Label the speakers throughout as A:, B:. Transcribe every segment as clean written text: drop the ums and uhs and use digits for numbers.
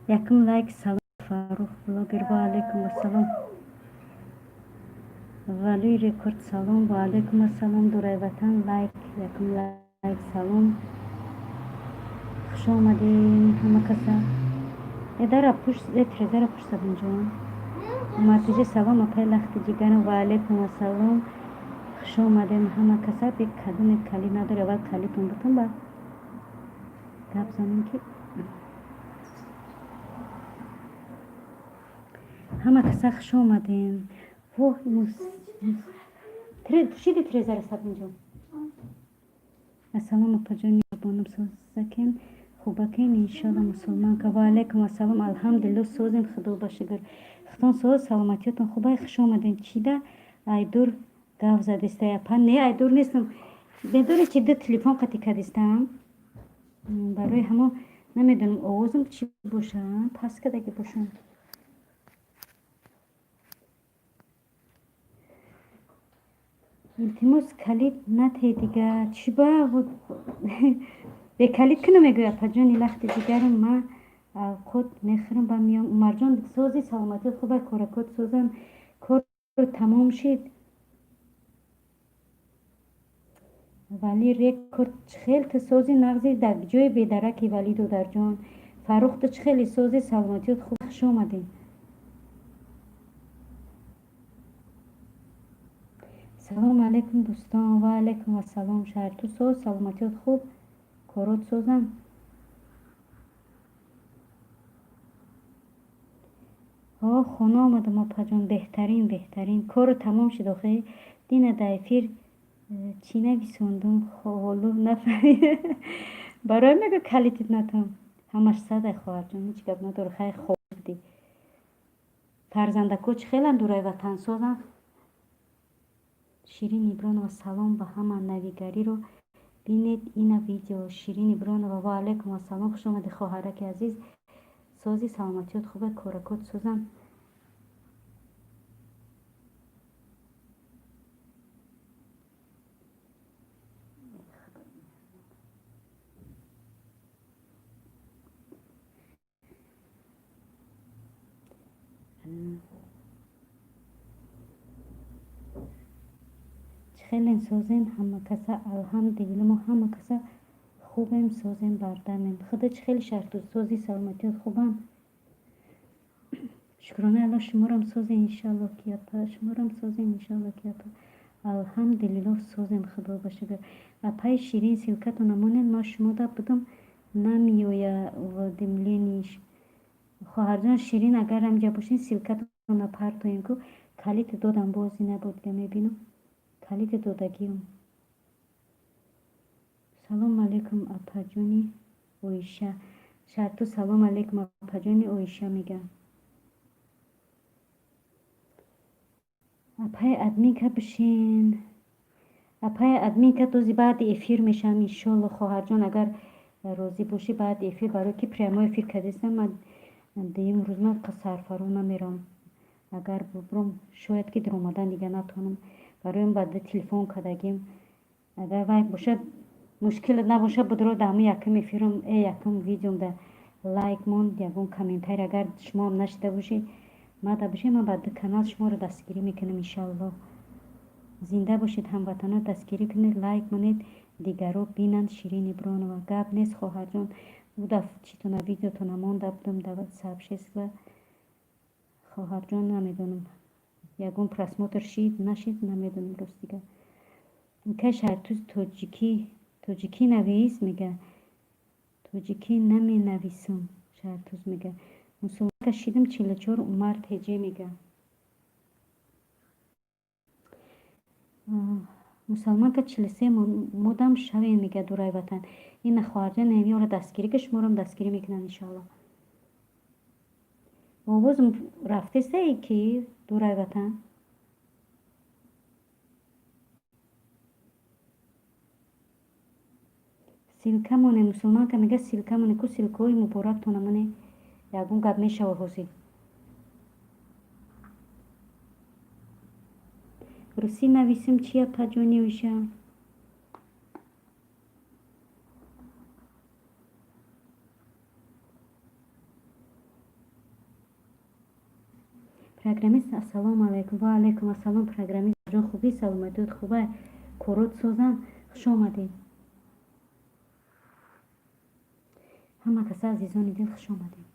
A: Якум лайк. Салом, Фаррух блогер. Ва алайкум ассалом. Валии Рекорд, салом. Ва алайкум ассалом. Дурай ватан, лайк, якум лайк. Салом, хуш омадем ҳама каса. Эдара пуш, э, тирезара пуш, Сабинҷон. Умартиҷи, салом, апай лахти ҷигарам. Ва алайкум ассалом, хуш омадем ҳама каса. Бе кадоме калид надори, аввал калидтон бутун, ба гап занем, ки ҳама каса хуш омадем. Воҳ, пушиди тирезара, Сабинҷон. Ассалом, апаҷони бонум, созакен, хубакен, иншолла. Мусулманка, ва алайкум ассалом. Алҳамдулилло, созем, худо ба шукр. Худтон соз, саломатиётон хубай? Хуш омадем. Чида айдур гав задистай, апа? Не, айдур нестам. Медони, чи ду телефон қати кадистам, барои ҳамо намедонам овозам чӣ боша, пас кадаги бошам. Илтимос, калид натей дига. Чӣ ба бекалид кунам, мегӯй, апаҷони лахти ҷигарам. Ма авқот мехӯрам, ба миём. Умарҷон, сози, саломатият хубай, коракот созан, кор тамом шид? Вали Рекорд, чӣ хел ту сози, нағзи, дар ҷои бедараки, вали додарҷон. Фаррух, ту чӣ хели, сози, саломатиёт хуб? Хуш омадем. Салому алайкум, дӯстон. Ва алайкум ассалом, шаҳр. Ту соз, саломатиёт хуб, корот созам? О, хона омадам, опаҷон. Беҳтарин, беҳтарин. Кору тамом шуд охе. Дина дар эфир чӣ нависондум, ҳолу нафаҳмид. Барои мегӯ калитит натам. Ҳамаш садай, хоҳарҷон, ҳеҷ гап надорӣ. Хай, хоб будӣ. Фарзандако чӣ хеланд, дурай ватан, созанд? Ширин Ибронова, салом ба ҳама. Навигариро бинед, ина видео. Ширин Ибронова, ва алайкум ассалом, хуш омадӣ, хоҳараки азиз. Сози, саломатиёт хубе, коракот созанд? Чӣ хелен, созен ҳама каса? Алҳамдулилло, мо ҳама каса хубем, созем, бардамем. Худо чӣ хели, шарту, сози, саломатиёт хубам? Шукронаи Алло, шуморам созем, иншалло ки, апа, шуморам созем, иншалло ки, апа. Алҳамдулилло, созем, худо ба шукр. Апаи Ширин, ссылка тона монед, ма шумода будам, намеоя уведомление ш. Хоҳарҷон Ширин, агар ҳамҷа бошед, ссылка тона партоем ку. Калити додам, бози набуд, га мебинам, калити додагиам. Салому алайкум, апаҷони Оиша. Шарту, салому алайкум, апаҷони Оиша, мегӯям. Апаи админка бишин, апаи админка. Дози баъди эфир мешавам, иншолло, хоҳарҷон, агар розӣ бошӣ, баъди эфир, барое ки прямой эфир кардистам. Ман дуюм рӯз ман сарфаро намерам. Агар бубурам, шояд ки дуромадан дига натонам. Барои баъд телефон кардагим. Агар вай бошад, мушкил набошад, будро дар ҳамин якум эфирам, якум видеом да лайк монд, ягон комментарий, агар шумоам нашида бошед, мада бошед, ман ба ду канал шуморо дастгирӣ мекунам, иншоалло. Зинда бошед, ҳамватанон, дастгирӣ кунед, лайк монед, дигаро бинанд. Ширин Ибронова, гап нест, хоҳарҷон. Уда читона, видеотона монда будам дар сообщество, хоҳарҷон, намедонам, ягон просмотр шид, нашид, намедонам, ростига. Кай шартуз тоҷикӣ, тоҷикӣ навис, мега. Тоҷикӣ наменависам, Шартуз мега. Мусулманка шидам, 44. Умар теҷе мега. Мусалманка 43 модам шавем, мега, дурай ватан. Ина, хоҳарҷон, ёро дастгирӣ ка, шуморам дастгирӣ мекунанд, иншоалло. Овозм рафтестае ки, дурай ватан? Ссылка моне, мусулманка мега, ссылка моне ку, ссылка ҳои муборактона моне, ягон гап мешава ҳозир. Русӣ нависем чи, апаҷони Оиша? Программист, ассалому алайкум. Ва алайкум ассалом, программист ҷон, хубӣ, саломатиёт хуба, корот созан, хуш омадед. Ҳама каса, азизони дил, хуш омадед.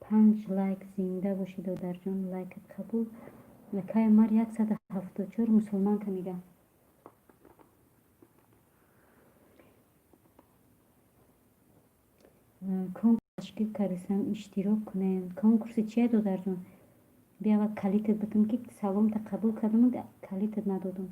A: Панҷ лайк, зинда бошӣ, додарҷон, лайкат қабул. Акай Умар, 174, мусулманка мега. Конкурс ташкил кардисам, иштирок кунем. Конкурси чия, додарҷон? Биё, аввал калитат бутам, ки саломта қабул кардам, калитат надодум.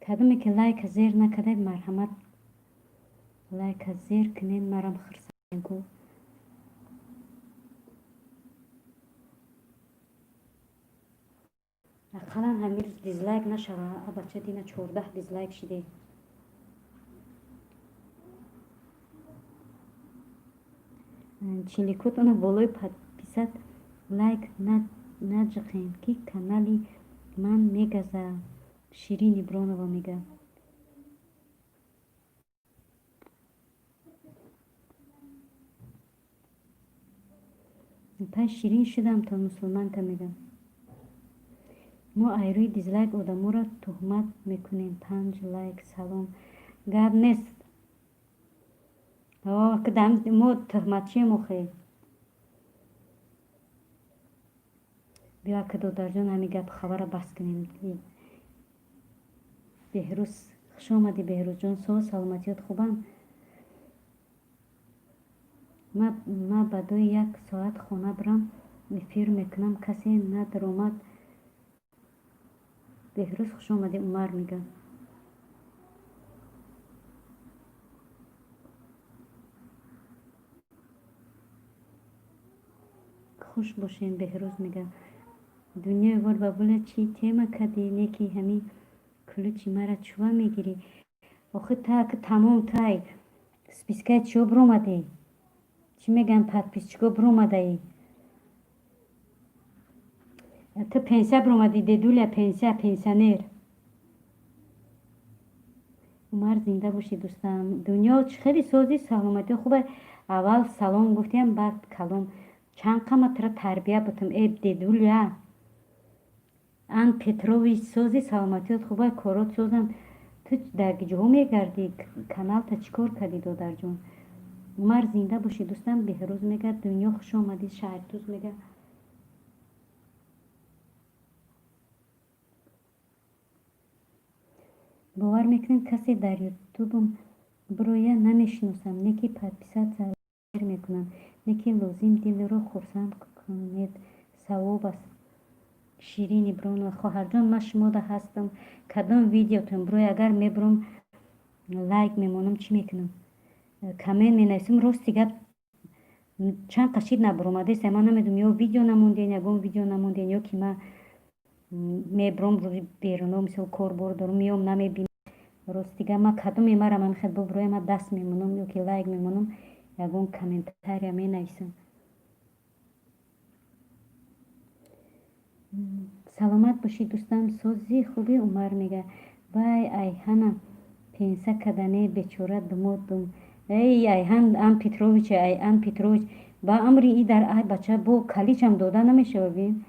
A: Кадоме ки лайка зер накардаед, марҳамат, лайка зер кунед, марам хурсанд ку. Ақаллан ҳамин рӯз дизлайк нашава. Абача, дина 14 дизлайк шиде. Чиликотона болои подписать лайк наҷиқем, ки канали ман мегаза. Ширин Ибронова мега. Пай, ширин шудам то, мусулманка мега. Мо айрӯи дизлайк одаморо туҳмат мекунем. Панҷ лайк, салом. Гап нест, мо туҳматчием охе. Биё, ака, додарҷон, ҳамин гапу хабарро бас кунем. Беҳрӯз, хуш омадӣ, Беҳрӯзҷон, соз, саломатиёт хубанд? Ма баъдои як соат хона бирам, эфир мекунам, касе надаромад. Беҳрӯз, хуш омадӣ, Умар мега. Хуш бошем, Беҳрӯз мега. Дунёи вор, бабуля, чӣ тема кардӣ, не ки ҳамин ключи мара чува мегирӣ? Охи та ки тамом тай спискаи чиё биромадӣ, чӣ мегӯянд, подписчико биромадаӣ. Ту пенсия биромадӣ, дедуля, пенсия, пенсионер. Умар, зинда бошӣ, дӯстам. Дунё, чӣ хеле созӣ, саломатӣ хуба? Аввал салом гуфтиям, баъд калом. Чанд қама тура тарбия бутам, э дедуля. Ан Петрович, сози, саломатиёт хуба, корот созам? Ту дар ҷоҳо мегардӣ, каналта чӣ кор кардӣ, додарҷон? Умар, зинда бошӣ, дӯстам. Беҳрӯз мега. Дунё, хуш омадӣ, Шаҳртуз мега. Бовар мекунед, касе дар ютубам бироя, намешиносам, не ки подписаться мекунам, не ки лозим, дилро хурсанд кунед, савоб аст. Ширин Ибронова, хоҳарҷон, ман шумода ҳастам. Кадом видеотон бироя, агар мебурам, лайк мемонам, чӣ мекунам, коммент менависам. Рости гап, чанд қашид набуромадест, ман намедонам, ё видео намонден, ягон видео намонден, ё ки ман мебуром, рӯзи беруно, мисол, корбор дорам, меом, намебинам. Рости гап, ман кадоме марам ҳамихел бубуроя, ман даст мемонам ё ки лайк мемонам, ягон комментария менависам. Саломат бошӣ, дӯстам, созӣ, хубӣ? Умар мега. Вай, Айҳана пенса кардане, бечора, думодум. Эй, Айҳан ан Петрович, ай ан Петрович, ба амри и дар ай бача бо каличам дода намешава, бин.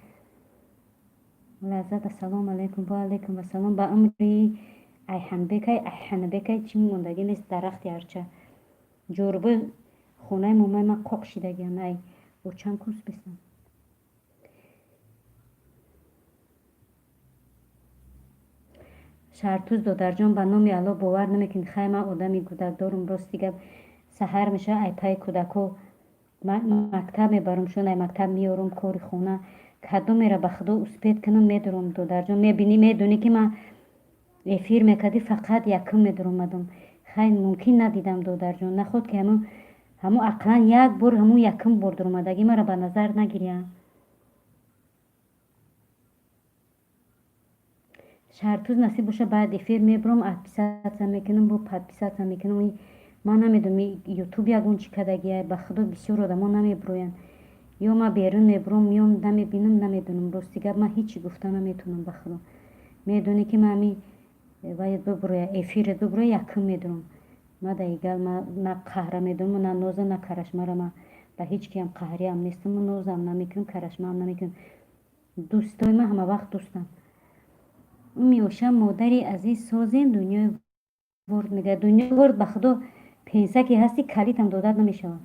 A: Лаззат, ассалому алайкум. Ва алайкум ассалом. Ба амри Айҳанбекай, Айҳанбекай, чӣ мондагӣ нест, дарахти арча. Ҷорӯби хонаи момаи ман қоқ шидагиан, ай очам курс бистам. Шаҳртуз, додарҷон, ба номи Аллоҳ, бовар намекунед, хай, ман одами кӯдак дорум, рости гап, саҳар мешава, ай пайи кӯдакҳо мактаб мебарам, ай мактаб меорам, кори хона, кадомеро ба худо успеть кунам, медурам, додарҷон, мебинӣ, медонӣ, ки ман эфир мекардӣ, фақат якум медуромадам. Хай, мумкин надидам, додарҷон, наход ки ҳамун ақаллан як бор ҳамун якум бор дуромадагӣ маро ба назар нагирия. Шаҳртуз, насиб боша, баъд эфир мебурам, отписаться мекунам, бо подписаться мекунам. Ман намедонам, ютуб ягон чӣ кардагия, ба худо, бисёр одамо намебуроянд. Ё ман берун мебурам, меом, намебинам, намедонам. Рости гап, ман ҳечи гуфта наметавонам, ба худо. Медонӣ, ки ман ами ваят бибуроя, эфират бибуроя, якум медонам. Ма даигал на қаҳра медонаму, на ноза, на карашмара. Ма ба ҳеҷ киам қаҳриам нестаму, нозам намекунам, карашмаам намекунам. Дӯстои ман ҳама вақт дӯстам. Меоша, модари азиз, созем. Дунёи ворд мега, дунёи ворд, ба худо, пенса ки ҳастӣ, калитам додат намешавад.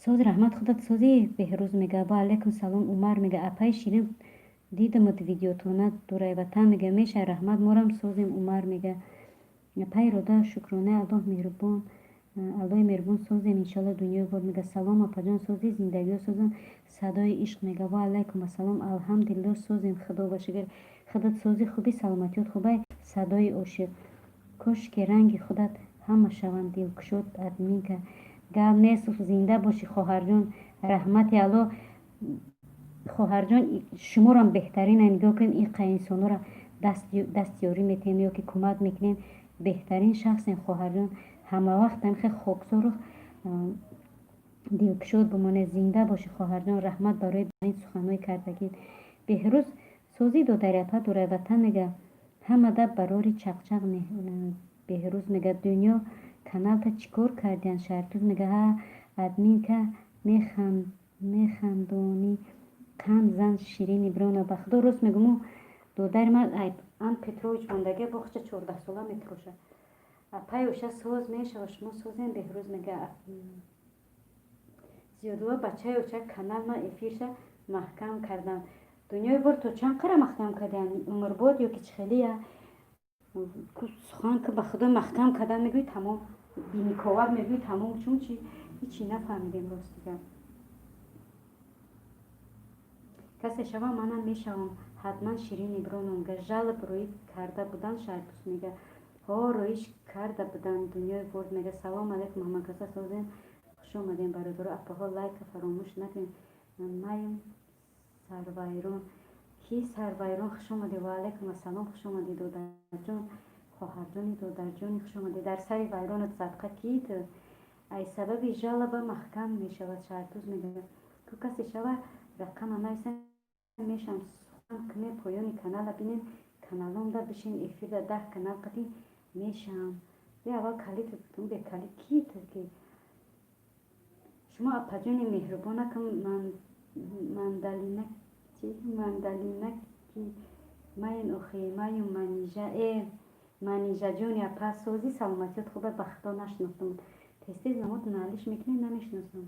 A: Сози, раҳмат, худат созӣ. Беҳрӯз мега: ва алайкум салом. Умар мега: апаи Ширин, дидамуд видеотона, дурай ватан. Мега, меша, раҳмат, морам созем. Умар мега: апаи Рода, шукронаи Аллоҳ меҳрубон, Аллоҳи меҳрубон, созем, иншалло. Дунёи ворд мега: салом, апаҷон, созӣ, зиндагиҳо созам. Садои ишқ мега: ва алайкум ассалом, алҳамдулилло, созем, худо ба шукр. Худат созӣ, хубӣ, саломатиёт хубай? Садои ошиқ, кошки ранги худат ҳама шаванд дилкушод. Админка, гап нест, зинда бошӣ, хоҳарҷон, раҳмати Аллоҳ. Хоҳарҷон, шуморам беҳтарина. Нигоҳ кунед, иқа инсонҳоро дастёрӣ метиҳем ё ки кӯмак мекунем. Беҳтарин шахсем, хоҳарҷон. Ҳамавақт ҳамихе хоксору дилкушод бимонед. Зинда бошӣ, хоҳарҷон, раҳмат барои ин суханҳои кардагӣ. Беҳрӯз, созӣ, додари апа, дурай ватан. Мега, ҳамада барори чақчақ. Беҳрӯз мега: дунё каналта чӣ кор кардиян? Шаҳртуз мега: ҳа, админка, механдонӣ, қанд зан. Ширини Иброна, ба худо, рост мегӯму, додари ман ан Петрович мондагия, боғча 14-сола метарошад. Апай оша, соз мешава, шумо созем. Беҳрӯз мега: зиёдулло, бачаи оча, канал ма эфирша маҳкам кардам. Дунёи бор то чанд қара маҳкам кардиян? Умрбод ё ки чӣ хелия? Сухан ки, ба худо, маҳкам кардан мегӯӣ, тамом, биниковак мегӯӣ, тамом. Чун чи, ҳичи нафаҳмидем, рости гап. Касе шава, манам мешавам ҳатман. Ширин Ибронов мега: жалоб рӯӣ карда будан. Шаҳртуз мега: ҳо, рӯиш карда буданд. Дунёи ворд мега: салом алайкум, ҳамакаса созем, хуш омадем, бародаро, апаҳо, лайка фаромӯш накунед. Маем сарвайрон, ки сарвайрон, хуш омадӣ. Ва алайкум ассалом, хуш омадӣ, додарҷон, хоҳарҷони додарҷони, хуш омадӣ. Дар сари вайронат садқа кит ай сабаби жалоба маҳкам мешавад. Шаҳртуз мега: ку касе шава, рақама нависа, мешам, сухан кунед. Поёни канала бинед, каналомда бишин, эфирда 10 канал қатӣ мешам. Би аввал калит бе калит кит ки шумо, апаҷони меҳрубонакам. Мандалина чи, мандалинаки майн охи маю Манижа. Э, Манижаҷони апа, созӣ, саломатиёт хуба? Ба худо, нашинохтам. Тез-тез намод налиш мекунед, намешиносам.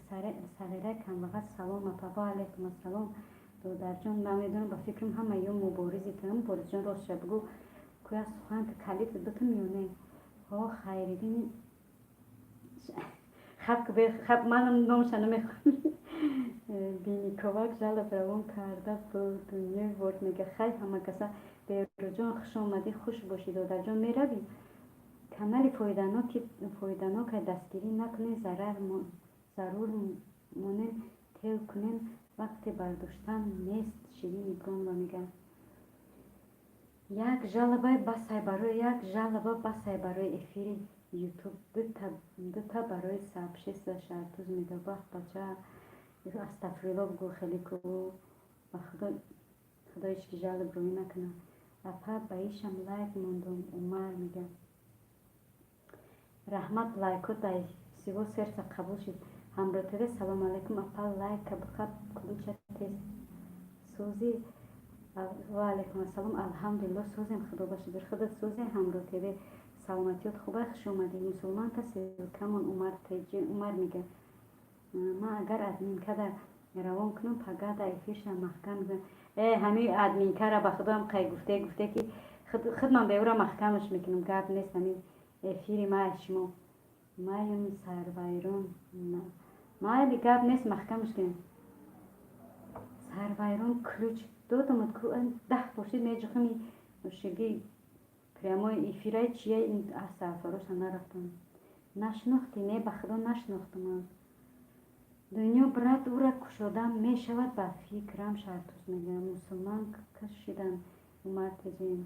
A: Сағираи камбағал, салом, апа. Ва алайкум ассалом, додарҷон. Ман медонам, ба фикрам, ҳама ё муборизи ту. Муборизҷон, ростша бигӯ, кӯя сухан калит битум ё не? Ҳо, Хайриддини хаб, манам номша намехоҳам. Биниковак жалоб равон карда буд. Дунёи ворд мега: хай, ҳама каса. Берӯзҷон, хуш омадӣ, хуш бошӣ, додарҷон. Меравӣ канали фоиданокай дастгирӣ накунем, зарур монем, тел кунем, вақте бардоштан нест. Ширин Ибронова мега: як жалобаи басай барои, як жалоба басай барои эфири Ютуб, дута барои сообщество. Шаҳртуз мега: бах, бача, астағфирулло бигӯ, хеле ку, ба худо, худо ҳеч ки жалоб рӯӣ накунад. Апа, ба ишам лайк мондум. Умар мега: раҳмат, лайкот ай всего сердца қабул шуд. Ҳамроҳ ТВ, салом алайкум, апа, лайка бихаб, ключа тез. Созӣ? Ва алайкум ассалом, алҳамдулилло, созем, худо ба шукр. Худат созӣ? Ҳамроҳ ТВ, саломатиёт хуба? Хуш омадӣ. Мусулманта ссылкамон. Умар теҷи, Умар мега: ман агар админкада равон кунам, пагада эфирша маҳкам. Э, ҳами админкара, ба худоам, қай гуфте, гуфте ки худ ман беура маҳкамаш мекунам, гап нест. Ҳами эфири ма шумо маюм сарвайрон, майли, гап нест, маҳкамаш кунем. Сарвайрон, ключ додамад ку, 10 бошид, меҷухами шиги прямой эфирай чия, аз сарфароша нарафтам. Нашинохтӣ? Не, ба худо, нашинохтам. Дунё, брат, ура кушода мешавад, ба фикрам. Шаҳртуз мегӯям: мусулман кашидан. Умар теҷин.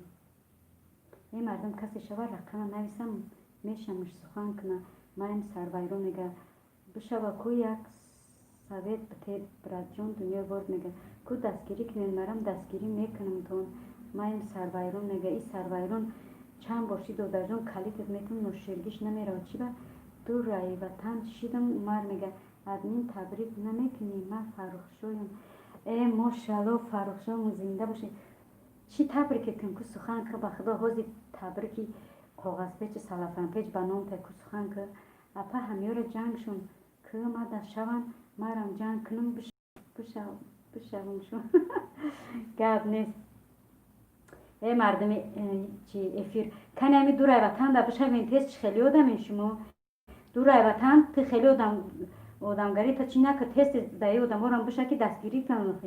A: Э, мардум, касе шава, рақама нависам, мешамаш, сухан куна. Маем сарвайрон мега: Бишава ку, як совет бите, братҷон. Дунёи ворд мега: ку дастгирӣ кунед, марам дастгирӣ мекунамтон. Маем Сарвайрон мега. И Сарвайрон чанд бор ши, додарҷон, калитат метавон, ноширгиш намеравад. Чи ба ду раи ватан шидам. Умар мега: админ, табрик намекунӣ? Ман Фаррухшоям. Э, мошалло, Фаррухшо, зинда бошед. Чӣ табрике кун ку, сухан ка, ба худо, ҳози табрики коғазпечи салафанпеч ба ном та ку, сухан ка. Апа, ҳамёра ҷангшон ку мада шаванд, марам ҷанг кунам, бишавам шу, гап нест. Э, мардуми чи эфир, кани ҳами дурай ватан да бишавен тез. Чи хеле одамен шумо, дурай ватан? Ту хеле одам одамгарӣ та чи нака, тез тез даи одаморам биша, ки дастгирӣ кунам.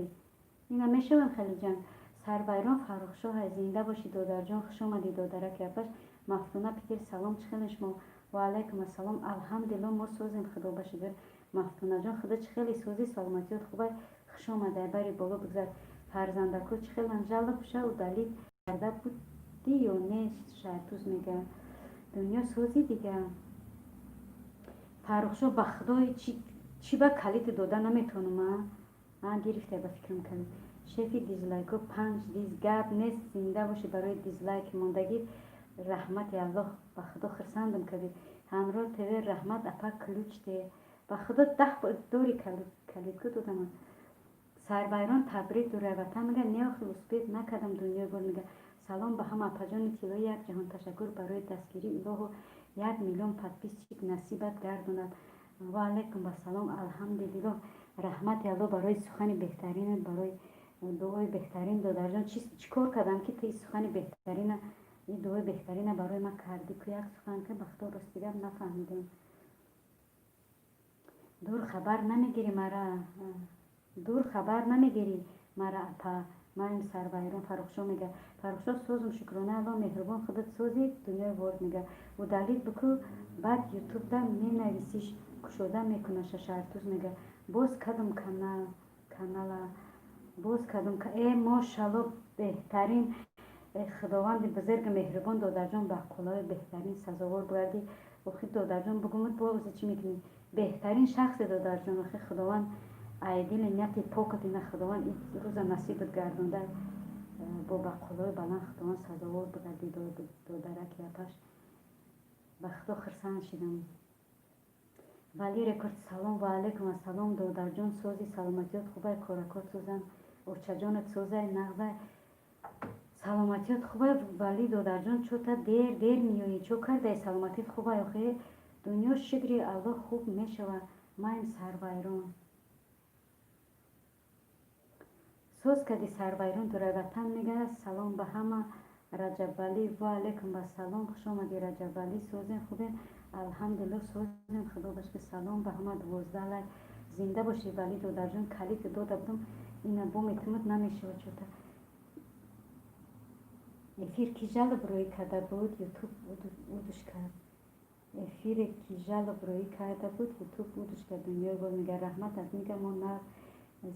A: Ина мешавам хеле ҷанг. Сарвайрон Фаррухшоҳ, зинда бошӣ, додарҷон, хуш омадӣ, додараки апаш. Мафтуна Питер, салом, чӣ хеле шумо? Ва алайкум ассалом, алҳамдулилло, мо созем, худо ба шукр. Мафтунаҷон, худо чӣ хеле созӣ, саломатиёт хубай? Хуш омадай, бари боло бигзар. Фарзандако чӣ хелан? Жалоб ша удалить карда будӣ ё не? Шартуз мега: дунё созӣ дига. Фаррухшоҳ, ба худои, чӣ ба калити дода наметавонам? А гирифта, ба фикрам, калит. Шефи дизлайко, панҷ диз, гап нест, зинда бошӣ. Барои дизлайк мондагӣ раҳмати Аллоҳ, ба худо, хурсандам кардӣ. Ҳамроҳ ТВ, раҳмат, апа, ключ де. Ба худо, 10 дори калитку додам. Сарвайрон, табрик, дурайватан мега. Не, охи, успеть накардам. Дунёи бор мега: салом ба ҳама апаҷони тиллои, як ҷаҳон ташаккур барои дастгирӣ, илоҳу 1 миллион подписчик насибат гардонад. Ва алайкум ассалом, алҳамдулиллоҳ, раҳмати Аллоҳ барои сухани беҳтаринат, барои дуои беҳтарин. Додарҷон, чӣ кор кардам, ки ту сухани беҳтарина, ин дуои беҳтарина барои ман кардӣ? Ку як сухан ка, ба худо, рости гап, нафаҳмидам. Дур хабар намегирӣ мара, дур хабар намегирӣ мара, апа. Маем Сарвайрон. Фаррухшо мега: Фаррухшо, созум, шукрона Алло меҳрубон, худат созӣ? Дунёи ворд мега: удалить бикӯ, баъд ютубда менависиш, кушода мекунаша. Шартуз мега: боз кадом канал, канала боз кадом? Э, мошалло, беҳтарин. Худованди бузурги меҳрубон, додарҷон, ба қулои беҳтарин сазовор гардӣ. Охи, додарҷон, бугумуд, боз чӣ мекунӣ? Беҳтарин шахсе, додарҷон. Охи, худованд ай дили нияти покат ина худованд ин рӯза насибат гардонда, бо бақулои баланд худованд сазовор бигардӣ, додараки апаш. Ба худо, хурсанд шидам. Вали Рекорд, салом. Ва алайкум ассалом, додарҷон, сози, саломатиёт хубай, коракот созан, очаҷонат созай, нағзай, саломатиёт хубай. Вали додарҷон, чота дер дер меоӣ, чо кардай? Саломатият хубай охе? Дунё, шукри Аллоҳ, хуб мешава. Маем Сарвайрон. Соз кади, Сарвайрон дурайватан мега: салом ба ҳама. Раҷабалӣ, ва алайкум ассалом, хуш омадӣ, Раҷабалӣ. Созем, хубем, алҳамдулилло, созем, худо ба шукр. Салом ба ҳама, 12 лайк. Зинда бошӣ, Валӣ додарҷон. Калити дода будам, ина бо метумад, намешава чота. Эфир ки жалоб рӯӣ карда буд, ютуб удуш кард. Эфире ки жалоб рӯӣ карда буд, ютуб удуш кард. Дунёи бор мега: раҳмат аз мига мо нағз.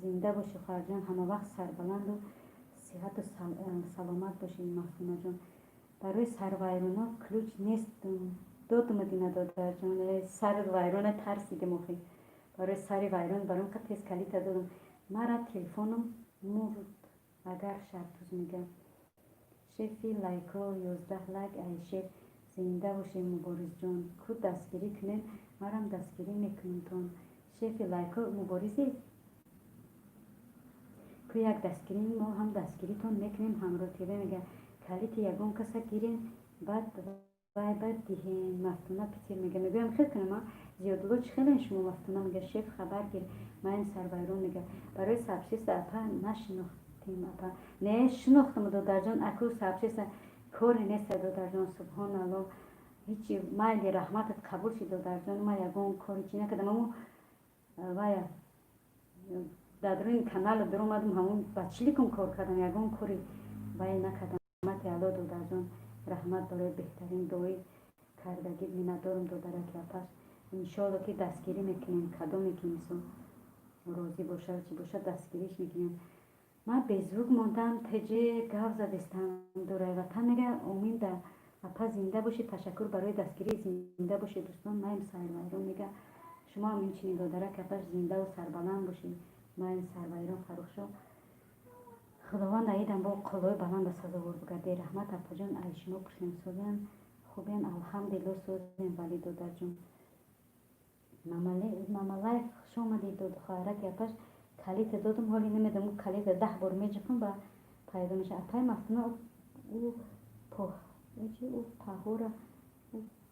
A: Зинда бошӣ, хоҳарҷон, ҳамавақт сарбаланду сиҳату саломат бошӣ. Мафтунаҷон, барои сарвайроно ключ нест, додумад ина, додарҷон. Сари вайрона тарсидем охи, барои сари вайрон баром ка тез калита додам. Мара телефоном мурд агар. Шартуз мега: шефи лайко, 11 лайк. Айшеф, зинда бошед, Муборизҷон. Ку дастгирӣ кунед, марам дастгирӣ мекунамтон. Шефи лайко Муборизи ку, як дастгирӣ, мо ҳам дастгиритон мекунем. Ҳамроҳ ТВ мега: калити ягон каса гирем, баъд вай бад диҳем. Мафтуна Питер мега: мегӯям, хел кунам, Зиёдулло, чӣ хелен шумо? Мафтуна мега: шеф, хабар гир. Маем Сарвайрон мега: барои сообщество, апа, нашинохтем, апа. Не, шинохтам, додарҷон, аку сообщество коре неста, додарҷон, субҳоналло, ҳичи, майли, раҳматат қабул шид, додарҷон. Ма ягон кори чӣ накардам, амо вая дар дуруни канала дуромадам, ҳамон ба чиликум кор кардам, ягон кори вай накардам. Раҳмати Алло, додарҷон, раҳмат барои беҳтарин дуои кардагӣ, миннатдорам, додараки апаш. Иншоалло, ки дастгирӣ мекунем, кадоме ки инсон розӣ бошад, чӣ бошад, дастгириш мекунем. Ман беззвук мондам, теҷе гав задестам. Дурайватан мега: омин да апа, зинда бошед, ташаккур барои дастгирӣ, зинда бошед, дӯстон. Маем Сарвайрон мега: Шумо ҳам инчунин, додарак апаш, зиндаву сарбаланд бошед. Ман сарвайрон Фаррухшо, Худованд аидам бо қуллои баланда сазовор бугарде. Раҳмат, апаҷон, ай шумо пурсем, созем, хубем, алҳамдулилло, созем. Вале додарҷон Мамалаев, хуш омадед. Хоҳараки апаш, калита додум, ҳоли намедонам, калита 10 бор меҷиқам, ба пайдо мешавад. Апай Мафтуна, ӯ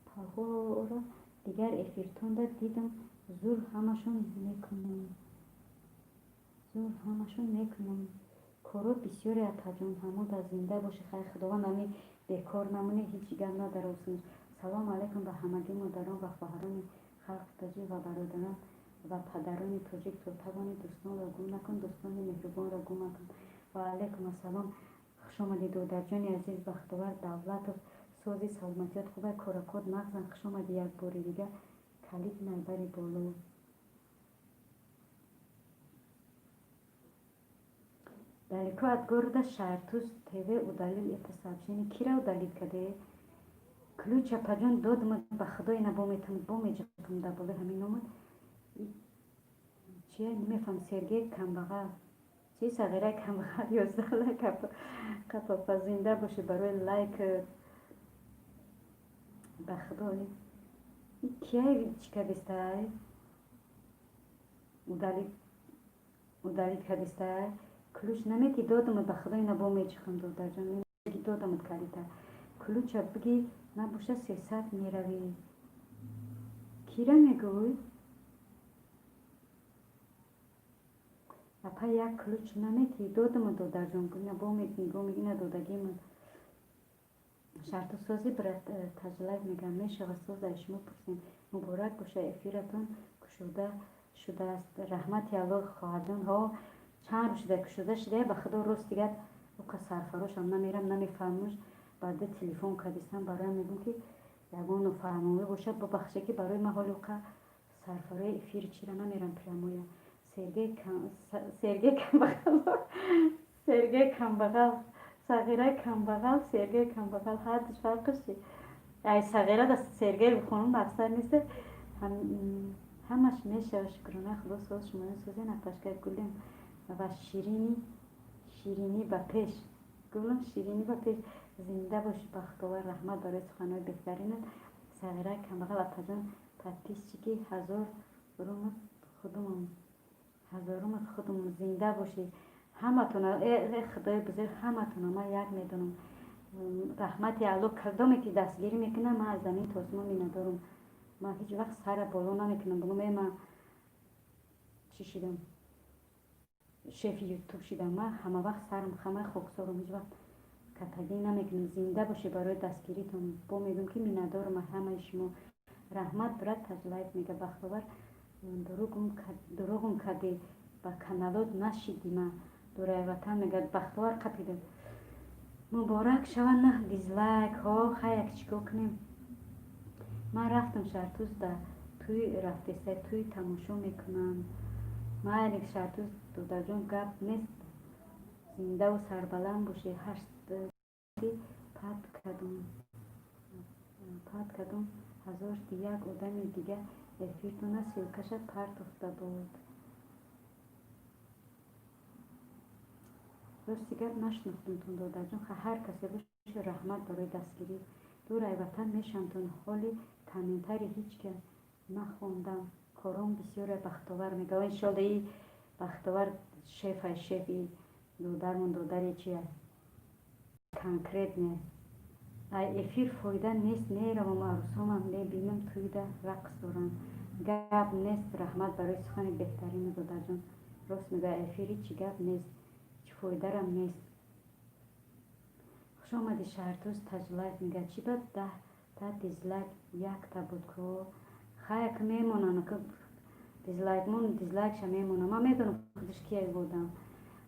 A: паҳора дигар эфиртонда дидам, зур ҳамашон мекунам, зур ҳамашон мекунам. Коро бисёре, апаҷон, ҳамода зинда бошӣ. Хайр, Худованд ами бекор намонӣ, ҳеҷ гап надара. Салому алайкум ба ҳамагӣ модарон ва хоҳарони халқи тоҷик ва бародарон ва падарони тоҷик. То тавони дӯстонро гум накун, дӯстони меҳрубонро гум накун. Ва алайкум ассалом, хушомадед, додарҷони азиз. Бахтовар Давлатов, сози, саломатиёт хуба, коракот нағзан. Хушомадӣ як бори дига. Калид найбари боло. Далеко от города Шаҳртуз ТВ удалил это сообщение. Кира удалить каде? Ключ, апаҷон, додумад, ба худо, ина бо метам, бо меҷиқам дар болои ҳамин омад. Чия, намефаҳм. Сергей Камбағал чи, сағираи камбағал, 11 лайк. Қапапа, зинда бошӣ барои лайк. Ба худо, кияй чӣ кардистай, удалить кардистай? Ключ намети, додумад, ба худо, ина бо меҷиқам. Додарҷон, додамад калита, ключа биги, набоша 300 меравӣ. Кира мегӯй? Апа, як ключ наметӣ? Додамад, додарҷон, бо нигоҳ ина додагимад. Шартусозӣ, брат Таҷлаев мегӯям, мешава, соз, аз шумо пурсем. Муборак боша, эфиратон кушода шудааст. Раҳмати Аллоҳ, хоҳарҷон. Ҳо, чанд рӯз шуда кушода шуда, ба худо, рост дигар оқа сарфарошам намерам, намефаҳмуш. Баъда телефон кардистам, бароям мегӯм, ки ягон нофаҳмомӣ бошад, бубахше, ки барои ман ҳоли оқа сарфарои эфири чира намерам прямоя. Сергей Камбағал, Сергей Камбағал, сағираи камбағал, Сергей Камбағал, ҳардуш фарқаш чи? Ай сағира да Сергей бихонум, мақсад нест, ҳамаш мешава. Шукрона Худо, соз, шумоён созен, апашка. Гулем ва ширинӣ, ширинӣ ба пеш, гулам, ширинӣ ба пеш. Зинда бошӣ, Бахтовар, раҳмат барои суханҳои беҳтаринат. Сағираи камбағал, апаҷон, подписчики ҳазорумат худумам, ҳазорумат худум. Зинда бошӣ ҳаматона, э худои бузург, ҳаматона ман як медонам. Раҳмати Аллоҳ, кадоме ки дастгирӣ мекунам, ман аз замин то осмон миннатдорам. Ман ҳеҷ вақт сара боло намекунам, бигӯм, э, ман чӣ шидам, шефи Ютуб шидам. Ман ҳама вақт сарам хама, хоксорам, ҳеҷ вақт катагӣ намекунам. Зинда бошед барои дастгиритон. Бо мегӯям, ки миннатдорам аз ҳамаи шумо. Раҳмат, брат Таҷлаев мега. Бахтовар, дурӯғум кардӣ, ба каналот нашидӣ. Ма Дурайватан мегӯяд, Бахтовар қапида. Муборак шава, на дизлайк. Ҳо, хай, як чӣ кор кунем? Ман рафтам Шаҳртуз, да тӯй рафтеста, тӯй тамошо мекунам. Майли, Шаҳртуз додарҷон, гап нест, зиндаву сарбаланд бошӣ. Ҳашт пад кардум, пад кардум, ҳазор як одами дига эфиртона ссылкаша партофта буд. Рости гап, нашинохтумтон, додарҷон. Ҳар касе боше, раҳмат барои дастгирӣ. Дурай ватан мешавамтон. Ҳоли комментарий ҳеҷ ка нахондам, кором бисёре. Бахтовар мега, иншолла, и Бахтовар шефай, шефи додармон, додари чия конкретне. Ай эфир фоида нест, меравам, арӯсомам мебинам, тӯйда рақс доранд. Гап нест, раҳмат барои сухани беҳтарину, додарҷон. Рост мега, эфир ҳичи гап нест, ҳеҷ фоидарам нест. Хушомадӣ, Шаҳртуз Таҷлаев мега. Чӣ ба 10-та дизлайк, якта буд ку? Хаяк мемонанд, дизлайкмон, дизлайкша мемонам. Ман медонам худаш кия будам.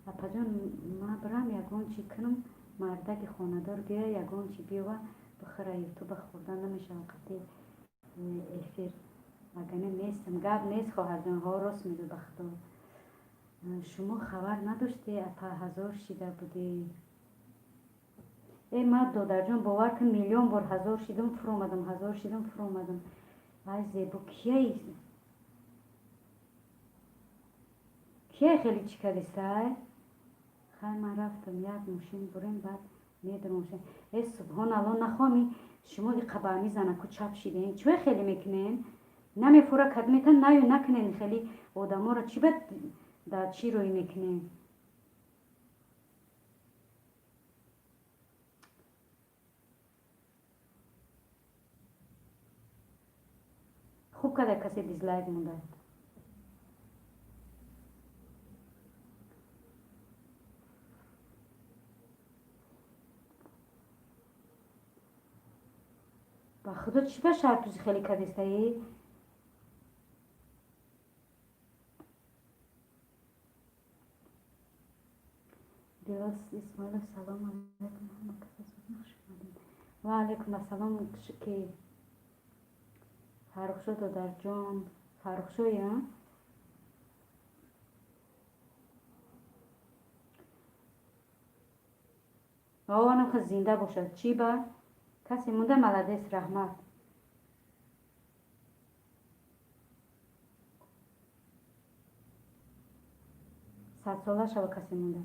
A: Апаҷон, ман бирам ягон чӣ кунам, мардаки хонадор биёя, ягон чӣ биёва, бихӯра. Ютуба хӯрдан намешавад қатъи эфир, вагарна нестам. Гап нест, хоҳарҷон. Ҳо, рост мегӯй, ба худо. Шумо хабар надоштед, апа, 1000 шида будӣ. Э, ман, додарҷон, бовар кун, миллион бор 1000 шидам, фуромадам, 1000 шидам, фуромадам. Вай, зебо, кияи? Кия хеле чӣ кардистай? Хай, ман рафтам, як мошин бурем, баъд медромшем. Э, субҳоналло, нахоми шумо иқабаами занаку чап шидем. Чӣ хеле мекунен? Намефура кадмета наю накунен хеле одаморо чӣ ба дар чӣ рӯй мекунем? Хуб када касе дизлайк монда. Ба худо, чӣ ба шартузи хеле кадистаӣ? Дилос Исмоилов, салом алайкум, ҳама каса хуш омадед. Ва алайкум ассалом, ки Фаррухшо додарҷон, Фаррухшои, а? Онам ха зинда бошад. Чӣ ба? Касе монда, молодец, раҳмат. Садсола шава касе монда.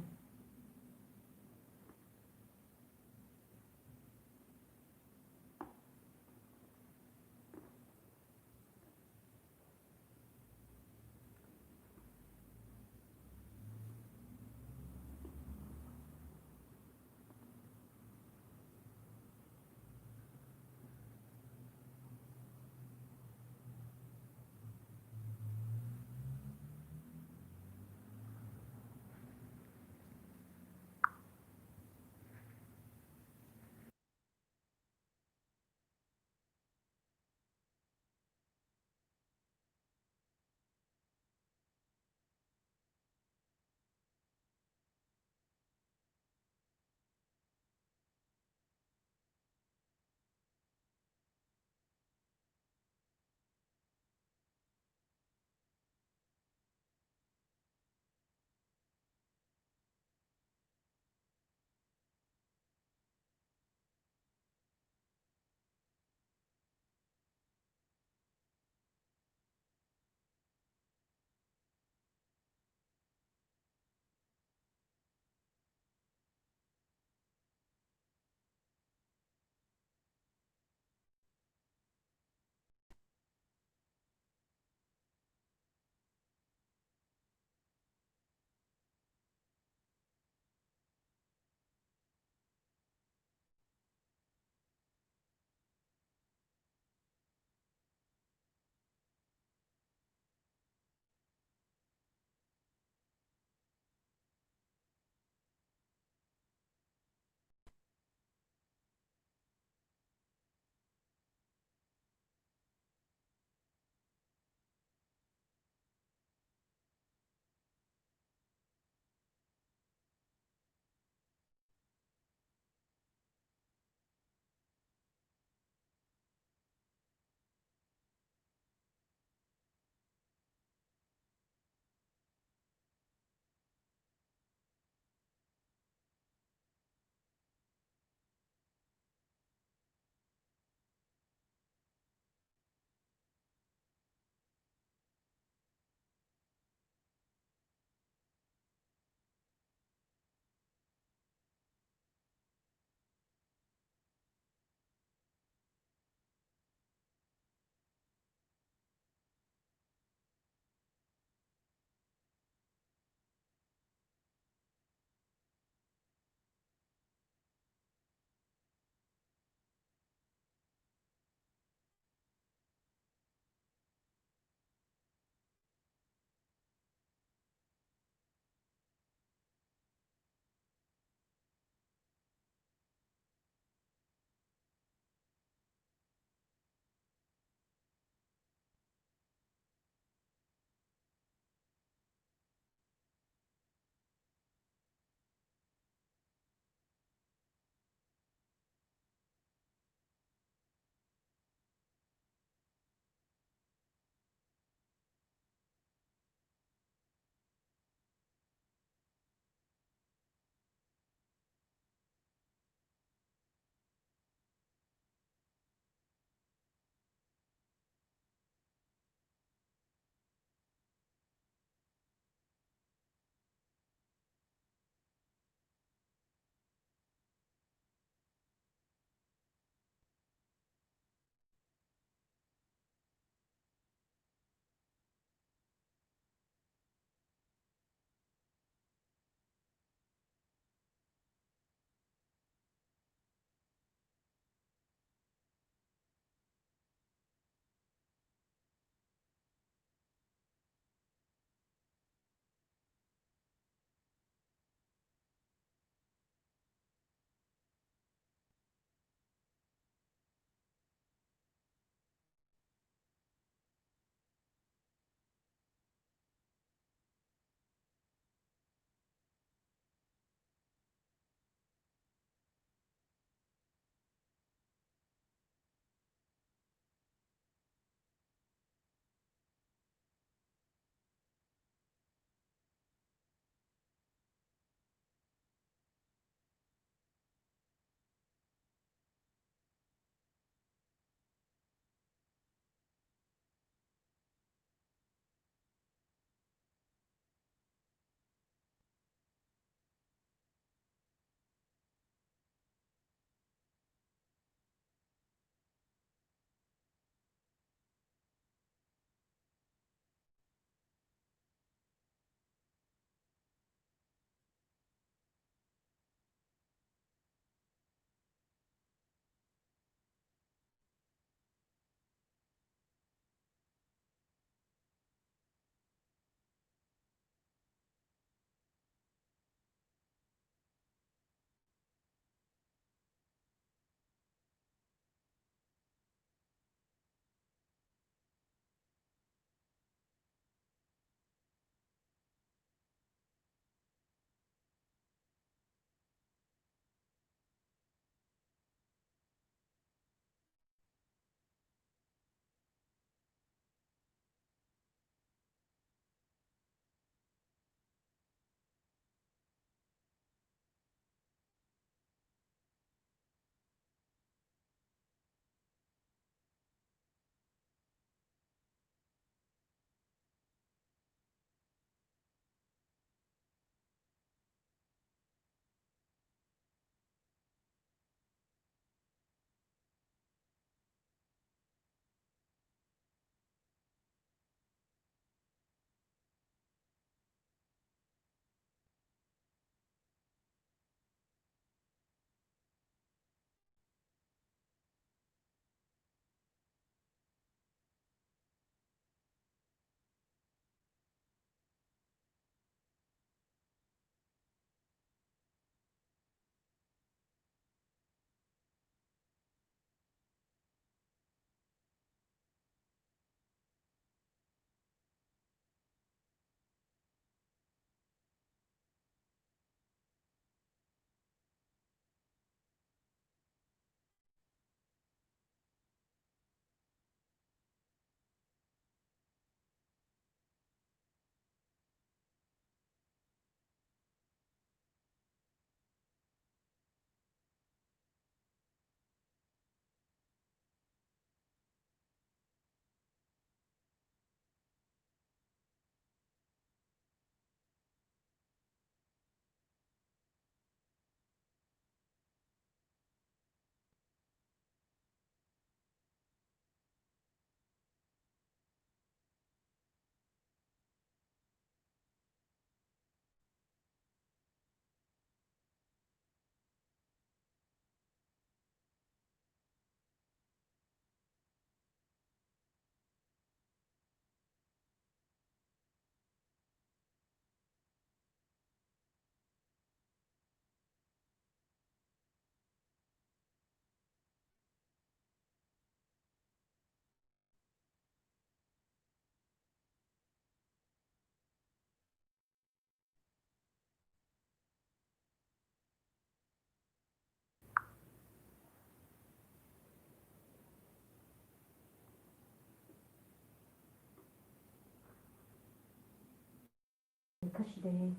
A: Ссылка шидаe.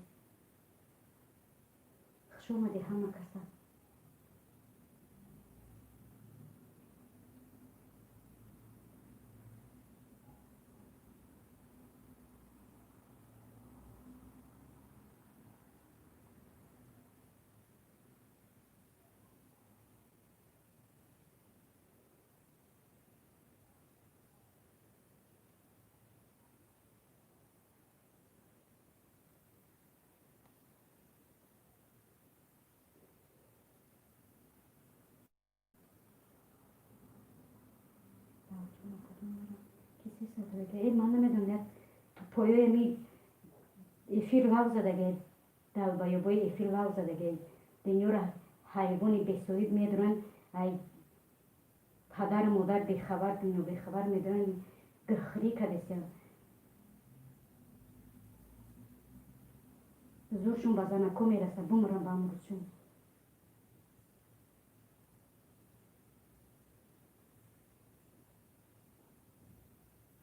A: Хуш омадӣ, ҳама каса. Ман намедонам, як поёи ми эфир лав задаге, долбоёбои эфир лав задаге. Дунёро ҳайвони бесоҳиб медоранд, ай падару модар бехабар, дунё бехабар медоранд, гихрӣ кадесям. Зуршон ба занако мераса, бумрам ба амрӯзшон.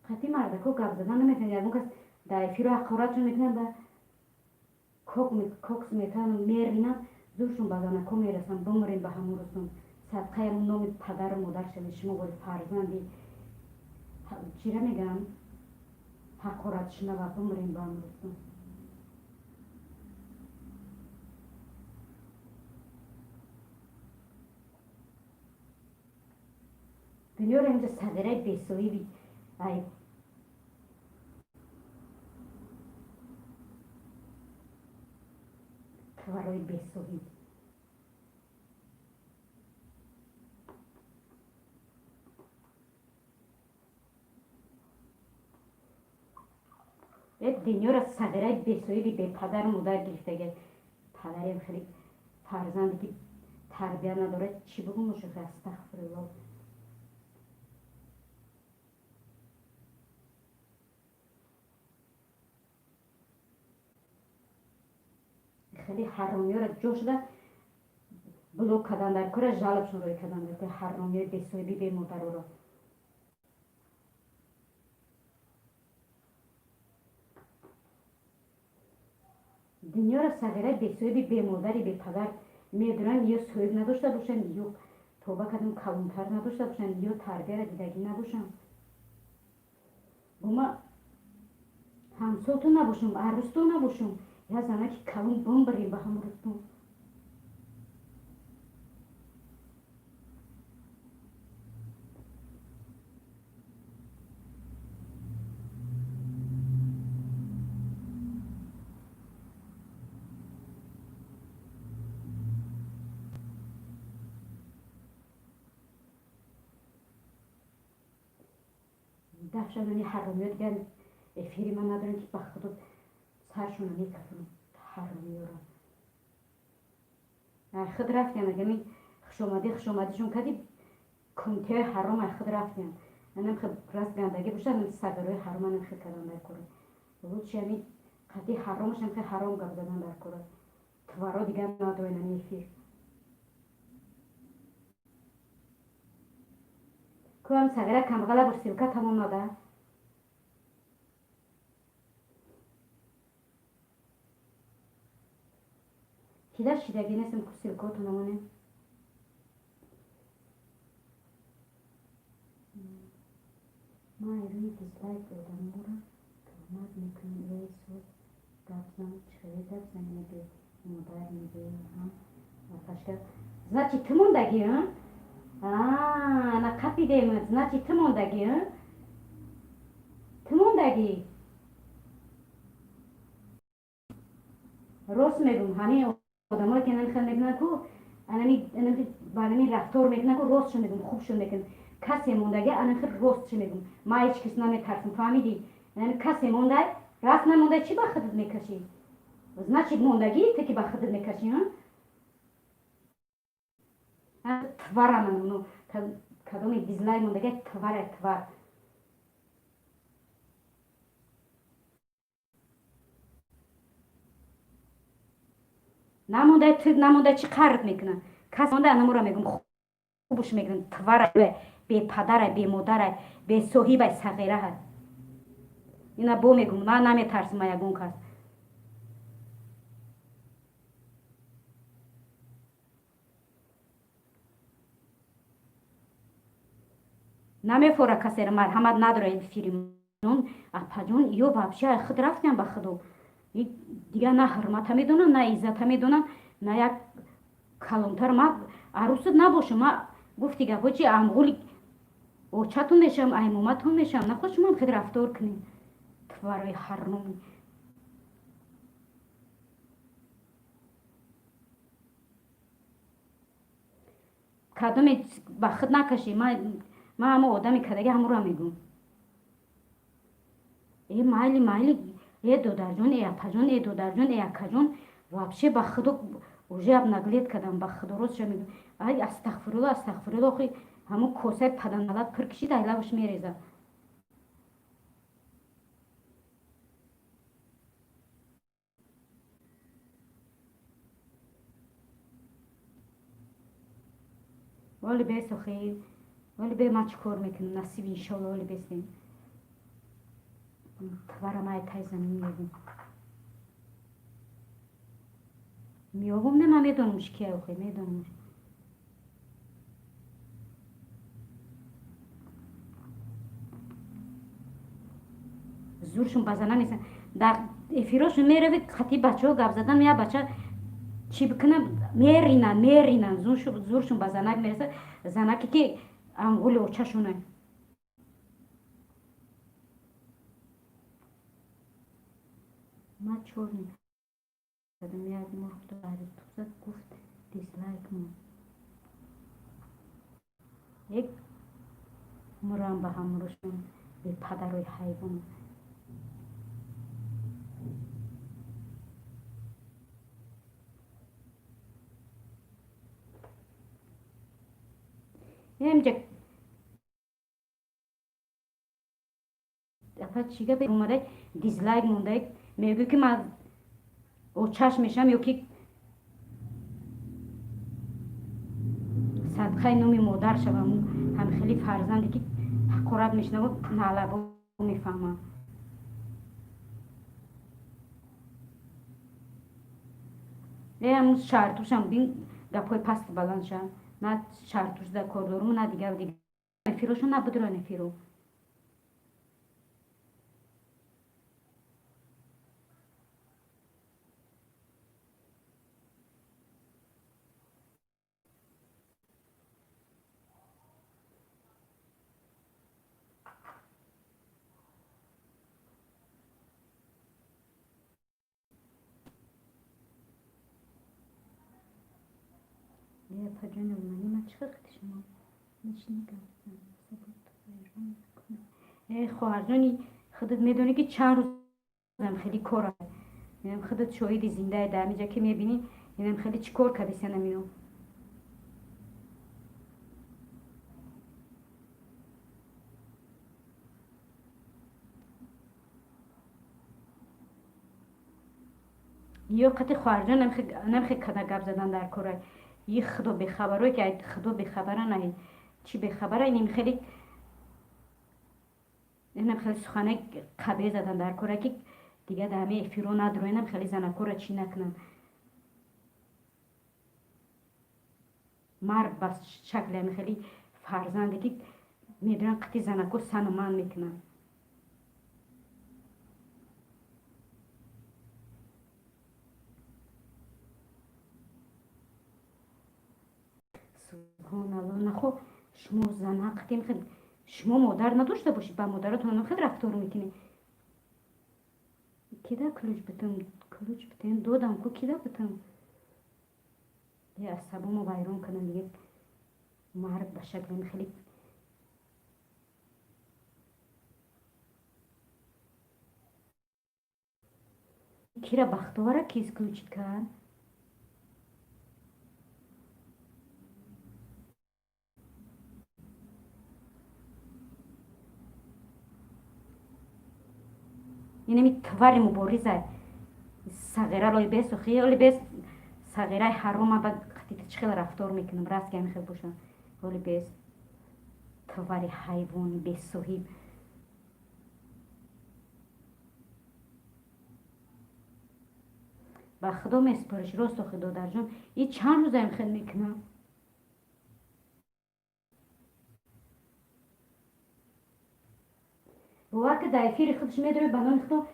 A: Қатъи мардако гап задан наметавонад. Ягон кас дар эфиру ҳақоратшон мекунанд, ба кокс метавонам, меринам. Зуршон ба занако мерасанд, бумрем ба ҳамон рӯзтон, садқаи ҳамон номи падару модар шавед. Шумо бори фарзанди чира мегӯям, ҳақоратшунава, бумрем ба ҳамон рӯзтон. Дунёро инҷа сағираи бесоҳиби ай тварои бесоҳиб. Дунёро сағираи бесоҳиби бепадару модар гирифтага. Падарем хеле фарзанде ки тарбия надорад, чӣ бугум мошохи? Астағфируллоҳ. Хеле ҳаромиёро ҷо шуда блок кардан дар кора, жалобшон рӯй кардан дар кора, ҳаромиёи бесоҳиби бемодароро. Дунёро сағираи бесоҳиби бемодари бепадар медоранд, ё соҳиб надошта бошанд, ё тоба кардам, калонтар надошта бошанд, ё тарбияро дидагӣ набошанд. Бома ҳамсолтон набошам, арӯстон набошам, я занаки калон, бумбирем ба ҳамон рӯзтон. Дафшанани ҳаромиё дигар эфири ман надорам, ки ба худо саршона мекафонам ҳаромиёро. Худ рафтиям, агами хушомадӣ хушомадишон кардӣ, кунтиҳои ҳаром ай худ рафтиям. Анам хел раст гандагӣ бошад, анам сагарои ҳаром анам хел кардан дар кора. Лучше ами қатъи ҳаромаш ам хел ҳаром гап задан дар кора. Тваро дигар надорен ами эфир. Кӯам сағира камғала бош, ссылка тамом нада. Кида шидагӣ нестам ку, ссылкаотон намонем. Ма рӯи дизлайк одаморо туҳмат мекунем. Эй, соз гап зан, чихеле гап занем, бе модар мебе пашка. Значит, ту мондагӣ, на қапидем. Значит, ту мондагӣ, ту мондагӣ. Рост мегум, ҳамин одамое ки анами хел мекунанд ку, ба анами рафтор мекунанд ку, ростшо мегум, хубшо мекунам. Касе мондагӣ, анами хел ростшо мегум. Ман ҳеҷ кас наметарсам, фаҳмидӣ? Касе мондай, раст намондай, чӣ ба худат мекашӣ? Значит, мондагӣ ту ки ба худат мекашӣ. Твара кадоми дизлайк мондагӣ, твара, твар. Намондай, ту намондай, чӣ қард мекунад? Кас мондай, анамура мегум, хубуш мекунам. Твара бепадарай, бемодарай, бесоҳибай, сағираҳай. Ина бо мегум, ман наметарсам ягон кас. Намефора касера марҳамат надора эфиримон. Апаҷон, ё вообще худ рафтиам ба худо. Дигар на ҳурмата медонам, на иззата медонам, на як калонтар. Ма арӯсат набошам, ма гуфти гапҳо чи амғули очатон мешавам, аймоматон мешавам. Нахост шумоам хел рафтор кунед. Тварои ҳарнуми. Кадоме ба худ накашӣ, ман ҳамо одами кадаги ҳамуро мегӯм. Э майли, майли, э додарҷон, э апаҷон, э додарҷон, э акаҷон, вообще ба худо уже обнаглеть кардам, ба худо ростша мегӯм. Ай астағфирулло, астағфирулло, охи ҳамун косаи паданалат пур кишид, айлабаш мерезад. Оли бес охи, оли бе ман чӣ кор мекунам, насиб иншолло, оли бесем. Твара май тай замин меёбум. Меёбум, не, ман медонамш кия охи, медонамш. Зуршун ба зана нестан. Дар эфирошун мерави, қати бачаҳо гап задан, я бача чӣ бикунам, меринанд, меринанд, зуршун ба занак мерасад, занаке ки амғули очашуна. Ман чор кардам, як мурғ тузак гуфт дизлайк мон. Як мурам ба ҳамрӯшон бепадарои ҳайвон. Инҷа апа чӣ гап омада дизлайк монда, мегӯй ки ман очаш мешавам ё ки садқаи номи модар шавам, ҳамхели фарзанде ки ҳақорат мешунавад, налабо мефаҳмам. Э ҳамун шаҳртушам бин, гапҳои пасту баланд шавам. На шаҳртуш дар кор дорум, на дигар дигар эфирошон набудроен эфиро. Апаҷони мани, ман чӣ хел шумо мешини гап занам. Э хоҳарҷони, худат медонӣ ки чанд рӯзам хеле кор, инам худат шоҳиди зиндае дар ҳамиҷа ки мебинӣ, инам хеле чӣ кор кардисен амино. Ё қати хоҳарҷон намхе када гап задан дар кора. И худо бехабарое ки ай худо бехабаран, ай чӣ бехабара, инем хеле инам хеле суханаи қабе задан дар кора ки дигар дар ҳамаи эфиро надроенам, хеле занакора чӣ накунам. Марг ба шакли ҳами хеле фарзанде ки медонам қати занако сану ман мекунам. Субҳоналло, нахо шумо зана қатим хел шумо модар надошта бошед, ба модаратон хел рафтор мекунед. Кида ключ битам, ключ битам, додам ку кида битам. Е асабомо вайрон кардам дига, марг ба шакли хеле кира бахтовара ки исключить кард. Инами твари мубориза сағира лои бесу хиёли бес сағираи ҳарома ба қатита чӣ хел рафтор мекунам, раст ки ҳами хел бошам. Ҳоли бес твари ҳайвони бесоҳиб. Ба худо месупориш, рост охи додарҷон, и чанд рӯзаем хел мекунам. Бовар ки, дар эфири худаш медорад, ба номи худо,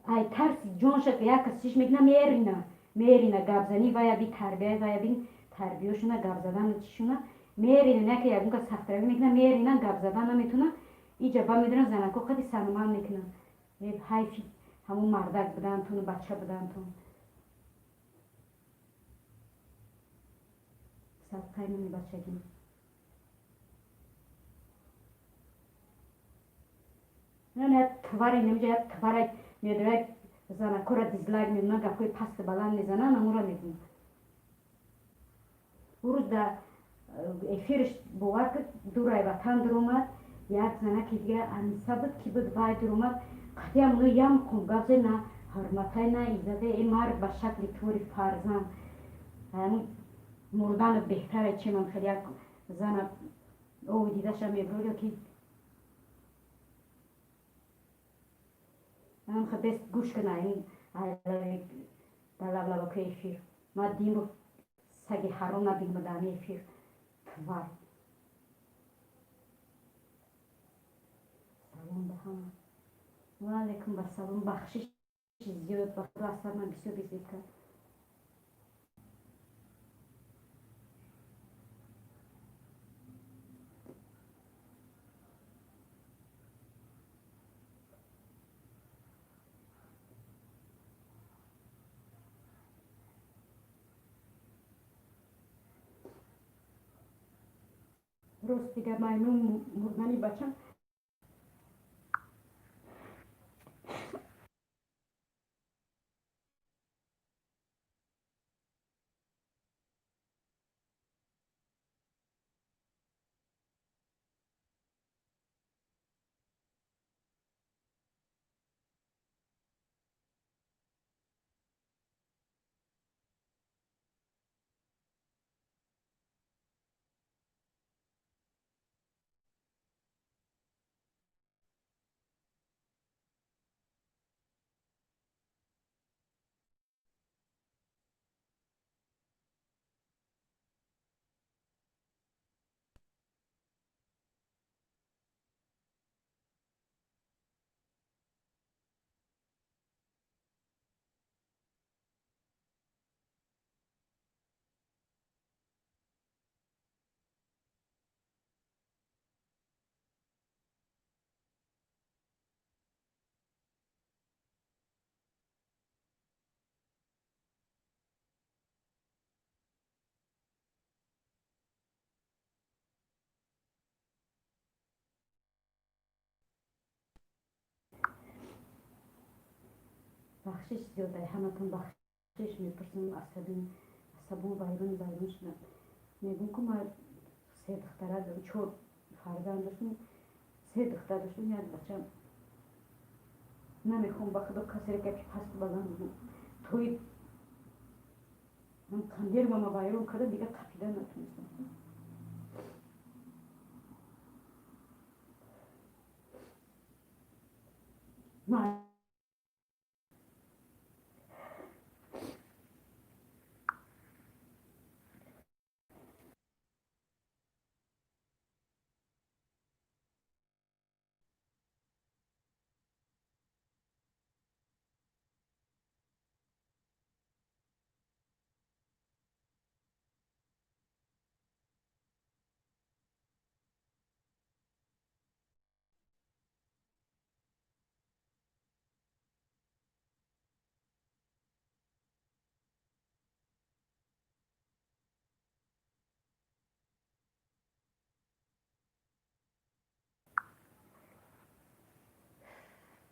A: ай тарси ҷонша як кас чиш мекуна, мерина, мерина. Гапзанӣ вая би, тарбия вая бин, тарбиёшуна, гап задан чишуна мерина. Яке ягон кас сахтравӣ мекуна, мерина, гап задан наметуна. Иҷа ба медонам, занако қади сануман мекунам. Ҳайфи ҳамун мардак будантуну бача будантун. Садқаи нони бачагӣ. Як твари намиҷа, як твара медорад, занакора дизлайк мемонад, гапҳои пасту баланд мезанад, намура мегӯям. Ӯ рӯз дар эфирш, бовар ки, дурай ватан дуромад, як занаки дига, Аниса буд, ки буд, вай дуромад, қатъиам оно ям қум гап зад, на ҳурматай, на иззате. Э, марг ба шакли твори фарзанд, мурданат беҳтаре, чемам хеле як зана ови дидаша мебурд ё ки бес гӯш кана. Ин дар лаблабакои эфир ма димбу саги ҳаром набинам дар эфир, твар. Салом ба ҳама. Ва алайкум ассалом. Бахшиш зиёд, ба худо, асабам бисёр безеб кард. Рост дигар, маймун мурдани бачам. Бахшиш зиёд, ай ҳаматон бахшиш мепурсам. Асабон вайрон вайрон шудам. Мегӯм, ку ма се духтара, чор фарзанд доштум, се духтар доштум, як бачам. Намехоҳам, ба худо, касеро гапи пасту баланд бигӯм. Тои нервама вайрон карда, дигар қапида натонистам. Ма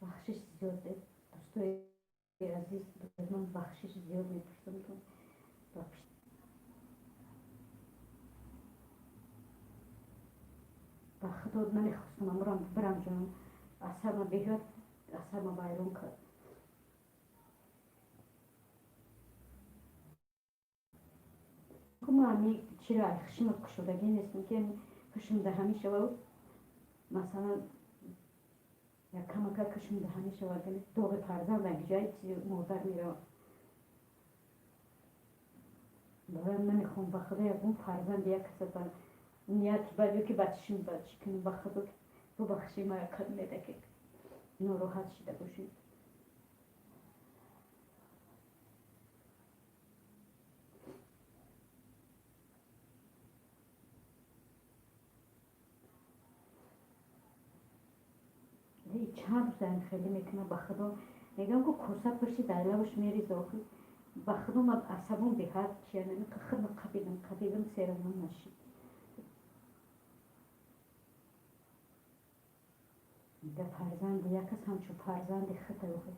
A: бахшиш зиёд, дӯстои азиз, ман бахшиш зиёд мепурсам. Ба худо, намехостам амрам бирамҷонам, асабма беҳиёт, асабма вайрон кард. Ма ами чира хишма кушодагӣ нестам, ки хишм даҳанӣ шава. Масалан, як камака хишм даҳанӣ шавад, доғи фарзанд ҷои чизи модар меравад. Бароям намехоҳам, ба худо, ягон фарзанди як каса ба нияти бад ё ки ба чишм ба чӣ кунам. Ба худо, бубахши ма, медаке. Нороҳат шида бошед. Чанд рӯза хеле мекунам, ба худо мегӯям, ку коса пушти дайлаваш мереза. Охи, ба худо ман асабом беҳад чия, худма қапидам, қапидам, серамон нашид. Да фарзанди як кас ҳамчун фарзанди худа, охи,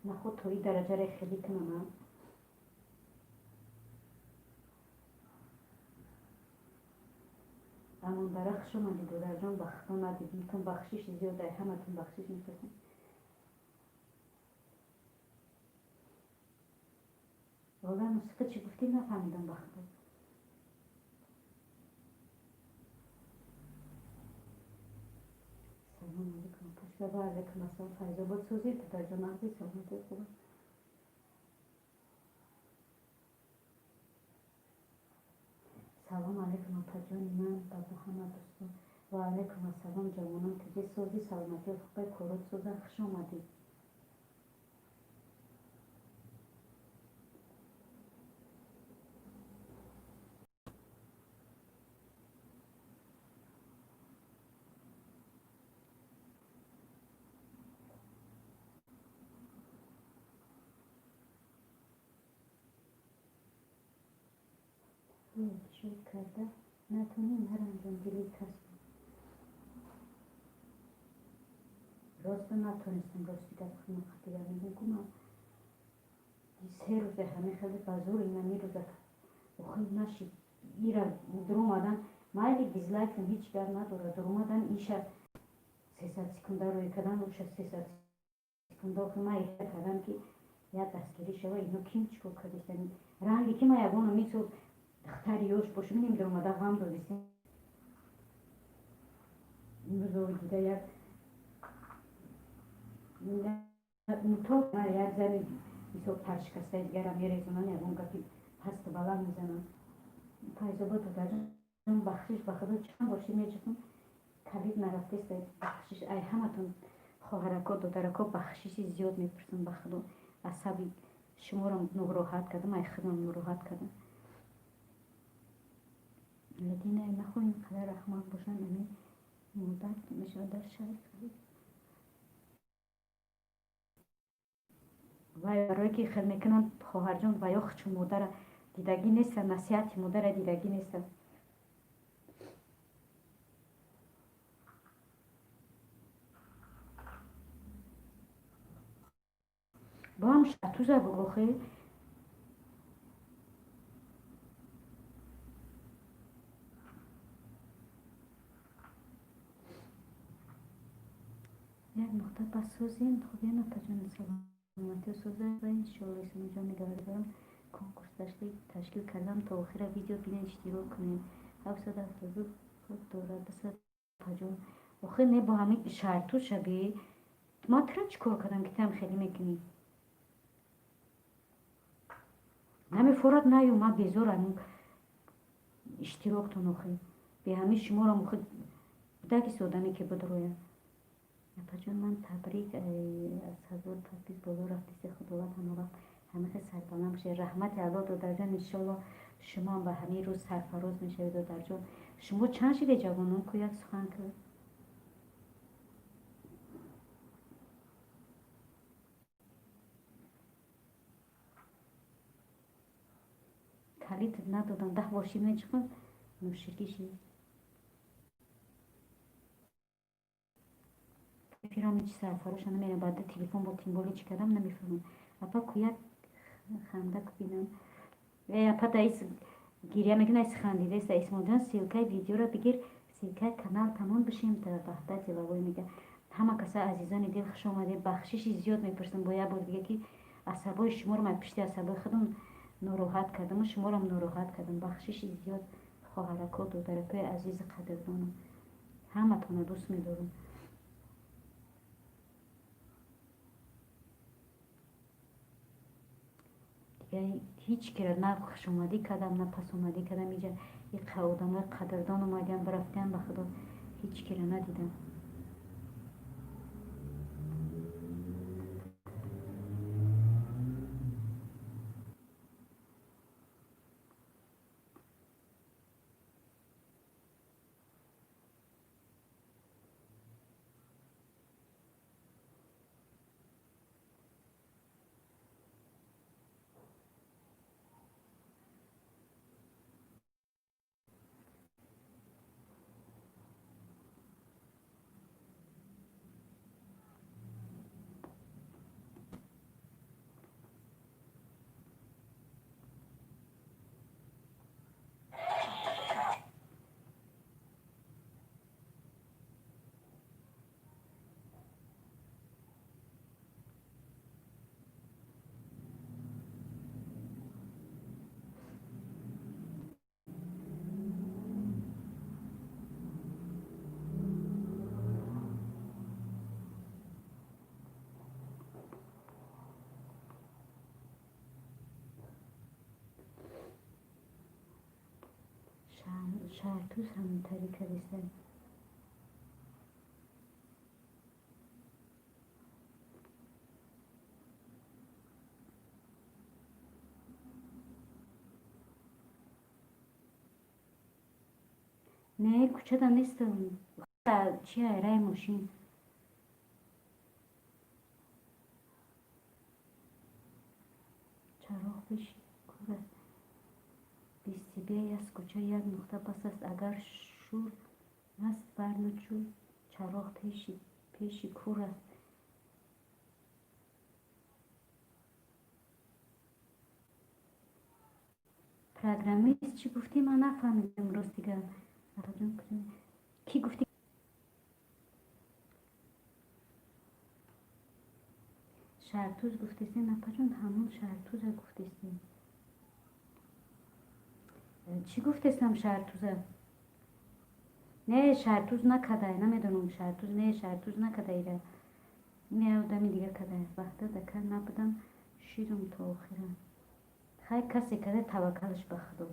A: наход то и дараҷаре хеле кунам. Амондара, хуш омадӣ, додарҷон. Ба худо надидимтон, бахшиши зиёд, ай ҳаматон бахшиш мепурсам. Валла, мусиқӣ чӣ гуфтӣ, нафаҳмидам, ба худо. Салом алейкум, пашка. Ва алейкум ассалом, Файзобод. Сӯзи, додарҷон, азиз, саломатӣ, хуб. Салом алейкум, апаҷони ман ба ҳама дӯстон. Ва алейкум ассалом, ҷавонон, тиҷи, сози, саломатӣ, хубай, корот соза. Хуш омадед. Шуд карда натонӣ, наранҷон дили касро. Роста натонистам, рости гап, худма мегӯм, ку ман 3 рӯзе ҳамин хеле ба зур инами рӯза охир нашид. Ира дуромадан майли, дизлайкам ҳеҷ гап надорад. Дуромадан иша 300 секунда рӯй кардан, уша 300 секунда. Охир ман эҳтиёт кардам, ки як дастгирӣ шава. Ино ким, чӣ кор кардистан? Ранге ки ман ягона мисол духтари ёш бошам, инем дуромада ғам додистем. Имрӯз дида як як зани мисол таршикастаи дигарам мерезонанд, ягон гапи пасту баланд мезананд. Файзобод, додарҷон, бахшиш, ба худо, чанд бор ши меҷухм, калид нарафтест. Бахшиш ай ҳаматон, хоҳарако, додарако, бахшиши зиёд мепурсам. Ба худо, асаби шуморо нороҳат кардам, ай худам нороҳат кардам. Лекин нахоҳем қадар аҳмақ бошанд. Ами модар мешавад дар шаҳри вай, барое ки хел мекунанд, хоҳарҷон, ва ё чун модара дидагӣ нестанд, насиҳати модара дидагӣ нестанд. Бо ҳам шатуза бугохе. Як нуқта пас созем. Хуб, я напаҷон, саломатиё, соза ва иншоалло. Исомҷон, нигаҳдорам. Конкурс ташкил кардам, то охира видео бинед, иштирок кунед. 772 код дорад дасад паҷон. Охир не, бо ҳамин шарту шаби ман тура чӣ кор кардам, ки там хеле мекунӣ? Намефорад, наю, ман безорам иштироктон. Охир беҳамин шуморам, охир будаки одаме ки будроя. Апаҷон, ман табрик, аз 1000 подпись боло рафтиси. Худованд ҳамавақт ҳамихе сарбаланд бошед. Раҳмати Алло, додарҷон. Иншолло, шумоам ба ҳамин рӯз сарфароз мешавед, додарҷон. Шумо чанд шиде, ҷавонон, ку як сухан ку? Калид надодам, 10 бор ши меҷиқам, нӯшикӣ ши. Фирам ҳеч сарфароша намерам. Баъда телефон бо тимболи чӣ кардам, намефаҳмам. Апа, ку як ханда ку бинам. Э, апа, даис гиря мекунад, айс хандидаест. Исмоилҷон, ссылкаи видеоро бигир, ссылкаи канал тамом бишем. Ваҳдат деловой мега. Ҳама каса, азизони дил, хуш омадед. Бахшиши зиёд мепурсам бо як бор дига, ки асабои шуморо ман пишти асабои худам нороҳат кардаму шуморам нороҳат кардам. Бахшиши зиёд, хоҳарако, додаракои азизи қадрдонам, ҳаматонро дӯст медорам. Дига ҳеҷ кира на хушомадӣ кардам, на пасомадӣ кардам. Иҷа иқа одамои қадрдон омадиам, барафтиам, ба худо, ҳеҷ кира надидам. Шаҳртуз ҳамтарӣ кардиста. Не, кӯчада нестам. Чи, айраи мошин. Чароғ пеши кур аст. Без тебя я скучаю, як нуқта бас аст. Агар шур аст, барначӯ, чароғ пеши кур аст. Программист чӣ гуфтӣ, ман нафаҳмидам, рости гап. Кӣ гуфтӣ? Шаҳртуз гуфтесем, апаҷон, ҳамон Шаҳртуза гуфтесем. Чӣ гуфтесам Шаҳртуза? Не, Шаҳртуз накардай, намедонам, Шаҳртуз, не, Шаҳртуз накарда ира. Не, одами дига кардай. Ваҳдат ака, набудам, шидум то охира. Хай, касе карда, таваккалаш ба Худо.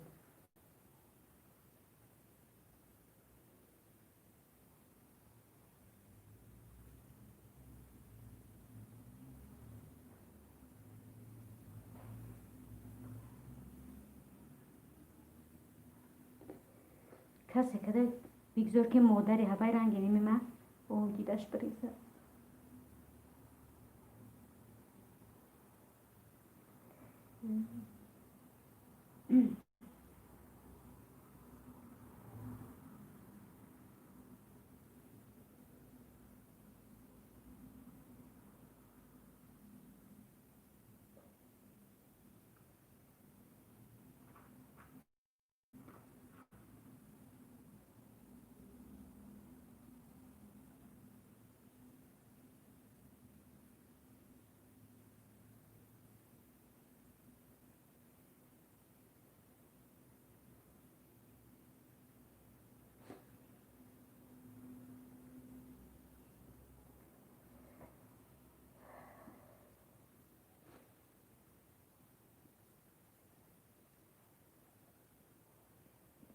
A: Касе када, бигзор, ки модари ҳавай ранги ними ма дидаш бирезад.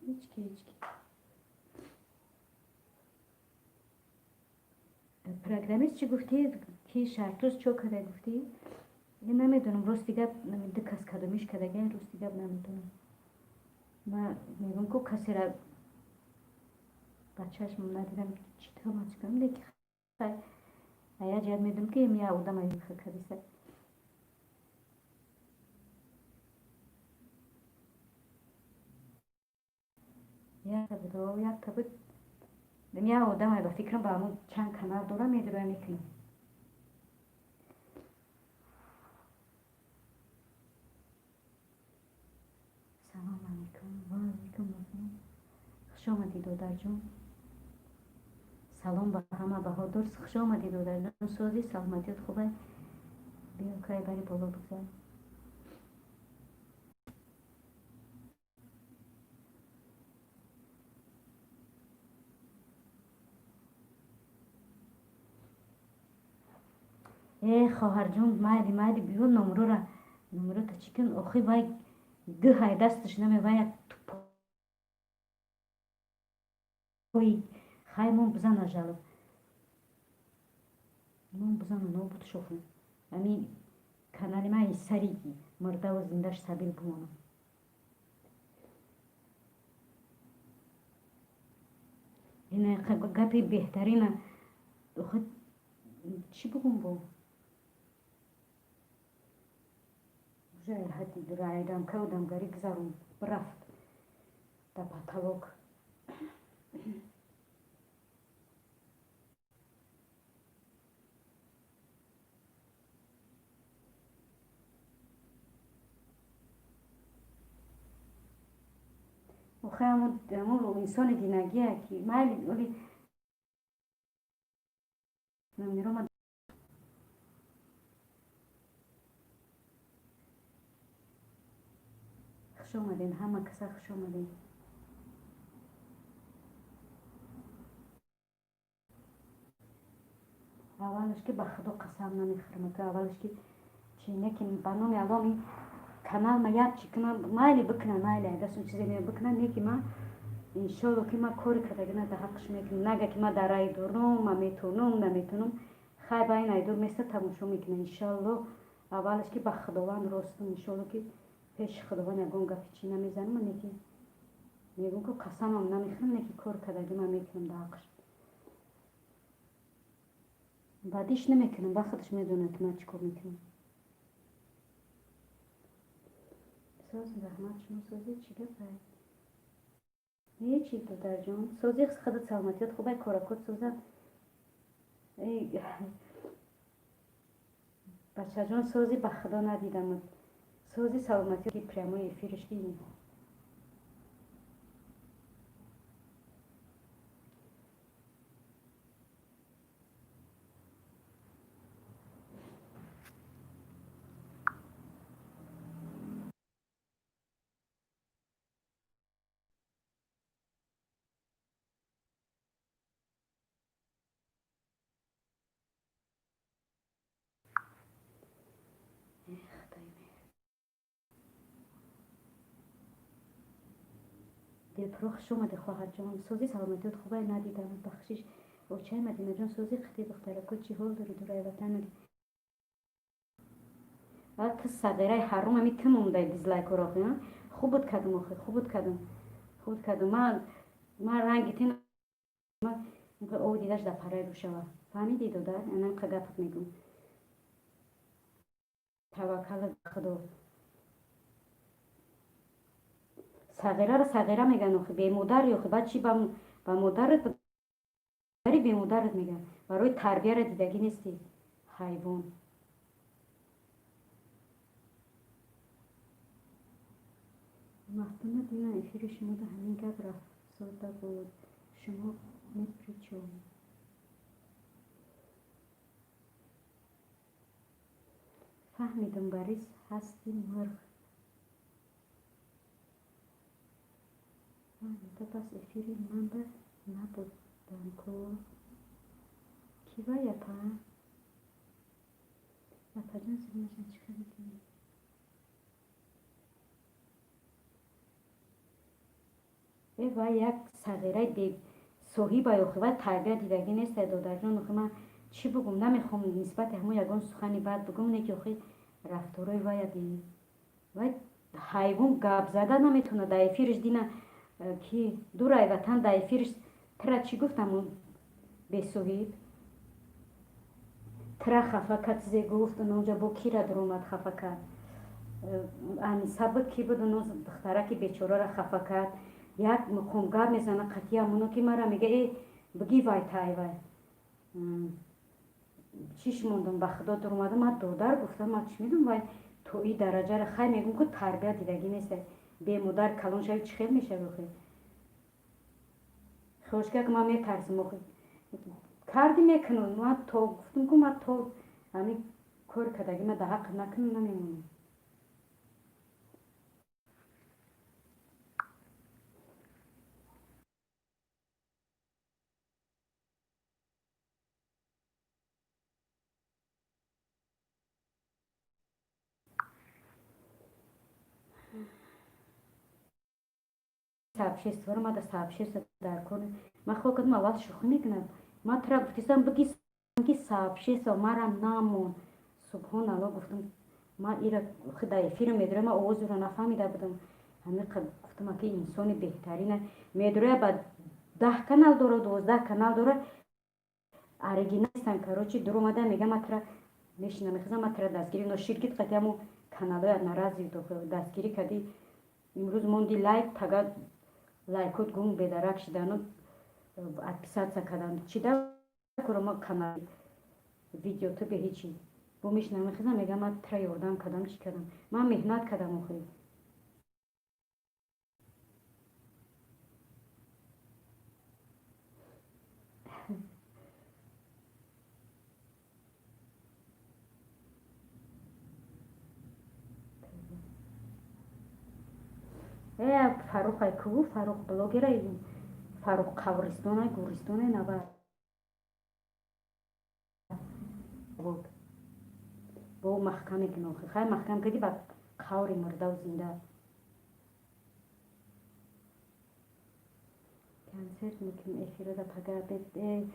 A: Ҳечки, ҳечки. Программист чӣ гуфтӣ, ки Шаҳртуз чо када гуфтӣ? Намедонам, рости гап, ду кас кадомиш кадага, рости гап, намедонам. Ма мегӯм, ку касера ба чашмам надидам, чӣ тавр чикам, леки хай, як ҷиҳат медонам, ки я одам кадиса. Якта буд, як одаме, ба фикрам, ба ҳамун чанд канал дора, медура, мекунам. Салом алейкум. Ва алейкум ассалом. Хуш омадӣ, додарҷон. Салом ба ҳама. Баҳодур, хуш омадӣ, додарҷон. Созӣ, саломатият хубай? Биё, край бари боло бигзар. Э, хоҳарҷон, майли, майли, биё, номрора, номрота чӣ кун? Охи, вай гӯҳай дасташ наме, вай як тупои хай мон бизана, жалоб мон бизана, нобуд шохем. Ами канали ман сари мурдаву зиндаш сабил бимонам. Ина гапи беҳтарина. Охи, чӣ бугум? Бо уже ҳадди райрамка одамгарӣ гузарон, рафт да потолок. Охи, ҳамун инсони динагия, ки майли, оли номерома. Хуш омадем, ҳама каса хуш омадем. Аввалаш, ки ба Худо қасам намехӯрам, ки аввалаш, ки чи неки, ба номи Аллоҳ, ин канал ма як чи кунам, майли, бикунам, майли, дастон чизе ме бикунам, неки ма Иншолло, ки ман кори кардагина дар ҳаққш мекунам. Нага ки ман дар рай дурум, ман метонум, наметонум. Хай, ба ин айдур места, тамошо мекунам. Иншолло, аввалаш ки ба Худованд ростум. Иншолло, ки пеши Худованд ягон гапи чӣ намезанам, неки мегӯм, ки қасамам намехӯрам, неки кор кардаги ман мекунам дар ҳаққш. Баъдиш намекунам, ба худаш медонад, ки ман чӣ кор мекунам. Соз, раҳмат, шумо созӣ? Чӣ гапай? Ҳечи, додарҷон, созӣ, худат саломатиёт хубай, коракот соза. Бачаҷон, созӣ, ба Худо надидам. Сози, саломатӣ. Прямой эфирш ки дилпуро. Хуш омадӣ, хоҳарҷон. Сози, саломатиёт хубай? Надидам, бахшиш. Очаи Мадинаҷон, сози, қити духтарако, чӣ ҳол дорӣ? Дураи ватан ту сағираи ҳаром, ами ту мондай дизлайкоро. Хуб буд кардам, охи, хуб буд кардам, хуб буд кардам. Ман ранги тин ов дидаш дар параи рӯшава, фаҳмидӣ, додар? Анам гапат мегӯм. Таваккал Худо. Сағираро сағира мегӯянд, охи, бемодари, охи, баъд чӣ ба модарат дари бемодарат мегӯянд? Барои тарбияро дидагӣ нестӣ, ҳайвон. Мафтуна дина, эфири шумода ҳамин гап рафтода буд. Шумо ни при чём. Фаҳмидам, Борис ҳасти мурғ. Пас эфири манба набудам ку. Ки вай, апа? Апаҷон, сигнашан чӣ хеле? Э, вай як сағираи бесоҳибай, охи, вай тарбия дидагӣ нестай, додарҷон. Охи, ман чӣ бугум? Намехоҳам нисбати ҳамон ягон сухани бад бугум, не ки, охи, рафторои вая би. Вай ҳайвон, гап зада наметавонад. Дар эфириш дина ки дурай ватан дар эфириш тра чӣ гуфт? Ҳамон бесоҳиб тра хафа кард, чизе гуфт. Онҷа бо кира дуромад, хафа кард. Аниса буд, ки буд, оно духтараки бечораро хафа кард. Як муқом гап мезана қатъи ҳамоно, ки мара мега: «Э, бигӣ вай тай вай чиш мондам». Ба Худо, дуромада, ман додар гуфтам, ман чӣ медонам, вай то и дараҷаро. Хай, мегӯм, ку тарбия дидагӣ нест. Бемодар калон шави, чӣ хел мешави, охи? Хӯшка, ман метарсам, охи. Карди мекунам, ман то гуфтам, ку ман то ҳамин кори кардагӣ ман дар ҳаққ накунам, намемонам. Сообществоро ма да сообщество дар кор. Ман хо кардам, аввал шӯхӣ мекунам. Ман тра гуфтисам, биги ки сообщество мара намон. Субҳон Алло, гуфтам, ман ира дар эфира медурам, ман овозиро нафаҳмида будам. Ҳамин гуфтам, ки инсони беҳтарина медуроя, ба 10 канал дора, 12 канал дора, оригиналистан. Короче, дуромада мега, ман тра мешинам, мехезам, ман тра дастгирӣ ноширкит қати ҳамун каналҳои нарази дастгирӣ кардӣ. Имрӯз монди лайк, пага лайкот гум, бедарак шидану отписаться кардан. Чида курома канал видео ту бе ҳечи бо мешинам, мехезам, мегам, ман тра ёрдам кардам, чӣ кардам? Ман меҳнат кардам, охи. Э, Фаррух, ай ку Фаррух блогера, Фаррух қабристонай, гӯристонай нава буд. Бо маҳкам мекунам, охи. Хай, маҳкам кардӣ ба қаври мурдаву зинда. Консерт мекунем, эфирода пага.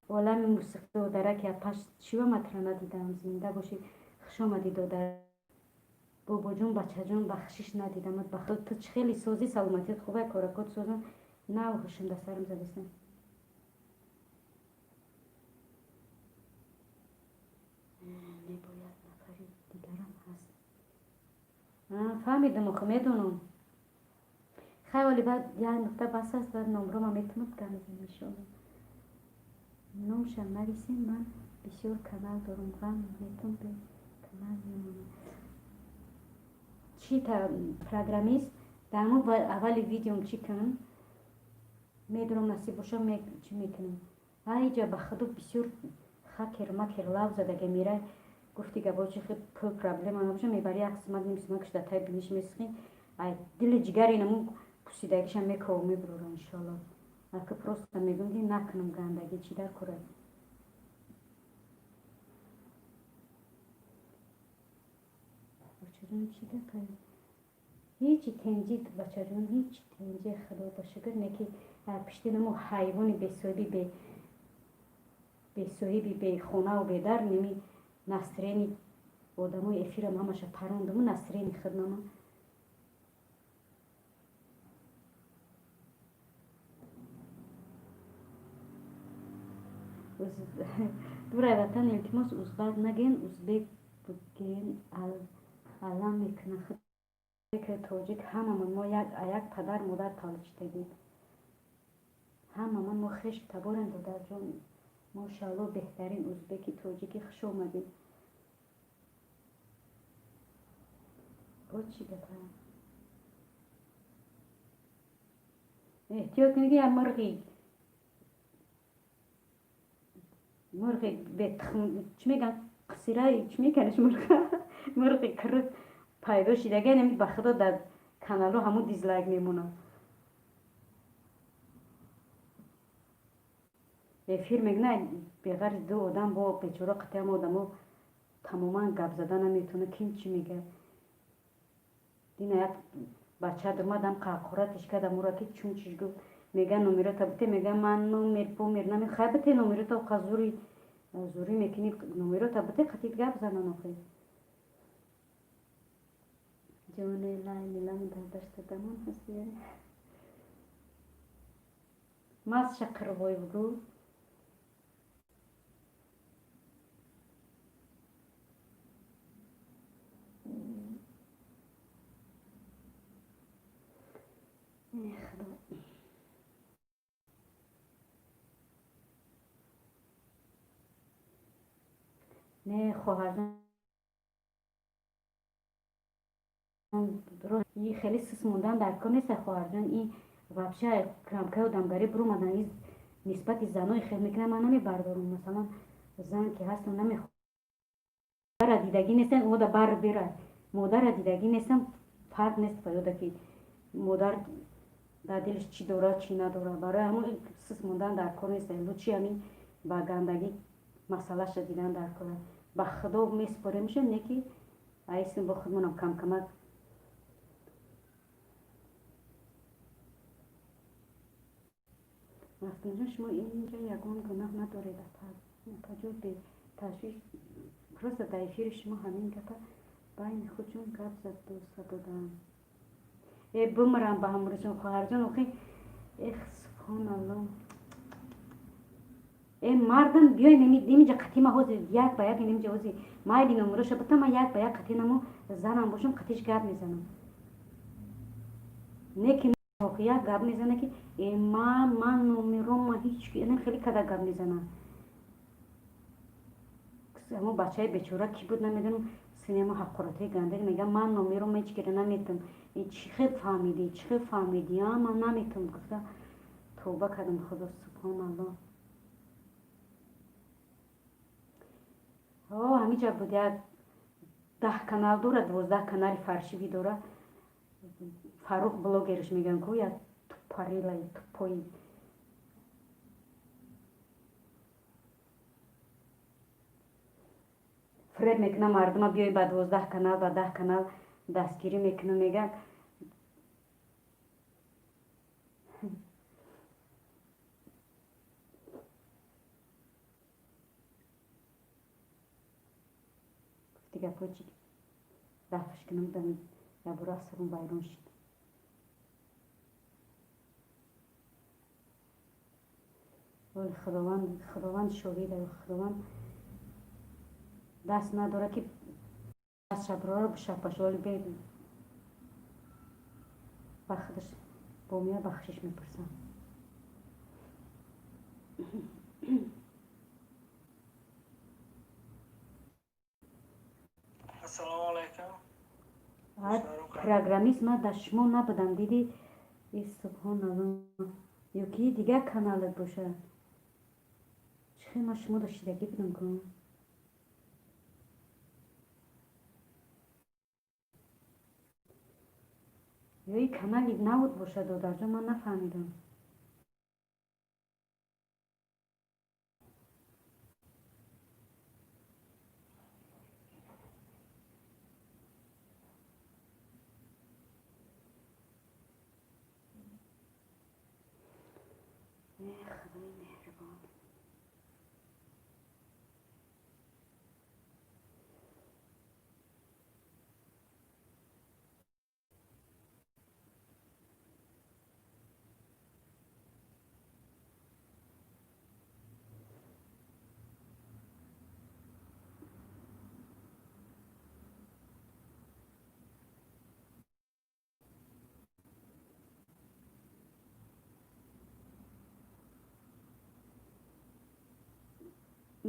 A: Олами мусиқӣ, додараки апаш, чива матра надидам. Зинда бошӣ, хуш омадӣ, додар. Бобоҷон, бачаҷон, бахшиш, надидамат. Ба худо, ту чӣ хеле созӣ, саломатият хубай, коракот созан. Нав ҳушм да сарам задистам. Мебояд, нафари дигарам ҳаст. Фаҳмидам, охи медонам. Хай, оли баъд як нуқта бас аст, баъд номрома метавонад гап мезанем, иншоалло. Номшам нависем, ман бисёр канал дорам, ғам метон бе канал мемонам. Чӣ та программист дар мо аввали видеом чӣ кунам, медонам, насиб боша, чӣ мекунам. Айҷа, ба худо, бисёр хакер макер лав задага мера. Гуфти гапо, чи хел пул проблема набоша, мебари як қисмат, ним қисмат кушда тай биниш месихи, ай дили ҷигари наму пусидагиша мекова, мебурора, иншоалло. Ака, просто мегӯм, ки накунам гандагӣ, чӣ дар кора. Бачаҷон, чӣ гапа? Ҳечи, тенҷи, бачаҷон, ҳеч, тенҷи, худо ба шукр. Не ки пишти намо ҳайвони бесоҳиби, бесоҳиби, бехонаву бедар, неми настроение одамои эфирам ҳамаша парондаму настроение хидмама. Дурай ватан, илтимос, узбак наген, узбек буген, алам мекунад. Тоҷик ҳамамон мо як падар модар таваллуд шудагӣ, ҳамамон мо хеш таборем. Додарҷон, мошаалло, беҳтарин узбеки тоҷикӣ, хуш омадед. Бо чӣ гапа? Эҳтиёт кунед, ки як мурғи бетухм, чӣ мегӯянд, қисира, чӣ мекунаш, мурғи кирик пайдо шидаги, нами, ба худо, дар каналҳо ҳамун дизлайк мемонад. Эфир мекунад, беғарзи ду одам, бо бечора қатъиам одамо тамоман гап зада наметавонад, ким чӣ мегӯяд. Дина як бача омадам, қақоратиш кардам ӯра, ки чун чиш гуфт, мега номерота бите, мега ман номер помер наме. Хай, бите номерота, қа зури зурӣ мекунӣ, номерота бите, қатид гап занан охи. Ҷоне, лайли лам, дар дашта дамон ҳасти, мазша қирбой бугӯ. Худо. Не, хоҳарҷон, хеле сис мондан дар кор нест, хоҳарҷон. И вообще крамкаи одамгарӣ биромадан, и нисбати занои хел мекунам, ман намебардорам. Масалан, зан ки ҳастам, намехоҳара дидагӣ нестам, ода бар бира, модара дидагӣ нестам, фарқ нест ба ёда, ки модар дар дилаш чӣ дорад, чӣ надорад. Барои ҳамон сис мондан дар кор нест, лучше ҳамин ба гандагӣ масъалаша дидан дар кор. Ба худо месупоремша, не ки айсим бо худмонам камкамак. Мафтунҷон, шумо инҷа ягон гуноҳ надоред, апаҷон, беташвиш. Просто дар эфири шумо ҳамин гапа байни худшон гап задоса буданд. Э, бимирам ба ҳамрӯзон, хоҳарҷон, охи, эх, субҳоналло. Э, мардам, биёй инҷа қатима, ҳозир як ба як инҷа, ҳозир майли номероша бута, ман як ба як қатӣ намо занам бошам, қатиш гап мезанам. Не ки як гап мезана, ки э, ман номерома ҳеч хеле када гап мезана. Ҳамо бачаи бечора кӣ буд, намедонам, синема ҳақоратҳои гандаги мега, ман номерома ҳеч кира наметам. Чӣ хел фаҳмидӣ, чӣ хел фаҳмидӣ? А ман наметам, гуфта, тавба кардам, худо, субҳоналло. О, ҳамиҷа буд, як 10 канал дорад, 12 канали фаршивӣ дорад, Фаррух блогерш мегӯянд ку, як тупорылый тупой. Фиреб мекунам мардума, биёй ба 12 канал, ба 10 канал дастгирӣ мекунам, мегӯяд. гапҳо чи дафш кунам, ябура асабам вайрон шид. Вале Худованд шоҳид, Худованд даст надорад, ки дастша бирора бишапаш, вале ба худаш бо мея бахшиш мепурсам.
B: Ассалому алайкум.
A: Программист, ман дар шумо набудам, дидӣ? И субҳоналло, ё ки дигар каналат бошад? Чӣ хел ман шумо дошидагӣ будам ку? Ё и канали навуд бошад, додарҷон, ман нафаҳмидам. Худои меҳрубон.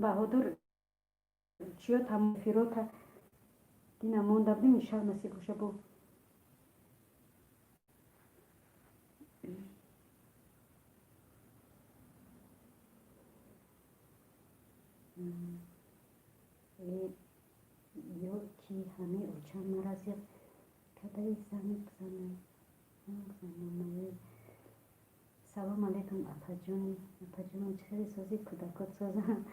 A: Баҳодур, чиё тамофирота дина монда будем, иншалла, насиб боша, бо ё ки ҳамаи очам мара зиқ кадаи, занг бизанам. Салом алайкум, апаҷони, апаҷонам, чӣ хеле созӣ, кӯдакот созанд?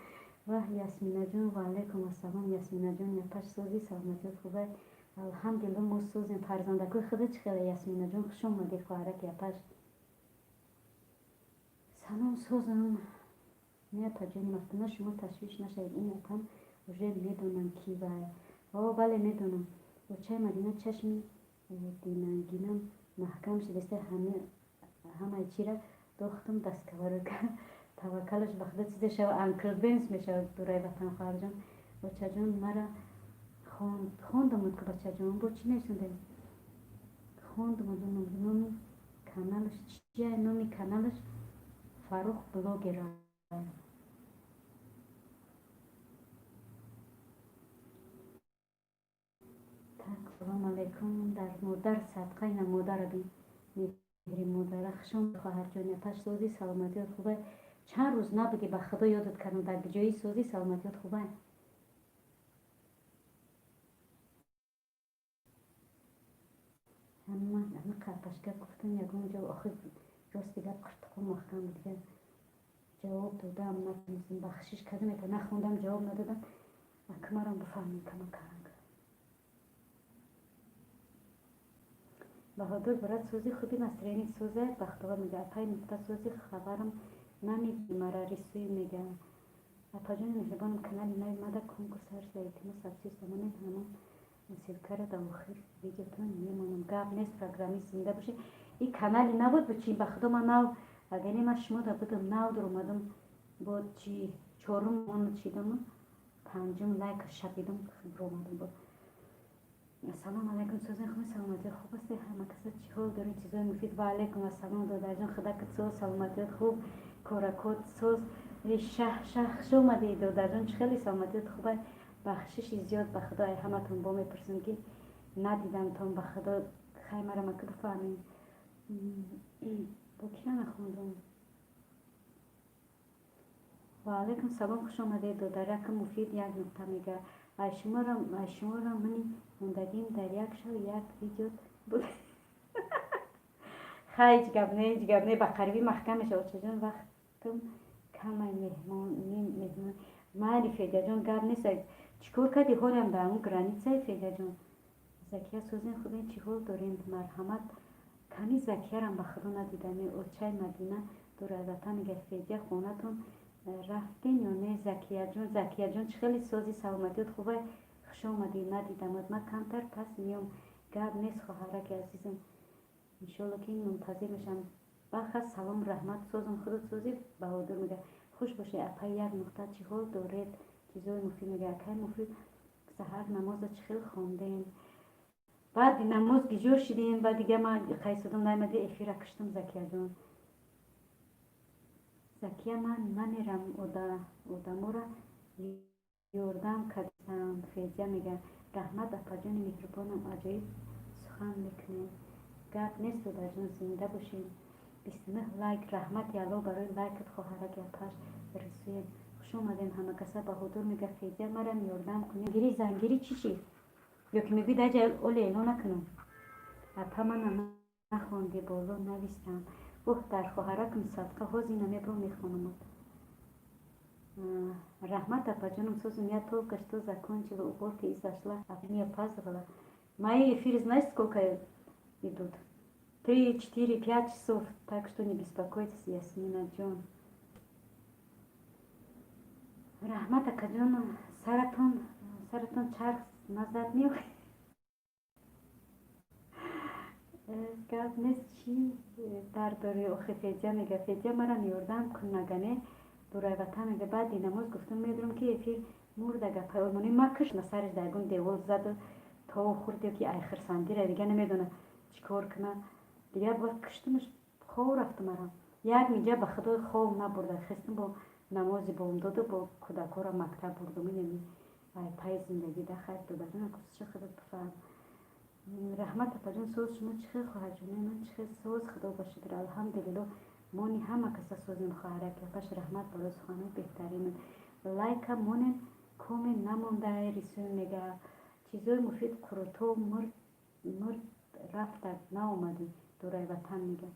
A: Ваҳ, Ясминаҷон, ва алайкум ассалом, Ясминаҷон, япаш, созӣ, саломатиёт хубай? Алҳамдулилла, мо созем. Фарзандакои худо чӣ хеле? Ясминаҷон, хуш омадӣ, хоҳарак япаш. Салом, созам. Не, апаҷони Мафтуна, шумо ташвиш нашавед, ин апам уже медонам, ки вай. О, бале, медонам. Очаи Мадина, чашми динангинам маҳкам шудаста, ҳамаи чира дохтам дасткаваро, таваккалаш ба худо, чизе шава, анкл Бенс мешавад дураи ватан. Хоҳарҷон, очаҷон, мара хондам ку, бачаҷон, бо чӣ нависондем? Хондам. Номи каналаш чия? Номи каналаш Фарух Блогер. Так, салому алайкум, дар модар садқа, ина модара бин, меҳри модара. Хушом, хоҳарҷон, апаш, созӣ, саломатиёт хубай? Чанд рӯз набудӣ, ба худо ёдат кардам. Дар ҷои созӣ, саломатиёт хубай? Ҳама қарпашка гуфтам, ягон ҷо охир, рости гап, қиртуқо маҳкам буд, дигар ҷавоб додам натонистам, бахшиш кардам, это нахондам, ҷавоб надодам. Акмарам бифаҳмем камакак. Баҳодур, брат, сӯзи, хуби, настроение сӯза. Бахтовар мега, апай нуқта, сӯзи, хабарам намедӣ, мара рисуй мега. Апаҷони меҳрибонам, канали нави мада конкурс ҳарса, илтимос, абсӯс намонед, ҳамон ссылка ра дар охир видеотон мемонам. Гап нест, программист, зинда бошед. И канали набуд, бу чи, ба худо, ман нав, агар не, ман шумо да будам, нав дуромадам, бо чи чорум он чидам, панҷум лайк шапидам, ромадам. Бо ассалому алайкум, сӯзин, хуби, саломатиёт хуб аст? Ҳама каса чӣ ҳол дорем? Чизои муфид. Ва алайкум ассалом, додарҷон, худакат соз, саломатиёт хуб, коракот соз? Шаҳ шаҳ, хуш омадӣ, додарҷон, чӣ хеле, саломатиёт хуба? Бахшиши зиёд, ба худо, ай ҳаматон бо мепурсам, ки надидамтон, ба худо, хай мара мака бифаҳмем. Бо кира нахондам? Ва алайкум салом, хуш омадед, додарака. Муфид як нуқта мега, ай шуморо мани мондагим дар як шав як видео буд. Хай, ҳеҷ гап не, ҳеҷ гап не, ба қарибӣ маҳкам мешавад. Очаҷон, вақтам камай, меҳмон, меҳмон. Майли, Федяҷон, гап нест. Чӣ кор кардӣ? Ҳолям дар ҳамон граница и, Федяҷон? Закия, сӯзин, худо, чӣ ҳол дорем? Марҳамат, кани Закиярам ба худо надидам. Очаи Мадина дур аз ватан мега, Федя, хонатон рафтем ё не? Закияҷон, Закияҷон, чӣ хеле, сози, саломатиёт хубай? Хуш Хушомадӣ, надидамад. Ман камтар пас меём. Гап нест, хоҳараки азизам, иншолло ки мунтазир мешавам. Баха, салом, раҳмат, созам, худот созӣ. Баҳодур мега: хуш бошед, апа. Як нуқта, чӣ ҳол доред? Чизои муфид мега. Акай Муфид, саҳар намоза чӣ хел хондем? Баъди намоз гиҷор шидем, ба дига ман қайсодам наомади, эфира киштам. Закияҷон, Закия, ман намерам, одаморо ёрдам кардам. Фезия мега: раҳмат, апаҷони меҳрубонам, аҷоиб сухан мекунем. Гап нест, додарҷон, зинда бошед. 29 лайк, раҳмати Алло барои лайкат, хоҳараки апаш рисуем. Хуш омадем ҳамакаса. Баҳодур мега: Фезия, марам ёрдам кунем. Гири, зангири, чӣ чи ё ки мегӯи даҷа оле эълон накунам? Апа, мана нахонди, боло навистам. Уҳ, дар хоҳаракам садқа, ҳозир намебро, мехонамад. Раҳмат, апаҷонам, созум. Я только что закончила уборку и зашла, не опаздывала. Мои эфиры, знаешь, сколько идут? 3, 4, 5 часов, так что не беспокойтесь. Ясмина ҷон, раҳмат, акаҷон. Саратон чарх назад меохӯ. Гап нест, чӣ дард дорӣ охи? Федя мега: Федя, марам ёрдам кун, магане дурайватан. Мега: баъди намоз гуфтам, медонам ки эфир мурда. Гапҳои олмонӣ ма киш на сараш дар ягон девол заду то хурд ё ки ай хирсандира дига намедона чӣ кор куна. Дигар бояд киштамаш, хов рафтам. Арам як миҷа, ба худои, хов набурда. Хестам, бо намози бомдоду бо кӯдакҳоро мактаб бурдум. Инами ай пайи зиндагӣ да. Хайр, додарҷон, акусиша худат бифаҳм. Раҳмат, апаҷон, соз. Шумо чӣ хел, хоҳарҷони ман, чӣ хел? Соз, худо ба шукр, алҳамдулилло. Мони ҳама каса созем, хоҳараки апаш. Раҳмат барои суханои беҳтаринат. Лайка монем, коме намонда. Рисӯй мега: чизои муфид, қурутҳо мурд, рафта наомадӣ. Дурай ватан мега: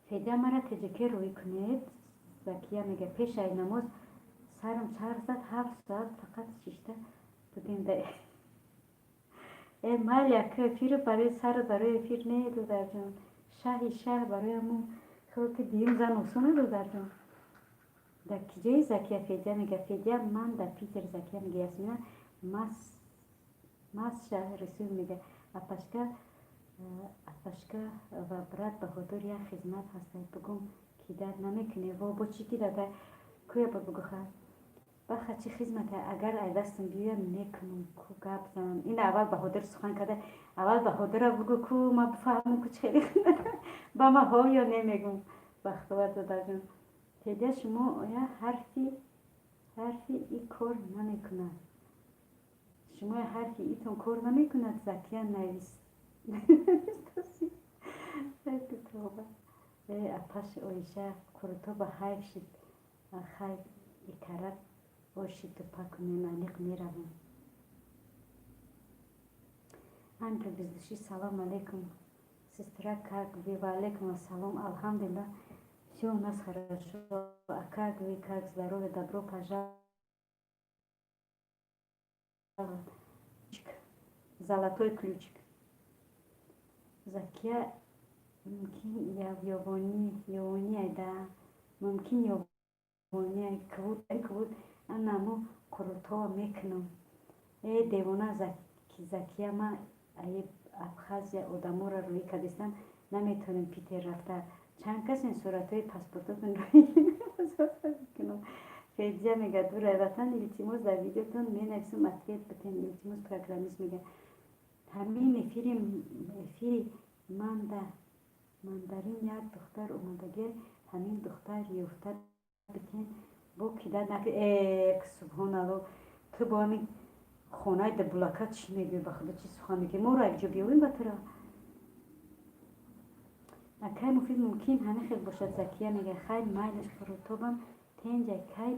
A: Федя, мара теҷаке рӯй кунед. Закия мега: пешаи намоз сарам чарх зад, 7 соат фақат шишта будем да. Э, майли, ака, эфиру барои сару барои эфир не, додарҷон. Шаҳи шаҳр барои ҳамун хел ки диюм зан осоне, додарҷон. Дар киҷои, Закия? Федя мега: Федя, ман дар Питер. Закия мега: Ясмина масша. Рисӯй мега: апашка, апашка ва брат Баҳодур, як хизмат ҳастад, бугум, кидат намекунӣ? Во, бо чӣ кидата? Кӯя ба бугу. Ха, баха, чӣ хизмате? Агар ай дастам биёям, мекунам ку, гап занам. Ин аввал Баҳодур сухан карда, аввал Баҳодура бугу ку, ма бифаҳмам ку чӣ хеле ба ма ҳо ё не мегум. Бахтовар, додарҷон. Федя, шумо оя ҳарфи и кор намекунад? Шумо ҳарфи итон кор намекунад? Закия навис. Э, апаши Оиша, қурутоба ҳайф шид. Хайр, икара оши тупа кунем, аниқ меравем. Ангел без души, салом алейкум, сестра, как вы? Ва алейкум ассалом, алҳамдулилла, все у нас хорошо, а как вы, как здоровье? Добро пожаловать, золотой ключик. Закия, мумкин ёвонӣ, ёвонӣ айда, мумкин ёвонӣ квуд квуд анаму қурутҳо мекунам. Э, девона Закия, ма аи Абхазия одаморо рӯӣ кардистам, наметавонем Питер рафта. Чанд касен, суратҳои паспортотон рӯӣ кунам. Федзия мега: дурай ватан, илтимос, дар видеотон менависам, ответ битен, илтимос. Программист мега: ҳамин эфири манда мандарин як духтар омадагӣ, ҳамин духтар ёфта битен, бо кида нак. Э, субҳоналло, ту бо ҳамин хонаи дабулака чӣ мегӯӣ? Ба худо, чӣ сухан мегӯӣ? Моро якҷо биёвем ба тура. Акай Муфид, мумкин ҳамин хел бошад. Закия мега: хайр, майлаш, қурутобам тенҷа, кай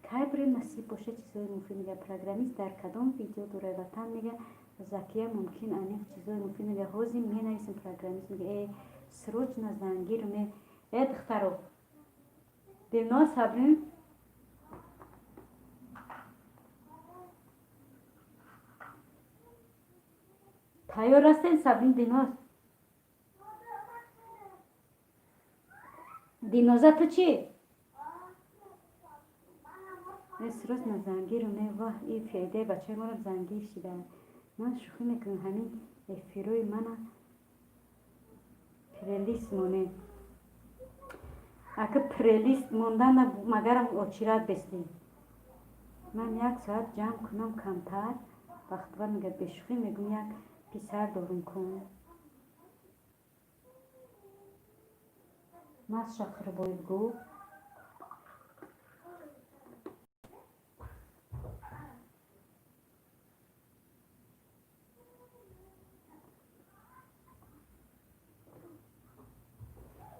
A: кай бурем, насиб бошад. Чизои муфид мега: программист, дар кадом видео? Дурай ватан мега: Закия, мумкин аниқ. Чизои муфид мега: ҳозир менависем. Программист мега: э, срочно зангир ме. Э, духтаро, Дилноз, Сабрин, тайёр ҳастен? Сабрин, Дилноз, Дилноза, ту чӣ? Срочно зангиру не, ваҳ, и федаи бачаи моро зангир шида. Ман шӯхӣ мекунам, ҳамин эфирои мана плейлист монед. Ака, плейлист мондан магарам очират бестӣ. Ман як соат ҷамъ кунам камтар. Бахтовар мегӯяд, бешӯхӣ мегӯм, як писар дорум кун. Масша Қирбоев гуфт.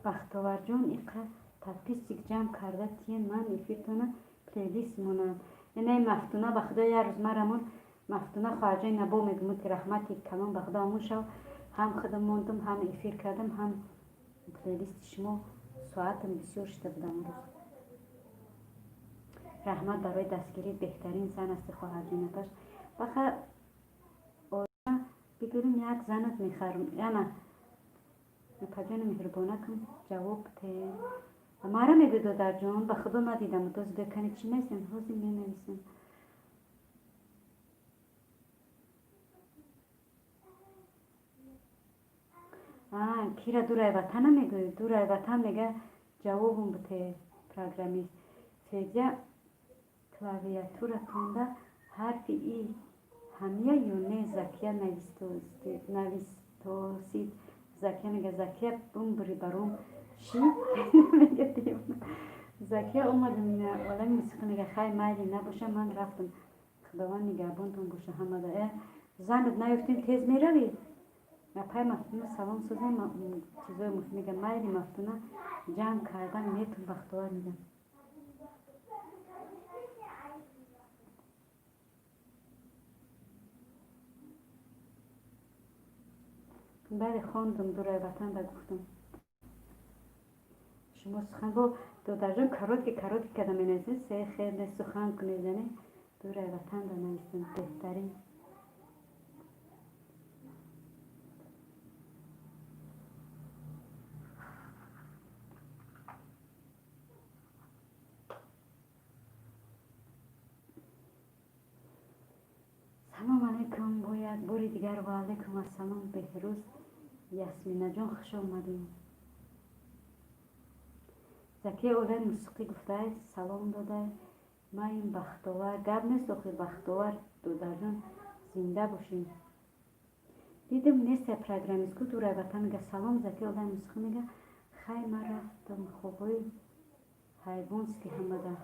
A: Бахтоварҷон, иқа подписчик ҷамъ карда тиен, ман эфиртона плейлист монам. Инаи Мафтуна, ба худо, як рӯз марамон Мафтуна хоҳарҷони набо мегӯм, ки раҳмати калон, ба худо, ҳамун шав ҳам худам мондум, ҳам эфир кардам, ҳам плейлисти шумо соатам бисёр шида будам рӯз. Раҳмат барои дастгирӣ, беҳтарин зан ҳасти, хоҳарҷонаташ. Баха бигирим, як занат мехарам. Яна апаҷони меҳрубонакам, ҷавоб те. Мара мегӯ, додарҷон, ба худо надидам, дозида кани чӣ нестем, ҳозир менависем. Кира дурай ватана мегӯӣ? Дурай ватан мега, ҷавобум буте, программист. Федя, клавиатуратонда ҳарфи и ҳамия ё не? Закия навистосид. Закия мега, Закия бумбури баром чӣ мега. Закия омадам олами мусиқӣ мега, хай, майли, набоша, ман рафтам, худованд нигаҳбонтон боша ҳамада. Э, занат наёфтем, тез меравӣ. Апай Мафтуна, салом созем, чизои муфид мега, майли, Мафтуна, ҷамъ кардан метун, бахтовар мегам. Бале, хондум, дурай ватан да гуфтам. Шумо сухан бо додарҷон короткий короткий када менависед, се хеле сухан кунед, яъне дурай ватан да нависем, беҳтарин. Салом алейкум, бо як бори дигар, ва алейкум ассалом, Беҳрӯз, Ясминаҷон, хуш омадем. Закия олами мусиқӣ гуфтай, салом додай. Ман ин Бахтовар гап нест охи, Бахтовар додарҷон, зинда бошем. Дидим нестай программист ку дурай ватан мега, салом, Закия олами мусиқӣ мега, хай, ман рафтам, хобҳои ҳайвонски ҳамада.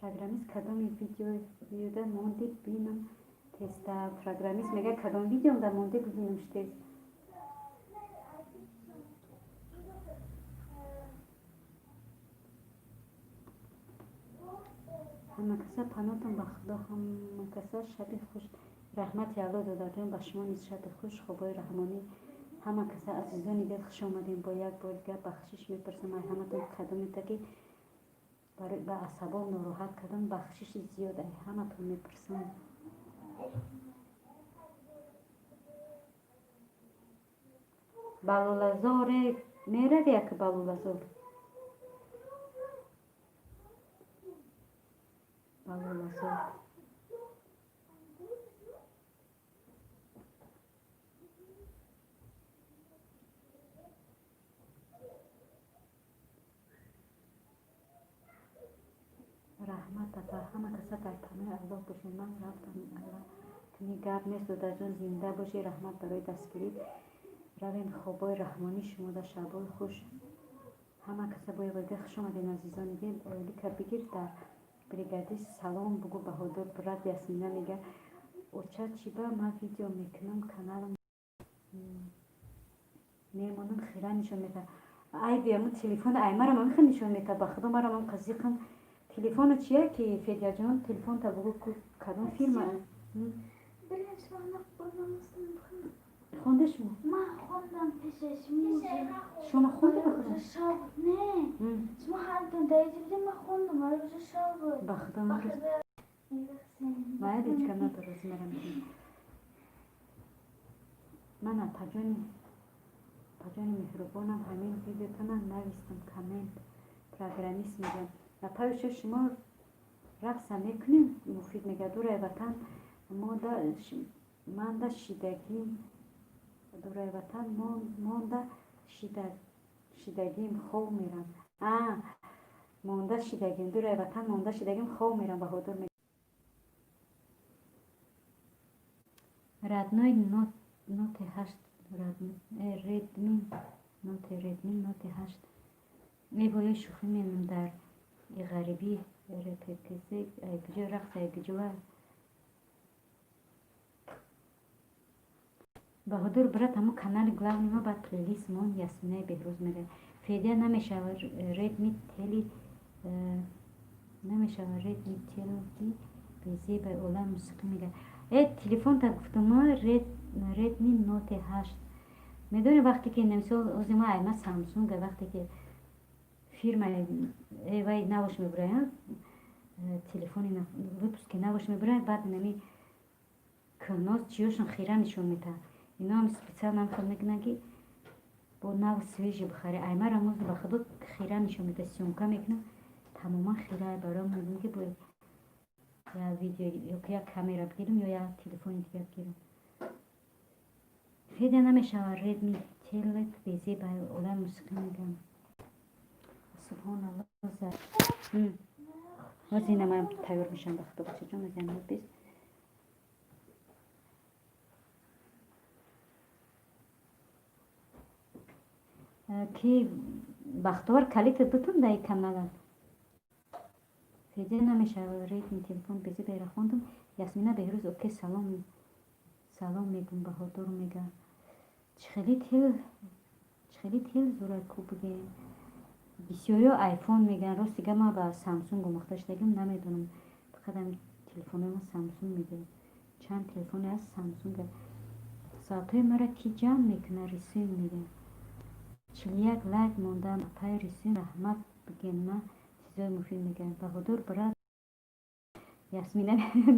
A: Программист, кадоми видеода монди, бинам теста. Программист мега, кадом видеомда монди, бибинамш тез. Ҳама каса панотон ба худо, ҳама каса шаби хуш. Раҳмати Алло, додарҷон, ба шумо низ шаби хуш, хобҳои раҳмонӣ. Ҳама каса, азизони дил, хуш омадем. Бо як бори дигар бахшиш мепурсам ай ҳаматон, кадомета ки ба асабом нороҳат кардам, бахшиши зиёд ай ҳаматон мепурсам. Ба Лолазоре мерави, яка ба Лолазор, ба Лолазор. Раҳмат, апа, ҳама каса дар паноҳи Аллоҳ бошед, ман рафтам. Алла кини гап нест, додарҷон, зинда бошӣ, раҳмат барои дастгирӣ. Равем, хобҳои раҳмонӣ шумода, шабҳои хуш. Ҳама каса бо якдигар хуш омадем, азизони дил. Ойлика бигир, дар бригади салом бугӯ, Баҳодур брат. Ясмина мега, оча чиба ман видео мекунам, каналам мемонам, хира нишон медиҳад. Айби аму телефон аймарам амиха нишон медиҳад, ба худо, марам ам қазиқам. Телефону чия ки, Федяҷон, телефонта бугӯ, кадом фирма? Хонда шумо?
B: Ман хондам пешаш.
A: Шумо хонда, ба худо?
B: Шаб не. Шумо ҳамтон дар инҷо будем, ман хондам, вале уже шаб буд.
A: Ба худо. Майли ҳеҷ гап надорад, ози мара мебинӣ. Ман апаҷони меҳрубонам, ҳамин видеотона навистам коммент. Программист мегӯям. Апаи шумо рақса мекунем? Муфид мегӯяд, дураи ватан манда шидагим, дураи ватан монда шидагим, хов мерам. Монда шидагим, дураи ватан монда шидагим, хов мерам. Баҳодур мегӯяд. Родной ноте ҳашт, Редми ноте, Редми ноте ҳашт. Мебояд шӯхӣ менам дар ғарибӣ рпкз айгиҷо рақс айгиҷова. Баҳодур брат, ҳамо канали главни ма баъд плейлист мон Ясминаи Беҳрӯз мегӯяд. Федя намешавад Редми тели намешавад Редми телки безебаи олам мусиқӣ мегӯяд. Телефонта гуфтума Редми ноте ҳашт. Медонӣ вақте ки мисол ози ма айма Самсунг, вақте ки фирма вай навош мебураям, телефони выпуски навош мебураям, баъд нами кӯҳноз чиёшон хира нишон метаҳад. Иноам специально хел мекунанд, ки бо нав свежий бихарӣ. Аймара моз ба худо хира нишон медиҳад, съёмка мекунам, тамоман хира. Бароям мегӯям, ки бояд я видео ё як камера бигирам, ё як телефони дигар бигирам. Федя намешавад Редми телек безебаи олам мусиқӣ мегӯям. Субҳоналло. Ҳозир ина ман тайёр мешавам, ба худо, бачаҷон, аз янот бист. Ки бахтовар калитат бутун дар каналат. Федя намешавад Редми телефон безебаира хондум. Ясмина Беҳрӯз оке, салом, салом мегӯм. Баҳодур мега, чихели тел зура ку бигем. Бисёриҳо айфон мегӯянд, рости гап ман ба Самсунг омӯхта шудагим, намедонам, фақат ҳамин телефонҳои ма Самсунг мегӯяд. Чанд телефоне ҳаст Самсунг. Соатҳои маро кӣ ҷамъ мекунад? Рисуем мегӯяд. 41 лайк мондам. Апаи Рисуем, раҳмат бигем, ма чизои муфид мегӯям. Баҳодур брат, Ясмина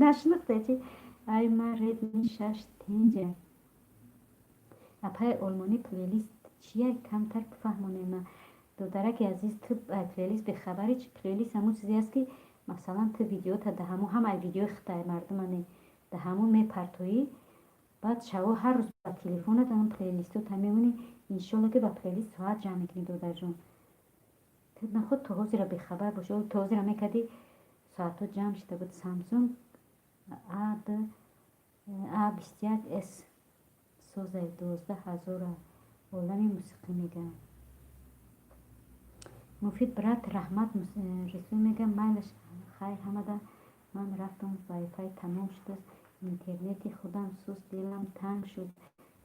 A: нашинохта чи? Ай ма Редми шаш тинҷа. Апаи олмонӣ, плейлист чия, камтар бифаҳмонем ма. Додараки азиз, ту плейлист бехабари чи? Плейлист ҳамон чизе аст, ки масалан ту видеота да ҳамон, ҳамаи видеои хитай мардумане да ҳамон мепартоӣ, баъд шаво ҳар рӯз ба телефонат ҳамон плейлистота мемонӣ. Иншолло, ки ба плейлист соат ҷамъ мекунӣ. Додарҷон, ту наход то ҳозира бехабар бошӣ. То ҳозира мекардӣ, соатҳо ҷамъ шуда буд. Самсунг ад а 21 с созай 12 000. Олами мусиқӣ мегӯяд. Муфид брат, раҳмат. Рису мегӯяд, майлаш, хайр ҳамада, ман рафтам, вайфай тамом шудааст, интернети худам суст, дилам танг шуд.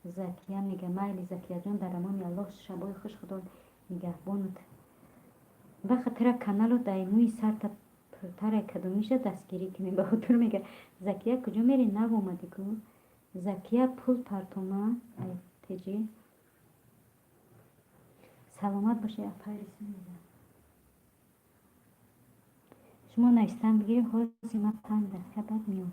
A: Закия мега, майли, Закияҷон, дар амони Аллоҳ, шабои хуш, Худо нигаҳбонат. Вақт тира каналу дай мӯи сарта пуртара кадомиша дастгирӣ кунем. Баҳодур мега, Закия, куҷо мери, нав омадӣ ку? Закия пул партома ай теҷи. Саломат бошед, апаи Рису мега. Шумо навистан бигиред, ҳозир ман 5 дақиқа баъд меом.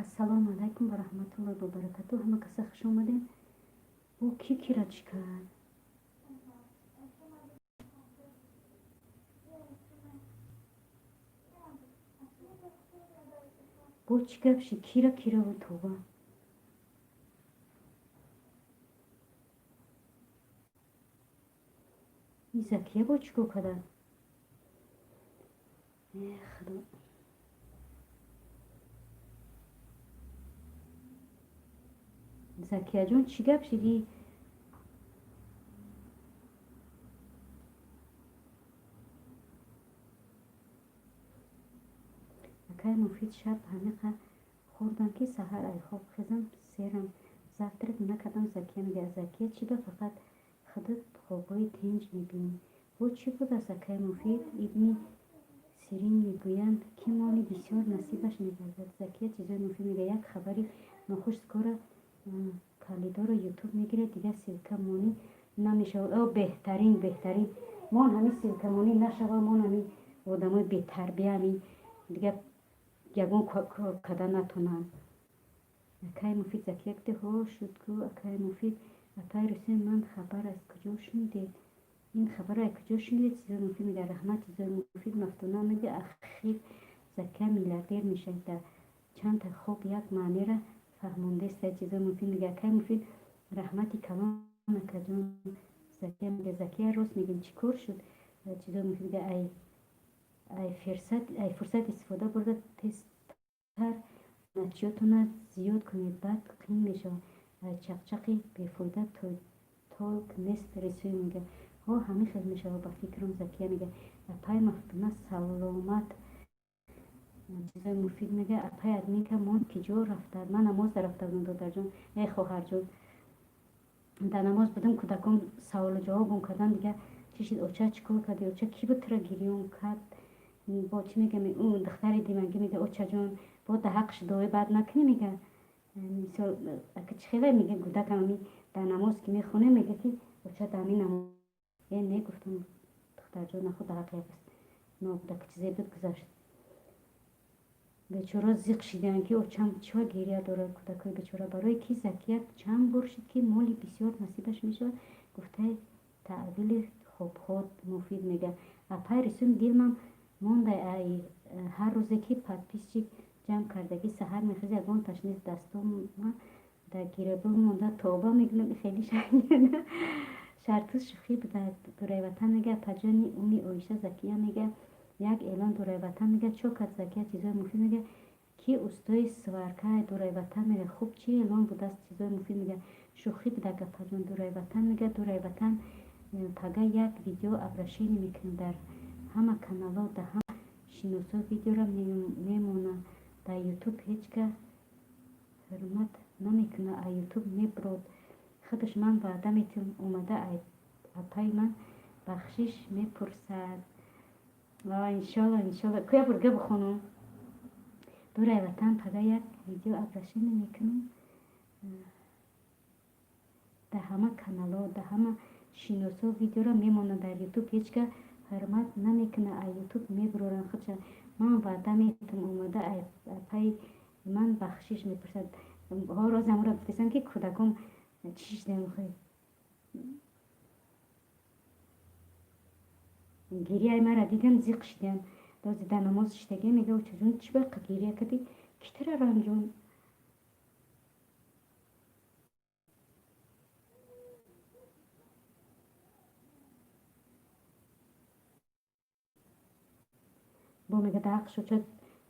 A: Ассалому алайкум ва раҳматуллоҳи ва баракату. Ҳама каса хуш омадем. Бо ки кира чӣ кард? Бо чӣ гап ши? Кира кираву тоба. И Закия бо чӣ кор карда? Э, Худо. Закияҷон, чӣ гап шидӣ? Акай Муфид, шаб ҳамиқа хӯрдам, ки саҳар ай хоб хезам, серам. Завтрак накардам. Закия мега. Закия, чӣ ба фақат худат хобҳои тинҷ мебинӣ? Бо чӣ будааст, акай Муфид? Ибни Сирин мегӯянд, ки моли бисёр насибаш мегардад. Закия чизои муфид мега. Як хабари нохуш: скоро калидоро Ютуб мегирад, дигар ссылка монӣ намешавад. О, беҳтарин, беҳтарин. Мон ҳамин ссылка монӣ нашава, мон ҳамин одамои бетарбия ҳамин дигар ягон кор карда натонанд. Акай Муфид, Закия гуфте, ҳо шуд ку, акай Муфид. Апай Русия, ман хабар аз куҷо шунидед? Ин хабарро аз куҷо шунидед? Чизои муфид мега. Раҳмат, чизои муфид. Мафтуна мега, ахир Закия миллиардер мешавад. Дар чандта хоб як маънеро фаҳмондеста. Чизои муфид мега. Акай Муфид, раҳмати калон, акаҷон. Закия мега. Закия, рост мегӯем, чӣ кор шуд? Чизои муфид мега. Ай фурсат истифода бурда, тезтар начиётона зиёд кунед, баъд қин мешавад. Чақчақи бефоида толк нест. Рисӯй мега. Ҳо, ҳамин хел мешавад, ба фикрам. Закия мега. Апай Мафтуна, саломат. Чизои муфид мега. Апай админка мон киҷо рафтад? Ман намоз рафта будам, додарҷон, э хоҳарҷон, дар намоз будам. Кӯдакон саволу ҷавобон кардан. Дигар чӣ шид, оча? Чӣ кор кардӣ, оча? Кӣ буд тура гирён кард? Бо чӣ мегам? Духтари димагӣ мега, очаҷон, бо да ҳақш дуои бад накунӣ, мега. Мисол, чӣ хеле мега, кӯдакам ами дар намоз ки мехонем, мега ки оча, дар ҳамин намоз э не гуфтам, духтарҷон, нахуд дар ҳаққи як нобуда чизе буд, гузашт. Бечора зиқ шиданд, ки очам чива гиря дорад, кӯдакои бечора. Барои ки Закия чанд бор шуд, ки моли бисёр насибаш мешавад, гуфтаи таъвили хобҳо. Муфид мега. Апай Рисум, дилмам мондай, ай ҳар рӯзе ки подписчик ҷамъ кардагӣ, саҳар мехези, ягонташ нест, дастома дар гиребон монда, тоба мекунам. Хеле шарту шӯхӣ буда. Дурай ватан мега. Апаҷони уми Оиша. Закия мега, як эълон. Дурай ватан мега. Чо кард Закия? Чизои муфид мега. Ки устои сварка? Дурай ватан мега. Хуб, чӣ эълон будааст? Чизои муфид мега. Шӯхӣ буда, апаҷон. Дурай ватан мега. Дурай ватан, пага як видео обращение мекунем дар ҳама каналҳо, дар ҳама шиносо видеоро мемонад. Дар Ютуб ҳеҷ кас ҳурмат намекунад, а Ютуб мебурод худаш. Ман ваъда метиҳам, омада апаи ман бахшиш мепурсад. Иншолло, иншолло. Куя бурга бихонам. Дурай ватан, пага як видео обращение мекунам дар ҳама каналҳо, дар ҳама шиносо видеоро мемонад. Дар Ютуб ҳеҷ кас ҳурмат намекунад, а Ютуб мебуроранд худша. Ман ваъда метиҳам, омада апаи ман бахшиш мепурсад. Ҳо, роз амро гуфтесам, ки кӯдакон чӣ шидам, гирияи мара дидам, зиқ шидам. Дози дар намоз шиштагӣ, мега, очаҷон, чӣ ба гирия кардӣ? Ки тара ранҷон? Бо мега, дар ҳаққш оча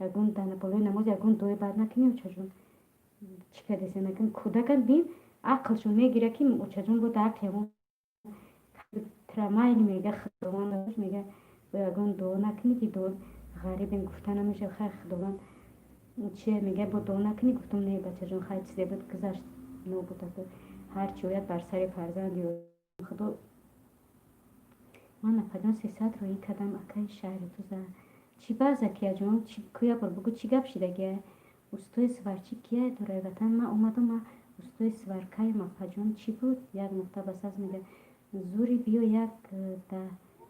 A: ягон дар болои намоз ягон дуои бад накунӣ, очаҷон. Чӣ кардесем? Кӯдакам бин, ақлшон мегирад, ки очаҷон, бо дар ҳаққи ягон трамайли, мега, Худованд мега, бо ягон дуо накунӣ, ки дуо ғарибем гуфта намешавад. Хайр, Худованд чие, мега, бо дуо накунӣ. Гуфтам, не, бачаҷон, хайр, чизе буд, гузашт, нобуд. Ҳар чи ояд бар сари фарзанди Худо. Ман, апаҷон, 300 роӣ кардам, акаи шаҳри туза. Чӣ ба, Закияҷон? Куя бор бугӯ, чӣ гап шидагия? Устои сварчӣ кия? Дурай ватан, ман омадам, ман устои сваркаем, апаҷон. Чӣ буд? Як нуқта басаз мега. Зури биё, як да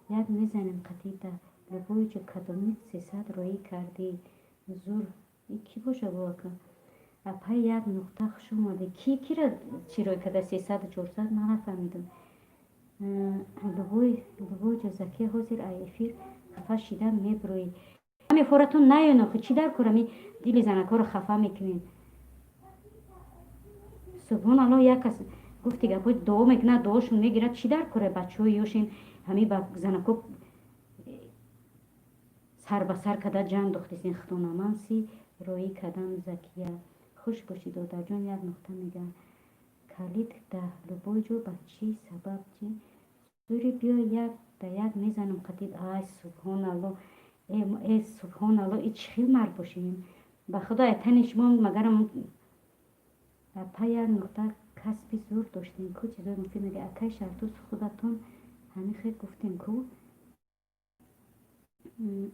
A: як мезанем қатъи да любой ҷо. Кадомит 300 роӣ кардӣ? Зур, и кӣ боша бо ака? Апай, як нуқта, хуш омадӣ. Ки кира чӣ рой када, 300-у 400, ман нафаҳмидам. Любой любой ҷо, Закия, ҳозир ай эфир хафа шида мебурӯӣ. Ҳаме форатон наён, охи чӣ дар кор, ами дили занакҳоро хафа мекунед. Субҳоналло, як кас гуфти гапҳои дуо мекунад, дуошон мегирад. Чӣ дар коре, бачаҳои ёшин ҳами ба занако сар ба сар када ҷанг дохтесин худона. Ман си роӣ кардам, Закия. Хуш бошӣ, додарҷон. Як нуқта мега, калид да любой ҷо ба чӣ сабаб чи зури биё, як да як мезанам қатид. Ай, субҳоналло, э субҳоналло, и чӣ хел мард бошем, ба худо, айтани шумо магарам. Апа, як нуқта, касби зур доштем ку, чизои муфид мега. Акай Шаҳрдӯз, худатон ҳамин хел гуфтем ку.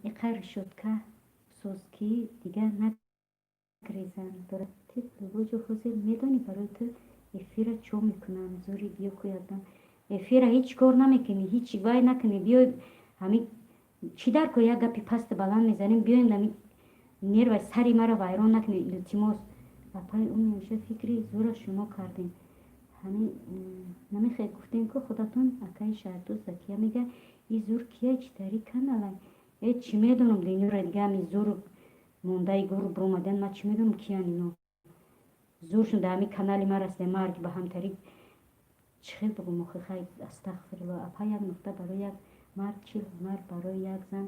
A: Иқа решётка соз, ки дигар нагрезанд дорад. Любой ҷо ҳозир медонӣ, барои ту эфира чо мекунам. Зури биё ку, якдам эфира ҳеҷ кор намекунӣ, ҳеҷ вай накунӣ. Биё, ҳами чӣ дар кор, як гапи пасту баланд мезанем. Биёем, ами нервай сари маро вайрон накунед, илтимос. Апаи умеша, фикри зура шумо кардем, ҳамин намехоҳед, гуфтем ку худатон. Акаи Шаҳрдӯз, Закия мега, и зур кия, чӣ тари каналай? Э, чӣ медонам, дунёра дига ами зур мондаи гур биромадан, ман чӣ медонам киян ино. Зуршон дар ҳамин канали ма расида, марг ба ҳамтари, чӣ хел бугум охи? Хай, астағфирулло. Апа, як нуқта, барои як мард 40 ҳунар, барои як зан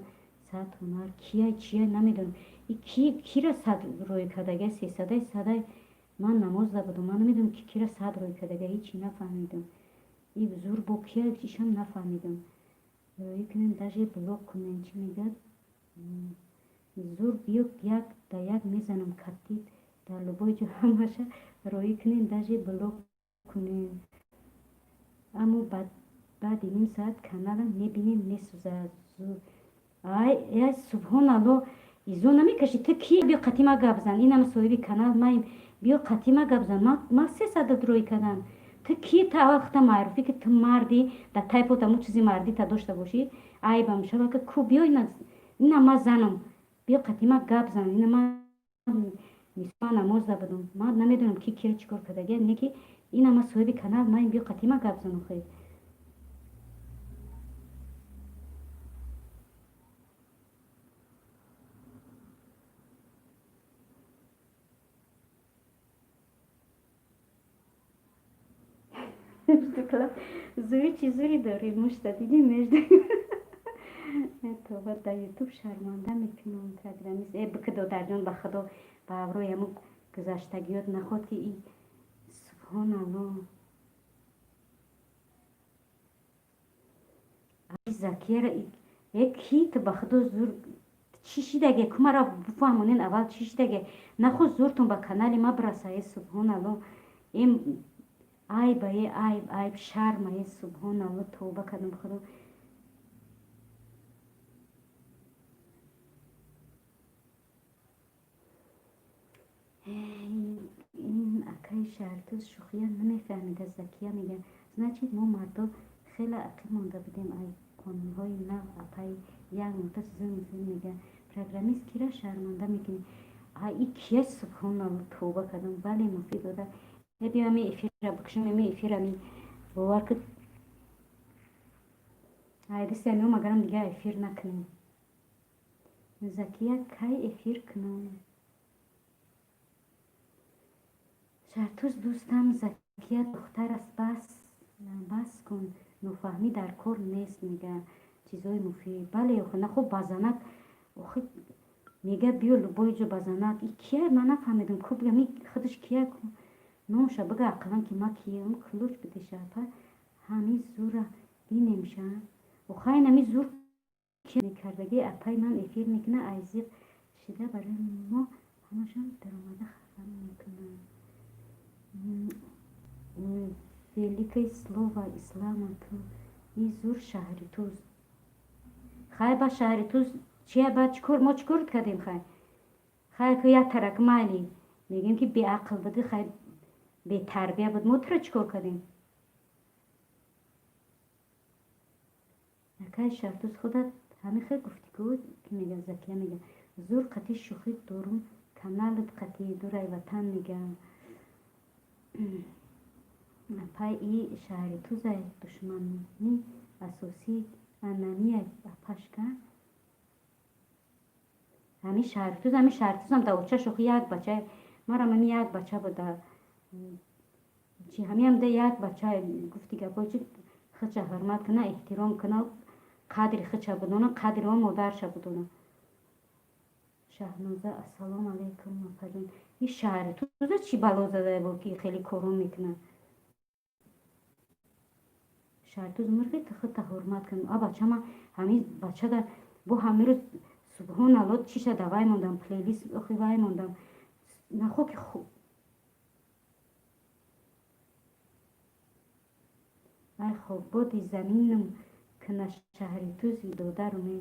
A: 100 ҳунар. Кия, чия, намедонам. И ки кира 100 рӯй кардага, сесадай садай. Ман намоз будам, ман намедонам, ки кира 100 рӯй кардага, ҳечи нафаҳмидам. И зур бо кия, ишам нафаҳмидам. Рӯӣ кунем, даже блок кунем. Чӣ мегӯяд? Зур биё, як да як мезанам катид дар любой ҷо, ҳамаша роӣ кунем, даже блок кунем. Аммо баъди ним соат канала мебинем, месӯзад. Зур, ай, ай, субҳоналло, изо намекашӣ ту? Ки биё қатима гап зан, инам соҳиби канал маем, биё қатима гап зан. Ма 300 рӯй кардам, ту ки? Та аввал хута маъруфӣ, ки ту марди, дар тай пот аму чизи мардита дошта бошӣ, айбам шава ку. Биё, ина ма занам, биё қатима гап зан. Ина ма намоз будам, ман намедонам, ки кира чӣ кор кардагия, не ки ина ма соҳиби канал маем, биё қатима гап зан охе. Зури, чӣ зури дорӣ? Мушта дидӣ между това дар Ютуб шарманда мекунам. Программист э бики, додарҷон, ба худо, ба аврои ҳамун гузаштагиёт наход, ки и субҳоналло. Закияра э ки ту, ба худо, зур чӣ шидаге ку, мара бифаҳмонен аввал, чӣ шидаге. Наход зуртон ба канали ма бираса. Э, субҳоналло, эм айба, е айб, айб, шарма. Е, субҳоналло, тавба кардам, ба худо. Ин акаи Шаҳртӯз шӯхия намефаҳмида. Закия мега, значит, мо мардо хеле ақиб монда будем ай қонунҳои нав. Апаи як нуқта, чизои муфид мега. Программист кира шарманда мекунӣ? А и кия? Субҳоналло, тавба кардам. Бале, муфид дода. Э, биё, ами эфира бикушам, ами эфир, ами бовар ки ай дасти ами магарам дига эфир накунем. Закия, кай эфир кунам? Шаҳртӯз дӯстам, Закия духтар аст, бас бас кун, нофаҳмӣ дар кор нест, мега. Чизои муфид, бале. Охи нахо ба занак охи мега, биё любой ҷо ба занак. И кия, ман нафаҳмидам ку, ами худаш кия, номша бига ақаллан, ки ма киям. Ключ бидеша, апа, ҳами зура бинемша. Охай, нами зур мекардаги. Апай ман эфир мекуна, айзиқ шида барои мо ҳамашон даромада хафа мекунанд. Великое слово ислама ту и зур шаҳри туз. Хай, ба шаҳри туз чия, ба чикор, мо чикор кардем? Хай, хай, ку як тарак майли мегӯем, ки беақл буди, хай, бетарбия буд, мо туро чикор кардем? Акай Шаҳртӯз, худат ҳамин хел гуфтӣ ку, ки мега. Закия мега, зур қати шӯхӣ дорум. Каналат қатӣ дурай ватан мега. Апай и шаҳри тузай душмани асосӣ анамия апашка. Ҳами шаҳри туз, ҳами шаҳри тузам да оча шохи як бача. Марам ҳами як бача буда. Чи ҳамиам да як бача гуфти гапҳои чи хича ҳурмат куна, эҳтиром куна, қадри хича будона, қадри мо модарша будона. Шаҳноза ассалому алайкум апаҷон. Ин шаҳри туза чӣ бало задае бо ки хеле корон мекунад? Шаҳри туз мурғи ту худта ҳурмат кун. А бачама ҳамин бачада бо ҳамин рӯз субҳоналло чиша давай мондам, плейлист охи вай мондам. Нахо ки ай хободи заминам кна шаҳри тузи додару ме.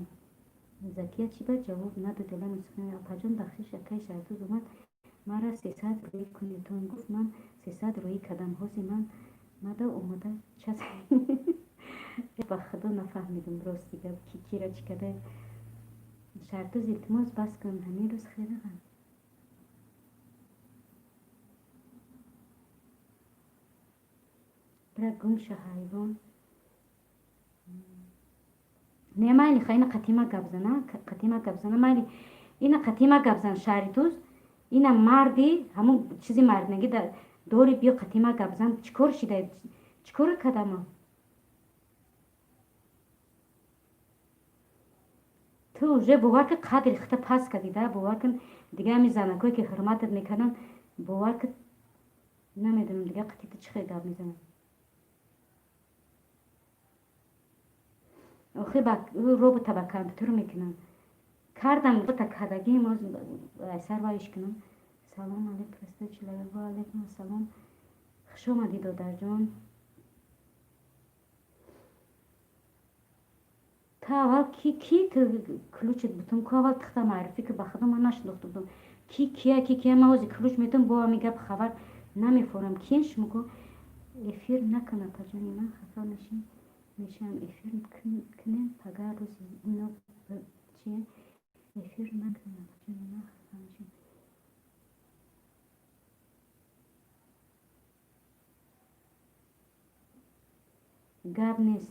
A: Закия чӣ ба ҷавоб надод эла мусиқӣ. Апаҷон бахшиш акай шаҳритуз омад мара 300 рӯӣ кунедтон гуфт ман 300 рӯӣ кардам ҳози ман мада омода час ба худо нафаҳмидум рости гап ки кира чӣ када. Шаҳритуз илтимос бас кун ҳамин рӯз хеле ғам. Бира гум ша ҳайвон. Не майли ха ина қатима гап зана, қатима гап зана майли ина қатима гап зан шаҳритуз ина марди ҳамун чизи мардинагӣ дори биё қатима гап зан чӣ кор шида чӣ кор кардама? Ту уже бовар кун қадри хита пас кардӣ да бовар кун дига ҳамин занакое ки ҳурматат мекарданд бовар кун намедонам дига қатӣ ту чӣ хел гап мезанам. Охи ба робота ба компютер мекунам. Кардам робота кардагиам оз айсар вайш кунам. Салом алейкум простой человек. Ва алейкум ассалом. Хуш омадӣ додарҷон. Та аввал ки ки ключит бутум ку аввал тихта маърифӣ ки ба худо ман нашинохта будам. Ки кия ки кия ман ози ключ метум бо ҳамин гап хабар намефорам. Киен шумо ку эфир накун апаҷони ман хафа мешин мешавам эфир кунем пага рӯзи ино чие эфир накун апаҷони ман хафа мешавам. Гап нест.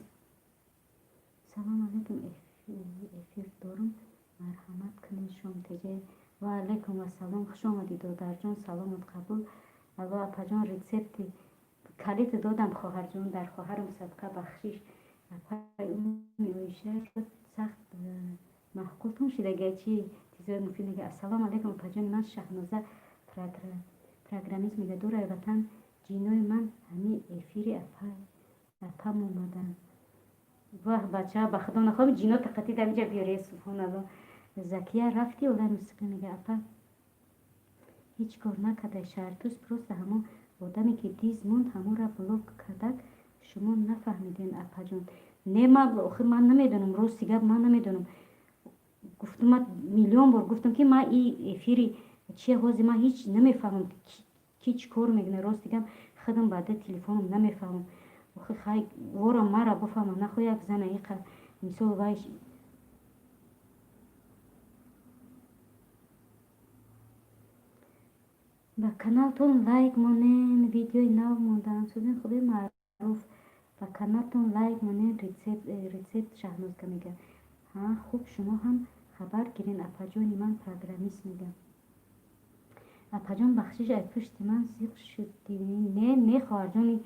A: Салом алейкум эфир дорум марҳамат кунед шом теҷе. Ва алейкум ассалом хуш омадӣ додарҷон саломат қабул. Алло апаҷон рецепти калид додам хоҳарҷон дар хоҳарам садқа бахшиш. Апай уми оиша сахт маъқултон шидагия чи чизои муфид мега. Ассалому алейкум апаҷони ман Шаҳноза программист мега дурай ватан ҷинои ман ҳамин эфири апам омаданд. Ваҳ бача ба худо нахоҳам ҷино тақатӣ дар инҷа биёре субҳоналло. Закия рафти олами мусиқӣ мега апа ҳеҷ кор накардай шаҳритуз просто ҳамон одаме ки диз монд ҳамонра блок кардак шумо нафаҳмиден апаҷон. Не ман охир ман намедонам рости гап ман намедонам. Гуфтум ман миллион бор гуфтам ки ман и эфири чия ҳози ман ҳеҷ намефаҳмам ки чӣ кор мекунад рости гап худам баъда телефоном намефаҳмам. Охи хай вора мара бифаҳмам нахо як зана иқа мисол вай ба каналтон лайк монен видеои нав мондаам сӯзин хуби маъруф ба каналтон лайк монен рецепт Шаҳнозка мега. Ҳа хуб шумо ҳам хабар гирен апаҷони ман программист мега. Апаҷон бахшиш ай пушти ман зиқ шудӣ. Не не хоҳарҷони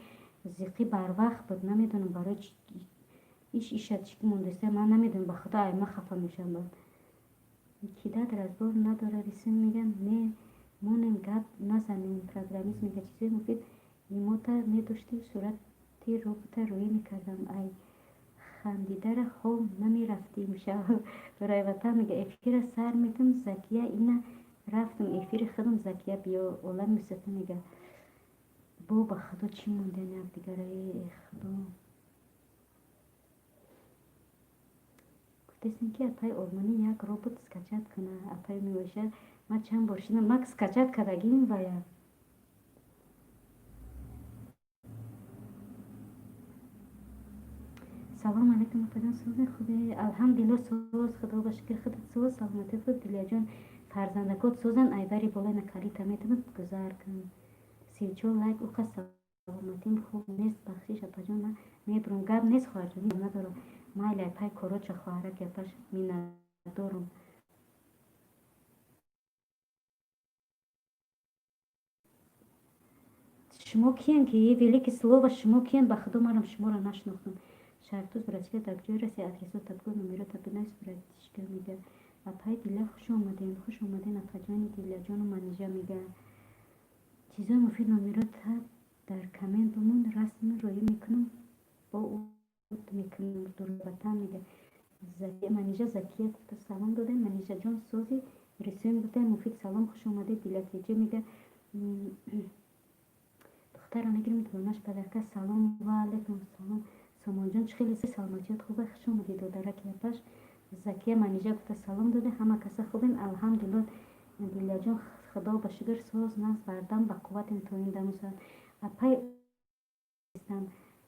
A: зиқӣ барвақт буд намедонам барои иш иша чӣ мондаиста ман намедонам ба худо ай ман хафа мешавам баъд. Кидат разбор надора рисм мега не монем гап назанем программист мега чизои муфид имота медоштӣ сурати робота рӯӣ мекардам ай хандидара хоб намерафтӣ имшаб. Дурай ватан мега эфира сар метум Закия ина рафтум эфири худам Закия биё олами мусиқӣ мега. Бо ба худо чӣ мондем якдигара э худо. Гуфтестем ки апаи олмонӣ як робот скачать куна апаи меоиша ман чанд бор шидам ман скачать кардагим вая. Салом алейкум апаҷон сози хубе алҳамдулилло соз худо ба шукр худат соз саломатӣ худ Дилияҷон Фарзандакот созан, айбари болай на калита метавонад гузар кун. 34 лайк уқа саломатим хуб нест, бахшиш апаҷон, ман мебурам. Гап нест, хоҳарҷон, надорам. Майли, айпай короча, хоҳараки апаш, миннатдорум. Шумо киян ки великий слово, шумо киян? Ба худо, манам шуморо нашинохтам. Шартуз братишка, дар куҷои раси? Адресота бигӯ, номерота бинавис, братишка мега. Апаи Дила, хуш омадем, хуш омадем, апаҷони Дилаҷону Манижа мега. Чизои муфид, номерота дар коммент бимон, расм роӣ мекунам, бо уд мекунам, дурватан мега. Манижа Закия гуфта салом додем. Манижаҷон, сози рисоем гуфтем. Муфид, салом, хуш омадед. Дилатеҷа мега. Духтара мегирем, донаш падарка. Салом, ва алайкум салом. Сомонҷон, чӣ хеле, саломатиёт хуба? Хуш омадед, додараки апаш. Закия Манижа гуфта салом доде. Ҳама каса хубем, алҳамдулилло, Дилаҷон, худо ба шукр, соз нағз, бардам, ба қувватем то ин даму соат. Апай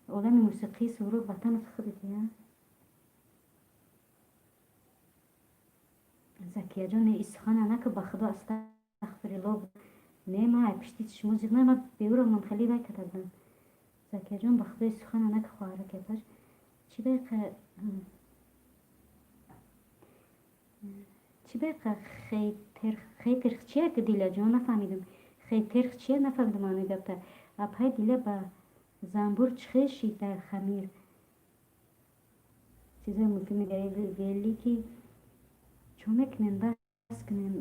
A: олами мусиқии Суҳроб Ватанов худат я? Закияҷон, не, исухана наку, ба худо, астағфирулло. Не, ма ай пишти шумо зиқ не, ма беуро ман хеле вай карда будам. Закияҷон, ба худо, исухана наку, хоҳараки апаш. Чӣ беқа хейтерх чия, Дилаҷон, нафаҳмидам. Хейтерх чия, нафаҳмидам маънои гапта. Апай Дила, ба занбур чӣ хел шид дар хамир? Чизои муфид мега. Великий чо мекунем, бас кунем.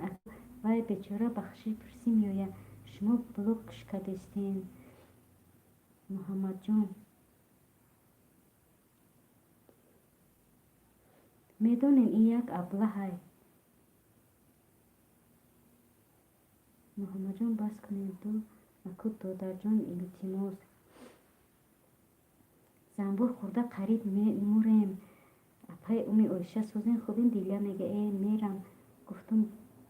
A: Вай бечора бахшиш пурсӣ меояд. Шумо блокш кардистем. Муҳаммадҷон, медонем, ин як аблаҳай. Муҳаммадҷон, бас кунед ду аку, додарҷон, илтимос. Занбур хӯрда қариб мурем. Апай Уми Оиша, созен, хубем? Диля мега. Э, мерам гуфтум,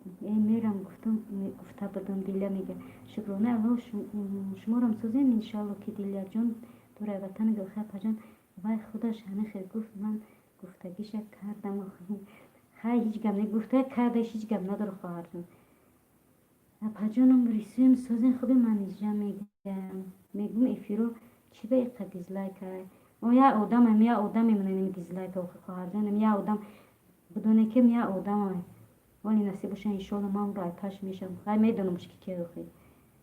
A: э, мерам гуфтум, гуфта будам. Диля мега. Шукронаи Аллоҳ, шуморам созем, иншоалло ки. Дилярҷон, дурай ватан мега. Охи, апаҷон, вай худаш ҳамин хел гуфт, ман гуфтагиша кардам. Хай, ҳеҷ гап не, гуфта кардаш, ҳеҷ гап надора, хоҳарҷон. Апаҷоном, рисуем, созен, хубем? Манижа мега. Мегум, эфиро чӣ ба иқа дизлайк ай? О, я одамам, я одам мемонем дизлайк, охи, хоҳарҷонам, я одам будоне кем, я одамам. Вале насиб боша, иншоалло, ман ро айпаш мешавам. Хай, медонамш ки ки, охи.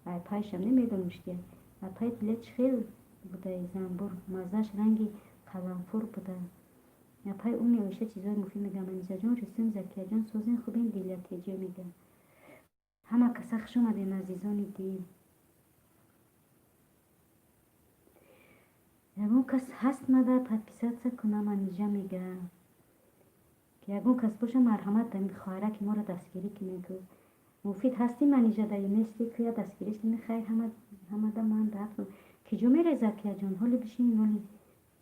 A: Айпашам не, медонамш ки. Апай Дила, чӣ хел будаи занбур? Маззаш ранги қаламфур буда. Апай Уми Оиша, чизои муфид мега. Манижаҷон, рисум. Закияҷон, созен, хубем? Дила Теҷо мега. Ҳама каса хуш омадем, азизони дил. Ягон кас ҳаст мада подписаться кунам? Манижа мега. Ягон кас боша, марҳамат, хоҳараки моро дастгирӣ кунем ку. Муфид ҳастӣ, Манижа, даи нести ку, я дастгириш кунем. Хайр, ҳамада ман рафтам. Киҷо мере, Закияҷон? Ҳоли бишин, ҳоли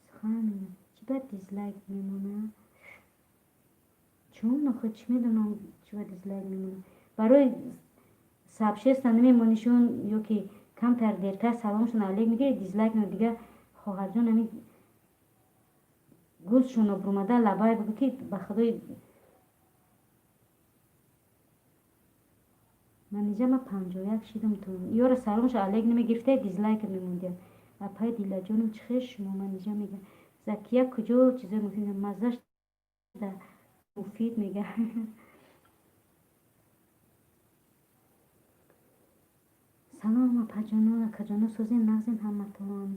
A: сухан. Чӣ ба дизлайк мемона? Чун охи чӣ медонам, чӣ ба дизлайк мемона? Барои сообщество намемонишон ё ки камтар дертар саломшон алек мегири, дизлайк. Дига, хоҳарҷон, ҳамин гулшон обрумада лабай бигӯ ки ба худои. Манижа, ма 51 шидам ту ёра саломшо алек намегирифта, дизлайк мемондиям. Апай Дилаҷонам, чӣ хел шумо? Манижа мега. Закия куҷо? Чизои муфид, маззаш да муфид мега. Салом, апаҷоно, акаҷоно, созен, нағзен ҳаматон?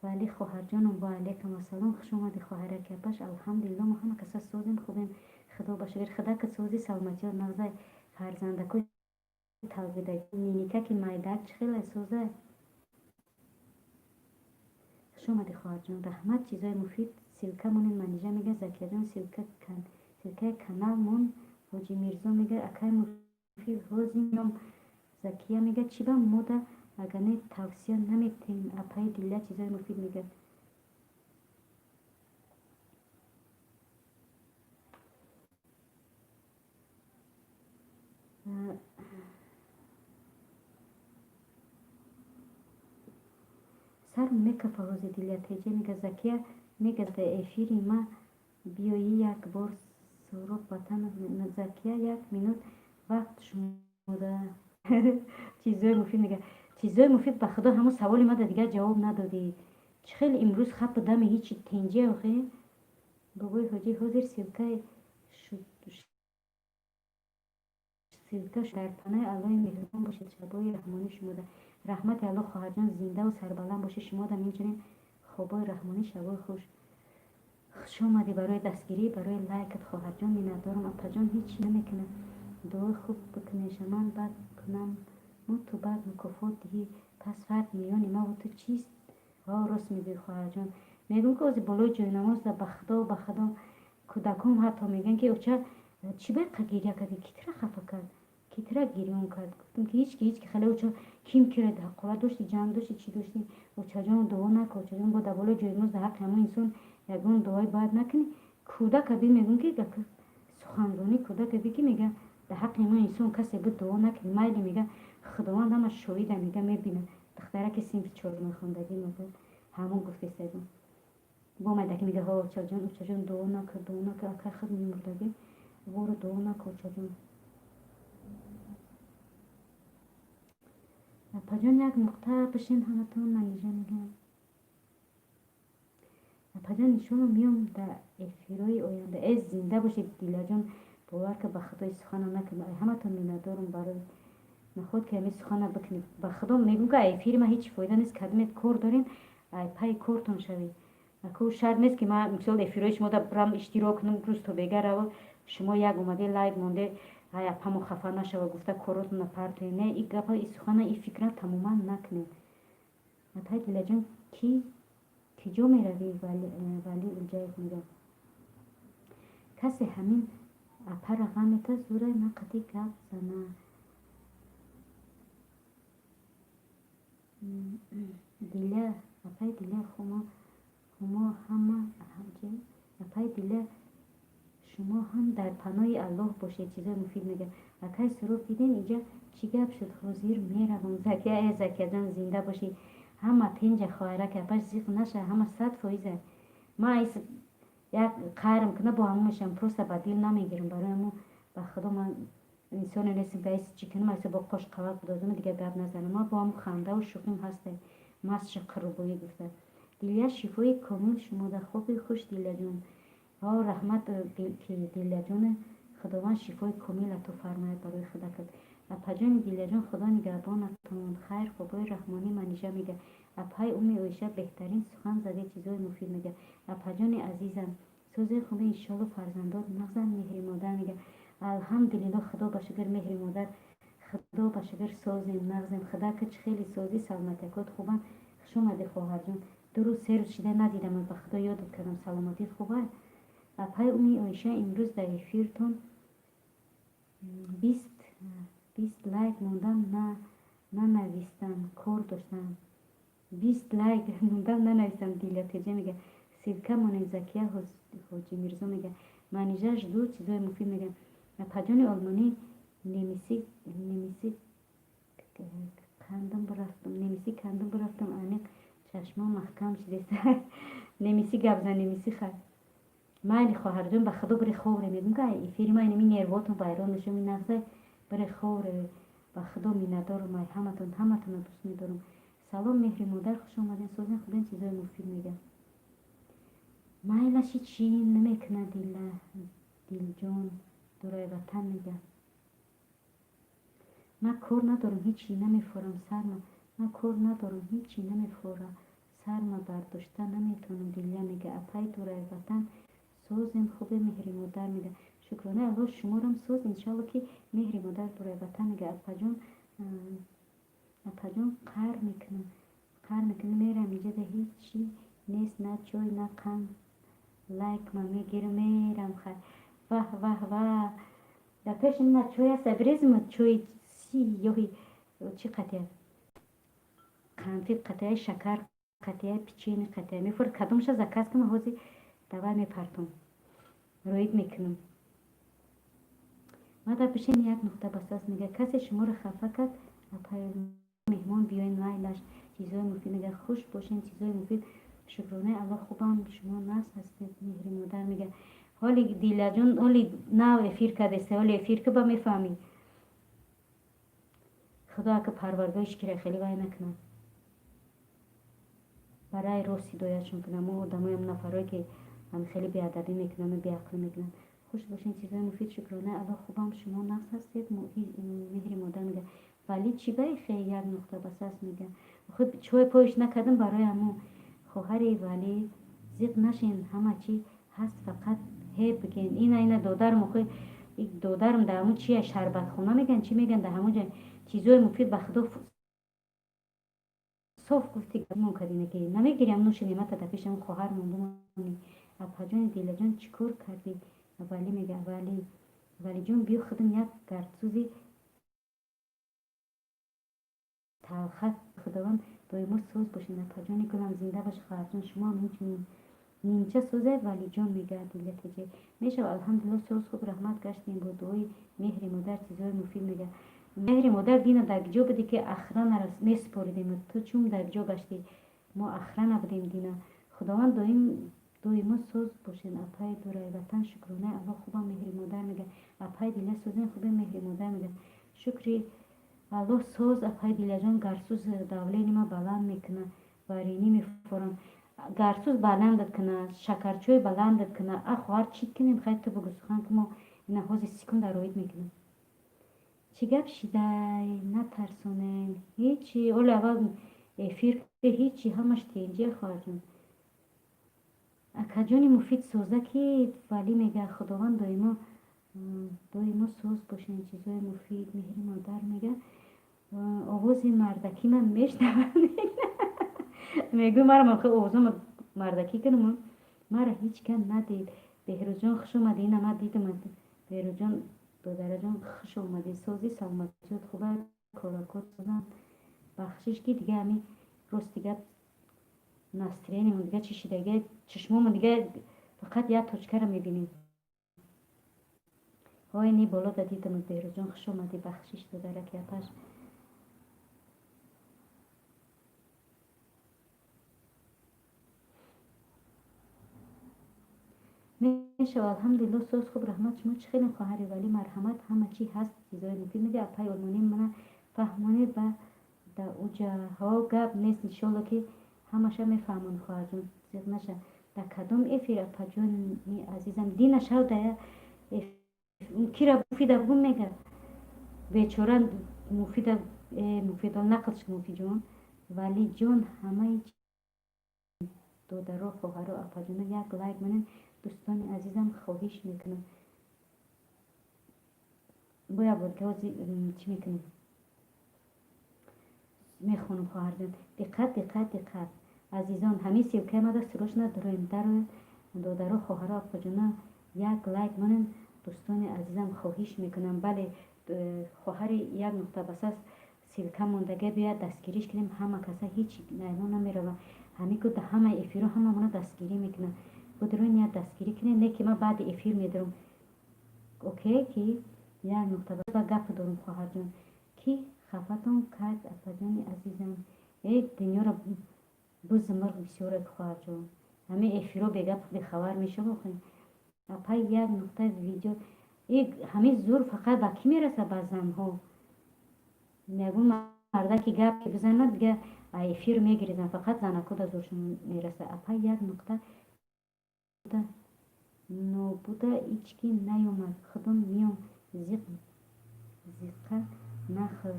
A: Вали, хоҳарҷонам, ва алайкум ассалом, хуш омадӣ, хоҳараки апаш. Алҳамдулилло, мо ҳама каса созем, хубем, худо ба шукр. Худо сози, саломатиёт нағзай? Фарзандакои талбида, ниникаки майдаак чӣ хеле созай? Хуш омадӣ, хоҳарҷон, раҳмат. Чизои муфид, ссылка монед, Манижа мега. Закияҷон, ссылкаи канал мон. Ҳоҷи Мирзо мега. Акай Муфид, ҳозир. Закия мега, чӣ ба мода агар не тавсия наметем? Апаи Дила, чизои муфид мега. Сарм мекафа ҳози. Дилия Теҷа мега. Закия мега, да эфири ма биёӣ як бор. Суҳроб Ватанов. Закия, як минут. Вақт шумода чизои муфид мега, чизои муфид. Ба худо, ҳамун саволи мада дигар ҷавоб надодӣ. Чӣ хел имрӯз хапу дами ҳичи тинҷи охе? Бобои ҳоҷӣ, ҳозир ссылкаи ссылка. Дар панои Аллоҳи меҳрубон бошед. Шабои раҳмонӣ шумода. Раҳмати Аллоҳ, хоҳарҷон, зиндаву сарбаланд бошед. Шумодам инчунин хобои раҳмонӣ, шабои хуш. Хуш омадӣ, барои дастгирӣ, барои лайкат, хоҳарҷон, миннатдорам. Апаҷон, ҳеҷ намекунад, дуои хуб бикунеша. Ман бад кунам, ту бад мукофот диҳӣ, пас фарқ миёни маву ту чист? Ҳо, рост мегӯӣ, хоҳарҷон. Мегӯм, ки ози болои ҷойнамозда, ба худо, ба худо, кӯдаком ҳатто мегӯянд, ки оча, чӣ ба гиря кардӣ, ки тира хафа кард, ки тира гирён кард? Гуфтам, ки ҳеҷ ки, ҳеҷ ки. Хеле оча, ким кира ҳақорат дошти, ҷанг дошти, чӣ дошти? Очаҷон, дуо накун, очаҷон. Бо дар болои ҷойнамоз дар ҳаққи ҳамон инсон ягон дуои бад накунӣ. Кӯдака би, мегӯм, ки суханронӣ кӯдака би, ки мега, дар ҳаққи ҳамон инсон касе буд, дуо накунӣ, майли. Мега, Худованд ҳама шоҳида, мега, мебинад. Духтараки синфи чорум хондагӣ, мега, ҳамон гуфтестагӣ бо майдаки, мега: ҳо, очаҷон, очаҷон, дуо накун, дуо накун, акай худ мемурдагӣ вору, дуо накун, очаҷон. Апаҷон, як нуқта бишин ҳаматон. Манижа мегӯям, апаҷон, иншолло, меом дар эфирҳои оянда. Э, зинда бошед, Дилаҷон. Бовар ка, ба худои, сухана накун. Ҳаматон миннатдорум. Барои наход ки ҳамин сухана бикунед, ба худо, мегӯм, ки эфири ман ҳеҷ фоида нест. Кадомет кор дорем, ай пайи кортон шавед. Аку шарт нест, ки ман, мисол, эфирҳои шумо бирам иштирок кунам, рӯз то бега раво. Шумо як омаде, лайк монде, ай апамо хафа нашава гуфта, коротона партоед. Не, и гапа, и сухана, и фикра тамоман накунед. Апай Дилаҷон, ки киҷо меравӣ? Вали Улҷаев мега, касе ҳамин апара ғам мета, зурай ман қатъи гап зана. Диля, апай Диля, хумо, хумо ҳама. Апай Диля, шумо ҳам дар паноҳи Аллоҳ бошед. Чизои муфид мега. Акай Суроб, дидем, иҷа чӣ гап шуд? Ҳозир меравам. Закия, э, Закияҷон, зинда бошӣ. Ҳама тинҷа, хоҳараки, апаш, зиқ наша, ҳама 100%. Ман як қайрам куна, бо ҳамон мешавам, просто ба дил намегирам. Барои ҳамо, ба худо, ман инсоне нестем, ки айси чӣ кунам, айса бо қош қавак будозума, дигар гап назанам. Ман бо ҳамон хандаву шӯхим ҳасте, мастши қурбоӣ гуфта. Дилия, шифои комил шумода, хоби хуш, Дилияҷон. Ҳо, раҳмат, ки Дилияҷоне, Худованд шифои комил ато фармояд барои худакат. Апаҷони Дилияҷон, Худо нигаҳбонатон. Хайр, хобои раҳмонӣ. Манижа мега: апай Уми Оиша, беҳтарин сухан заде, чизои муфид мега. Апаҷони азизам, сӯзи хубе, иншолло, фарзандот нағзан. Меҳри модар мега: алҳамдулилло, Худо ба шукр. Меҳри модар, Худо ба шукр, созем, нағзем. Худака чӣ хеле созӣ, саломатиякот хубанд? Хуш омадӣ, хоҳарҷон. 2 рӯз, 3 рӯз шида надидам, ба худо, ёдат кардам. Саломатит хуба? Апай Уми Оиша, имрӯз дар эфиртон 20 лайк мондам, нанавистам, кор доштам. 20 лайк мондам, нанавистам. Дила Теҷа мега: ссылка монед. Закия Ҳоҷи Мирзо мега: Манижа, жду, чизои муфид мега. Апаҷони олмонӣ, немисӣ, немисӣ кандам бурафтам, немисӣ кандам бурафтам, аниқ чашмон маҳкам шидест. Немисӣ гап зан, немисӣ. Хай, майли, хоҳарҷон, ба худо, бире ховре. Мегӯм, ки эфири ма инами нервотон вайрон мешавам, нағзай, бире ховре. Ба худо, миннатдорум ай ҳаматон, ҳаматонро дӯст медорам. Салом, Меҳри модар, хуш омадем, созен, хубен, чизои муфид мега. Майлаши, чӣ намекунад? Дила, Дилҷон, дурай ватан мега: ман кор надорам, ҳечи намефорам сарма. Ман кор надорам, ҳечи намефора сарма, бардошта наметавонам. Дилия мега: апай дурай ватан, созем, хубе. Меҳри модар мега: шукронаи Аллоҳ, шуморам соз, иншалло ки. Меҳри модар, дурай ватан мега: апаҷон, апаҷон, қар мекунам, қар мекунам, мерам, иҷада ҳечи нест, на чой, на қанд, лайк ма мегирам, мерам. Хай, ваҳ, ваҳ, ваҳ, дар пеши на чой аст, бирезим чои сиёҳи чӣ қатия, конфет қатия, шакар қатия, печенье қатия мефурад. Кадомша заказ кунам? Ҳозир давай мепартом, роид мекунам. Мада пешин як нуқта басаст. Мега: касе шуморо хафа кард, апай, меҳмон биёен, майлаш. Чизои муфид мега. Хуш бошен, чизои муфид. Шукронаи Аллоҳ, хубам, шумо нағз ҳастед? Меҳри модар мега: ҳоли, Дилаҷон, ҳоли нав эфир кардеста, ҳоли эфир ки ба мефаҳмӣ. Худо ака парвардгор ҳеч хеле вай накунад, барои рост ҳидоятшон кунад. Мо одамоям, нафарое ки хеле беадабӣ мекунану беақлӣ мекунанд. Хуш бошед, чизои муфид. Шукронаи Аллоҳ, хубам. Шумо нағз ҳастед? Меҳри модар мега. Вале чӣ баихе як нуқта басаст мега. Худ чой поиш накардам барои ҳамо хоҳари Валӣ. Зиқ нашен, ҳама чӣ ҳаст, фақат ҳе биген. Ина додарам, охи додарам дар ҳамун чия, шарбатхона меган, чӣ меган, дар ҳамун ҷа чизои муфид. Ба худо, соф гуфти мон кардина ки намегирям нӯши неъмата дар пеши ҳамун хоҳармон бимонӣ. Апаҷони Дилаҷон, чӣ кор кардӣ? Валӣ мега. Валӣ, Валиҷон, биё худам як гардсӯзи талхак. Худованд доимо соз бошед, апаҷони гулам, зинда бош, хоҳарҷон, шумо ҳам инчунин. Нимча созе, Валиҷон мега. Дилатеҷе мешава. Алҳамдулилло, соз, хуб, раҳмат, гаштем бо дуои меҳри модар. Чизои муфид мега. Меҳри модар, дина дар ҷо будӣ, ки охранаро месупоридем? Ту чун дар ҷо гаштӣ? Мо охрана будем дина. Худованд доим доимо соз бошед, апаи дурай ватан. Шукронаи Аллоҳ, хубам. Меҳри модар мега. Апаи Дила, созен, хубе? Меҳри модар мега. Шукри Аллоҳ, соз, апаи Дилаҷон. Гарсӯз давление ма баланд мекуна, варенье мефорам. Гарсӯз баландат куна, шакарчой баландат куна. А хоҳар, чӣ кунем? Хай, ту бугӯ сухан, ки мо ина ҳозир секунда роид мекунем. Чӣ гап шидай? Натарсонем, ҳечи. Оли аввал эфир, ҳечи, ҳамаш тенҷия, хоҳарҷон. Акаҷони муфид, соза ки Валӣ мега. Худованд доимо доимо соз бошед, чизои муфид. Меҳри модар мега. Овози мардакӣ ман мешнавам, мегӯй мара овозам мардакӣ кунам, мара ҳеҷ кас надид. Беҳрӯзҷон, хуш омадӣ. Ина ман дидам. Беҳрӯзҷон, додараҷон, хуш омадӣ. Сози, саломатиёт хуба, коракот созам. Бахшиш, ки дига ҳами рости гап, настроениемон дига чӣ шида, чашмомон дига фақат як точкаро мебинем. Ҳой, ни боло да дидам. Беҳрӯзҷон, хуш омадӣ. Бахшиш, додараки апаш. Мешава. Алҳамдулилло, соз, хуб, раҳмат. Шумо чӣ хелем, хоҳари Валӣ? Марҳамат, ҳама чӣ ҳаст, чизои муфид мега. Апаи олмонӣ, мана фаҳмонед ба дауҷаҳо. Гап нест, иншолло, ки ҳамаша мефаҳмон, хоҳарҷон, зиқ наша. Дар кадом эфир, апаҷони азизам? Дина шав дая кира Муфида бугум мега. Бечора Муфида, Муфидо нақл шуд. Муфидҷон, Валиҷон, ҳамаи додаро, хоҳаро, апаҷоно, як лайк монед, дӯстони азизам, хоҳиш мекунам. Боя борка чӣ мекунем? Мехонам, хоҳарҷон. Диққат, диққат, диққат, азизон, ҳамин ссылкаи мада срочно дароем, дароем. Додаро, хоҳаро, апаҷоно, як лайк монед, дӯстони азизам, хоҳиш мекунам. Бале, хоҳари як нуқта басас ссылка мондага, биёяд, дастгириш кунем ҳама каса. Ҳеҷ наймо намерава, ҳамин ку ҳама эфиро ҳамамона дастгирӣ мекунад. Будроин, як дастгирӣ кунед. Не ки ман баъди эфир медорам, окей, ки як нуқта ба гап дорум. Хоҳарҷон, ки хафатон кард, апаҷони азизам? Э, дунёро бузи мурғ бисёре, хоҳарҷон. Ҳамин эфиро бегап, бехабар мешава. Апай як нуқта, видео ҳамин зур фақат ба кӣ мераса? Ба занҳо. Ягон мардаки гап бизанад, дига эфир мегиризанд. Фақат занако да зуршон мераса. Апай як нуқта нобуда, ҳички наёмад, худом миём. Зиқ зиқа нахӯр.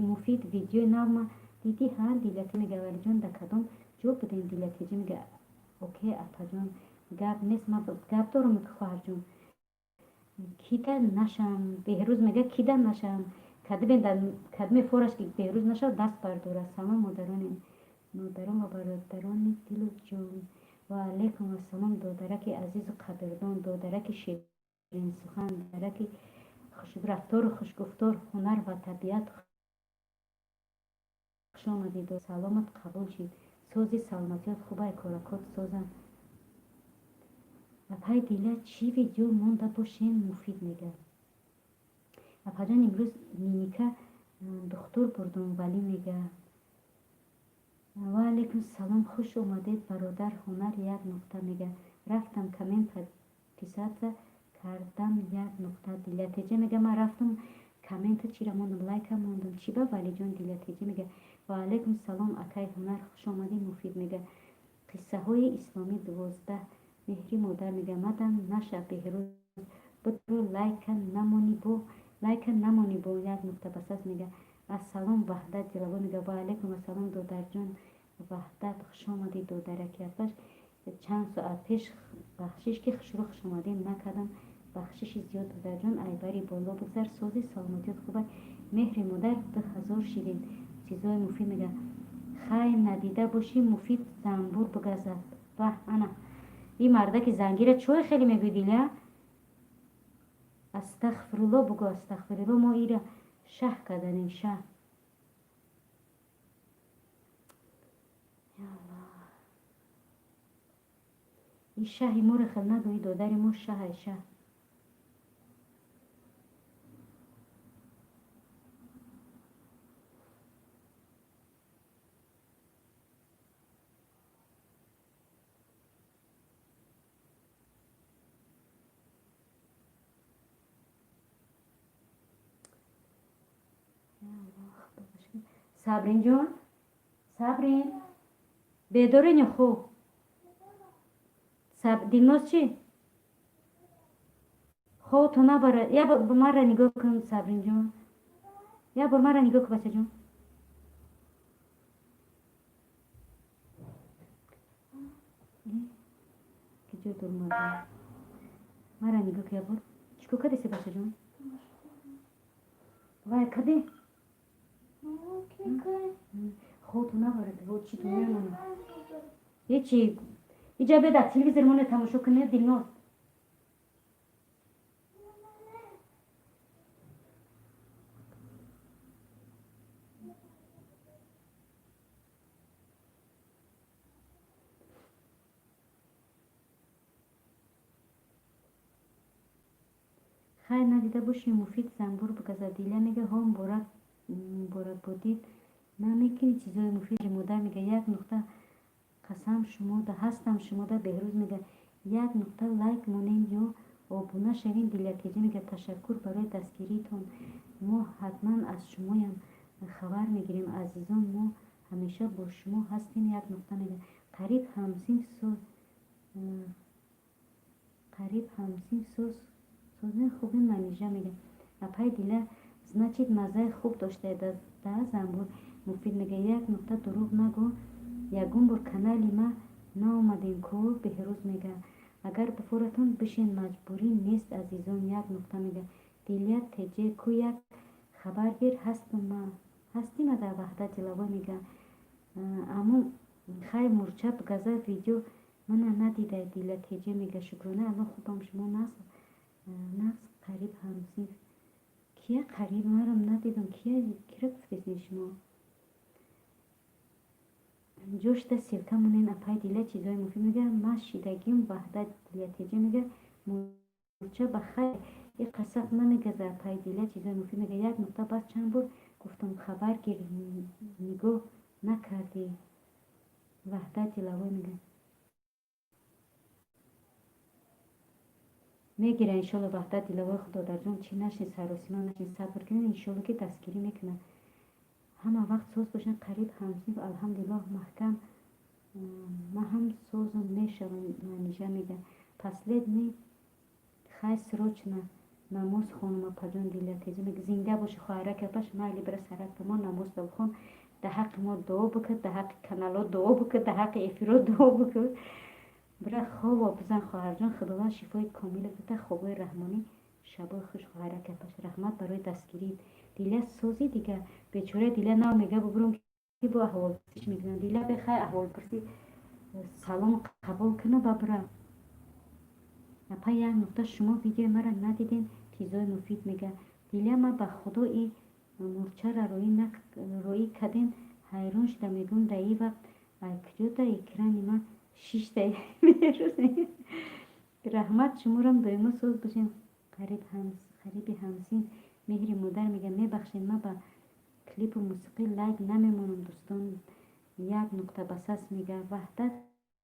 A: Муфид, видеои навма дидӣ? Ҳа, Дилати мега. Валиҷон, дар кадом ҷо будем? Дилатиҷӣ мега. Окей, апаҷон, гап нест, ман гап дорам, хоҳарҷон. Кида нашам? Беҳрӯз мега, кида нашам? Кадме фораш ки Беҳрӯз нашав, даст бардора. Салом, модарони, модарон ва бародарони дилу ҷон. Ва алайкум ассалом, додараки азизу қадрдон, додараки ширинсухан, додараки хушрафтору хушгуфтор, ҳунар ва табиат, хуш омадед. Саломат қабул шид. Сози, саломатиёт хубай, коракот созам. Апай Дила, чӣ видео монда бошем? Муфид мега. Апаҷон, имрӯз ниника духтур бурдум. Валӣ мега. Ва алайкум салом, хуш омадед, бародар. Ҳунар як нуқта мега. Рафтам, коммент, подписаться. Кардам як нуқта. Дилятеҷа мега, ман рафтам коммента чира мондам, лайка мондам. Чӣ ба Валиҷон? Дилятеҷа мега, ва алайкум салом, акай Ҳунар, хуш омадӣ. Муфид мега, қиссаҳои исломӣ 12. Меҳри модар мега, мадан наша Беҳрӯз бутро лайка намонӣ бо лайка намонӣ бо як нуқта басас мега. Ассалом, Ваҳдат Дилаво мега, ва алайкум ассалом, додарҷон Ваҳдат, хуш омадӣ, додараки апаш. Чанд соат пеш бахшиш ки хушрӯ хушомадӣ накардам, бахшиши зиёд, додарҷон. Айбари боло бигзар, сози саломатиёт хубай. Меҳри модар 2000 шидем. Чизои муфид мега, хай надида бошӣ, муфид занбур бигазад. Ваҳ, ана ин мардаки зангира чой хеле мегӯй, Диля? Астағфирулло бугӯ, астағфирулло. Мо ира шаҳ карданем, шаҳ. Ин шаҳи моро хел нагӯ, и додари мо шаҳай, шаҳ. Сабринҷон, Сабрин, бедорен ё хоб? Дилноз чӣ? Хобту набара. Я бор маро нигоҳ кун, Сабринҷон, як бор маро нигоҳ кун, бачаҷон. Киҷо дурмада? Маро нигоҳ кун як бор. Чӣ кор кардеси, бачаҷон? Вай каде? Хобту набарад, чӣ ту мемонад? Ҳечи, иҷа беда телевизор моне тамошо кунед, Дилноз. Хайр, надида бошӣ, муфид занбур бигазад. Диля мега, ҳо, муборак, муборакбодид намекунӣ. Чизои муфид. Модар мега, як нуқта, қасам шумода ҳастам, шумода. Беҳрӯз мега, як нуқта, лайк монен ё обуна шавен. Дилятеҷа мега, ташаккур барои дастгириитон, мо ҳатман аз шумоям хабар мегирем. Азизон, мо ҳамеша бо шумо ҳастем. Як нуқта мега, қариб ҳамсинф соз, қариб ҳамсинф соз, созен, хубин. Манижа мега, апай Дила, значит, маззаи хуб доштаед да занбур. Муфид мега, як нуқта, дурӯғ нагӯ, ягон бор канали ма наомадем ку. Беҳрӯз мега, агар буфоратон бишен, маҷбурӣ нест, азизон. Як нуқта мега, Дилия теҷе ку, як хабар гир, ҳастима дар. Ваҳдат Дилавой мега, аммо хай, мурча бигаза, видео мана надидай. Дила теҷе мега, шукрона Алло, хубам, шумо нағз? Нағз. Қариб ҳамсинф кия? Қариб марам надидам, кия? Кира гуфтесин шумо? Ҷошта ссылка монен, апай Дила. Чизои муфид мега, ма шидагим. Ваҳдат Дилятеҷа мега, мурча ба хайр и қасақ намегаза. Апай Дила, чизои муфид мега, як нуқта, бас, чанд бор гуфтам, хабар гир, нигоҳ накардӣ. Ваҳдат Дилавой мега, мегира иншолло. Ваҳдат Дилавой, худодарҷон, чӣ нашин, саросима нашин, сабр кунед, иншолло ки дастгирӣ мекунад. Ҳама вақт соз бошанд. Қариб ҳамсинф, алҳамдулиллоҳ, маҳкам, ма ҳам созум мешавам. Манижа мега, последний, хай, срочно намоз хонум, апаҷон. Дила тезӣ мега, зинда боши, хоҳарак апаш. Майли, бира сарак мо намоз бихон, дар ҳаққи мо дуо бикун, дар ҳаққи каналҳо дуо бикун, дар ҳаққи эфирҳо дуо бикун. Бира хобо бизан, хоҳарҷон. Худованд шифои комила бита, хобои раҳмонӣ, шабои хуш, хоҳарак апаш. Раҳмат барои дастгирӣ. Дила, сози дига? Бечора Дила нав мега, бубурум ки бо аҳволпурсиш мекунам. Дила, бехай, аҳволпурсӣ, салом қабул куна ба бира. Апа, як нуқта, шумо видеои маро надидем. Чизои муфид мега, Дила, ма ба худо и мурчара роӣ кардем, ҳайрон шуда мегӯм, дар ин вақт ай куҷо да экрани ма шишта. Раҳмат шуморам, доимо соз бошем. Қариби ҳамсин. Меҳри модар мега, мебахшед, ман ба клипу мусиқӣ лайк намемонам, дӯстон. Як нуқта басас мега. Ваҳдат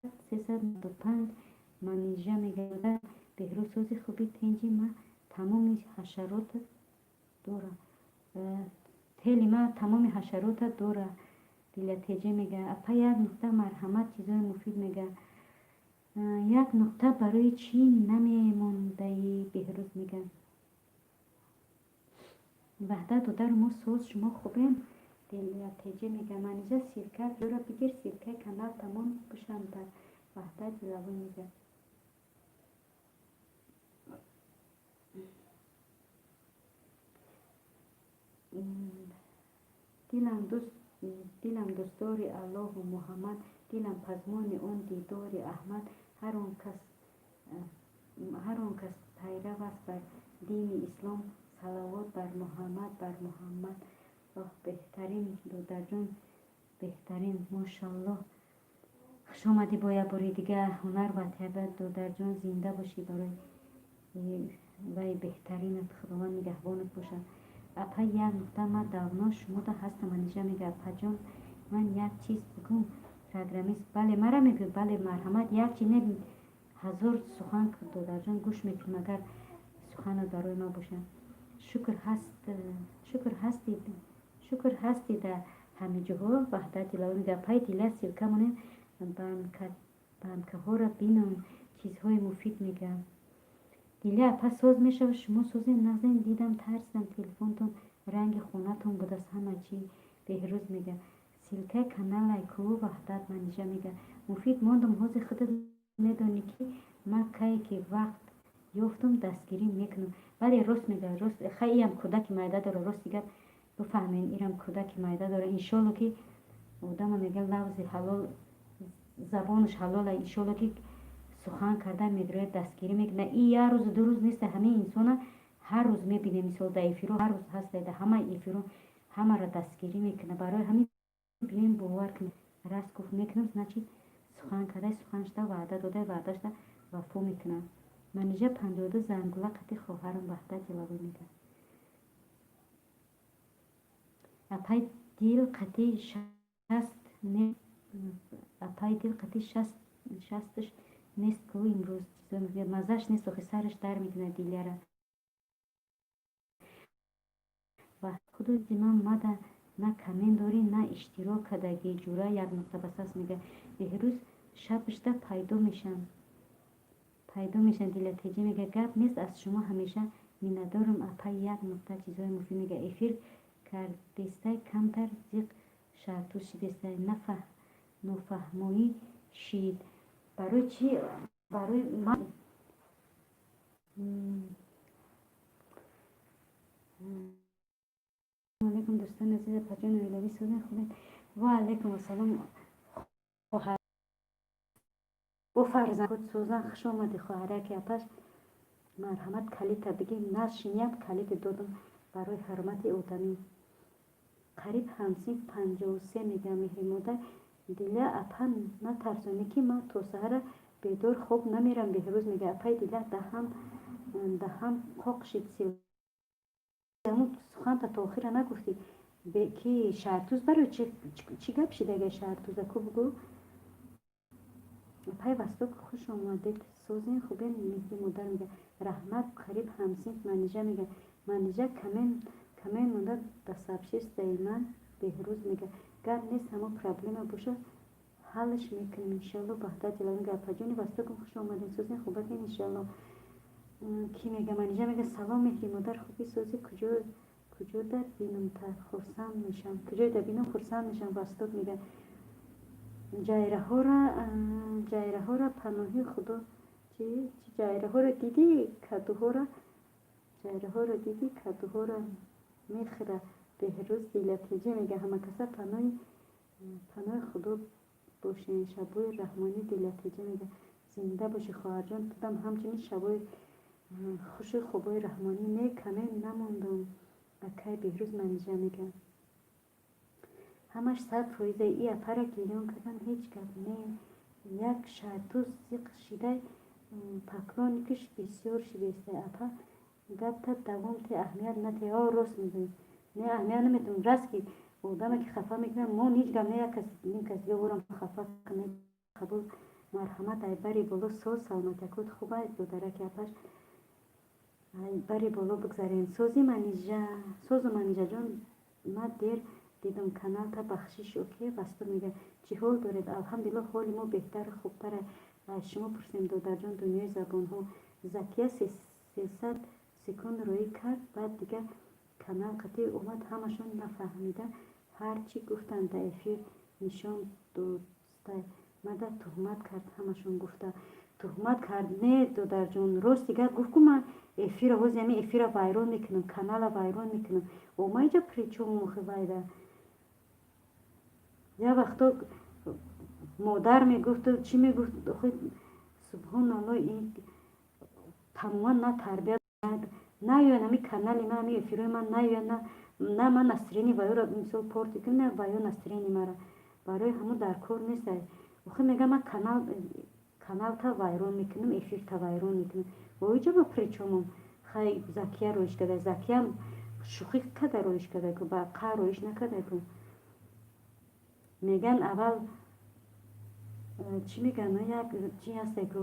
A: 395. Манижа мега, Беҳрӯз, сози хуби, тинҷи? Ма тамоми ҳашарота дора, тели ма тамоми ҳашарота дора. Дилатеҷа мега: «Апа, як нуқта, марҳамат, чизои муфид», мега. Як нуқта барои чӣ намемондаӣ, Беҳрӯз мега. Ваҳдат додару мо соз, шумо хубем, Дилатеҷа мега. Манижа, ссылка ро бигир, ссылка и канал тамон бушанда, Ваҳдат Дилавой мега. Дилам дӯстдори Аллоҳу Муҳаммад, дилам пазмони он дидори Аҳмад. Ҳар он кас пайрав аст бар дини ислом, салавот бар Муҳаммад, бар Муҳаммад. Оҳ, беҳтарин, додарҷон, беҳтарин, мошаллоҳ. Хушомадӣ бо як бори дига, ҳунар ва табиат, додарҷон, зинда бошӣ. Барои вай беҳтаринат Худованд нигаҳбонат бошад. Апа, як нуқта, ман давно шумода ҳастам, Манижа мега. Апаҷон, ман як чиз бигӯм, программист, бале, мара мегӯй, бале, марҳамат, як чи не, ҳазор сухан, додарҷон, гӯш мекунем, агар суханат барои ман бошад. Шукр ҳастӣ, шукр ҳастӣ дар ҳамиҷоҳо, Ваҳдат Дилавой мега. Апаи Дила, ссылка монем, банкаҳоро бинам, чизҳои муфид, мега. Диля апа, соз мешавад, шумо созем, нағзем, дидам, тарсидам, телефонтон ранги хонатон будаст ҳама чӣ, Беҳрӯз мега. Ссылка и каналай ку, Ваҳдат, Манижа мега. Муфид мондум, ҳозир худат медонӣ, ки ман кае ки вақт ёфтум, дастгирӣ мекунам. Бале, рост мега, рост. Хай, иам кӯдаки майда дора, рости гап бифаҳмед, ирам кӯдаки майда дора. Иншолло, ки одама мега, лавзи ҳалол, забонаш ҳалола, иншолло, ки сухан кардан медрояд, дастгирӣ мекунад. И як рӯзу 2 рӯз неста, ҳамаи инсона ҳар рӯз мебинем, мисол, дар эфиро ҳар рӯз ҳаста, дар ҳамаи эфиро ҳамаро дастгирӣ мекунад. Барои ҳамин биёем, бовар кунем, раст гуфт, мекунам, значит, сухан кардай, сухан шуда, ваъда додай, ваъдашда вафо мекунам. Манижа 52 зангула қати хоҳарам, Ваҳдат Дилавой мега. Апай дил қати 60 не, апай дил қати 60-аш нест ку имрӯз, маззаш нест, охи сараш дар мекунад Диляра. Худои ман мада на коммент дорӣ, на иштирок кардагӣ, ҷура як нуқта басас, мега. Беҳрӯз, шабашда пайдо мешам, пайдо мешам, Дилатеҷа мега. Гап нест, аз шумо ҳамеша миннатдорам, апа, як нуқта, чизҳои муфид, мега. Эфир кардестай, камтар зиқ шартуз шидестай, нофаҳмоӣ шид. Барои чӣ? Барои ман алейкум, дӯстони азиз, апаҷони оилавӣ, созен, хубед? Ва алейкум ассалом, хоҳар бо фарзанд худ созан. Хуш омадӣ, хоҳараки апаш, марҳамат, калита бигир, нашиниям, калити додам барои ҳурмати одамӣ. Қариб ҳамсинф 53, мега меҳри модар. Диля апа, натарсонӣ, ки ман то саҳара бедор хоб намерам, Беҳрӯз мега. Апаи Диля, даҳам қоқ шид, суханта то охира нагуфтӣ, ки шартуз барои чӣ гап шидага, шартуза ку бугӯ. Апаи Восток, хуш омадед, созен, хубен, меҳри модар мега. Раҳмат, қариб ҳамсинф, Манижа мега. Манижа, коммент монда да сообществои ман, Беҳрӯз мега. Гап нест, ҳамо проблема бошад, ҳаллаш мекунем, иншалло. Ваҳдат Дилавой мега. Апаҷони Востокам, хуш омадед, созен, хубакен, иншалло. Кӣ мега? Манижа мега: «Салом, меҳри модар, хубӣ, созӣ? Куҷо дар бинам та хурсанд мешавам, куҷое дар бинам хурсанд мешавам?» Восток мега. Ҷайраҳора паноҳи худо, чи ҷайраҳоро дидӣ, кадуҳора, ҷайраҳоро дидӣ, кадуҳора мехӯра, Беҳрӯз. Дилатеҷа мега: «Ҳамакаса паноҳи худо бошен, шабои раҳмонӣ». Дилатеҷа мега: «Зинда бошӣ, хоҳарҷон, тудам ҳамчунин шабои хушу хубои раҳмонӣ». Не, коммент намондам, акай Беҳрӯз, Манижа мега. Ҳамаш 100%. И апара гирён кардан ҳеҷ гап не, як шартуз зиқ шидай, поклонник иш бисёр шидестай. Апа, гапта давом те, аҳамият натеҳ. О, рост мегӯӣ, не, аҳамият наметавон, раст, ки одаме ки хафа мекунад, мо ҳеҷ гап не, як кас, ним кас дига ӯрам хафа кунад, қабул. Марҳамат, ай бари боло. Соз, саломатякот хуба, додараки апаш, ай бари боло бигзарем. Сози, Манижа, созу, Манижаҷон, ма дер дидум каналта, бахшиш. Окей, Васток мега: чӣ ҳол доред? Алҳамдулилло, ҳоли мо беҳтару хубтара. Шумо пурсем, додарҷон. Дунёи забонҳо, Закия 300 секунд роӣ кард, баъд дигар канал қатъӣ омад. Ҳамашон нафаҳмида ҳар чӣ гуфтанд, дар эфир нишон додстай, мада туҳмат кард, ҳамашон гуфта туҳмат кард. Не, додарҷон, рости гап гуфт ку: ман эфира, ҳози ҳамин эфира вайрон мекунам, канала вайрон мекунам. Ома иҷа причём охи вайда? Як вақто модар мегуфту чӣ мегуфт? Охи, субҳоналло, ин тамоман на тарбият наёян. Ҳами канали ман, ҳами эфирҳои ман наёян. На ман настроение ваёро мисол портить кунам, на ваё настроение мара. Барои ҳамун дар кор нест. Охи, мегам, ман каналта вайрон мекунам, эфирта вайрон мекунам. Воиҷа ма причём ам? Хай, Закия роиш карда, Закиям шӯхӣ карда роиш карда ку, ба қаҳр роиш накарда ку. Меган, аввал чӣ меган, як чӣ ҳасте ку,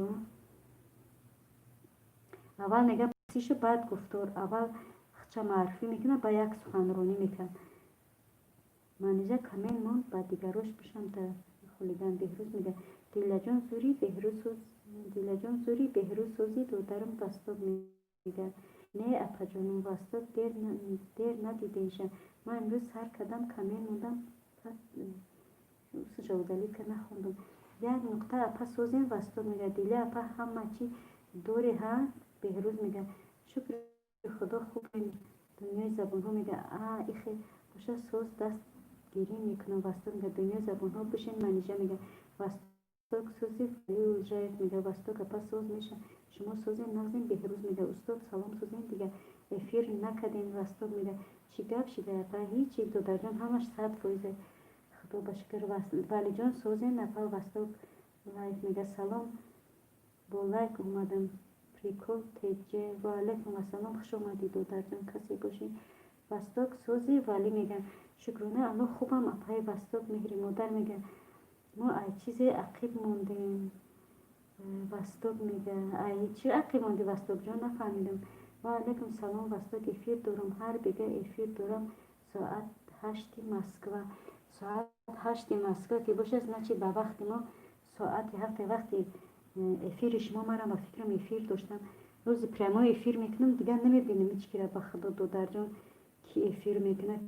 A: аввал мега пурсишу, баъд гуфтор. Аввал хча муаррифӣ мекунад, ба як суханронӣ мекунад. Манижа камен монд, ба дигарош бишам та хулиган. Беҳрӯз мега: Дилаҷон зури, Беҳрӯз, Дилаҷон зури, Беҳрӯз сози, додарам. Васток мега: не, апаҷонум, Васток, дер надидеша. Ман имрӯз сар кардам, камен мондам, удалить нахондум. Як нуқта, апа, созем. Васток мега: Диля апа, ҳама чӣ дори ҳа? Беҳрӯз мега: шукри Худо, хубем. Дунёи забонҳо мега: а ихе боша, соз, дастгирӣ мекунам. Васток мега: дунёи забонҳо, бишин. Манижа мега: Васток сози. Валиулжаев мега: Васток апа, соз меша, шумо созем, нағзем. Беҳрӯз мега: устод, салом, созем, дига эфир накардем. Васток мега: чӣ гап шида, апа? Ҳичи, додарҷон, ҳамаш 100%, Худо ба шукр. Валиҷон, созем, апа. Васток лайк мега: салом, бо лайк омадам. Прикол теҷе. Ваалайкум ассалом, хуш омадӣ, додарҷон, касе бошӣ. Васток сози. Валӣ мега: шукрона Аллоҳ, хубам, апаи Васток. Меҳри модар мега: мо ай чизе ақиб мондем. Васток мега: ай чӣ ақиб монди, Вастокҷон? Нафаҳмидам. Ваалайкум салом, Васток. Эфир дорам, ҳар бега эфир дорам, соат 8-и Москва. Соат 8-и Москва ки бошад, значит, ба вақти мо соати 7-и вақти эфири шумо. Марам, ба фикрам, эфир доштам. Рӯзи прямой эфир мекунам, дигар намебинам ҳеҷ кира. Ба Худо, додарҷон, ки эфир мекунад,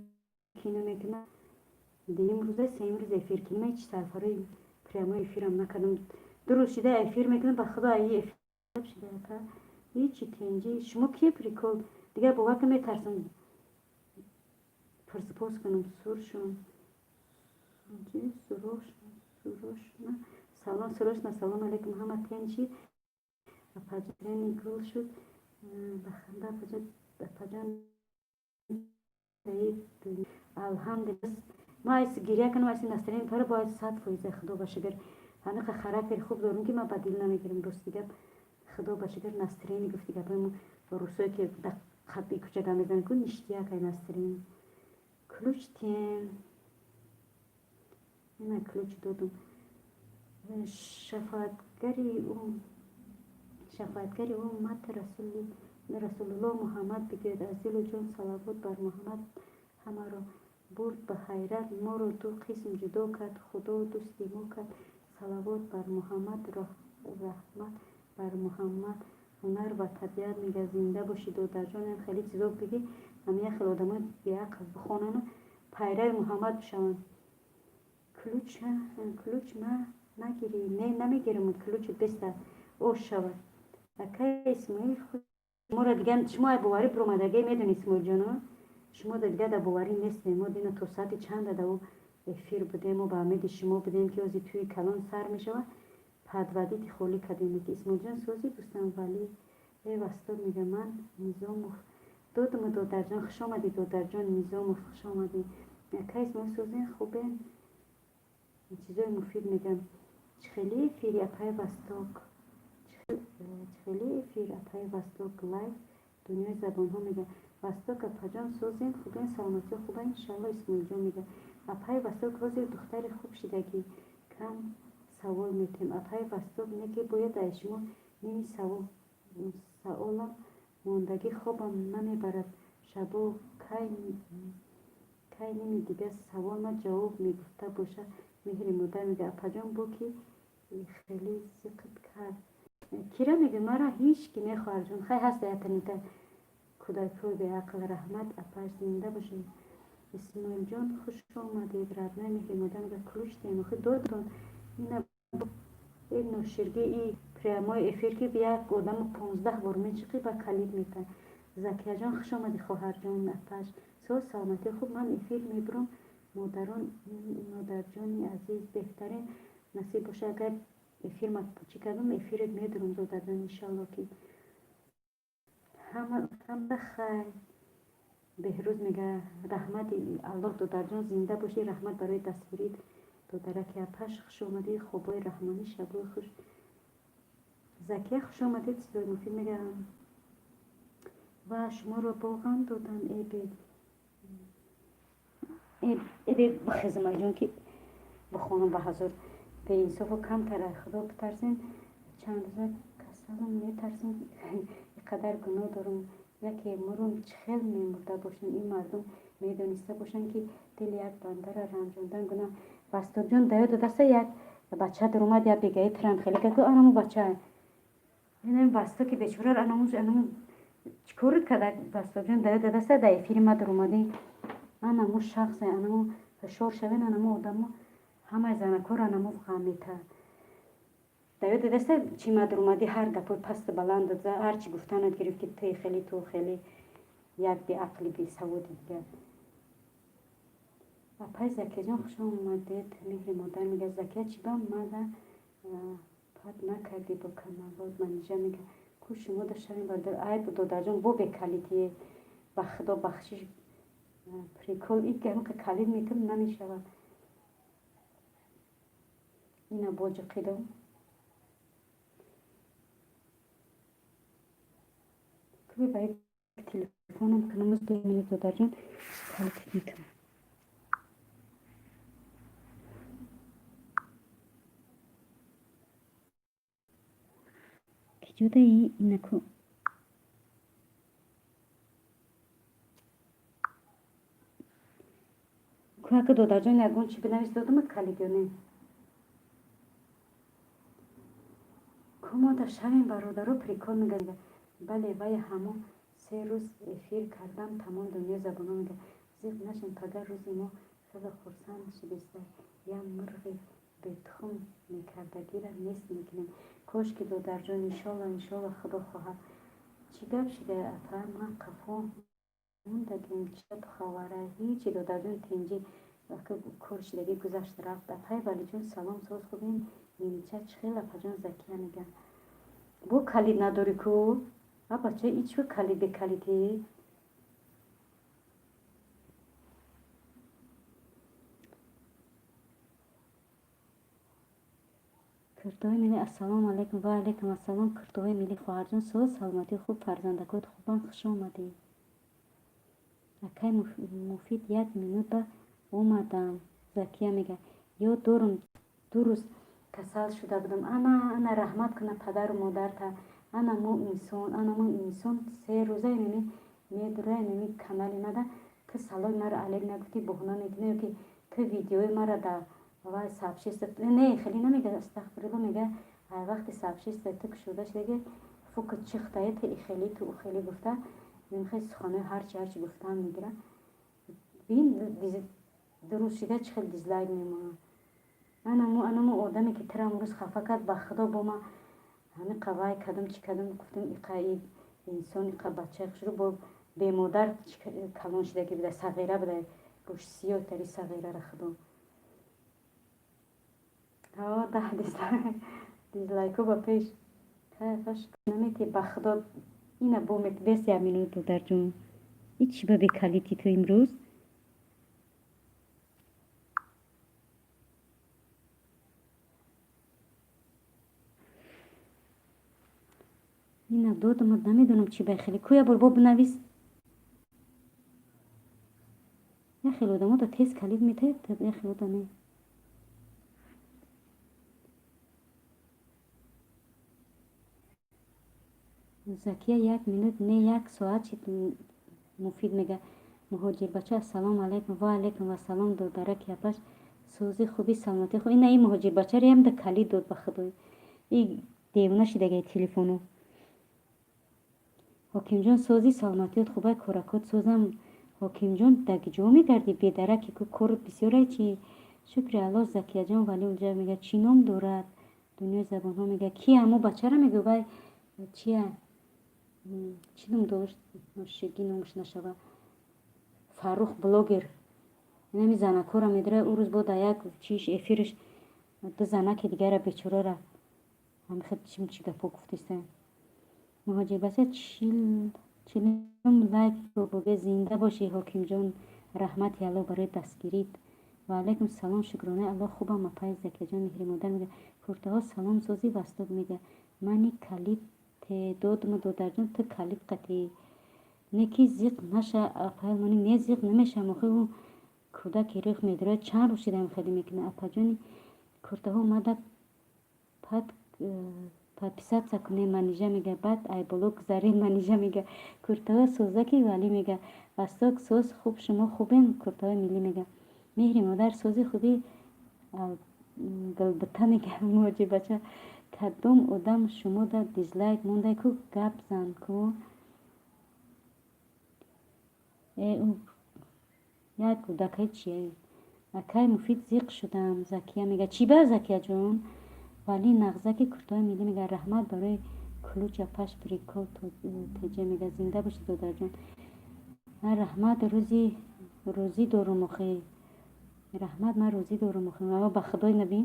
A: ки намекунад. Дуюм рӯза, сеюм рӯз эфир кунем, ҳеҷ сарфарои прямой эфирам накардам. 2 рӯз шида эфир мекунам, ба Худо, аи эфир шида, апа, ҳечи тенҷи. Шумо ки прикол? Дигар бовар ка, метарсам пурсупос кунам. Суршун, сурошна, салом, сурошна, салом алейкум, ҳама тенчи, апаҷони гул шуд баханда, апаҷон. Алҳамдулилла, ма айси гиря кунам, айси настроение пара бояд 100%. Худо ба шукр, ҳамиқа характери хуб дорам, ки ман ба дил намегирам. Рости гап, Худо ба шукр, настроение гуфти гапҳои мо, русое ки дар қабби кӯча гап мезананд ку, ништяк ай настроение. Ключ тем, ина ключ додум. Шафоатгари ӯ уммат Расулуллоҳ Муҳаммад. Бигӯяд: аз дилу ҷон салавот бар Муҳаммад. Ҳамаро бурд ба ҳайрат, моро ду қисм ҷудо кард, Худо дӯсти мо кард. Салавот бар Муҳаммад, раҳмат бар Муҳаммад. Ҳунар ва табиат мега: зинда бошӣ, додарҷон. Хеле чизо бигӣ, ҳамин як хел одамои беақл бихонану пайрави Муҳаммад бишаванд. Ключ ма нагирӣ? Не, намегирам ключ, беста ош шавад. Акай Исмоил, шуморо дигар, шумо ай боварӣ биромадагӣ, медонӣ, Исмоилҷоно, шумо дигар дар боварӣ нестем. Мо дина то соати чанда дар ӯ эфир будем. Мо ба умеди шумо будем, ки ози тӯи калон сар мешавад, подводить холӣ кардем. Исмоилҷон, сози, дӯстам. Валӣ э Вастод мега: ман Низомов додуму. Додарҷон, хуш омадӣ, додарҷон Низомов, хуш омадӣ. Акай Исмоил, созен, хубен? Чизои муфид мегам. Чӣ хели эфири, апаи Васток? Чӣ хели эфир, апаи Васток? Лайв, дунёи забонҳо мега: Васток апаҷон, созем, хубен, саломатиҳо хуба, иншалло. Исмоилҷон мега: апаи Васток, ҳозир духтари хуб шидагӣ, кам. Савол метем. Апаи Восток неки бояд ай шумо ними саволам мондагӣ, хобам намебарад шабо, кай ними дига саволма ҷавоб мегуфта боша. Меҳри модар мега: апаҷон, бо ки хеле зиқт кард? Кира мега? Мара ҳеҷ ки не, хоҳарҷон. Хай, ҳаста ятанита кӯдакҳои беақл. Раҳмат, апаш, зинда бошед. Исмоилҷон, хуш омадед. Родной, меҳри модар мега: ключ диҳем. Охи додтон ина ноширги и прямой эфир, ки як одамо 15 бор мечиқӣ ба калид мета. Закияҷон, хуш омадӣ, хоҳарҷон. Апаш, соз, саломатӣ, хуб. Ман эфир мебурам. Модарон, модарҷони азиз, беҳтарин. Насиб боша, агар эфир ма чӣ кардам, эфирет медурам, додарҷон, иншалло, ки ҳама хайр. Беҳрӯз мега: раҳмати Аллоҳ, додарҷон, зинда бошӣ, раҳмат барои дастгирит, додараки. Апаш, хуш омадӣ. Хобои раҳмонӣ, шабои хуш. Закия, хуш омадед. Сидои муфид мега: ва шуморо бо ғам додан. Эбе эбе, бихезамаҷон, ки бихонам. Ба ҳазор беинсофу камтар ай Худо битарсем. Чанд рӯза касалам, метарсем, иқадар гуноҳ дорам, яке мурум, чӣ хел мемурда бошам? Ин мардум медониста бошанд, ки дили як бандара ранҷондан гуноҳ. Вастоҷон, даё додаста, як бача даромад, як бегаи тирам хеле ка, анаму бача инам Васто, ки бечора анаму чӣ корит карда? Вастоҷон, даё додаста, дар эфири ма даромадӣ, анаму шахсе, анаму ҳушёр шавен, анаму одамо ҳамаи занакҳоро анаму ғам мета. Даё додаста, чӣ ма даромадӣ, ҳар гапои пасту баланд, ҳарчи гуфтанат гирифт, ки ту хеле, ту хеле як беақли бесаводи дигар. Апай Закияҷон, хуш омадед. Меҳри модар мега: Закия, чӣ ба мада пад накардӣ бо каналот? Манижа мега: ку шумо дошавем, бародар. Ай додарҷон, бо бекалитие, ба Худо бахшиш, прикол и калид метам, намешавад. Ина боҷиқидом куби ба як телефонам кунамуз. 2 минут, додарҷон, калид метам. Киҷодаи инаку кӯака, додарҷон, ягон чи бинавис. Додамад калид ё не? Ку мода шавем, бародаро. Прикол мега. Бале, вай ҳамо 3 рӯз эфир кардам, тамом дунё забоно мега. Зиқ нашем, пага рӯзи мо хеле хурсанд шидеста, як мурғи бетухм мекардагира нест мекунем. Кошки, додарҷон, иншолла, иншолла, Худо хоҳад. Чӣ гап шида, апа? Ман қафо мондагим, чӣ гапу хабара? Ҳечи, додарҷон, тинҷӣ, кор шидагӣ гузашт, рафт. Апай Валиҷон, салом, соз, хубем? Нимча чӣ хел, апаҷон? Закия мега: бо калид надорӣ ку, а бача, и чӣ калид бекалидӣ? Кирдои милли, ассалому алайкум. Ва алайкум ассалом, Кирдои милли, хоҳарҷон, соз, саломатӣ, хуб, фарзандакот хубанд? Хуш омадӣ. Акай Муфид, як минут ба омадам. Закия мега: ёд дорум, 2 рӯз касал шуда будам. Ана, ана, раҳмат куна падару модарта. Ана мо инсон, ана мо инсон 3 рӯза инами медура, инами канали мада. Ту саломи маро алек нагуфтӣ, боҳона мекунӣ, ё ки ту видеои мара дар вай сообщество не, хеле намега, астағфирулло, мега: вақти сообщество ту кушода шудаги, фука чихтае, ту ихелӣ, ту ухелӣ гуфта, хел суханои ҳарчи ҳарчи гуфтаам мегира. Бин, 2 рӯз шида, чӣ хел дизлайк мемонад. Анамо, анамо одаме, ки тира амрӯз хафа кард, ба Худо, бо ма ҳами қавай кадам, чӣ кадам, гуфтам, иқа инсон, иқа бачаи хушрӯ, бо бемодар калон шидаги буда, сағира буда, рӯш сиёҳ тари сағирара, Худо. 10 дизлайко ба пеш кайфаш намети, ба Худо, ина бо бес як минут, додарҷон, и чӣ ба бекалити ту имрӯз? Ина додамад, намедонам чӣ ба хеле. Ку, як бор бо бинавис. Як хел одамо да тез калид метаед, як хел ода не. Закия як минут не як соат шид. Муфид мега муҳоҷирбача ассалому алайкум. Ва алайкум вассалом додараки апаш сӯзи хуби саломатӣ хуб. Ина ин муҳоҷирбачаро ямда калид дод ба худой. И девона шидагаи телефону. Ҳокимҷон сози саломатиёт хубай коракот созам. Ҳокимҷон даги ҷо мегардӣ бедараки ку корут бисёрай чи? Шукри Аллоҳ Закияҷон вале унҷа мега чӣ ном дорад? Дунёи забонҳо мега ки ҳамо бачара мегӯ вай чия? Чӣ ном дошт? Ношиги номаш нашава. Фаррух блогер. Инами занакҳоро медора ӯ рӯз бо дар як чиш эфирш ду занаки дигара бечорара ҳамихел чӣ гапҳо гуфтиста. Муҳоҷирбача чилум лайк бобе зинда бошӣ ҳокимҷон раҳмати Аллоҳ барои дастгирит. Ва алайкум салом шукронаи Аллоҳ хубам апаи Закияҷон меҳри модар мега куртаҳо салом сози васток мега мани калид теъдодма додарҷон ту калид қатӣ не ки зиқ наша апаи мони не зиқ намешавам охи ӯ кӯдаки рӯх медорад чанд рӯз шида хеле мекунад апаҷони куртаҳо омада пад подписаться кунем манижа мега баъд айболо гузарем манижа мега куртаҳо созаки валӣ мега васток соз хуб шумо хубен куртаҳои миллӣ мега меҳри модар сози хуби гулбута мега муҳоҷирбача кадом одам шумода дизлайк мондай ку гап зан ку э як кӯдакаи чия акай муфид зиқ шудам Закия мега чӣ ба Закияҷон валӣ нағзаки куртаҳои миллӣ мега раҳмат барои ключ апаш прикол теҷа мега зинда бошӣ додарҷон раҳмат рӯзи рӯзӣ дорум охи раҳмат ман рӯзӣ дорум охи ама ба худои набӣ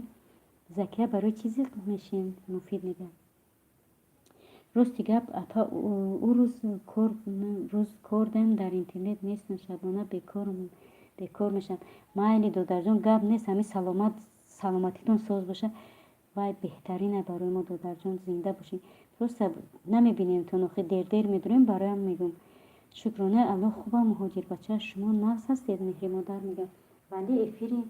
A: Закия барои чӣ зиқ мешин муфид мега рости гап апа ӯ рӯз кор дем дар интернет нестам шабона бекор мешавам майли додарҷон гап нест ҳамин саломат саломатитон соз боша вай беҳтарина барои мо додарҷон зинда бошӣ просто намебинемтон охи дер-дер медурем бароям мегӯм шукронаи Аллоҳ хубам муҳоҷирбача шумо нағз ҳастед меҳри модар мега вале эфири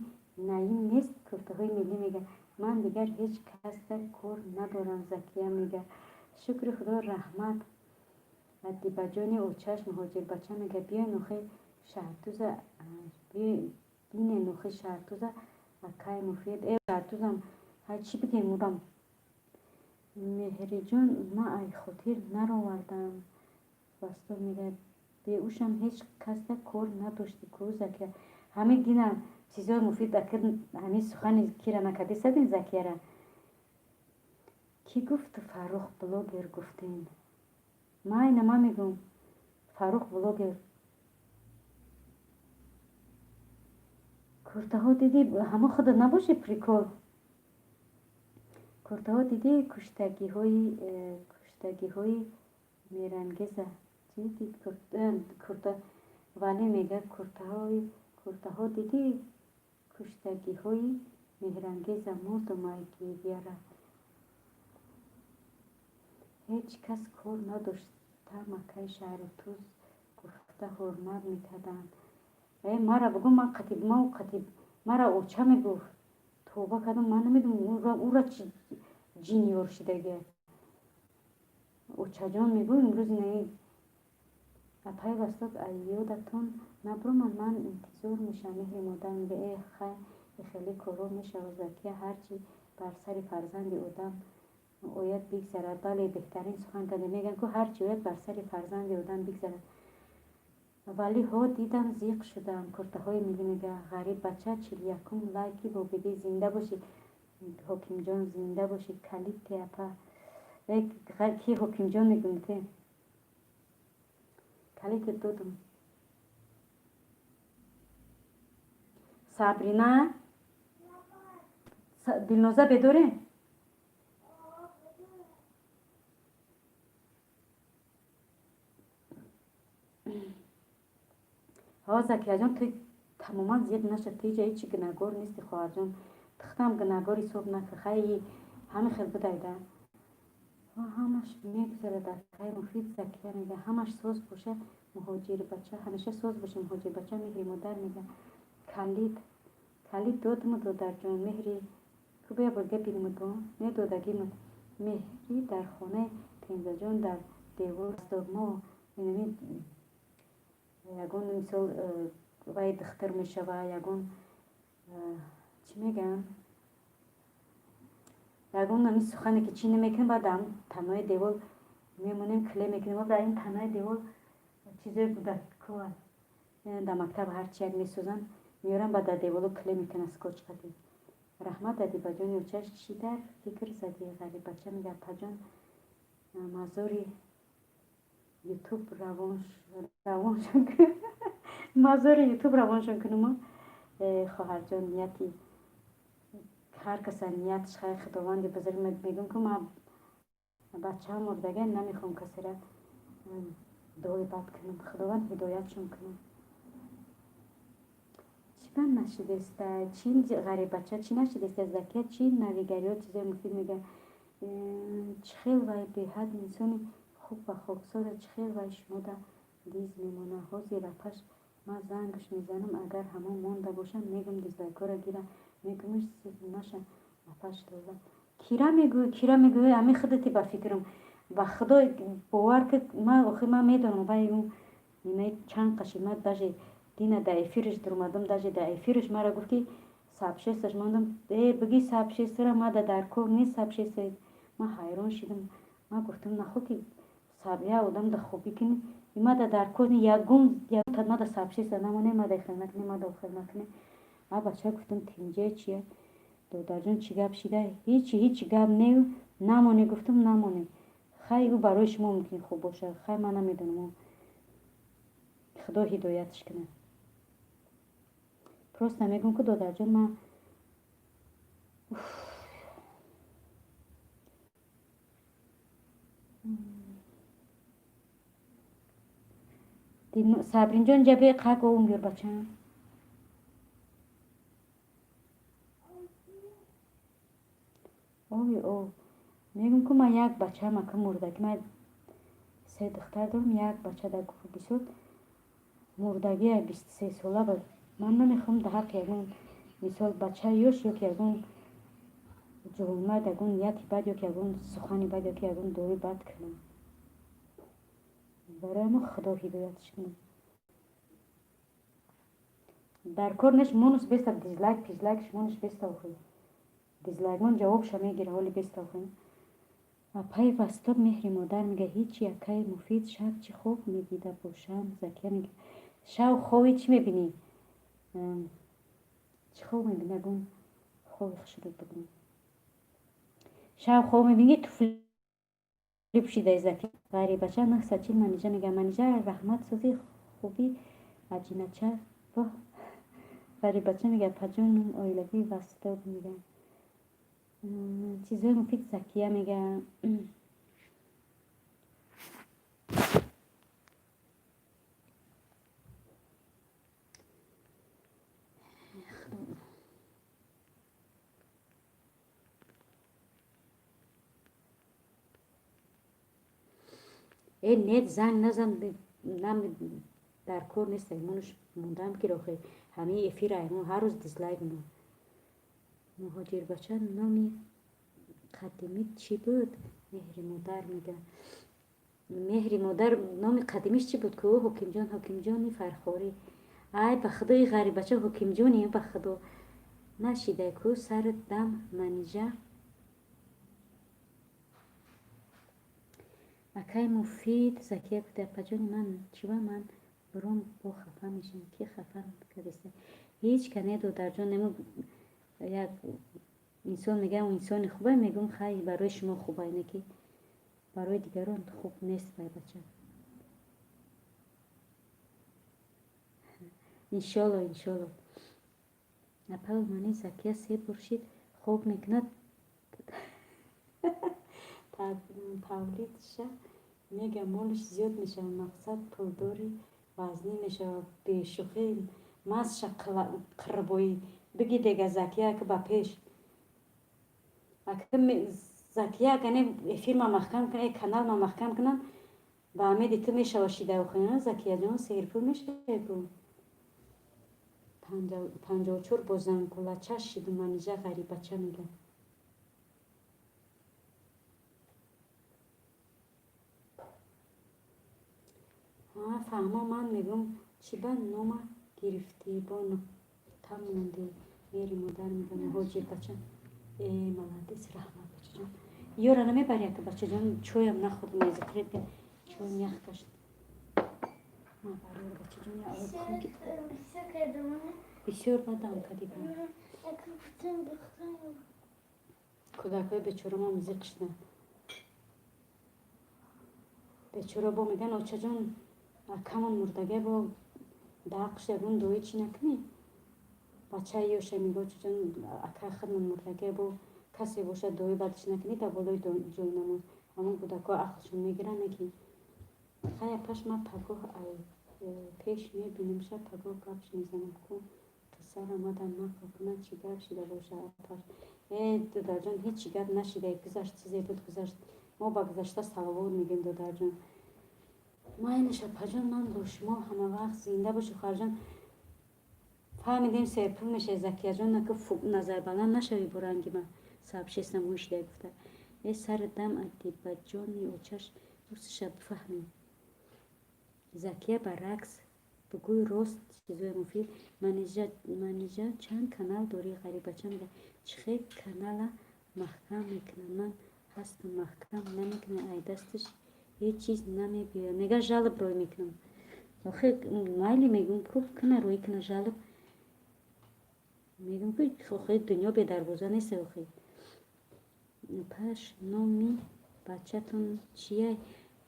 A: наим нест куртаҳои миллӣ мега ман дигар ҳеҷ касда кор надорам Закия мега шукри худо раҳмат адибаҷони очаш муҳоҷирбача мега биёй нохи шаҳртуза бине нохи шаҳртуза акай муфид э шаҳртузам ҳай чӣ бигем урам меҳриҷон ма ай хотир наровардам вастор мега беушам ҳеҷ касда кор надошти ку Закия ҳамин дина чизҳои муфид акир ҳамин сухани кира накардисадин Закияра кӣ гуфт Фаррух блогер гуфтем майна ман мегӯм Фаррух блогер куртаҳо дидӣ ҳамо худат набоши прикол куртаҳо дидӣ куштагиҳои куштагиҳои мерангеза чӣ дид курта вале мега куртаҳои куртаҳо дидӣ куштагиҳои меҳрангеза мурдум ай гирьяра ҳеҷ кас кор надоштам акай шаҳритуз гуфта ҳурмат мекарданд э мара бугӯ ман қатиб ман қатиб мара оча мегуфт тавба кардам ман намедонам ура чӣ ҷинёр шидагия очаҷон мегӯ имрӯз инаи апай васток ёдатон набуромад ман интизор мешавам меҳри модар мега э хай хеле корҳо мешавад Закия ҳарчи бар сари фарзанди одам ояд бигзарад бале беҳтарин сухан карда мегӯянд ку ҳарчи ояд бар сари фарзанди одам бигзарад вале ҳо дидам зиқ шудам куртаҳои миллӣ мега ғариб бача 41-ум лайки бобибӣ зинда бошӣ ҳокимҷон зинда бошӣ калид те апа ки ҳокимҷон мегӯм те калиде додум Сабрина Дилноза бедоре ҳо Закияҷон ту тамоман зиқ наша ту иҷа ҳечи гунаҳгор нести хоҳарҷон тихтам гунаҳгор ҳисоб накун хай ҳамин хел будайда ҳамаш мегузарад акай муфид Закия мега ҳамаш соз боша муҳоҷирбача ҳамеша соз боша муҳоҷирбача меҳри модар мега калид калид додуму додарҷон меҳри ку бия бор гапи бо не додагиму меҳрӣ дар хонаи пензаҷон дар Девор мо инами ягон мисол вай духтар мешава, ягон чӣ мегӯям, ягон ами сухане ки чӣ намекунем, баъд ам танои девол мемонем, клей мекунем. Дар ин танои девол чизои кӯдакҳо дар мактаб ҳарчи як месозанд, меоранд, баъд дар деволо клей мекунанд скотч қадӣ. Раҳмат, Адибаҷон. Ёчаш чӣ дар фикр задӣ? Ғариббача мега: апаҷон, мазори ютуб равоншон, мазори ютуб равоншон кунумо. Хоҳарҷон, нияти ҳар каса ниятш хайр, Худованди бузург. Мегӯм, ки ман бачаам мурдага, намехоҳам касера дуои бад кунам. Худованд ҳидоятшон кунам. Чӣ банд нашидеста? Чӣ, ғариббача, чӣ нашидеста? Закия чӣ навигариҳо, чизои муфид мега? Чӣ хел вай беҳад инсони хуб ва хоксора, чӣ хел вай шумода диз мемона? Ҳозир апаш ман зангаш мезанам, агар ҳамон монда бошам, мегӯм дизлайкҳоро гира, мегӯмш наша апаш лола. Кира мегӯӣ, кира мегӯӣ? Ами худати ба фикрам, ба Худо бовар ки ман охир ман медонам вай инаи чанд қаши. Ман даже дина дар эфираш дуромадам, даже дар эфираш мара гуфт, ки сообществаш мондам. Э, бигӣ сообществора мада дар кор нест сообщество. Ман ҳайрон шидам. Ман гуфтам, нахо ки як одам да хубӣ кунӣ, мада дар кор ягон мада сообщество намоне, мада хел накунӣ, мада хел накунӣ. Ма бача гуфтам, тинҷе чия, додарҷон, чӣ гап шида? Ҳичи, ҳичи гап не, намоне, гуфтам, намоне. Хай, ӯ барои шумо мумкин хуб бошад, хай, ман намедонам, Худо ҳидоятш кунад. Просто мегӯм, ки додарҷон, ман Сабринҷон, ҷабе қак овум биёр, бачаам. Ови ов. Мегӯм, ки ман як бачаам ака мурдагӣ, ман се духтар дорам, як бача дар бисёр мурдагия, 23 сола. Ман намехоҳам дар ҳаққи ягон мисол бача ёш ё ки ягон ҷавонмард ягон нияти бад ё ки ягон сухани бад ё ки ягон дуои бад кунам. Барои мо Худо ҳидоятш кунад. Дар кор неш монус беста, дизлайк пизлайк шумонаш беста. Охи дизлайкмон ҷавобша мегира, ҳоли беста. Охи апаи Вастоб, меҳри модар мега: ҳичи, акаи Муфид, шаб чӣ хоб медида бошам? Закия мега: шав хоби чӣ мебинӣ? Чӣ хоб мебинӣ? Ягон хоби хушрӯ бигӯ. Шав хоб мебинӣ, туфли пӯшидаи. Закия ғарибача 940. Манижа мега: Манижа, раҳмат, сӯзи хуби аҷинача. Воҳ, ғарибача мега: апаҷоном, оилавии Вастоб мега, чизҳои муфид. Закия мега. Э, нет, занг назан, дар кор нест. Аймонаш мондам, ки охи ҳамаи эфир аймон ҳар рӯз дизлайк мо. Муҳоҷирбача, номи қадимит чӣ буд? Меҳри модар мега: меҳри модар номи қадимиш чӣ буд ку? Ҳокимҷон, Ҳокимҷони Фархорӣ. Ай, ба Худои, ғарибача, Ҳокимҷони, ба Худо, нашидай ку сарат дам. Манижа, акай Муфид. Закия гуфта: апаҷони ман, чива ман буром бо хафа мешавам? Ки хафа кардеста? Ҳеҷ ка не, додарҷон. Нему як инсон мегӯям, инсони хубай, мегӯм, хай, барои шумо хубай, не ки барои дигарон хуб нест вай бача. Иншолло, иншолло. Апа мани, Закия се бор шид, хоб мекунад, тавлидша мега, молиш зиёд мешавад, мақсад пулдори вазнин мешавад. Бешӯхӣ мазша қирбоӣ биги дега. Закия ака, ба пеш ака. Закия, агане эфирма маҳкам кунам, каналма маҳкам кунам, ба умеди ту мешава шида. Охина, Закияҷон, серпул мешавӣ ку. 54 бо зангулача шиду. Манижа, ғарибача мега. Фаҳмо, ман мегӯм, чӣ ба нома гирифтӣ, бо нуқта мондӣ? Мери модар мега, муҳоҷир бача. Э, молодец, раҳмат, бачаҷон. Ёра намебари, ака, бачаҷон, чоям нахӯрдам, мезикрет, чоям ях гашт. Ма барёр, бачаҷон, я бисёр бадам кадӣ. Кӯдакҳои бечорамам зиқ шуданд. Бечора бо меган, очаҷон, акамон мурдага, бо даақш ягон дуои чӣ накунӣ? Бачаи ёша мега, очаҷон, акаи худмон мурдага, бо касе бошад, дуои бадиш накунӣ дар болои ҷои намоз. Ҳамон кӯдакҳо ақлшон мегиранд, ки хай, апаш, ман пагоҳ ай пеш мебинамша, пагоҳ гапш мезанам, ку қиссаро омадан нақл кунад, чӣ гап шида бошад, апаш? Э, додарҷон, ҳеҷ гап нашида, гузашт, чизе буд, гузашт. Мо ба гузашта салавот мегӯем, додарҷон. Майнаш, апаҷон, ман бо шумо ҳама вақт, зинда бошӣ, хоҳарҷон. Фаҳмидем, серпул мешавӣ, Закияҷон, наку назарбаланд нашавӣ, бо ранги ман сообществам ҳушида гуфта. Э, сари дам адибаҷони очаш ростиша бифаҳмем. Закия, баръакс, бугӯй рост, чизои муфид. Манижа, чанд канал дорӣ? Ғарибача мега, чӣ хел канала маҳкам мекунам? Ман ҳастам, маҳкам намекунам, ай дасташ ҳеҷ чиз намебиёяд. Мега, жалоб рӯй мекунам. Охи, майли, мегӯм, ку кина, рӯй кина жалоб. Мегӯм, ки охи, дунё бедарвоза нест, охи. Паш, номи бачатон чия?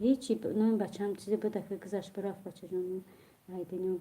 A: Ҳечи, номи бачаам чизе буда, ки гузашт, бирафт, бачаҷон, ай дунё.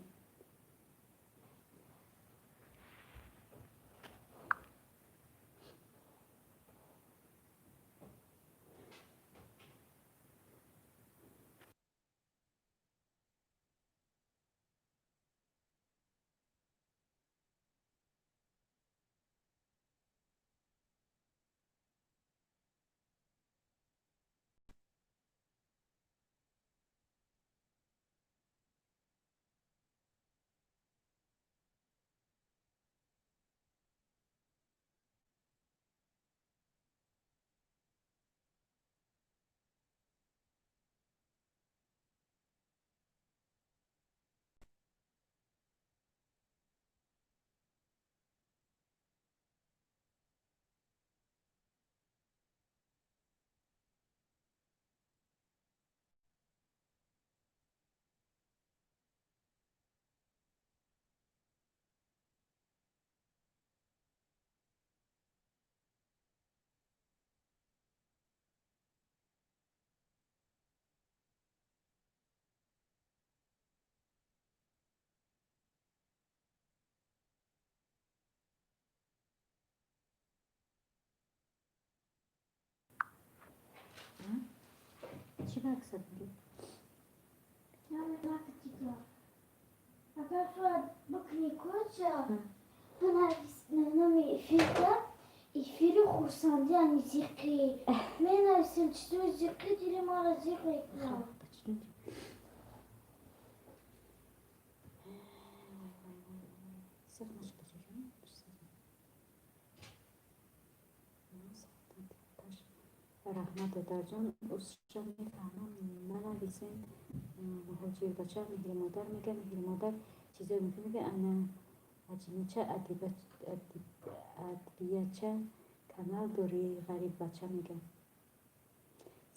A: Чӣ ба аксат дорӣ?
B: Агар бикунӣ коча, бинавис номи эфирда, эфири хурсандӣ, ани зиқӣ. Менависем чизои зиқӣ, дили маро зиқ мекунад.
A: Зиқ нашуд, бачаҷон. Раҳмат, додарҷон, усша мефаҳмам, нанависем. Муҳоҷирбача, меҳри модар мега, меҳри модар чизое муфид мега. Ана аҷинича, адбияча канал дорӣ? Ғариббача мега.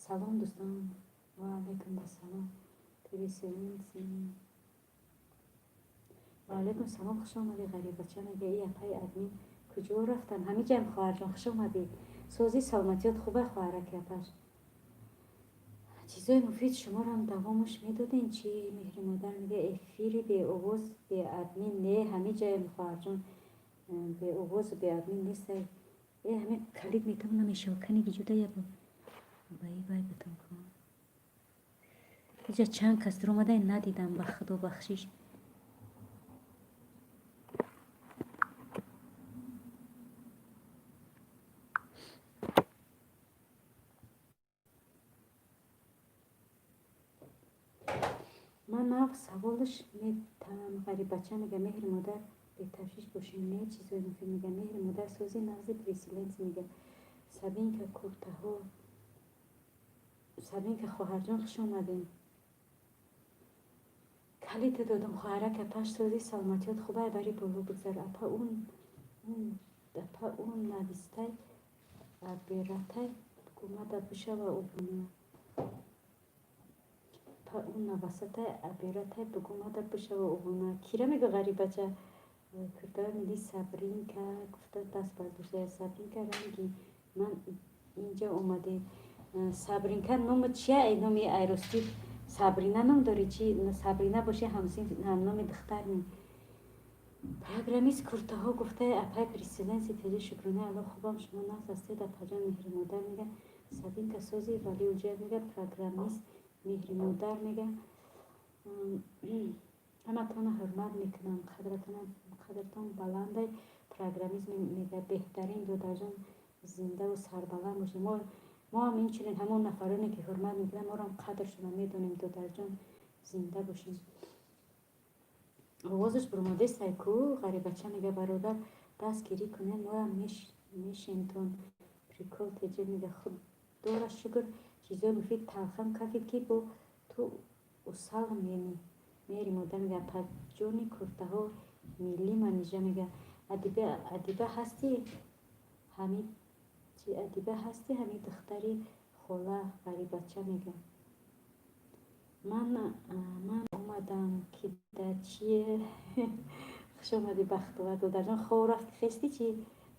A: Салом, дӯстон, ва алайкум ассалом. Переселенцы, ва алайкум салом, хуш омадӣ. Ғариббача мега, и апаи админ куҷо рафтан? Ҳамиҷаем, хоҳарҷон, хуш омадӣ. Созӣ, саломатиёт хуба, хоҳараки апаш? Чизои муфид шуморам давомаш медодем чӣ? Меҳри модар мега, эфири беовоз, беадмин не, ҳамиҷаем, хоҳарҷон, беовозу беадмин нестай. Э, ҳами калид метам, намешава, кани гиҷуда ябо баи вай бутон кун. Иҷа чанд кас дуромадай, надидам, ба худо, бахшиш. Ман нав саволаш метам. Ғариббача мега, меҳри модар, беташвиш бошем, не, чизои муфид мега. Меҳри модар, сози нағзи переселенцы мега. Сабинка, куртаҳо, Сабинка, хоҳарҷон, хуш омадем. Калита додам, хоҳарак. Апаш, сози, саломатиёт хубай, бари боло бигзар. Апа, ун апа, ун навистай абератай гумада бишава обуна. Апа, ун навасатай абератай бугумада бишава обуна. Кира мега, ғарибача? Курдаи мили Сабринка гуфта даст бардошта. Сабринка, ранги ман инҷа омадед. Сабринка, номи чия? Номи айростӣ Сабрина ном дорӣ чи? Сабрина боши, ҳамноми духтар ми. Программист куртаҳо гуфтаи: апай президенти теҷи, шукронаи Алло, хубам, шумо нағз ҳастед, апаҷон? Меҳри модар мега: Сабинка, сози? Вали уҷа мега. Программист меҳри модар мега: ҳаматонро ҳурмат мекунам, қадратон баландай. Программист мега: беҳтарин додарҷон, зиндаву сарбаланд бошед. Мо ҳам инчунин ҳамон нафароне ки ҳурмат мекунанд, моро ҳам қадршонро медонем. Додарҷон, зинда бошед. Овозаш бурмодестай ку. Ғарибача мега: бародар, дастгирӣ кунед, моам мешемтон. Прикол теҷе мега: худора шукр, чизои муфид талхам кафид, ки бо ту усал мени. Мери модар мега: апаҷони куртаҳо миллӣ. Манижа мега: адиба ҳасти ҳами чи, адиба ҳасти ҳами духтари хола. Ғарибача мега: ман омадам ки дар чие. Хуш омадӣ, Бахтовар додарҷон. Хоб рафти, хести чи?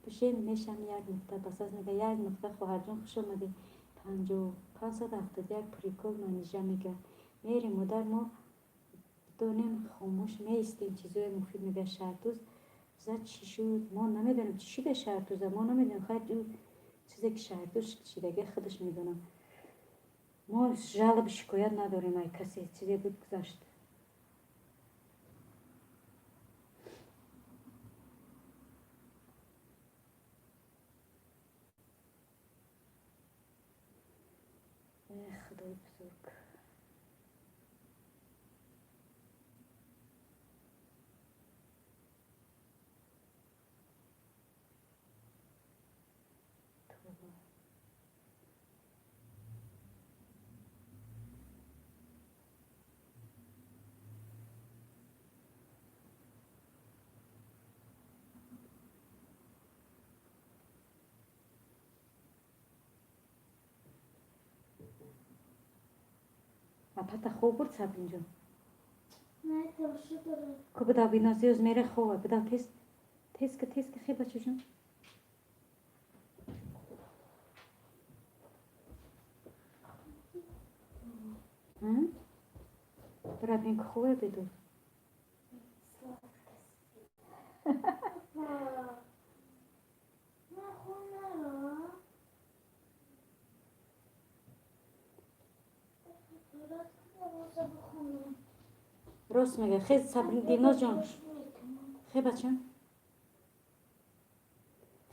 A: Бишен, мешам, як нуқта бас аст, мега. Як нуқта, хоҳарҷон, хуш омадӣ. 571. Прикол Манижа мега: мери модар, мо донем, хомӯш меистем. Чизои муфид мега: Шаҳрдӯз за чӣ шуд? Мо намедонем, чӣ шуда Шаҳрдӯза, мо намедонем. Хайр, чизе ки Шаҳрдӯз шидаги, худаш медонам. Мо жалоба, шикоят надорем ай касе. Чизе буд, гузашт. Худои бузург. Тоба. Апата хоб бурд, Сабринҷон?
B: Не, тамошо дорад.
A: Ку бидав бинози, мере хова, бидав, тез, тез ки, тез ки, хе, бачаҷон. Бира бин, ки хове бедор.
B: Сладко спит. Апа. Ман хоб нарам. Дорад намоза бихонам.
A: Рост мега, хез, Сабрин, Дилнозҷон.
B: Гӯш мекунам.
A: Хе, бачам,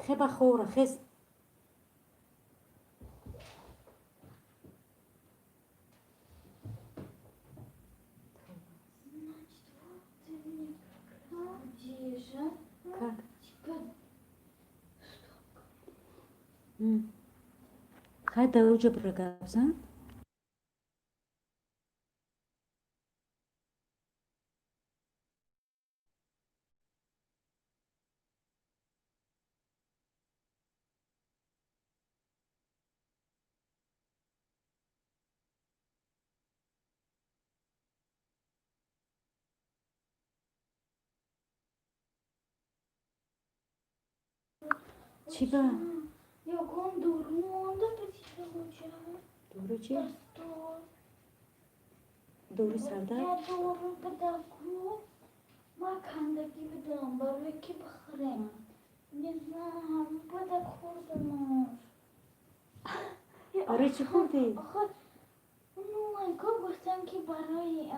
A: хе, ба ховра, хез.
B: Значит, вот ты мне будешь, а?
A: Как?
B: Типа,
A: Хай, да уҷа бира гап зан. Чӣ ба?
B: Ягон дору монда ба тиҷа.
A: Дору чи?
B: Дар стол.
A: Дору сардард?
B: Я дору буда ку. Ма кандагӣ будам, барои ки бихӯрем. Не знаю, буда хӯрдамаш.
A: Барои чӣ хӯрдӣ?
B: Охир, ну, ко гуфтам, ки барои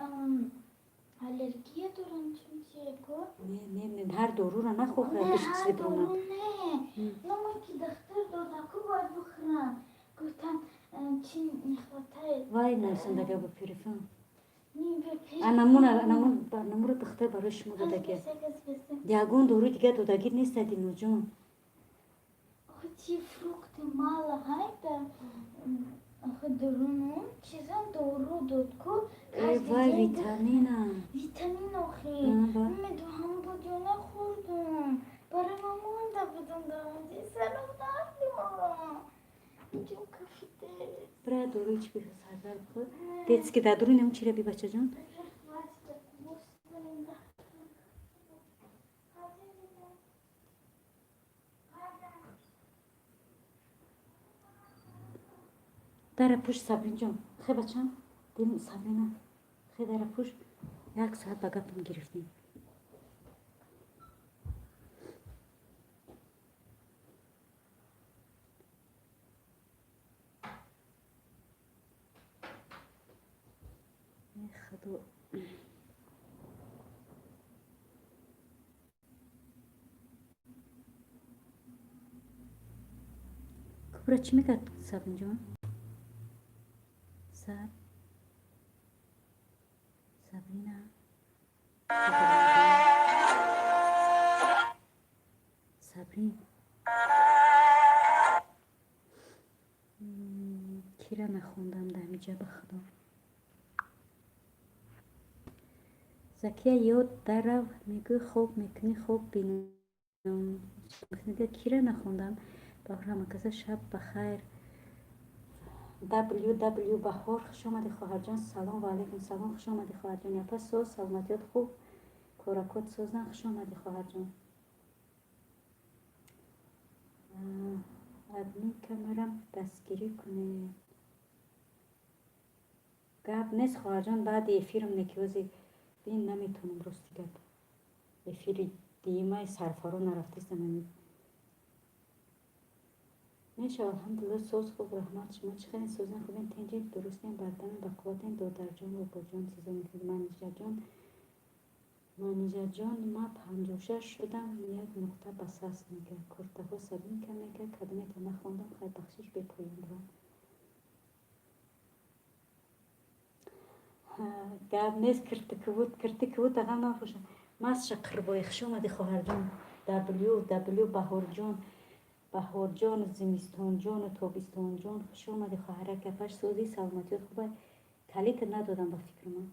B: аллергия дорам, чимчеко.
A: Не, не, не, ҳар доруро нахӯр.
B: Не,
A: Диш
B: ҳар
A: чизе
B: дору
A: бирона.
B: Не. Ну, ма ки дахтар дода, ку бояд бихӯрам. Гуфтам, чи не хватает.
A: Вай, нависондага ба телефон.
B: Не, бе пеш.
A: Анамура духтар барои шумо додагия. Ягон доруи дига додагӣ неста, Дилноҷон.
B: Хоть фрукты мало, хайда. Охир, дору, ну, чизам дору дод ку.
A: Вай, витамина.
B: Витамин охи. Медоҳам буд ё нахӯрдум. Барои ман монда будам даҳонди сарам дард дорам. Инҷо кафиде.
A: Бира, дорӯи чӣ бихӯр, сардард бихӯр. Детский дар дуруни ҳамн чира би, бачаҷон. Дара пӯш, Сабринҷон. Хе, бачам, дин Сабрина. Хе, дара пӯш. Як соат ба гапам гирифтем. Худо, Кубра чӣ мекард, Сабринҷон? Саб Сабрина, Сабрин, кира нахондам дар ҳамиҷа, ба худо. Закия, ёд дарав, мегӯй, хоб мекунӣ, хоб бинам. Кира нахондам. Баҳор, ҳамакаса шаб бахайр. Ww Баҳор, хуш омадӣ, хоҳарҷон. Салом ва алайкум салом, хуш омадӣ, хоҳарҷон. Апа, соз, саломатиёт хуб, коракот созан. Хуш омадӣ, хоҳарҷон. Адми камерам дастгирӣ кунед. Гап нест, хоҳарҷон, баъди эфирам некиёзи бин, наметавонам, рости гап. Эфири диимаи сарфаро нарафтистам. Мешава, алҳамдулилла, соз, хуб, раҳмат. Шумо чӣ хеле, созен, хубен, тинҷи, дурустен, бардамем, бақувватен, додарҷон, бобоҷон, сизо мекунед. Манижаҷон, Манижаҷон, ма 56 шудам, як нуқта бас аст, мега. Куртаҳо Сабинка мега, кадомета нахондам, хай, бахшиш бепоён буд. Гап нест, киртиквут, киртиквут ағам набошад. Масша Қирбои, хуш омадӣ, хоҳарҷон. W W Баҳорҷон, Баҳорҷону зимистонҷону тобистонҷон, хуш омадӣ, хоҳарак. Апаш, созӣ, саломатиёт хубай. Калита надодам, ба фикри ман.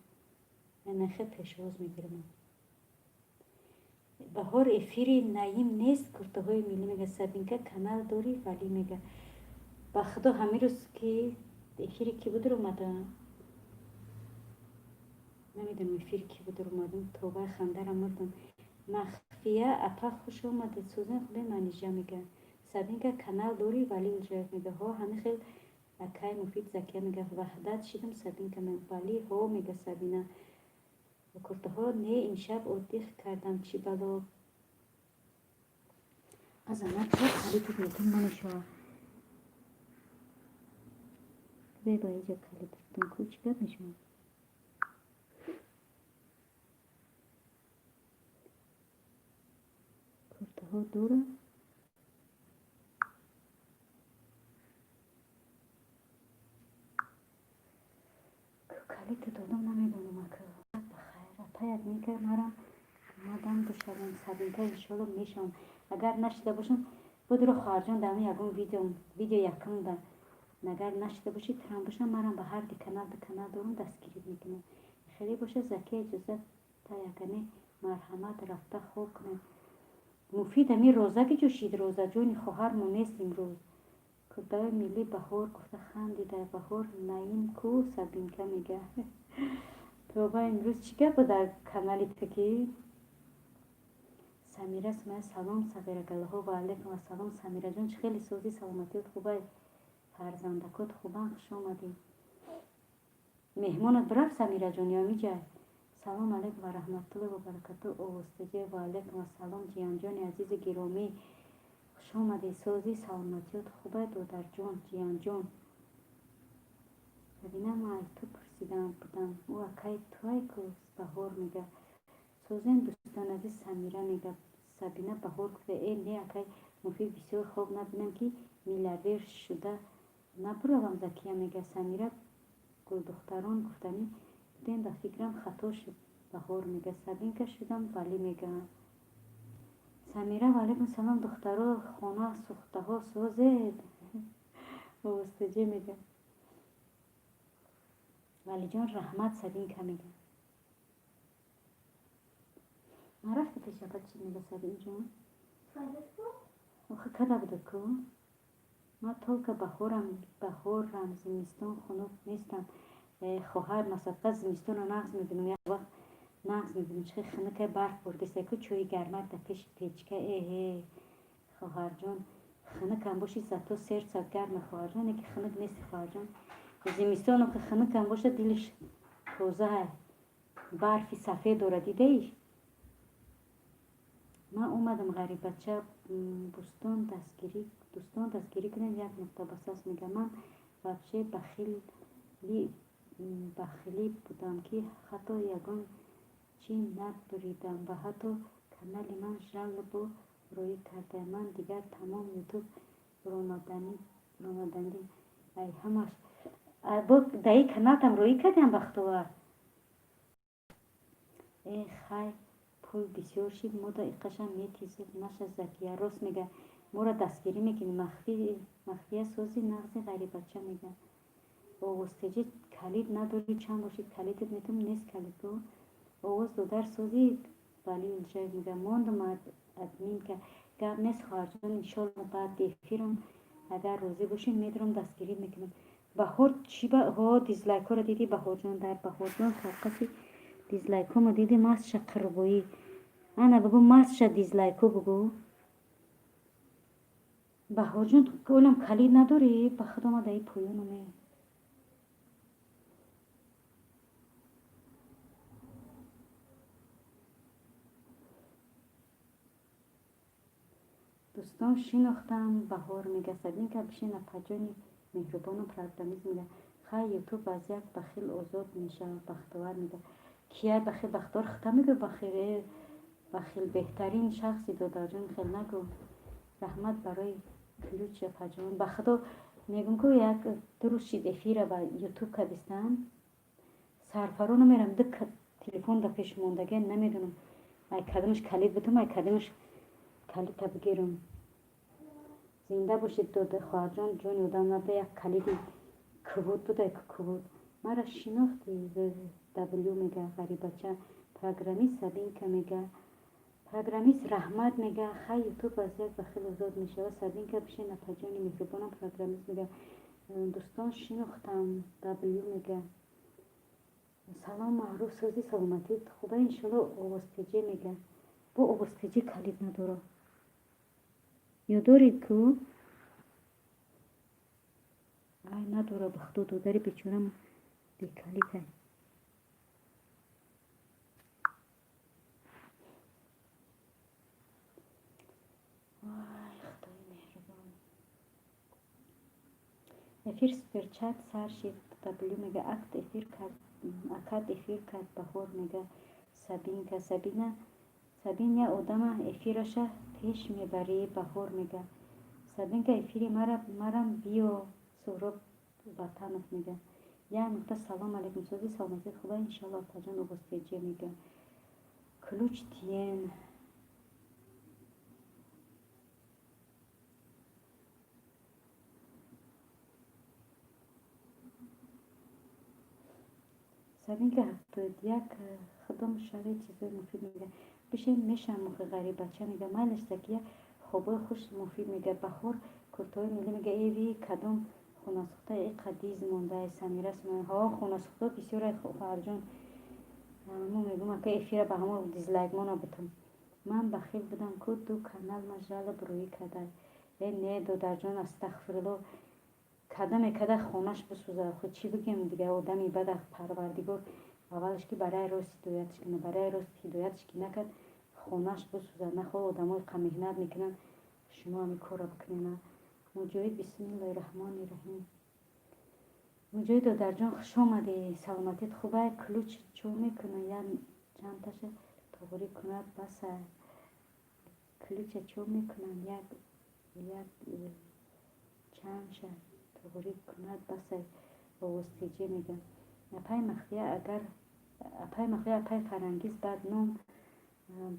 A: Нахе пешвоз мегирам. Баҳор, эфири Наим нест, куртаҳои миллӣ мега. Сабинка, канал дорӣ? Валӣ мега. Ба худо, ҳамин рӯз ки эфири ки буд омадам, намедонам эфири ки буд омадам, тобаи хандара мурдам. Махфия апа, хуш омадед, сӯзан, хубе. Манижа мега. Сабинка, канал дорӣ? Валӣ Улҷаев мега. Ҳо, ҳамин хел, акай Муфид. Закия мега, ваҳдат шидам, Сабинка. Валӣ, ҳо, мега. Сабина, куртаҳо не, имшаб отдых кардам, чӣ бало. Азанак калитут метун намешавад. Беба, иҷа калитутун ку, чӣ гап мешавад? Куртаҳо дорад. Калита додам, намедонам, ака. Бахайр, апаят мега, марам омадам бишавам. Сабинка, иншолло мешавам. Агар нашида бошам, будро, хоҳарҷон, дар ягон видео, видео якумда агар нашида бошӣ, трам бошам, марам ба ҳар ди канал, ду канал дорум, дастгирӣ мекунам. Хеле боша, Закия, иҷозат таякане, марҳамат, рафта хоб кунем. Муфид, ами роза ки ҷӯшид, розаҷони хоҳармо нест имрӯз. Курдаи миллӣ, Баҳор гуфта хандида. Баҳор, Наим ку, Сабинка мега. Тоба, имрӯз чӣ гап буд дар канали ту ки? Самира Сумая, салом, сағирагалаҳо. Ва алайкум ассалом, Самираҷон, чӣ хеле, созӣ, саломатиёт хубай, фарзандакот хубан? Хуш омадӣ. Меҳмонат бирафт, Самираҷон, ё миҷай? Салом алайкум ва раҳматуллоҳи ва баракату. Овозтаҷе, ва алайкум ассалом, ҷиянҷони азизи гиромӣ, хуш омадӣ, созӣ, саломатиёт хубай, додарҷон, ҷиянҷон. Сабина, ма ай ту пурсидам будам, ӯ акай туай ку, Баҳор мега. Созем, дӯстон азиз. Самира мега. Сабина, Баҳор гуфта, э не, акай Муфид, бисёр хоб набинам, ки миллиардер шуда набуравам. Закия мега. Самира, гулдухтарон гуфтанӣ будем, ба фикрам хато шуд. Баҳор мега. Сабинка шудам, Валӣ мега. Самира, ваалайкум салом, духтаро, хона сӯхтаҳо, созед. Овозтаҷе мега. Валиҷон, раҳмат, Сабинка мега. Ман рафта пеш апа, чӣ мега Сабинҷон? Охи, када буда ку? Ман только баҳорам, баҳорам, зимистон хунук нестам. Хоҳар, масадқа зимистонро нағз мебинам, як вақт нағз мебинам, чӣ хунука, барф бурдеста ку, чои гармак дар пеши печка. Эҳе, хоҳарҷон, хунукам боши, зато сердцат гарма, хоҳарҷон, ки хунук нести, хоҳарҷон. Зимистон охи хунукам бошад, дилиш тоза, барфи сафед дорад, дидаи? Ман омадам, ғарибача. Бӯстон дастгирӣ, дӯстон, дастгирӣ кунед, як нуқта басас мега. Ман вообще бахилӣ будам, ки ҳатто ягон чӣ набуридам ва ҳатто канали ман жалобу роӣ карда. Ман дигар тамом ютуб ронодандӣ. Ай ҳамаш бо даи каналтам роӣ кардиам, Бахтовар. Э, хай, пул бисёр шид, мода иқашам метизед наша. Закия рост мега, моро дастгирӣ мекунӣ. Махфия сози нағзи, ғарибача мега. Овозтеҷи калид надорӣ, чанд бошид, калидат метавон нест, калидо. Овоз додар сози, Вали Улҷаев мега. Мондум, админка, гап нест, хоҳарҷон, иншолло баъди эфирам, агар розӣ бошӣ, медурам, дастгирӣ мекунам. Баҳор чӣ ҳо, дизлайкҳоро дидӣ, Баҳорҷон? Дар Баҳорҷон сарқаси дизлайкҳомо дидӣ? Масша қирбоӣ, ана бугӯ, масша дизлайкҳо бугӯ. Баҳорҷон, олам калид надорӣ? Ба худо, ма даи поёнаме. Дӯстон шинохтам, Баҳор мега. Сабинка, бишин, апаҷони меҳрубону. Программист мега. Хай, ютуб аз як бахил озод мешавад, Бахтовар мега. Кияй бахил, Бахтовар? Хита мегӯ бахил? Бахил беҳтарин шахси, додарҷон, хел нагӯ. Раҳмат барои ключ, апаҷон. Ба худо мегӯм, ку як ду рӯз шид, эфира ба ютуб кадистам, сарфаро намерам, ду телефон да пеш мондага, намедонам, ай кадомаш калид бутум, ай кадомаш калидта бигирам. Зинда бошед, дода хоҳарҷон, ҷони одам нада, як калиди кубуд буда, кубуд. Мара шинохти, W мега, ғарибача. Программист Сабинка мега. Программист, раҳмат мега. Хай, ютуб аз як бахил озод мешавад. Сабинка, бишин, апаҷони меҳрубонам. Программист мега. Дӯстон шинохтам, W мега. Салом, маъруф, сози, саломатӣ хуба, иншолло. Овозтеҷе мега. Бо овозтеҷе калид надора ё доред ку? Ай, надора, ба худо, додари бечорам бекалидай. Вай, худои меҳрубон. Эфир суперчат сар шид, W мега. Акт эфир кард, акат эфир кард, Баҳор мега. Сабинка, Сабина, Сабин, я одама эфираша пеш мебарӣ, Баҳор мега. Сабинка, эфири марам биё, Суҳроб Ватанов мега. Як нуқта. Салом алейкум, сози, саломатӣ хуба, иншалло, апаҷон. Овозтеҷе мега. Ключ тиен. Сабинка, 71 худом шави, чизои муфид мега. Бишин, мешам мухи, ғарибача мега. Майлаш, Закия, хобои хуш, муфид мега. Баҳор, куртаҳои миллӣ мега. Эви, кадом хонасӯхта иқа диз мондаи? Самира, ҳо, хонасӯхта бисёре, хоҳарҷон. Мо мегӯм, ака, эфира ба ҳамо дизлайкмона бутам. Ман бахил будам ку, ду канал ма жалоб рӯӣ карда. Э, не, додарҷон, астағфирулло. Кадаме када, хонаш бисӯзад. Хо, чӣ бигем дигар, одами бада Парвардигор аввалаш ки барои рост ҳидоятш кунад, барои рост ҳидоятш ки накард, хонаш бисӯзад. Нахоҳ одамои қа меҳнат мекунанд, шумо ҳамин корро бикунед. Муҷоҳид, бисмиллоҳи раҳмони раҳим. Муҷоҳид додарҷон, хуш омадӣ, саломатит хуба? Ключ чо мекунад, як чандташа тоғрӣ кунад, баса. Ключа чо мекунанд, як чандша тоғрӣ кунад, баса. Овозтеҷе мега. Апай Махфия, агар апай Махфия, апай Фарангиз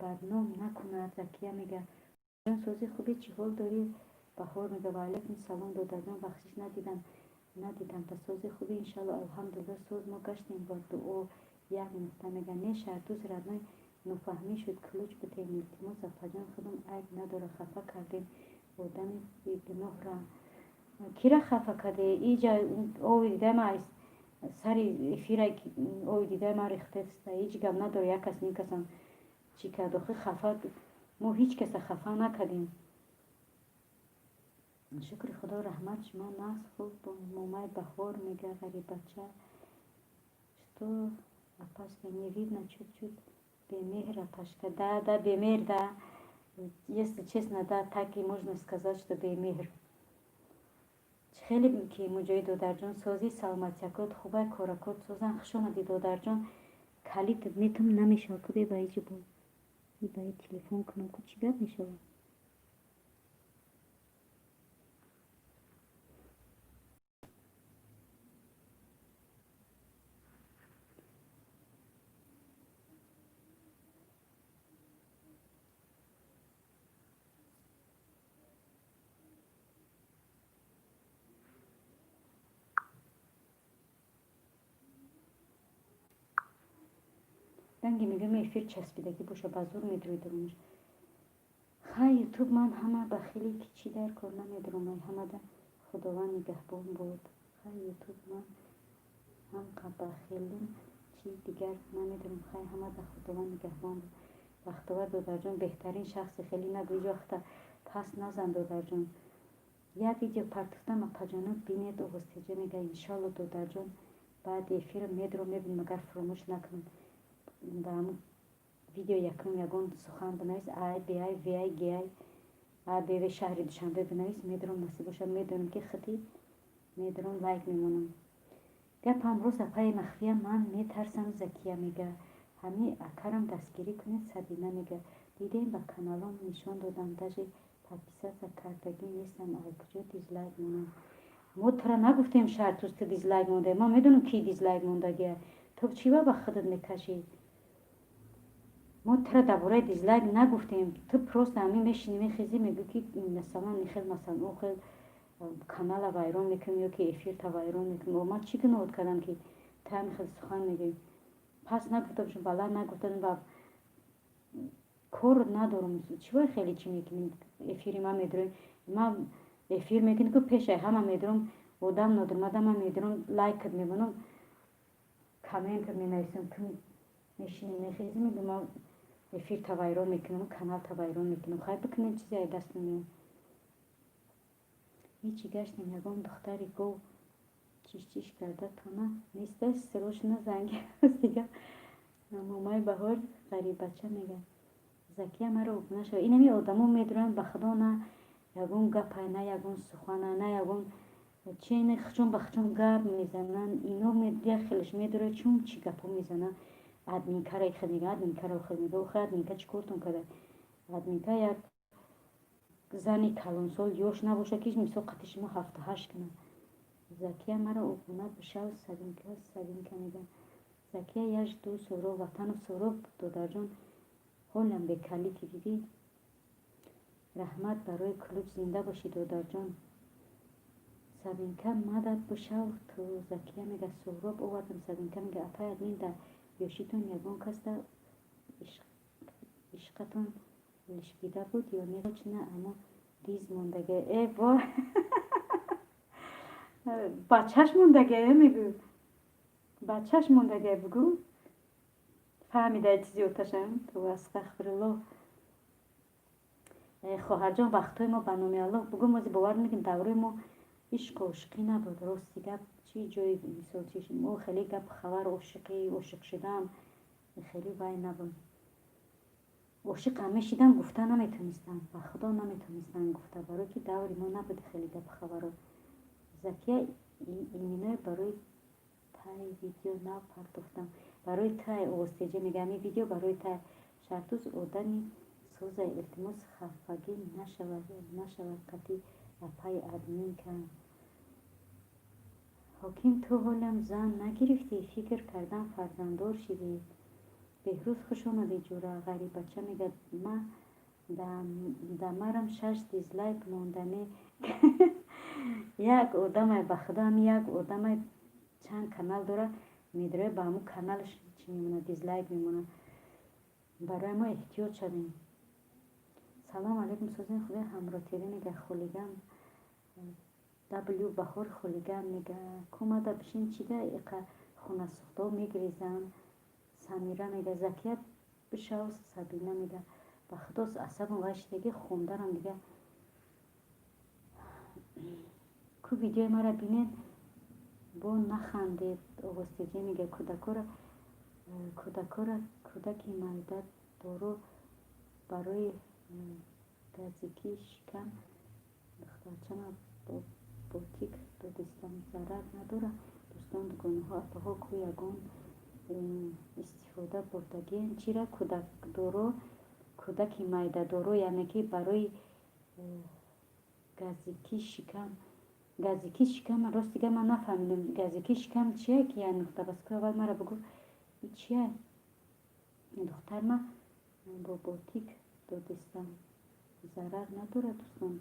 A: бадном накунад, Закия мега. Ҷон, сози, хуби, чӣ ҳол дорӣ? Баҳор мега. Ваалайкум салом, додарҷон, бахшиш, надидам. Надидам та сози хуби, иншалло, алҳамдулилла, соз мо гаштем бо дуо як нуқта мега. Не, Шаҳрдӯз родной, нофаҳмӣ шуд, ключ битем, илтимос, апаҷон, худам айб надора, хафа кардем одами бегуноҳра. Кира хафа карде? Иҷа ови дидай ма сари эфира, ови дидай ма рехтеста, ҳеҷ гап надора, як кас ним касам чӣ кард? Охи хафа мо ҳеҷ каса хафа накардем, шукри худо, раҳмат, шумо нағз, хуб, момаи баҳор мега. Ғарибача, что, апашка, не видно, чуть-чуть бемеҳр, апашка, да, да, бемеҳр, да, если честно, да, так и можно сказать, что бемеҳр. Хеле ки муҷоҳид додарҷон, созӣ, саломатиякот хубай, коракот созан. Хуш омадӣ, додарҷон. Калид метам намешавад ку, бе ба иҷи бо ба телефон кунам ку, чӣ гап мешавад? Ранги мегӯям, эфир часпидагӣ боша, ба зур медрои дарунаш. Хай, Ютуб ман ҳама бахилӣ, ки чӣ дар кор намедромай, ҳамада Худованд нигаҳбон бод. Хай, Ютуб ман ҳам бахилим, чи дигар намедонам. Хай, ҳамада Худованд нигаҳбон бод. Бахтовар додарҷон, беҳтарин шахси, хеле нагӯ, ҳеҷ вақта пас назан, додарҷон. Як видео партофтам, апаҷоно, бинед, оғозтеҷа мега. Иншалло, додарҷон, баъди эфира медром, мебинам, агар фуромӯш накунам. Дар ҳамун видео якум ягон сухан бинавис, ай би ай ви ай ги ай а б в шаҳри Душанбе бинавис, медром, насиб бошад, медонам ки хити медром, лайк мемонам. Гапам рост, апаи Махфия, ман метарсам, Закия мега. Ҳами акарам дастгирӣ кунед, Сабина мега. Дидем, ба каналом нишон додам, даже подписаться кардагӣ нестам, ай куҷо дизлайк монам? Мо тура нагуфтем, Шаҳртӯз, ту дизлайк монда. Ман медонам, ки дизлайк мондагия. Ту чӣ ба худат мекашӣ? Мо тура дар бораи дизлайк нагуфтем. Ту просто ҳамин мешинӣ, мехезӣ, мегӯӣ, ки масалан ихел, масалан он хел, канала вайрон мекунем ё ки эфирта вайрон мекунем. Ман чӣ гуноҳот кардам, ки ту ҳамин хел сухан мегӯӣ? Пас нагуфта бошам, баланд нагуфтам ва кор надорам. Чӣ бой хеле чӣ мекунӣ? Эфири ман медурем, ман эфир мекунӣ ку, пешай ҳама медурам, одам нодурмада, ман медурам, лайкат мемонам, комментат менависам. Ту мешинӣ, мехезӣ, мегӯ, ман эфирта вайрон мекунам, каналта вайрон мекунам. Хай, бикунем, чизе ай даст намеояд. Ҳечи гаштем, ягон духтари гов чиш-чиш карда тона неста, срочно занги дига. Момаи баҳор, ғарибача мега. Закия, маро обуна шава. Инами одамо медуранд, ба худо, на ягон гапай, на ягон сухана, на ягон чи, хучон ба хучон гап мезананд. Ино як хелаш медурад, чун чӣ гапҳо мезананд. Админкара ихел мега, админкара охел мега. Охи, админка чӣ кортон карда? Админка як зани калонсол ёш набошад, ки мисол қати шумо 7-8 кунад. Закия, маро обуна бишав, Сабинка, Сабинка мега. Закия, я жду Суҳроб Ватанов. Суҳроб додарҷон, ҳолам бекалити дидӣ. Раҳмат барои ключ, зинда бошӣ, додарҷон. Сабинка, мадад бишав ту. Закия мега, Суҳроб овардам. Сабинка мега, апай админ, дар ёшитон ягон касда ишқатон лишкида буд ё не? Точно, аммо диз мондаге. Э во, бачаш мондаге, мегӯ, бачаш мондаге, бугӯ, фаҳмидай чизи оташам ту. Астағфируллоҳ, хоҳарҷон, вақтҳои мо, ба номи Аллоҳ бугӯ, мози бовар мекунем, даврои мо ишқу ошиқӣ набуд. Рости гап, чӣ ҷои мисол чи мо хеле гап хабар ошиқӣ, ошиқ шудан хеле вай набуд. Ошиқам мешидам, гуфта наметонистам, ба худо, наметонистам гуфта, барое ки даври мо набуд хеле гап хабаро. Закия, именои барои тай видео нав партофтам, барои тай овозтеҷа мегӯям, ин видео барои тай. Шаҳртӯз одами созай, илтимос, хафагӣ нашавад қатъи апаи админка. Ҳоким, ту ҳолам зан нагирифтӣ? Фикр кардам, фарзанддор шидӣ. Беҳрӯз, хуш омадӣ, ҷура. Ғарибача мегӯяд, ма дамарам шаш дизлайк мондаме. Як одамай, ба худо, ҳами як одамай чанд канал дора, медроя, ба ҳамун каналаш чӣ мемонад, дизлайк мемонад. Барои мо эҳтиёт шавем. Салом алейкум, созин худои. Ҳамроҳ ТВ мега, хулиган W Баҳор хулиган мега, кумада бишин, чида иқа хонасӯхтаҳо мегирезанд. Самира мега, Закия бишав. Сабина мега, ба худо, асабам вай шидаги, хондарам дига. Ку видеои мара бинед, бо нахандед. Оғозтеҷа мега, кӯдакора, кӯдаки майда дору барои газикии шикам духтарчама ботик додистам, зарар надорад? Дӯстон, дугонаҳо, апаҳо, ку ягон истифода бурдагиен? Чира кӯдакдоро, кӯдаки майдадоро, яъне ки барои газикии шикам. Газикии шикам, рости гап, ман нафаҳмидам, газикии шикам чия, ки як нуқта бас ку, аввал мара бигӯ, чия. Духтарма бо ботик додистам, зарар надорад? Дӯстон,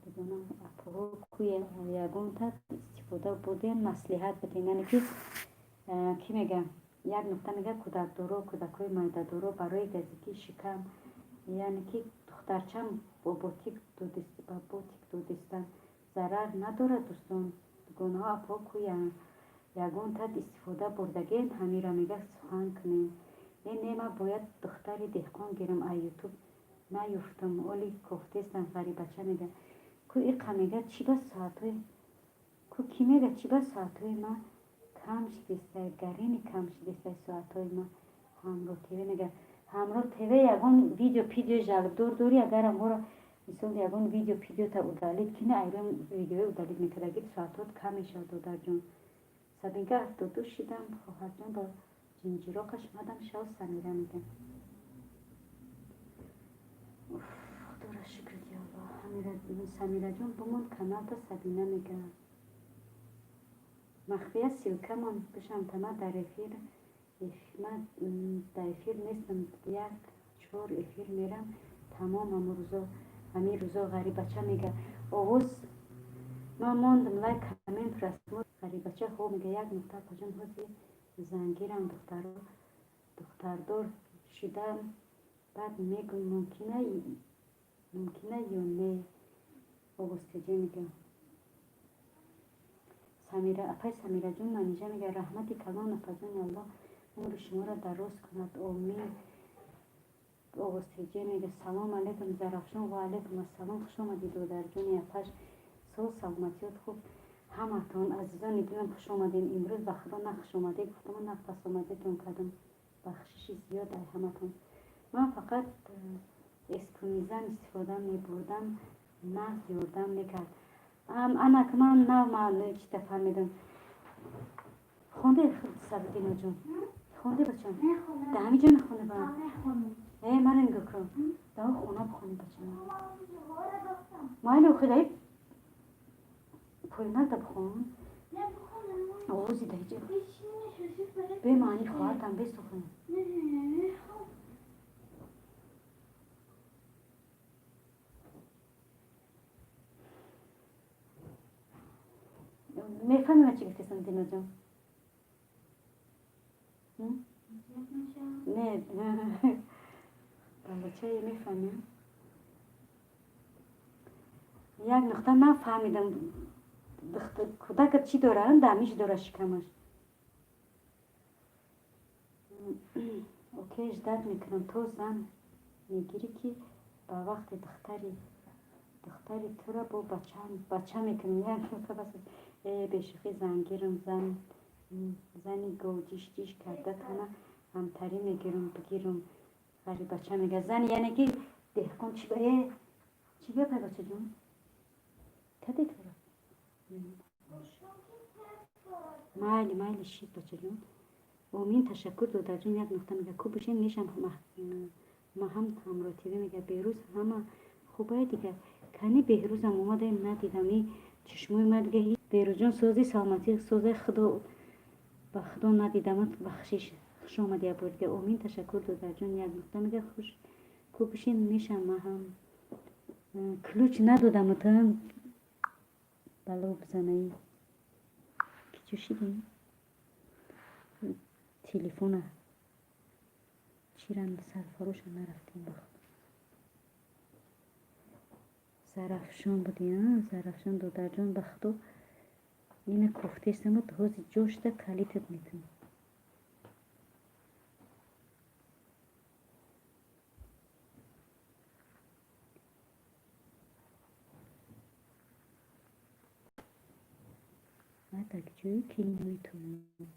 A: дугона, апаҳо, ку ягонта истифода бурдем, маслиҳат бидем. Яъне ки кӣ мега, як нуқта мега, кӯдакдоро, кӯдакҳои майдадоро барои газикии шикам, яъне ки духтарчам бо ботик ба ботик додистам, зарар надорад? Дӯстон, дугонаҳо, апаҳо, ку ягонта истифода бурдагем, ҳамира мега, сухан кунем. Не, не, ман бояд духтари деҳқон гирам, а Ютуб наёфтам, оли кофтестам. Ғарибача мега, ку иқа мега, чӣ ба соатҳои ку, кӣ мега, чӣ ба соатҳои ма кам шидистай, гарини кам шидистай соатҳои ма. Ҳамроҳ ТВ мега, Ҳамроҳ ТВ, ягон видео пидео жалобдор дорӣ? Агар аморо, мисол, ягон видео пидеота удалить кини, айрон видеои удалить мекардаги, соатҳот кам мешавад, додарҷон. Сабинка, 72 шидам, хоҳарҷон, ба ҷинҷироқаш мадам шав. Самира мега, худоро шукр, я Аллоҳ. Самираҷон, бумон каналта. Сабина мега, махфия ссылкамон бишамтама дар эфир. Ман дар эфир нестам, як чор эфир мерам, тамом. Амрӯзо, ҳамин рӯзо. Ғарибача мега, овоз ман мондам, лайк, коммент, просмотр. Ғарибача хоб мега, як нуқта, апаҷон, ҳозир зангирам, духтаро, духтардор шидам, баъд мегӯм, мумкина ё не. Овозтеҷа мега, Самира, апай Самираҷон. Манижа мега, раҳмати калон, апаҷони, Аллоҳ умри шуморо дароз кунад, омин. Овозтеҷа мега, салом алейкум, Зарафшон. Ва алейкум ассалом, хуш омадӣ, додарҷони апаш. Сол саломатиёт хуб. Ҳаматон, азизони дилам, хуш омадем. Имрӯз, ба худо, на хушомадӣ гуфтаму, на пасомадитон кардам, бахшиши зиёд ай ҳаматон. Ман фақат эспумизан истифода мебурдам, нағз ёрдам мекард. Анак ман нав ман чита фаҳмидам. Хонде, Сабидиноҷон, хонде, бачам? Да ҳамин ҷо мехонӣ ба? Э, мара нигоҳ кун, дао хона бихонӣ, бачам. Майли, охи даи поёнакда бихон, овози даиҷа бемаъни хоҳартам бесухан. Мефаҳмӣ, ман чӣ гуфтесам, Диноҷон? Не, бачае, мефаҳмем. Як нуқта нафаҳмидам, кӯдакат чӣ дора, дамиш дора шикамаш? Окей, ждать мекунам, то зан мегирӣ, ки ба вақти духтари тура бо бача мекунем. Як нуқта бас. Э, бешӯхӣ, зангирам, зан, зани говҷиш ҷиш карда тона ҳамтарӣ мегирам, бигирам. Ғарибача мега, зани, яъне ки деҳқон чӣ? Э, чӣ гапай, бачаҷон, каде тура? Майли, майли, шид, бачаҷон, омин, ташаккур, додарҷон. Як нуқта мега, ку бошем, мешам маҳам. Ҳамроҳ ТВ мега, Беҳрӯз, ҳама хубае дига? Кани Беҳрӯзам омадаем, надидам, и чишмои ма дига. Беҳрӯзҷон, сози, саломатӣ созе, худо, ба худо, надидамат, бахшиш. Хуш омадӣ як бор дига, омин, ташаккур, додарҷон. Як нуқта мега, хуш ку бишин, мешам маҳам. Ключ надодамутам. Бало бизанаи ки чӯ шидем телефона чиран сарфароша нарафтем ба худо. Зарафшон буди, Зарафшон додарҷон, ба худо ина кофтестаму ҳози ҷошта калитат метунам. Так ҷои ки наметавонам.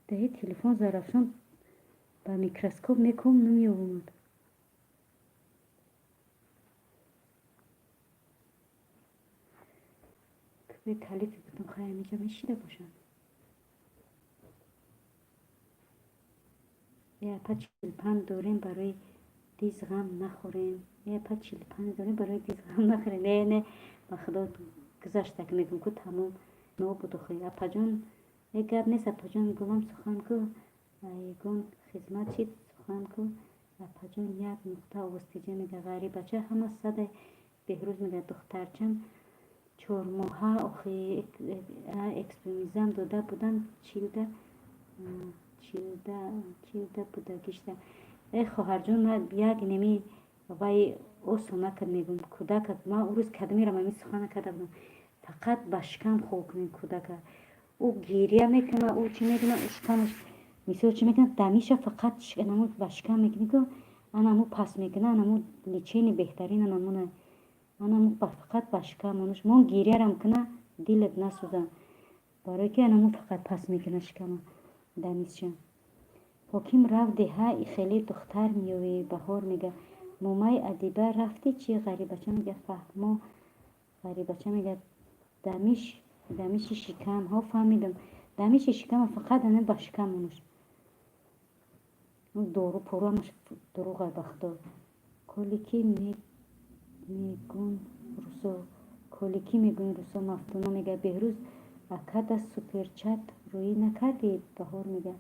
A: Даҳи телефон Зарафшон ба микроскоп мекум намеомад. Калити будам, хай ҳамиҷа мешида бошанд. Япа 45 дорем барои диз ғам нахӯрем. Япа 45 дорем барои диз ғам нахӯрем. Не, не, ба худо гузашта ки мегӯм ку тамом нобуд охи. Апаҷон, е гап нест, апаҷон гулам сухан ку, ягон хизмат чид сухан ку. Апаҷон як нуқта овозтиҷа мега ғарибача ҳама сада Беҳрӯз мега духтарчам 4 моҳа охи экспемизам дода будам чилда чилда будагишта. Э хоҳарҷон, ман як неми вай осон накард мегӯм кӯдака. Ман ӯ рӯз кадмирам ҳамин сухан накарда будам. Фақат ба шикам хоб кунед кӯдака. Ӯ гиря мекунад, ӯ чӣ мекунад, ӯ шикамаш мисол чӣ мекунад, дамиша фақат анаму ба шикам мекунӣ ку анаму пас мекунад, анаму лечение беҳтарин анамуна. Анаму фақат ба шикам онуш. Мон гирярам куна дилат насӯза. Барои ки анаму фақат пас мекунад шикама дамисша. Ҳоким рафт деҳа хеле духтар меёвӣ Баҳор мега. Момаи Адиба рафтӣ чӣ ғарибача мега фаҳмо ғарибача мега дамиш дамиши шикам ҳо фаҳмидам. Дамиши шикама фақат ана ба шикам онуш. Дору пору ҳамаш дурӯға ба худо. Колики мегун русо колики мегӯн русо Мафтуна мега Беҳрӯз акада суперчат рӯӣ накардӣ Баҳор мега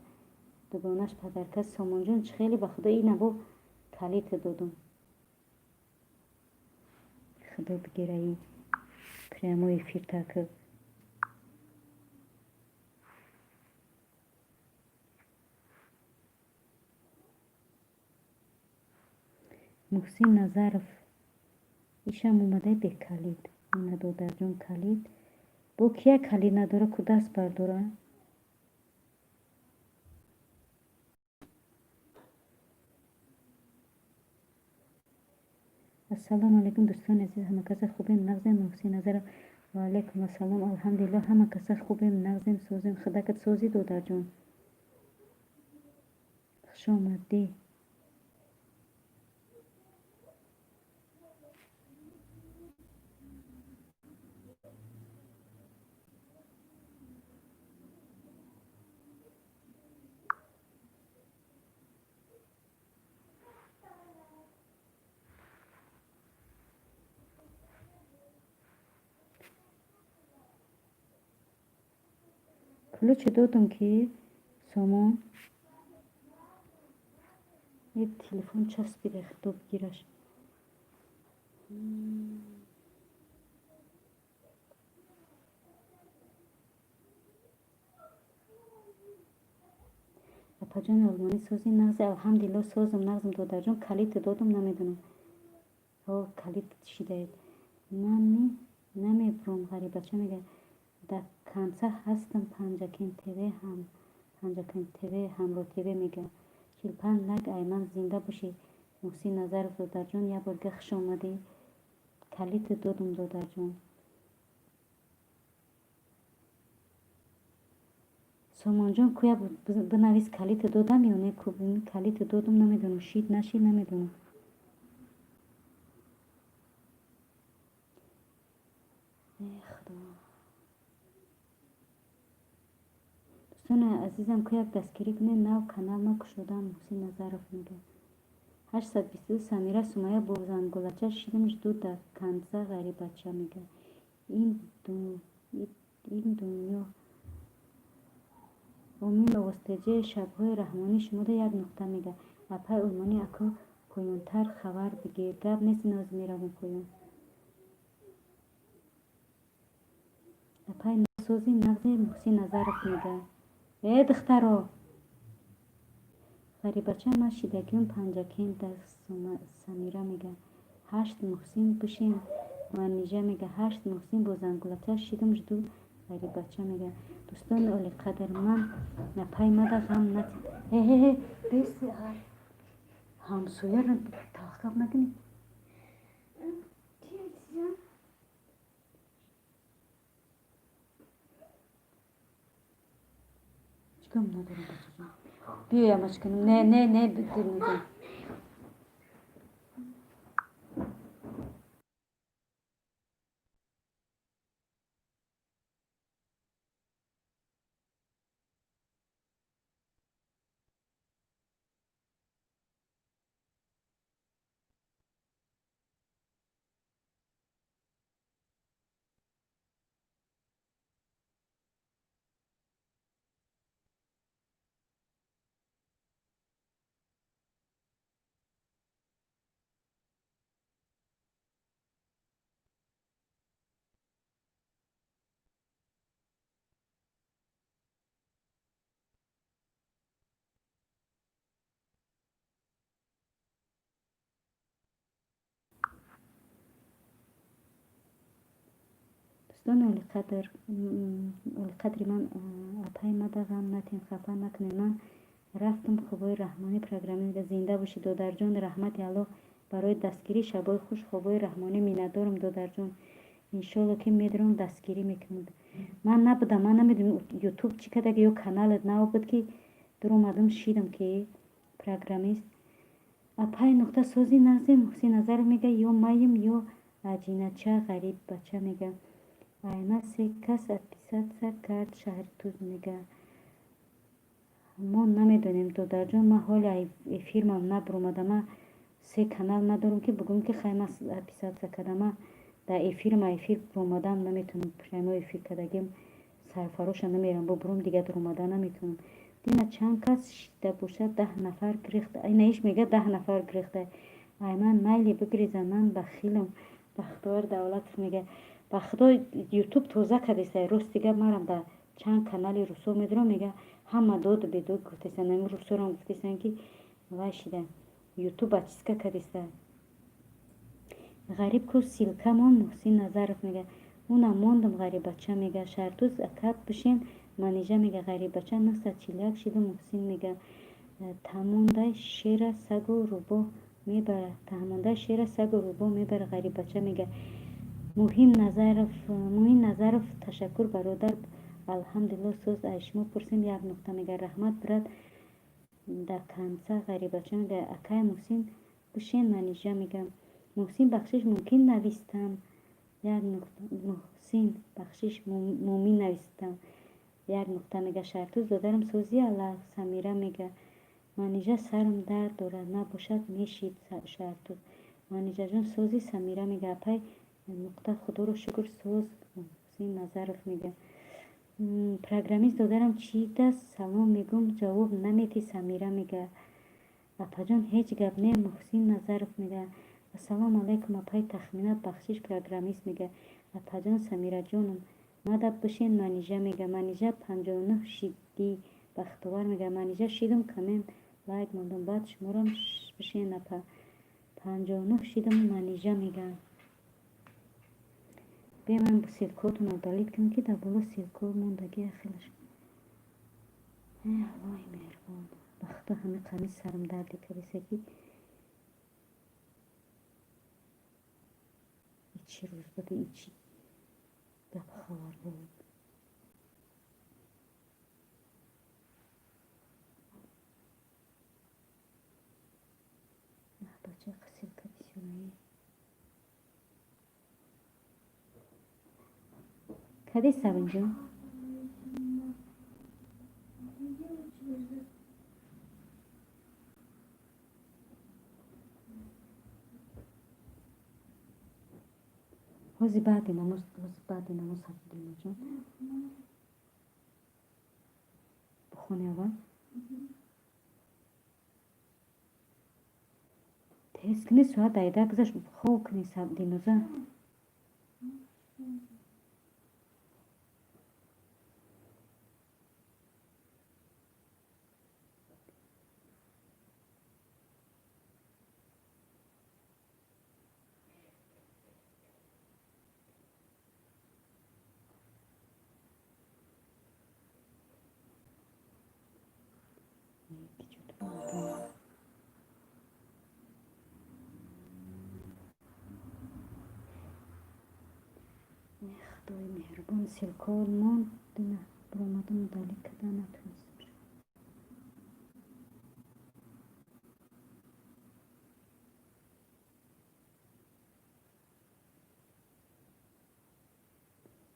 A: дугонаш падарка Сомонҷон чӣ хеле ба худо ина бо калита додум. Худо бигираи прямой эфир таки. Муҳсин Назаров ишам омадаи бекалид. Ина додарҷон калид. Бо кия калид надора ку даст бардора? Ассалому алайкум дӯстони азиз, ҳама каса хубем, нағзем. Муҳсин Назаров ва алайкум ассалом. Алҳамдулиллоҳ, ҳама каса хубем, нағзем, созем. Худакат созӣ додарҷон. Хуш омадӣ. Ключ додум ки Сомон е телефон часпида худо бигираш. Апаҷони олмонӣ сози нағзи алҳамдулиллоҳ созам нағзам додарҷон калита додум намедонам. Ҳо калит шидаед. Нами намебурам ғарибача мега дар канца ҳастам Панҷакент ТВ ҳам Панҷакент ТВ ҳамроҳ ТВ мега. 45 лайк айман зинда бошӣ Муҳсин Назаров додарҷон як бор дига хуш омадӣ. Калита додум додарҷон. Сомонҷон кӯя бинавис калита додам ё не ку калита додум намедонам шид нашид намедонам. Э худо. Дӯстони азизам ку як дастгирӣ кунед нав канал ма кушодам Муҳсин Назаров мега. 822 Самира Сумая бо зангулача шидам жду до конца ғарибача мега. Ин дунё Омин овозтеҷаи шабҳои раҳмонӣ шумода як нуқта мега. Апай Олмонӣ ако поёнтар хабар бигир. Гап нест, ноз меравем поён. Апай сози нағзи Муҳсин Назаров мега. Э духтаро! Ғарибача ман шидагиём Панҷакент дар Самира мега. Ҳашт Муҳсин бишин Манижа мега. Ҳашт Муҳсин бо зангулача шидум жду Ғарибача мега. Дӯстони олиқадр ман напай мада ғам натид. Э бес ҳамсояро талхгап накунӣ. Чиком надорам бачаҷон. Биёям ачкунам. Не, не, не, дилнозам. Дӯстони олиқадр, олиқадри ман апай мада ғам натен, хафа накунед. Ман рафтам хобои раҳмонӣ программа мега. Зинда бошӣ додарҷон, раҳмати Аллоҳ барои дастгирӣ. Шабои хуш хобои раҳмонӣ миннатдорам додарҷон. Иншолло ки медурам дастгирӣ мекунам. Ман набудам, ман намедонам ютуб чӣ кадаги ё каналат нав буд ки дуромадам шидам ки программист. Апай нуқта сози нағзи Муҳсин Назаров мега ё майим ё аҷинача Ғариббача мега. Айма се кас отписаться кард шаҳри Туз мега. Мо намедонем додарҷон, ман ҳоли эфирмам набуромада. Ман се канал надорам ки бугӯм ки хай ман отписаться кардам. Ман дар эфирма эфир буромадам наметавонам, прямой эфир кардагим сарфароша намерам бубурам дига дуромада наметавонам. Дина чанд кас шида бошад 10 нафар гирехта. Ина иш мега 10 нафар гирехта. Ай ман майли бигирезам, ман бахилам. Бахтовар Давлатов мега. Ба худо ютуб тоза кардеста. Рост дига марам дар чанд канали русо медурам мега ҳама доду бедод гуфтестанд. Ами русорам гуфтестанд ки вай шида. Ютуб очистка кардеста. Ғариб ку ссылкамон Муҳсин Назаров мега. Уна мондам Ғарибача мега. Шаҳртуз акаб бишин Манижа мега. Ғарибача 941 шиду Муҳсин мега. Таҳмондаи шера сагу рӯбоҳ мебара. Таҳмондаи шера сагу рӯбоҳ мебара Ғарибача мега. Муҳим Назаров, Муҳим Назаров ташаккур бародар. Алҳамдулилло соз ай шумо пурсем як нуқта мега. Раҳмат брат до конца Ғарибача мега. Акай Муҳсин бишин Манижа мега. Муҳсин бахшиш мумкин навистам. Як нуқта Муҳсин бахшиш мумин навистам. Як нуқта мега. Шаҳртуз додарам сози Аллаҳ Самира мега. Манижа сарам дард дорад набошад мешид Шаҳртуз. Манижаҷон сози Самира мега. Апай нуқта худоро шукр соз Муҳсин Назаров мега. Программист додарам чида салом мегӯм ҷавоб наметӣ Самира мега. Апаҷон ҳеҷ гап не Муҳсин Назаров мега. Ассалому алайкум апай Тахмина бахшиш программист мега. Апаҷон Самираҷоном мада бишин Манижа мега. Манижа 59 шидӣ Бахтовар мега. Манижа шидум коммент лайк мондам баъд шуморам бишин апа. 59 шидум Манижа мега. Бия ман ссылкотонро удалить кунам ки дар боло ссылко мондагӣ ахилаш. Э Аллоҳи меҳрубон. Ба худо ҳами қами сарам дарде кардеса ки ичи рӯз буд, ичи гап хабар буд. Бача ссылка бисёрае. Каде Савинҷон? Ҳози баъди намоз, ҳози баъди намоз Дилноҷон. бихони аввал. Тез кунӣ, соат 10 гузашт, хоб кунӣ, Диноза. Худои меҳрубон, ссылка монд, дина баромадам, удалить карда натонистам.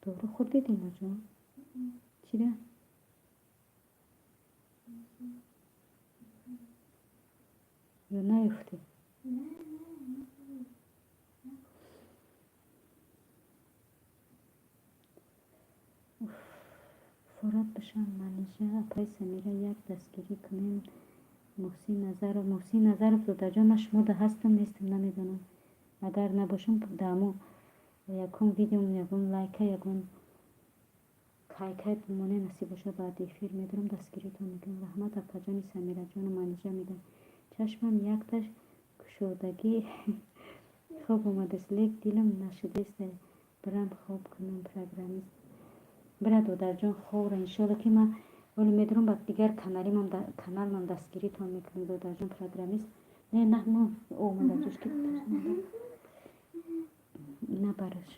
A: Дору хӯрдӣ, Диноҷон? Чира? Ё наёфтӣ? Форат бошам, Манижа, апаи Самира, як дастгирӣ кунем. Муҳсин Назаров, Муҳсин Назаров, додарҷон, ман шумода ҳастам, нестам, намедонам. Агар набошам, дамо ягон видеом, ягон лайка, ягон кайкай бимоне, насиб боша, баъди эфир медорам, дастгиритон мекунам. Раҳмат, апаҷони Самираҷону Манижа мегӯям. Чашмам якташ кушодагӣ хоб омадааст, лек дилам нашудааст, бирам хоб кунам. Программист бира, додарҷон, хобра, иншолло, ки ман ҳоло медорам, ба дигар каналмам дастгиритон мекунам, додарҷон. Программист не, на, мо омада ҷош ки набараш.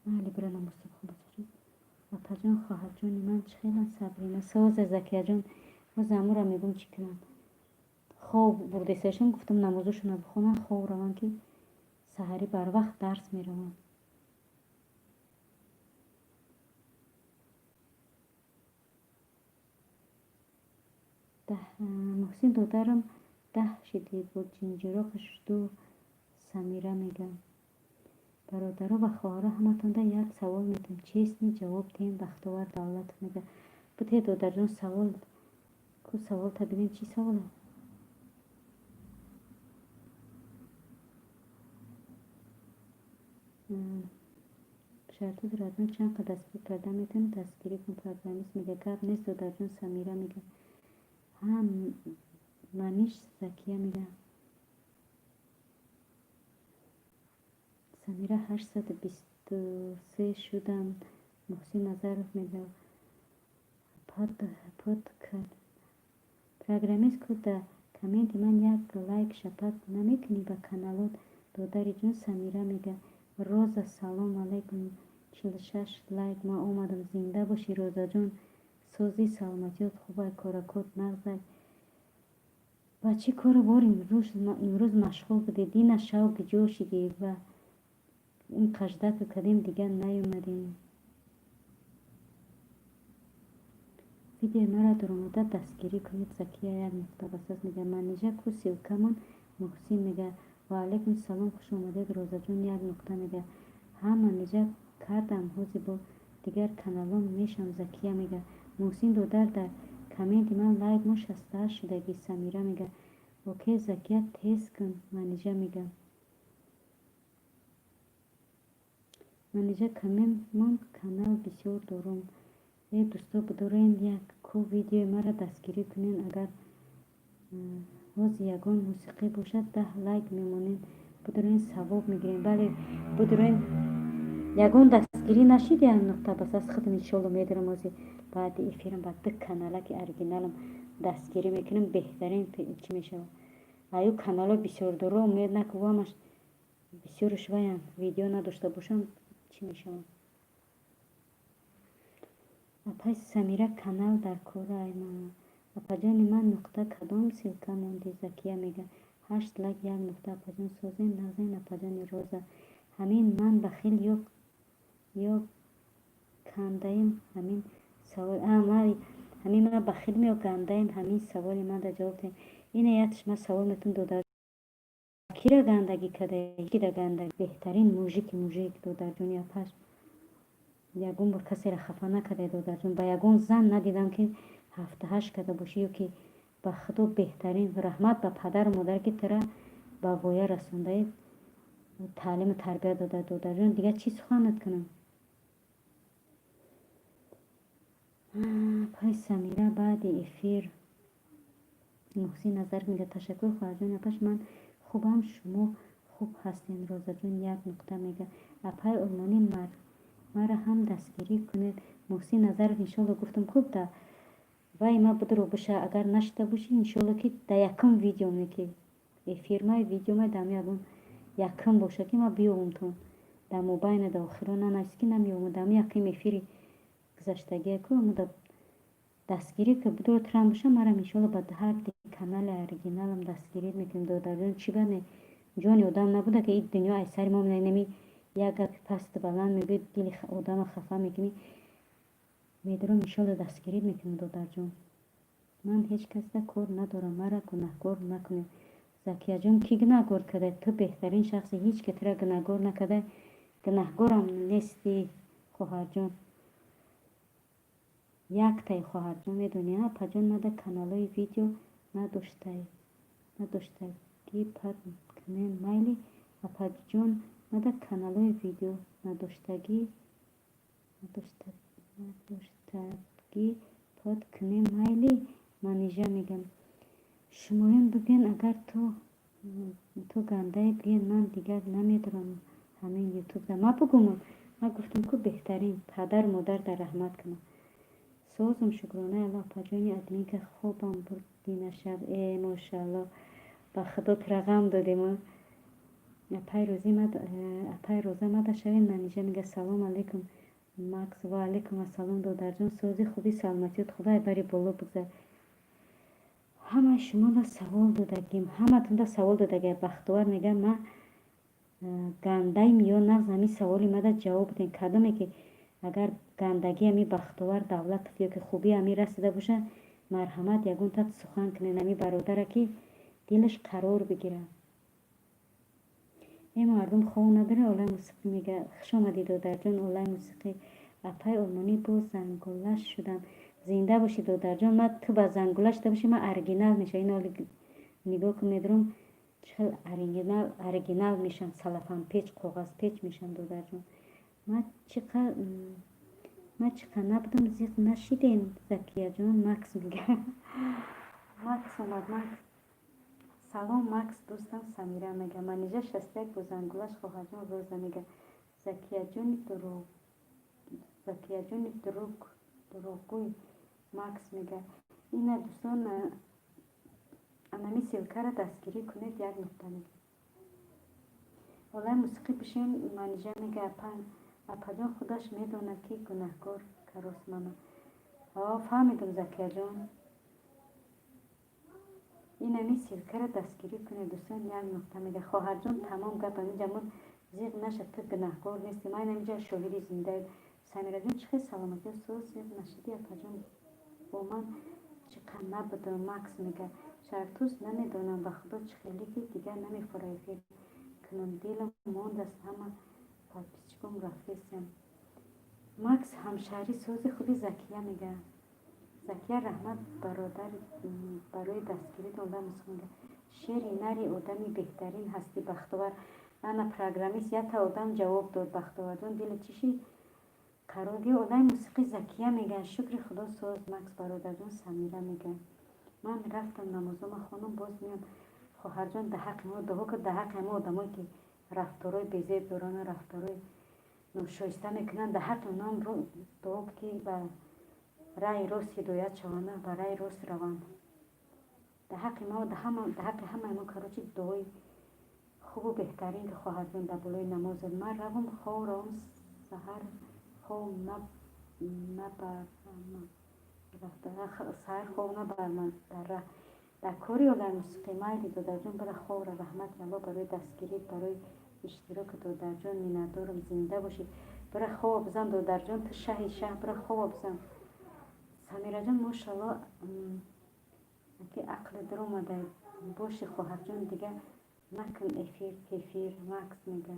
A: Майли, бира, намоз бихон, бачаҷон. Апаҷон, хоҳарҷони ман чӣ хеланд? Сабрина соза, Закияҷон, боз амура мегӯм, чӣ кунам, хоб бурдесашон, гуфтам, намозошонро бихонанд, хоб раванд, ки саҳарӣ барвақт дарс мераванд. Муҳсин додарам 10 шидӣ бо ҷинҷироқаш ду. Самира мегӯям. Бародаро ва хоҳаро, ҳаматонда як савол медиҳам, честный ҷавоб диҳем. Бахтовар Давлатов мегӯяд. Буте, додарҷон, савол ку, саволта бинем, чӣ саволе? Шартои родной чанд қад дастгирӣ карда метавонӣ? Дастгирӣ кун, программист мега. Гап нест, додарҷон. Самира мега. Ҳа, Маниш, Закия мега. Самира, 823 шудам. Муҳсин Назаров мега. Под программист ку, да комменти ман як лайк шапат намекунӣ ба каналот, додари ҷон? Самира мега. Роза, салом алайкум, 46 лайк, ман омадам. Зинда бошӣ, Розаҷон, созӣ, саломатиёт хубай, коракот нағзай? Ба чӣ кору бор имрӯз машғул будӣ? Дина шав гиҷо шидӣ ва ин қаждака кардем, дигар наёмадем. Видеои маро дуромада дастгирӣ кунед. Закия як нуқта басаз мега. Манижа ку, ссылка мон? Муҳсин мега. Ваалайкум салом, хуш омадед, Розаҷон, як нуқта мега. Ҳа, Манижа, кардам, ҳозир бо дигар каналом мешам. Закия мега. Муҳсин додар, дар комменти ман лайк мо, 68 шудагӣ. Самира мега. Окей, Закия, тез кун. Манижа мега. Манижа, коммент мон, канал бисёр дорум. Э, дӯсто, бидорен, як ку видеои маро дастгирӣ кунен. Агар ҳозир ягон мусиқӣ бошад, 10 лайк мемонем, бидорен, савоб мегирем. Бале, бидорен, ягон дастгирӣ нашид, як нуқта бас аз худам, иншолло, медорам, ҳозир баъди эфирам ба ду каналаки оригиналам дастгирӣ мекунам, беҳтарин чӣ мешавад. Аю канало бисёрдоро умед накувамаш, бисёрш ваян видео надошта бошам, чӣ мешавад? Апаи Самира, канал дар кора. Апаҷони ман, нуқта, кадом ссылка монди? Закия мега. Ҳашт лайк, як нуқта. Апаҷон, созен, нағзен, апаҷони Роза? Ҳамин ман бахил ё кандаем, ҳамин савол, ҳамин ман бахилм ё гандаем, ҳамин саволи ман да ҷавоб диҳем. Ина ятш ман савол метун, додар, кира гандагӣ када, кида гандагӣ? Беҳтарин мужики мужик, додарҷони апаш. Ягон бор касеро хафа накардай, додарҷон. Ба ягон зан надидам, ки ҳафтаҳашт карда бошӣ ё ки. Ба Худо, беҳтарин. Раҳмат ба падару модар, ки тура ба воя расондаед, таълиму тарбия дода. Додарҷон, дигар чӣ суханат кунам? Пай Самира, баъди эфир. Муҳсин Назар мега: «Ташаккур, хоҳарҷон, апаш, ман хубам, шумо хуб ҳастед?» Розаҷон як нуқта мега: «Апаи олмонӣ, мара ҳам дастгирӣ кунед». Муҳсин Назаров, иншолло, гуфтам, хуб, да вай ма будро боша. Агар нашида бошӣ, иншолло, ки да якум видеоме, ки эфирмай, видеомай, дам ягон якум боша, ки ма биёвумтон. Дар мобайна, да охиро нанавис, ки намеёвум. Дами якум эфири гузаштагия ку да дастгирӣ ки будро трам боша, марам, иншолло, ба ҳар канали оригиналам дастгирӣ мекунем. Додарҷон, чӣ бане, ҷони одам набуда, ки ин дунё ай сари мо нами як гапи пасту баланд мегӯӣ, дили одама хафа мекунӣ. Медорам, иншолло, дастгирӣ мекунем, додарҷон. Ман ҳеҷ касда кор надорам, мара гунаҳкор накунед. Закияҷон, кӣ гунаҳкор карда? Ту беҳтарин шахсе, ҳеҷ ки тура гунаҳкор накарда, гунаҳкорам нестӣ, хоҳарҷон. Яктаи, хоҳарҷон, медонӣ, апаҷон, мада каналҳои видео надоштагӣ пад кунем, майли? Апаҷон, мада каналҳои видео надоштагӣ пад кунем, майли? Манижа мегӯям: «Шумоён бигӯен, агар ту гандае гӯен, ман дигар намедорам ҳамин ютубда». Ма бугумам? Ма гуфтам ку, беҳтарин, падару модар дар раҳмат кунам. Созум, шукронаи Аллоҳ, апаҷони админка, хобам бурд динашаб. Э, мошаалло, ба Худо, тура ғам додем. Апай Роза, мада шавед. Манижа мега: «Салом алейкум, Макс». Ва алейкум ассалом, додарҷон. Сози, хуби, саломатиёт Худой бари боло бигзар. Ҳамаи шумода савол додагим, ҳаматонда савол додагим. Бахтовар мега: «Ма гандаим ё нағз?» Ҳамин саволи мада ҷавоб бидем. Кадоме ки агар гандагии ҳами Бахтовар Давлатов ё ки хубии ҳами расида боша, марҳамат, ягон та сухан кунед ҳами бародара, ки дилаш қарор бигирад. Э, мардум хов надора. Олаи мусиқӣ мега: «Хуш омадӣ, додарҷон». Олаи мусиқӣ: «Апаи олмонӣ, боз зангулаш шудам». Зинда бошӣ, додарҷон. Ма ту ба зангула шуда бошӣ, ман оригинал мешавам. Ин оли нигоҳ кун, медорам, чӣ хел оригинал мешавам, салафанпеч, коғазпеч мешавам, додарҷон. Ма чӣ қа набудам, зиқ нашидем, Закияҷон? Макс мега. Макс омад, Макс. Салом, Макс, дӯстам. Самира мега: «Манижа 61 бо зангулаш». Хоҳарҷон Роза мега: «Закияҷони дурӯғ, Закияҷони дурӯғгӯй». Макс мега: «Ина, дӯстон, анами ссылка ра дастгирӣ кунед», як нуқта мега. Олаи мусиқӣ бишин. Манижа мега: «Апаҷон, худаш медонад, ки гунаҳкор карос мана». Фаҳмидум, Закияҷон. Инами ссылка ра дастгирӣ кунед, дӯстон, як нуқта мега. Хоҳарҷон, тамом, гап аминҷа муд. Зиқ наша, ту гунаҳкор нестӣ. Ман инаминҷа шоҳиди зиндаем. Самираҷон, чӣ хел, саломатиё, соз? Зиқ нашидӣ, апаҷон? Бо ман чӣ қа набудам. Макс мега: «Шартуз, намедонам, ба Худо, чӣ хеле ки дигар намехӯра эфир кунам, дилам мондааст, ҳама подписчик ом рафтесям». Макс, ҳамшаҳрӣ, сози, хуби? Закия мега: «Закия, раҳмат, бародар, барои дастгиритон». Мусиқӣ мега: «Шери нари, одами беҳтарин ҳастӣ, Бахтовар». Ана, программист, якта одам ҷавоб дод. Бахтоварҷон, дили чӣ шид, қарор гир. Олаи мусиқӣ. Закия мега: «Шукри Худо, соз, Макс, бародарҷон». Самира мега: «Ман рафтам, намозома хонам, боз меям». Хоҳарҷон, да ҳаққи мо дуо кун, да ҳаққи ҳама одамое ки рафторҳои безеб доранд, рафторҳои ношоиста мекунанд, да ҳаққи онам дуо, ки ба раи рост ҳидоят шаванд, ба раи рост раванд. Да ҳаққи мо, да ҳаққи ҳамаи мо, короче, дуои хубу беҳтарин, ки, хоҳарҷон, дар болои намозат. Ман равам, хов равам, саҳар хов набарам, саҳар хов набарам дар раҳ, дар кори. Олаи мусиқӣ: «Майли, додарҷон, бара, ховра. Раҳмати Аллоҳ барои дастгирит, барои иштироки, додарҷон, миннатдорам. Зинда бошӣ. Бара, хова бизан, додарҷон, ту шаҳи шаҳ, бара, хова бизан». Самираҷон, мошалло, ки ақли даромада боши, хоҳарҷон, дигар накун эфир пефир. Макс мега: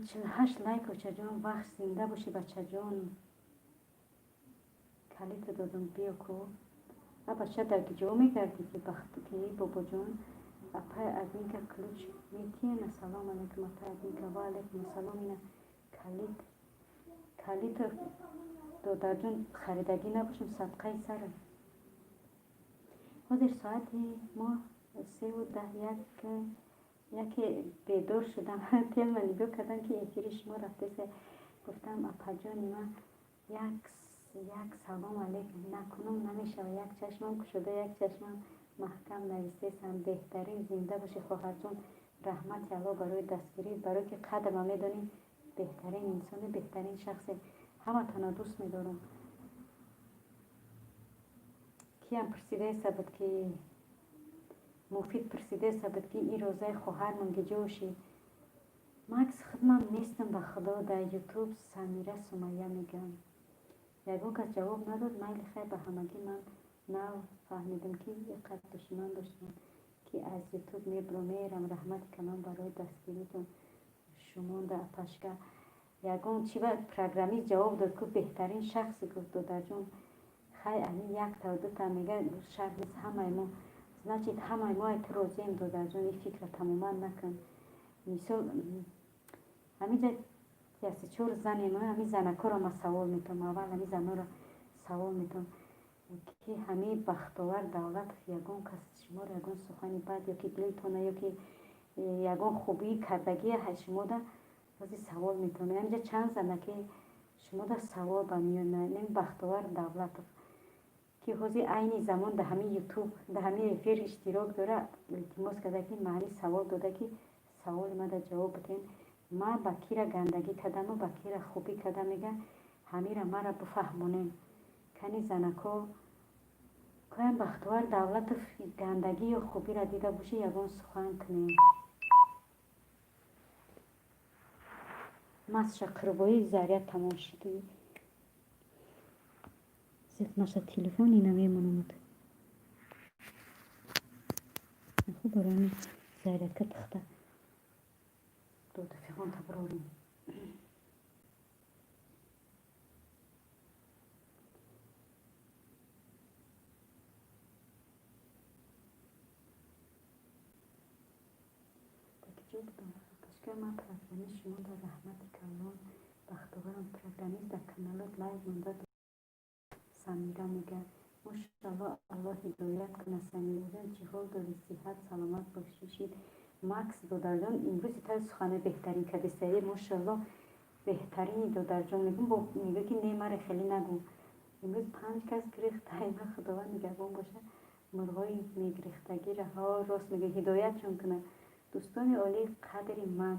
A: 48 лайк, очаҷон, вақт зинда бошӣ, бачаҷон. Калита додам, биё ку. А бача, дар киҷо мегардӣ, ки бахти бобоҷон? Апай Админка, ключ метиен? Ассалому алайкум, апай Админка. Ва алайкум ассалом. Ина калит, калита, додарҷон, харидагӣ набошам, садқаи сара. Ҳозир соати мо 3:10. Яке бедор шудам, телма нигоҳ кардам, ки эфири шумо рафтеса. Гуфтам, апаҷони ман, як салом алейкум накунам намешава. Як чашмам кушода, як чашмам маҳкам, навистесам. Беҳтарин, зинда бошӣ, хоҳарҷон. Раҳмати Алло барои дастгирӣ, барое ки қадрма медонӣ. Беҳтарин инсони, беҳтарин шахсе, ҳаматонро дӯст медорам. Киям пурсидаеса буд, ки Муфид пурсидаеса буд, ки ин розаи хоҳармон гиҷошӣ. Макс, худмам нестам, ба худо, дар Ютуб Самира Сумайя мегӯям. Ягон кас ҷавоб надод. Майли, хай, ба ҳамагӣ. Ман нав фаҳмидам, ки иқадр душман доштам, ки аз Ютуб мебуро мерам. Раҳмати калон барои дастгиритон шумонда, апашка. Ягон чи ба программист ҷавоб дод ку, беҳтарин шахсе гуфт, додарҷон. Хай, ами якта дута мега, шарт нест, ҳамаи мо, значит, ҳамаи мо ай ту розием, додарҷон, ин фикра тамоман накун. Мисол, ҳамиҷа ясечор занем, ҳами занакоро ма савол метавам. Аввал ҳами занора савол метавам, ки ҳамаи Бахтовар Давлатов ягон кас шуморо ягон сухани бад ёки дилтона ёки ягон хубии кардагия шумода ҳозир савол метавам. Ҳамиҷа чанд занаки шумода савол ба миён. Бахтовар Давлатов, ки ҳозир айни замон дар ҳамин Ютуб, дар ҳамин эфир иштирок дора, илтимос карда, ки маҳали савол дода, ки саволи мада ҷавоб бидиҳем. Ман ба кира гандагӣ кардаму ба кира хубӣ кардам, мега, ҳамира мара бифаҳмонем. Кани занако, коям Бахтовар Давлатов гандагӣ ё хубиро дида бошӣ, ягон сухан кунем. Масша қурбои заряд тамом шуд, зиқ наша телефон, ина мемонамад. Хуб, барои зарядка тихта дода фиғонта бирорем. Ҷо будам, пашка? Ман программист шумо дар раҳмати калон, Бахтоварам. Программист дар каналот лайк монда. Самира мега, мошалло, Аллоҳ ҳидоят кунад. Самираҷон, чӣ ҳол дорӣ? Сиҳат саломат бошишид. Макс, додарҷон, имрӯзи таи сухани беҳтарин кадисаи, мошалло, беҳтарини, додарҷон. Мегум, мега, ки не, маре хеле нагӯ. Имрӯз панҷ кас гирифтайма, Худованд нигаҳбон боша мурғои мегирифтагира. Ҳо, рост мега, ҳидоятшон кунад. Дӯстони олии қадри ман,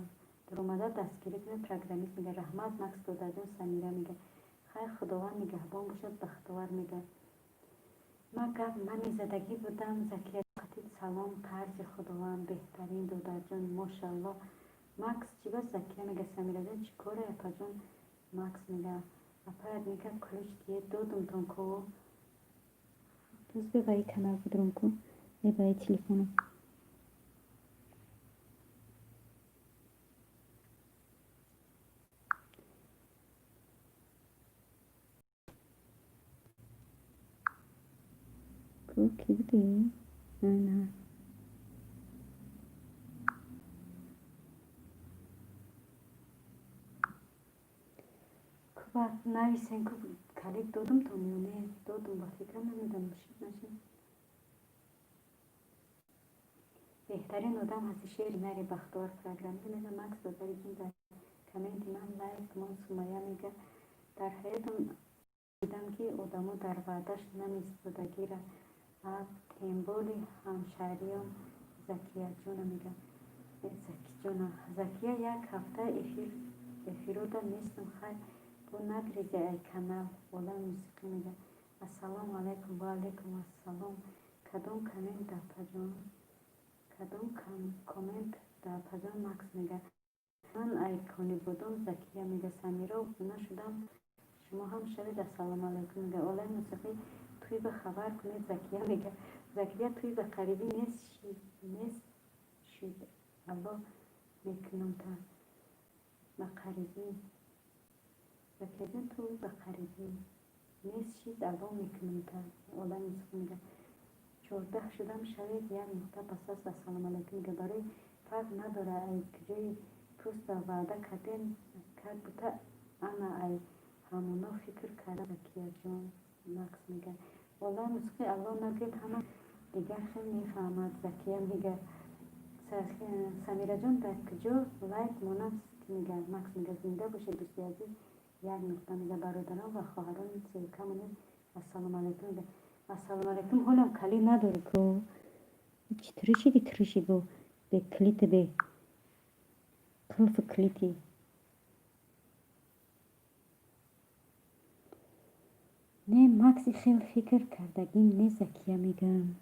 A: даромада дастгирӣ кунед. Программист мега, раҳмат, Макс, додарҷон. Самира мега, хайр, Худованд нигаҳбон бошад. Бахтовар мега, ман гап намезадагӣ будам. Закия қатид, салом, тарзи Худованд, беҳтарин, додарҷон, мошалло. Макс чӣ ба? Закия мега, Самираҷон, чӣ коре, апаҷон? Макс мега, апаят мега, ключ дие додумтон ку. Боз бебаи канал будром ку, бебаи телефоном. Ку, ки будӣ? На, ку, нависен ку, калид додумтон ё не? Додум, ба фикрам, намедонам, шид нашид. Беҳтарин одам ҳасти, шери нари, Бахтовар. Программа мега, Макс, додариҷон, дар комменти ман лайк мон. Сумая мега, дар ҳаётам дидам, ки одамо дар ваъдаш намеистодагира, тем более ҳамшаҳриём. Закияҷона мега, Закиҷона, Закия, як ҳафта эфирода нестам, хайр, бо нагризи ай канал. Олам мусиқӣ мега, ассалому алайкум. Ва алайкум ассалом. Кадом коммент, апаҷон? Кадом коммент да, апаҷон? Макс мега, ман айкони будум. Закия мега, Самиро обуна шудам, шумо ҳам шавед. Ассалому алайкум мега Олами мусиқӣ, тӯй ба хабар кунед. Закия мега, Закия, тӯй ба қарибӣ нест шуд, алло мекунам та. Ба қарибӣ, Закияҷон, ту ба қарибӣ нест шид, алло мекунам та олами мусиқӣ мега. 14 шудам шавед, як нуқта пас аст. Ассалому алайкум мега. Барои фарқ надора, ай куҷои, просто ваъда кардем, как будто ана ай ҳамоно фикр карда. Закияҷон, Макс мега. Олами мусиқӣ, алло нагӯед, ҳама дигар хел мефаҳмад. Закия мега. Самираҷон, дар куҷо лайк монам мега. Макс мега. Зинда бошед, дӯсти азиз, як нуқта мега. Бародарон ва хоҳарон, ссылка монед. Ассалому алайкум мега. Ассалому алайкум. Ҳолам калид надорӣ ку, чӣ тиришиди, тириши бо бе калити, бе қулфу калити. Не, Макси, хел фикр кардагим не. Закия мегам.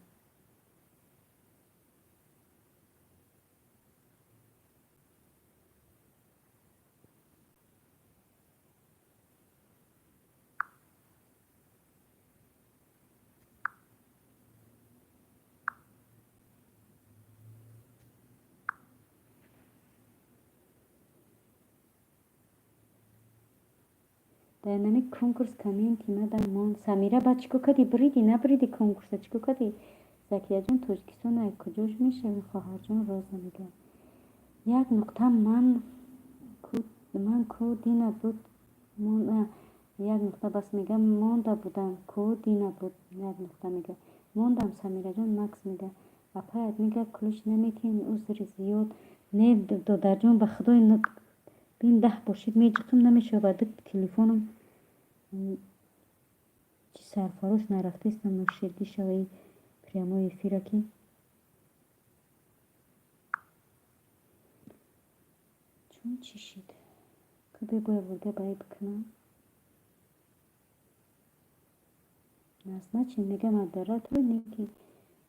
A: Дар нами конкурс комменти мадам монд. Самира, баъд чӣ кор кардӣ? Биридӣ, набиридӣ конкурса, чӣ кор кардӣ? Закияҷон, Тоҷикистон ай куҷош мешавӣ, хоҳарҷон? Роза мега. Як нуқта ман ку дина буд, як нуқта бас мега. Монда будам ку дина буд, як нуқта мега. Мондам, Самираҷон. Макс мега. Апаят мега, ключ наметиҳем, узри зиёд. Не, додарҷон, ба худои бин 10 бошид меҷиқим, намешавад. Телефоном чи сарфарош нарафтаистам, ноширдӣ шаваи прямой эфира ки чун чӣ шид, ку бегӯя бурда баи бикунам. Назначен мега модератор, не ки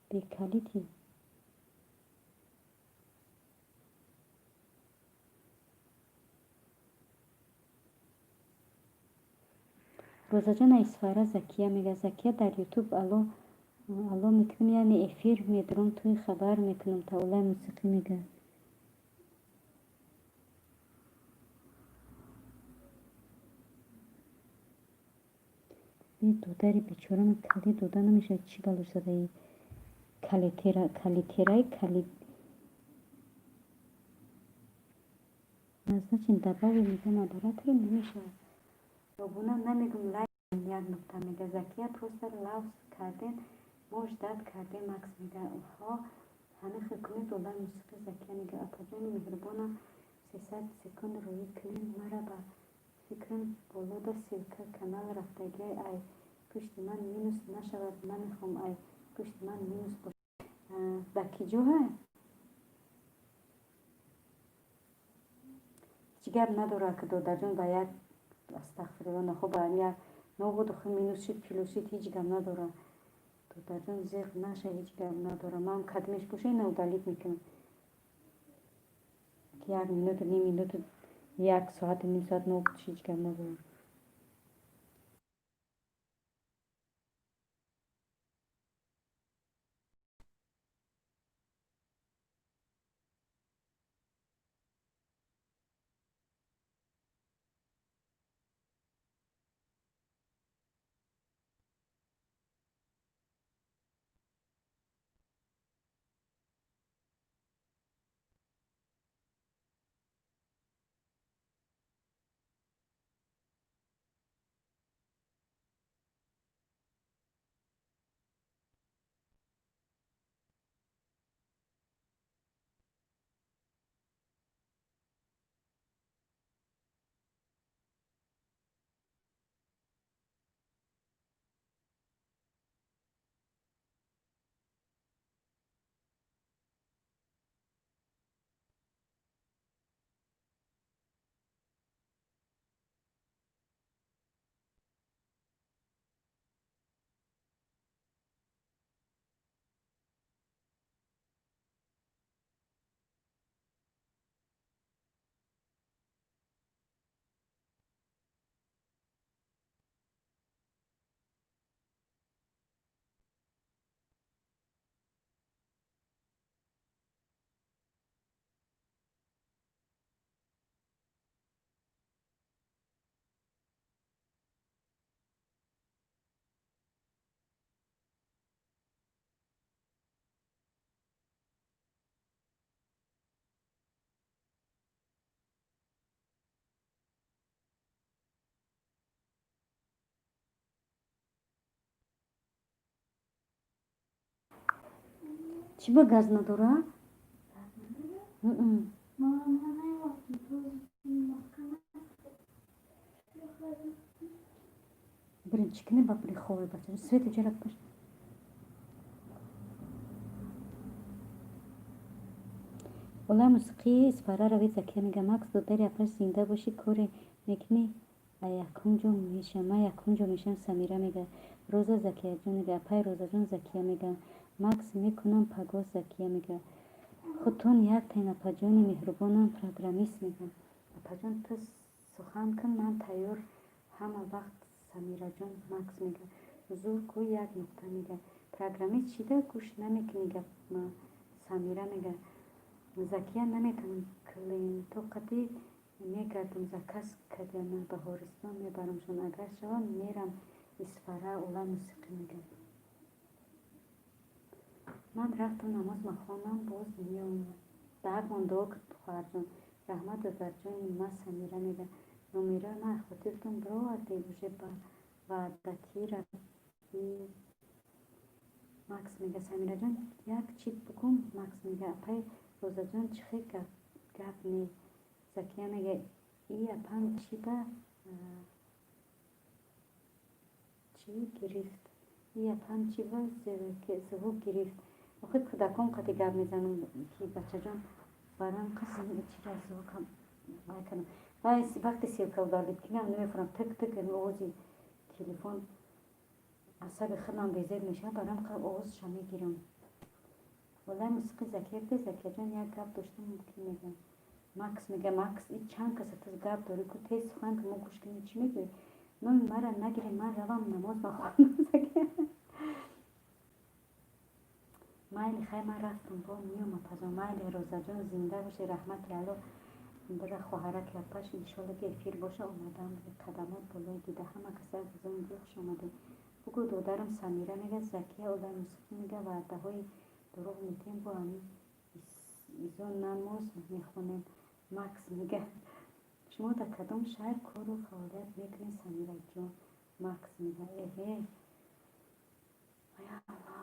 A: бекалити. Розаҷон, Исфара. Закия мега. Закия, дар Ютуб алло алло мекунем, яъне эфир медурам, туи хабар мекунам та. Олаи мусиқӣ мега. Би додари бечорама калид дода намешавад, чӣ бало задаи калитерай калид. Назначен добавить мега модератора, намешавад. Обуна намегум, лайк, як нуқта мега. Закия, просто лавз кардем, мо ждать кардем. Макс мега. Ҳо, ҳамин хел кунед. Олаи мусиқӣ. Закия мега. Апаҷони меҳрубонам, 300 секунд рӯӣ кунед мара. Ба фикрам, болода ссылка канал рафтагиай, ай пушти ман минус нашавад, намехоҳам ай пушти ман минус бошад. Ба ки ҷоҳа, ҳеҷ гап надорад ки, додарҷон, ба як астағфирулло нахо, ба як нобуд охи минус шид, плюс шид, ҳеҷ гап надорад. Додарҷон, зиқ наша, ҳеҷ гап надорад. Ман кадмеш боша, ина удалить мекунам. Як минуту, ним минуту, як соату, ним соат нобуд, ҳеҷ гап надорад. Чӣ ба газ надора?
B: Надора?
A: Бирин чӣ кунем ба приховой, бача? Свет иҷара каш. Олаи мусиқии Исфара равед, Закия мега. Макс, додари апаш, зинда бошӣ, коре мекунӣ, а якум ҷо мешам, ман якум ҷо мешам, Самира мега. Роза Закияҷон мега, апай Розаҷон, Закия мега. Макс, мекунам пагоҳ, Закия мега. Худтон як тайн, апаҷони меҳрубонам, программист мега. Апаҷон, ту сухан кун, ман тайёр ҳама вақт, Самираҷон. Макс мега, зур гӯй, як нуқта мега. Программист чида гӯш намекунӣ гапма, Самира мега. Закия, наметавонам, клиенто қати мегардам, заказ кардиам, Баҳористон мебарамшон, агар шавад, мерам Исфара, Олаи мусиқӣ мега. Ман рафтам намоз махонам, боз меоям. Даҳакмон дуо кун, хоҳарҷон. Раҳмат, додарҷони ма, Самира мега. Номерои ман хотиртон бировардед, уже ба ваъдатӣ рафтӣ. Макс мега, Самираҷон, як чиз бигӯм, Макс мега, апай Розаҷон, чӣ хел гап не? Закия мега, и апам чӣ ба чӣ гирифт? И апам чӣ ба звук гирифт? Охир кӯдакон қати гап мезанам, ки бачаҷон, барои қисм чира звукам вай кардам. Вай вақте ссылка удалить кунам, намефурам, тик тик овози телефон асаби худам безеб мешавад, барои овозша мегирам. Олаи мусиқӣ Закия бде, Закияҷон, як гап доштам, мумкин мега. Макс мега, Макс, и чанд каса ту гап дорӣ ку, тез сухан ки мо гӯш кунем, чӣ мегӯӣ? Номи мара нагирем, ман равам намоз махонам, Закия. Майли, хай, ман рафтам, бо меём, апаҷон. Майли, Розаҷон, зинда бошӣ, раҳмати Алло. Бира, хоҳараки апаш, иншолло ки эфир боша, омадам. Қадамот болои дида, ҳама каса азизон, хуш омадед. Бугӯ, додарам, Самира мега, Закия, Олаи мусиқӣ мега, ваъдаҳои дурӯғ метиҳем, бо ҳамин изо намоз мехонем. Макс мега, шумо дар кадом шаҳр кору фаъолият мекунед, Самираҷон? Макс мега, эҳе, ай Аллоҳ.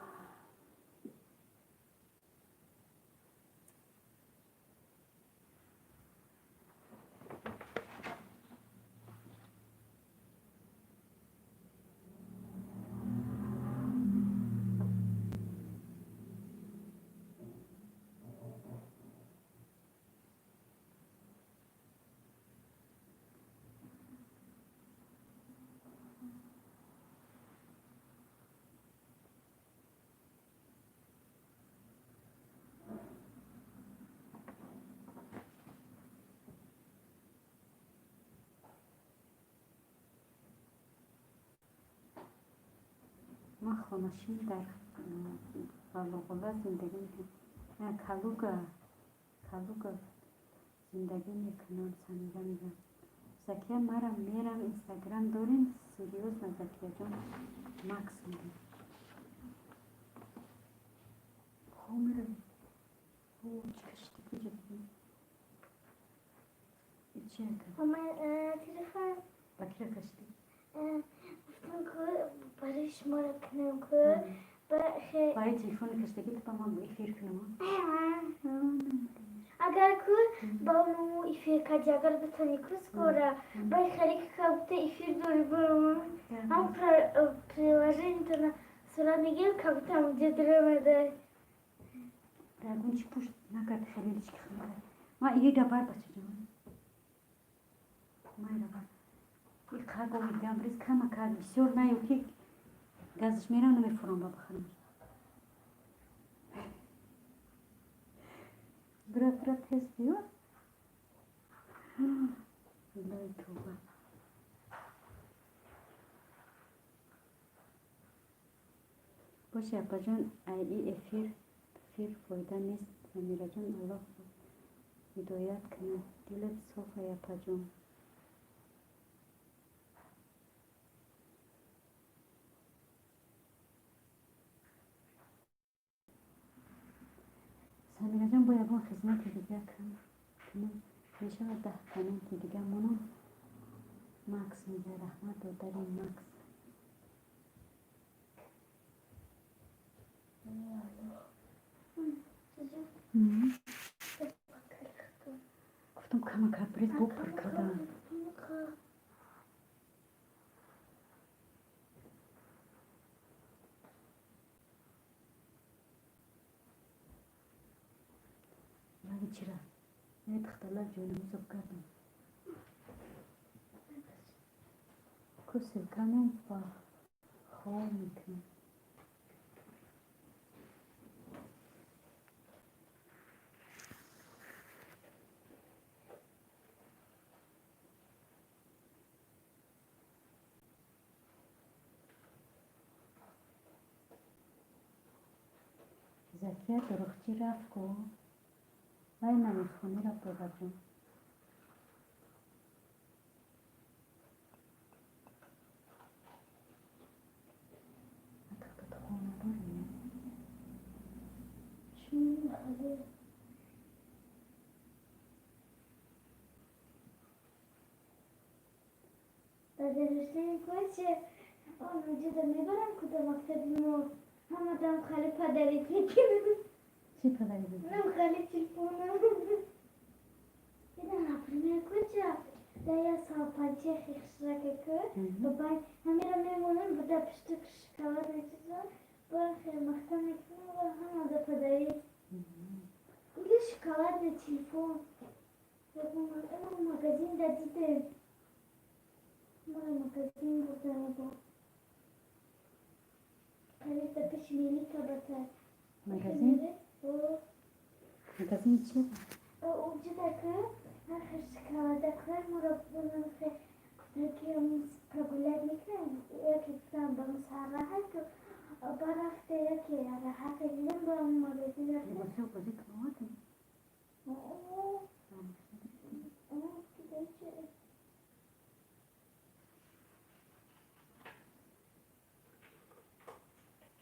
A: Ман хонашин дар Валоғула зиндагӣ мекунам, Калуга, Калуга зиндагӣ мекунам, Самира мега. Закия, марам мерам, Инстаграм дорем? Серьёзно, Закияҷон, Макс мега. Хо, меравем. Чӣ кашидӣ, куҷа? Чи
B: Телефон.
A: Ба кира кашидӣ?
B: Гуфтам ку барои шуморо кунам ку.
A: Барои телефони каштагӣ ту ба ман эфир кунам?
B: Агар ку ба ну эфир кардӣ, агар битонӣ ку скоро баъд хеле как будто эфир дорӣ, баром ҳам приложение сурат мегирем, как будто ҳамҷо даромада.
A: Ягон чи пушт накард, хеле лички хунка. Ма ига бар, бачаҷон. Майра бар. И қаго гамбриз кама кард, бисёр наё ки газш мерам, намефурам, ба бахарам. Бира, бира, тез биё. Илои тавба. Боши, апаҷон, ай и эфир фир фоида нест, Самираҷон, Аллоҳ ҳидоят кунад. Дилат соф ай, апаҷон. Самираҷон, бо ягон хизмати дига кунам мешавад, 10 комменти дига монам. Макс мега, раҳмат, додари Макс. Гуфтам, камака брез бо пур кардам. Лави чира? Е, духтар, ҷойнамозо кардам. Кусел канем ба хор мекунем. Закия дурӯғчӣ рафт ку? Вай намозхонӣ рафт, додарҷон. Ту хона дорӣ?
B: Чӣ хали? Дар коче он ҷуда мебарам, куда мактаби мо ҳамадам хали подарить мекунам.
A: Чӣ подарить мекунӣ?
B: Нам хали телефона. Ида, например, коча да я салпанче хишракака бабай ҳамира мемонам, буда пишти шоколад мечиза, ба маҳкам мекунам ва ҳамада подарить. Или шоколадный телефон. Магазин да дидем. Мой магазин бурдам. Қариб да пеши мелика бата.
A: Магазин? Магазин чи?
B: Уҷуда ки ҳар хел шоколадакҳои моро гуфтан, ки прогулять мекунем. Яке гуфтам, ба сарраҳат ки барафта, яке раҳат дидам, ба магазин рафтем.
A: Либосҳо бозӣ куноватем?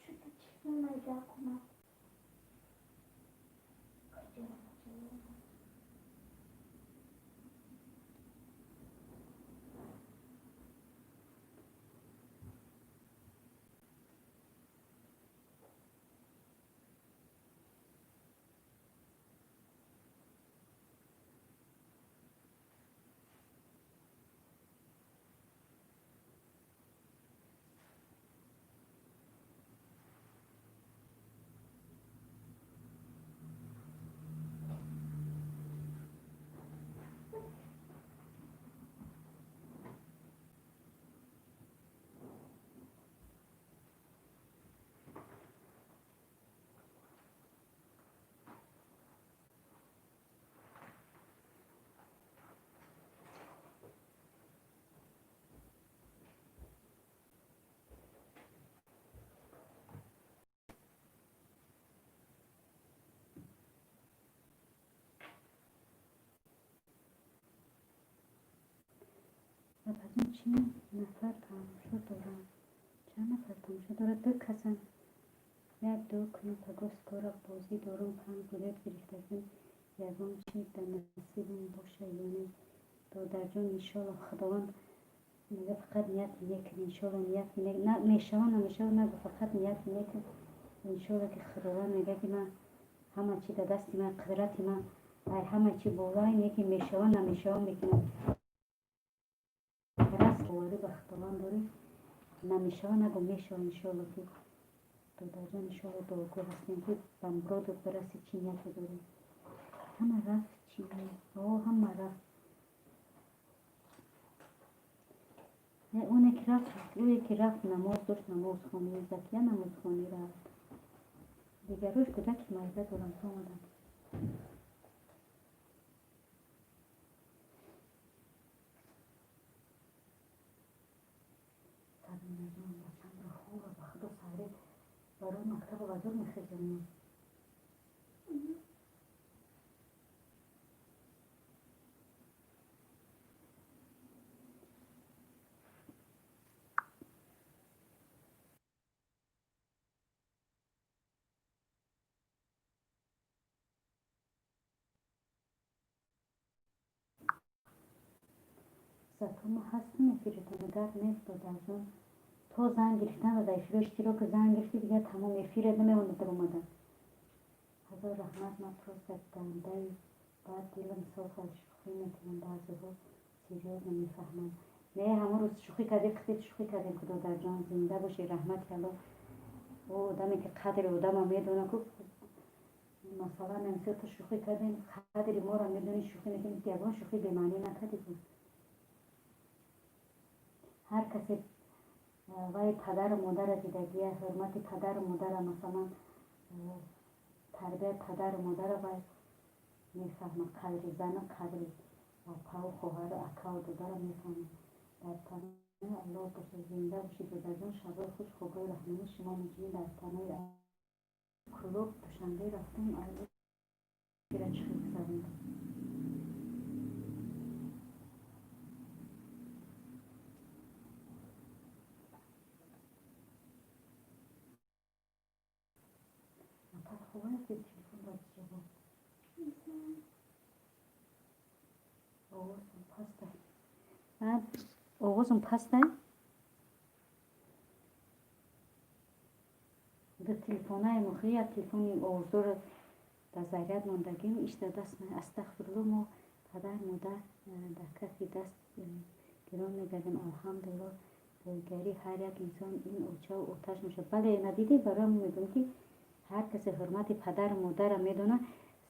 B: Что-то телефон майда кумад.
A: Апаҷон, чанд нафар тамошо дорам? Чанд нафар тамошо дорад? Ду касан. Як дуо кунам, пагоҳ скоро бозӣ дорум, панҷ билет гирифтагим, ягон чи дар насибам боша ё не? Додарҷон, иншолло, Худованд мега, фақат нияти нек, иншолло, нияти нек. На мешава, намешава нагу, фақат нияти нек. Иншолло, ки Худованд мега, ки ман ҳама чи дар дасти ман, қудрати ман ай ҳама чи болои, неки мешава, намешава мекунам. Раст боварӣ ба Худованд дорӣ, намешава нагу, мешава, иншолло, ки додарҷон, иншолло, дуогӯ ҳастем, ки ба муродат бираси, чӣ нияте дорӣ. Ҳама рафт чӣ? О, ҳама рафт. Оне ки рафт, ӯе ки рафт, намоз дошт, намозхонӣ, Закия намозхонӣ рафт. Дигарош кӯдаки майда доранд, омаданд. Сабинаҷон, бачамро хова, ба Худо, саҳре барои мактабу ба зур мехезонем. Зато мо ҳастем, эфиритон агар нест, додарҷон, то занг гирифтан ва дар эфиро иштирок, занг гирифти, дигар тамом, эфирет намемонад даромадан. Ҳазор раҳмат. Ман просто гандаи баъд дилам соф аст, шӯхӣ мекунам, баъзеҳо серьёзно мефаҳманд. Не, ҳамон рӯз шӯхӣ кардем, хеле шӯхӣ кардем. Ку, додарҷон, зинда бошӣ, раҳмати Алло. О, одаме ки қадри одама медона ку, масалан, амисо ту шӯхӣ кардем, қадри моро медонӣ, шӯхӣ мекунӣ, ягон шӯхӣ бемаънӣ накардӣ ку. Ҳар касе вай падару модара дидагия, ҳурмати падару модара, масалан, тарбияи падару модара вай мефаҳмад, қадри зану қадри апаву хоҳару акаву додаро мефаҳмад. Дар паноҳи Аллоҳ бошед, зинда бошед, додарҷон, шабои хуш, хобҳои раҳмонӣ, шумо муҷрим дар паноҳи. Клуб Душанбе рафтам, ира чӣ хел гузарондам. Апа, хуб аст, телефон дар ҷавоб? Овозам пастай? Овозам пастай? Ду телефонаи мухи, як телефони овоздорро дар заряд мондагим, ишта даст. Астағфирулло, мо падар модар дар кафи даст гирон мегардем, алҳамдулилло. Бойгарии ҳар як инсон ин очаву оташ мешавад. Бале, надидӣ, барои мегӯям, ки ҳар касе ҳурмати падару модарро медонад,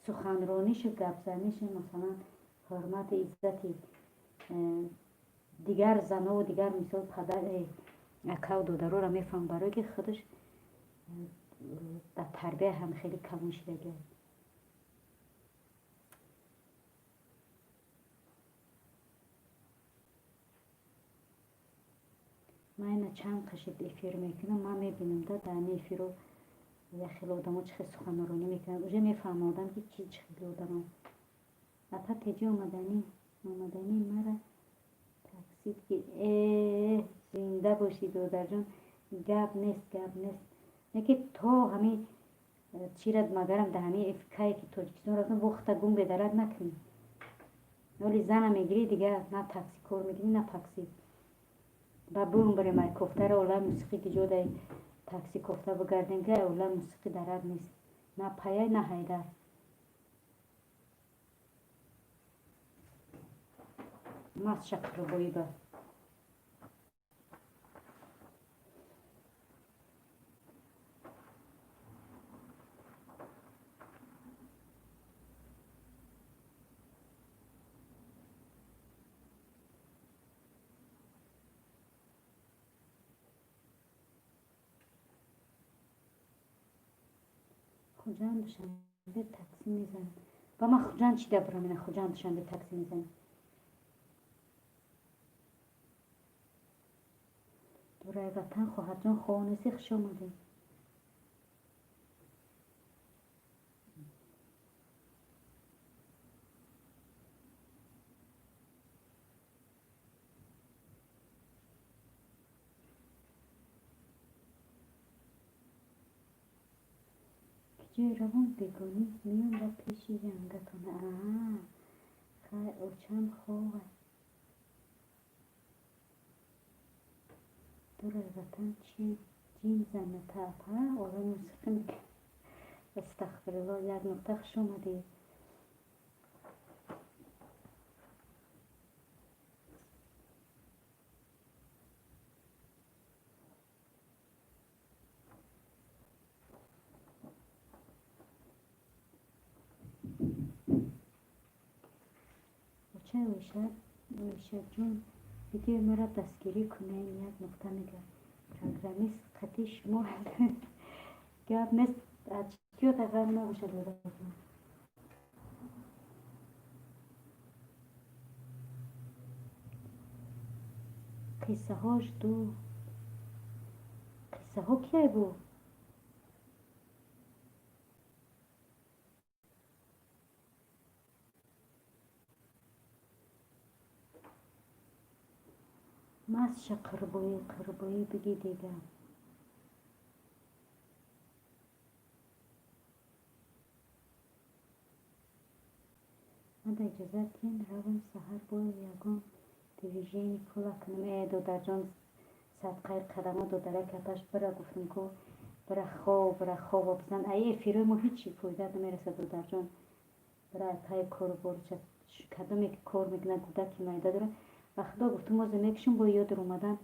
A: суханронишу гапзанишу, масалан, ҳурмати иззати дигар занову дигар, мисол, падар, акаву додароро мефаҳмад, барое ки худаш дар тарбия ҳам хеле калон шидагиаст. Ман ина чанд қашид эфир мекунам, ман мебинам да, дар ҳамин эфиро як хеле одамо чӣ хел суханронӣ мекунанд, уже мефаҳмам одам ки чи чӣ хели одаманд. Апа, теҷи омаданӣ мара таксид ки зинда бошӣ, додарҷон, гап нест, гап нест. Не ки то ҳамин чира магарам дар ҳамин кае ки Тоҷикистон рафтам, вохта гум бедарак накунӣ. Оли зана мегирӣ, дигар на такси кор мекунӣ, на такси. Ба бум барем ай кофтаро, олами мусиқӣ, ки ҷо дай такси кофта бигардем, ки ай олами мусиқӣ дарак нест, на паяй, на ҳайдар. Масша қурбоиба. Хуҷанд Душанбе такси мезанад. Ба ман Хуҷанд чӣ дабурам, ина Хуҷанд Душанбе такси мезанад. Дурай ватан, хоҳарҷон, хонеси, хуш омадед. Ҷои равон бегонӣ меём ба пеши янгатон. Аа, хай, очам хова. Дурай ватан чи ҷин заната, апа, олами мусиқӣ мекунад. Астағфирулло, як нуқта, хуш омадед. Оча Оишаҷон, видеои маро дастгирӣ кунед, як нуқта мегӯяд. Программист қатъи шумо гап нест, чиёта ғам набошад, додарҷон. Қиссаҳош ду қиссаҳо кияй бу? Масша қурбоӣ, қурбоӣ бигӣ дига. Мада иҷозат диҳед, равам, саҳар бояд ягон движение пула кунам. Э, додарҷон, садқаи қадамо, додараки апаш, бира, гуфтам ку. Бира хоб, бира хоб бизан. Ай эфирои мо ҳеҷ фоида намерасад, додарҷон. Бира пайи кору борча кадоме ки кор мекунад, кӯдаки майда дорад. Ба худо гуфтум, озе мекушем, бо ёдр омадан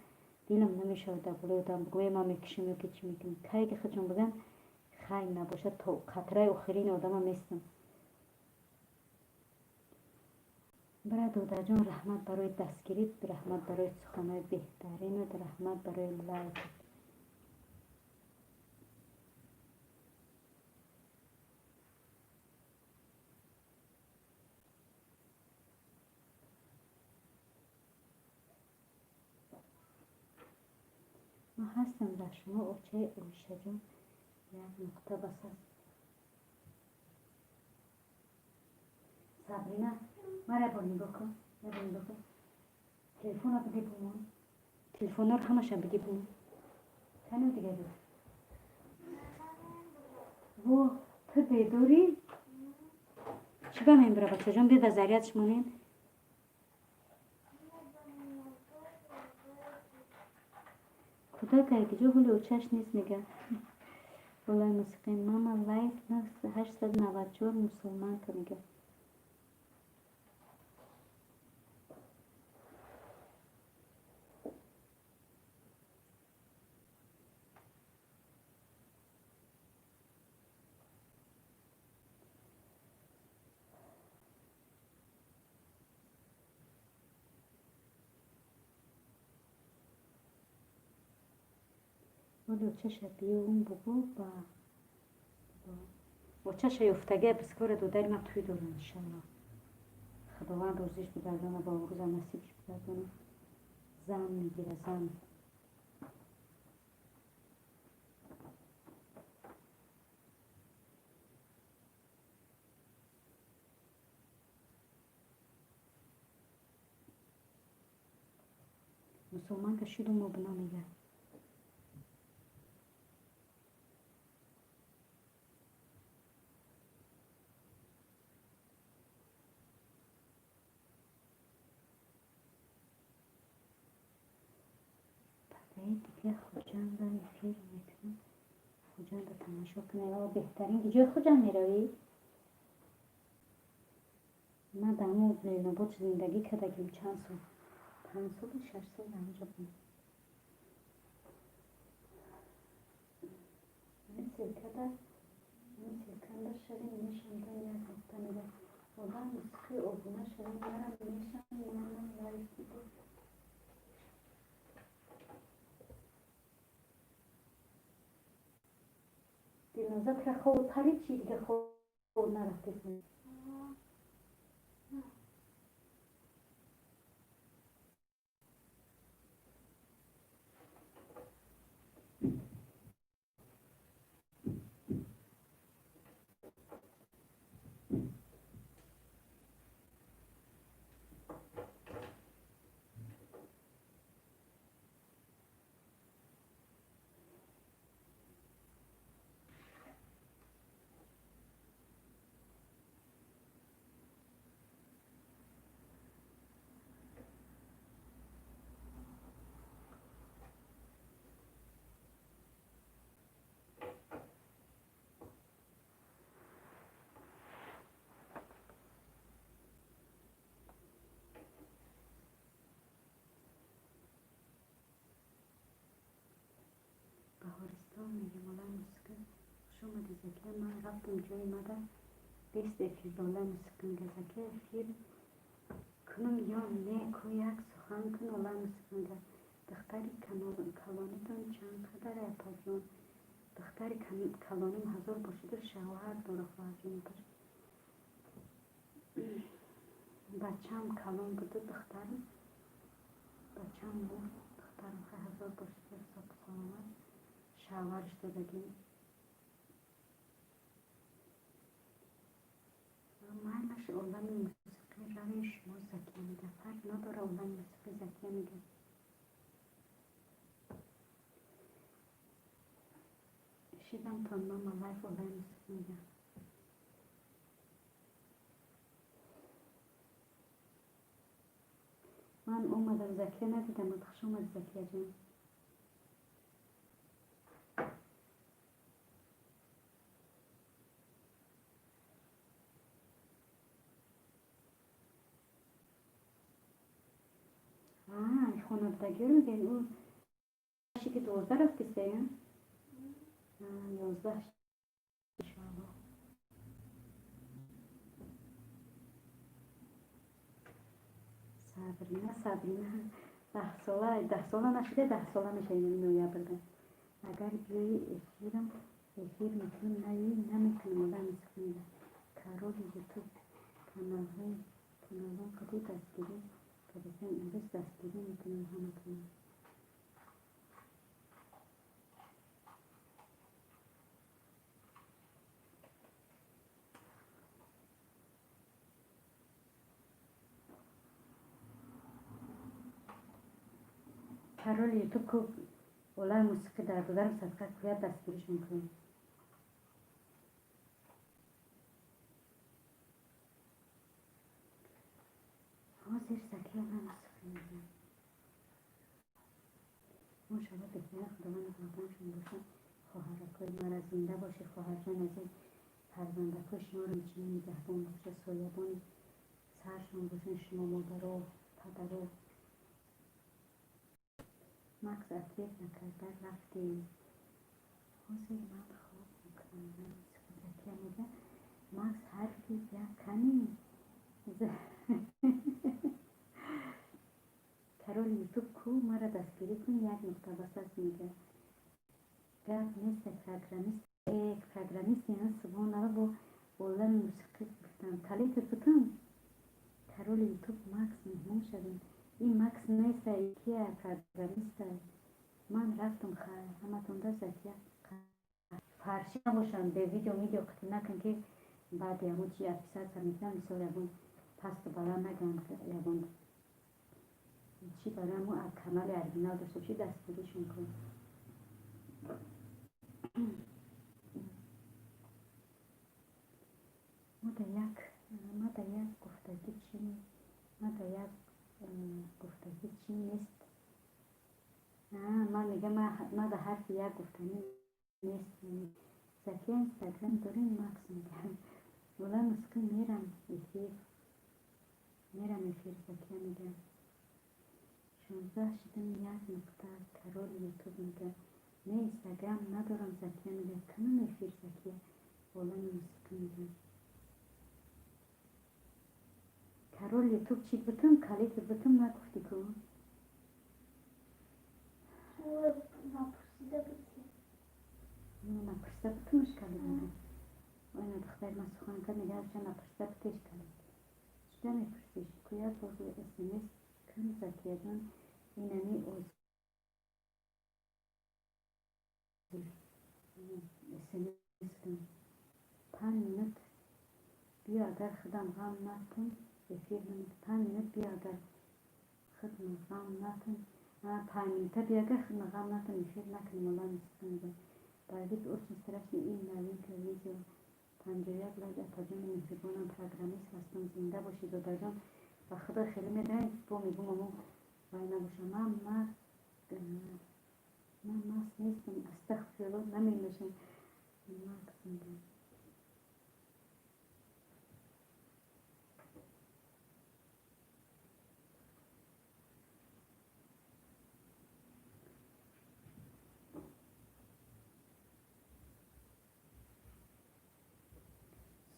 A: дилам намешавад дар болои одам бигӯям, ман мекушем ё ки чӣ мекунем. Кае ки худшон бигӯянд, хайр набошад, то қатраи охирини одама местам. Бира додарҷон, раҳмат барои дастгирӣ, раҳмат барои суханҳои беҳтаринат, раҳмат барои лайкат. Ман ҳастам дар шумо, очаи Оишаҷон, як нуқта бас аст. Сабрина, мара бор нигоҳ кун, як бор нигоҳ кун. Телефонро бидӣ бумон. Телефонҳоро ҳамаша бидӣ бумон. Кану дига ду. Во, ту бедорӣ? Чӣ ба мебира, бачаҷон, биё дар зарядш монем. Кӯдак ай киҷо ҳоли очаш нест, мега. Олай мусиқӣ мама лайф 894 мусулманка мега. Оли очаша биём бугӯ ба очаша ёфтагия бискора додари ман тӯй дорам, иншалло. Худованд рӯзиш бигардона, ба рӯза насибиш бигардона. Зан мегира, зан. Мусулманка шуду мобуна мега. Дига Хуҷанда эфир мекунам. Хуҷанда тамошо кунед. Беҳтарин ҷои Хуҷанд меравӣ? Ман дар ҳамон Ленобод зиндагӣ кардагим чанд сол. 5 сол, 6 сол дар онҷо будам. Ссылкада шавем, мешам, як нуқта мега. Одам мусиқӣ обуна шавем, марам мешам, мама лайф биде. Дилноза, тура хоб парид чи дига хоб нарафтеси? Баҳористон мегем, олай мусиқӣ. Хуш омадӣ, Закия. Ман рафтам ҷои мада бест эфир ба олай мусиқӣ мега. Закия, эфир кунам ё не, ку як сухан кун, олай мусиқӣ мега. Духтари калонитон чанд қадар, апаҷон? Духтари калоним 1000 бошиду шавҳар дора, хоҳарҷон. Бачаам калон буду, духтарам, бачаам мурд, духтарам хай 1000 бошиду, соқ саломат, шавҳарш додагим. Майлаш, олами мусиқӣ равем шумо, Закия мега. Фарқ надора, олами мусиқӣ, Закия мега. Шидам то мама лайф, олами мусиқӣ мега. Ман омадам, Закия надидам. Хуш омадӣ, Закияҷон. Хонабудагиёро мегӯяд, ӯ ки 12 рафтиста, 11, иншоалло. Сабрина, Сабрина 10 сола, 10 сола нашуда, 10 сола мешавад ноябрда. Агар биёи эфирам, эфир мекунем, наёи намекунем. Одам мегӯяд, Кароли Ютуб каналҳои каналҳо қади дастгирӣ кардастем, имрӯз дастгирӣ мекунем ҳаматон. Пароли Ютуб ку, олами мусиқӣ дар додарам садқа куяд, дастгиришон кунем. Ҳозир Закия олами мусиқӣ мегӯям. Мошалло, беҳтарин, Худованд нигаҳбоншон бошад. Хоҳаракои мара, зинда бошед, хоҳарҷон азиз. Фарзандакои шуморо инчунин нигаҳбон бошад, соябони саршон бошанд шумо, модаро, падаро. Макс ответ накарда рафтем. Ҳозир ман хоб мекунам. Закия мегӯяд, Макс ҳарфи як кани. Кароли Ютуб ку, мара дастгирӣ кун, як нуқта бас аст, мегӯяд. Гап нест, программист, программист яна субҳонала, бо олами мусиқӣ гуфтам. Калитат бутун. Кароли Ютуб Макс меҳмон шавем. Ин Макс неста, кия, программиста. Ман рафтам, хайр ҳаматонда. Закия, фарши набошанд, бе видео видео қатӣ накун, ки баъди ҳамон чи отписаться мекунам, мисол, ягон пасту баланд нагӯям, ягон чи барои ҳамон канали оригинал дошта бошӣ, дастгиришон кун. Ма да як гуфтагӣ чӣ, ма да як гуфтагӣ чӣ нест. Ман мегӯям, ма да ҳарфи як гуфтанӣ нест. Закия, Инстаграм дорем, Макс мегӯям. Олами мусиқӣ мерам эфир, мерам эфир, Закия мегӯям. 16 шудам, як нуқта. Кароли Ютуб мегӯяд, не, Инстаграм надорам. Закия мегӯяд, кунам эфир. Закия, олами мусиқӣ мегӯям. Кароли Ютуб чӣ бутум, калитат бутум, нагуфтӣ ку?
B: Напурсида будӣ.
A: Напурсида бутумаш калид мегӯям. Ойна духтари ман сухан кард, мегӯяд, ча напурсида бутеш калид. Чида мепурсиш? Ку як бор СМС кун, Закияҷон, инами СМС кун. 5 минут биё, агар худам ғам накун, эфир намекун. 5 минут биё, агар худам ғам накун. 5 минута биё, агар худам ғам накун, эфир накунем. Олами мусиқӣ мегӯям. Боевик очень страшный, ин новинка видео. 51 лайк. Атаҷони меҳрибонам, программист ҳастам. Зинда бошӣ, додарҷон. Ба худо хеле медонед, бо мегӯм, амо вай набошам. Ман маст нестам, астағфирулло, наменӯшам. Макс мегӯям.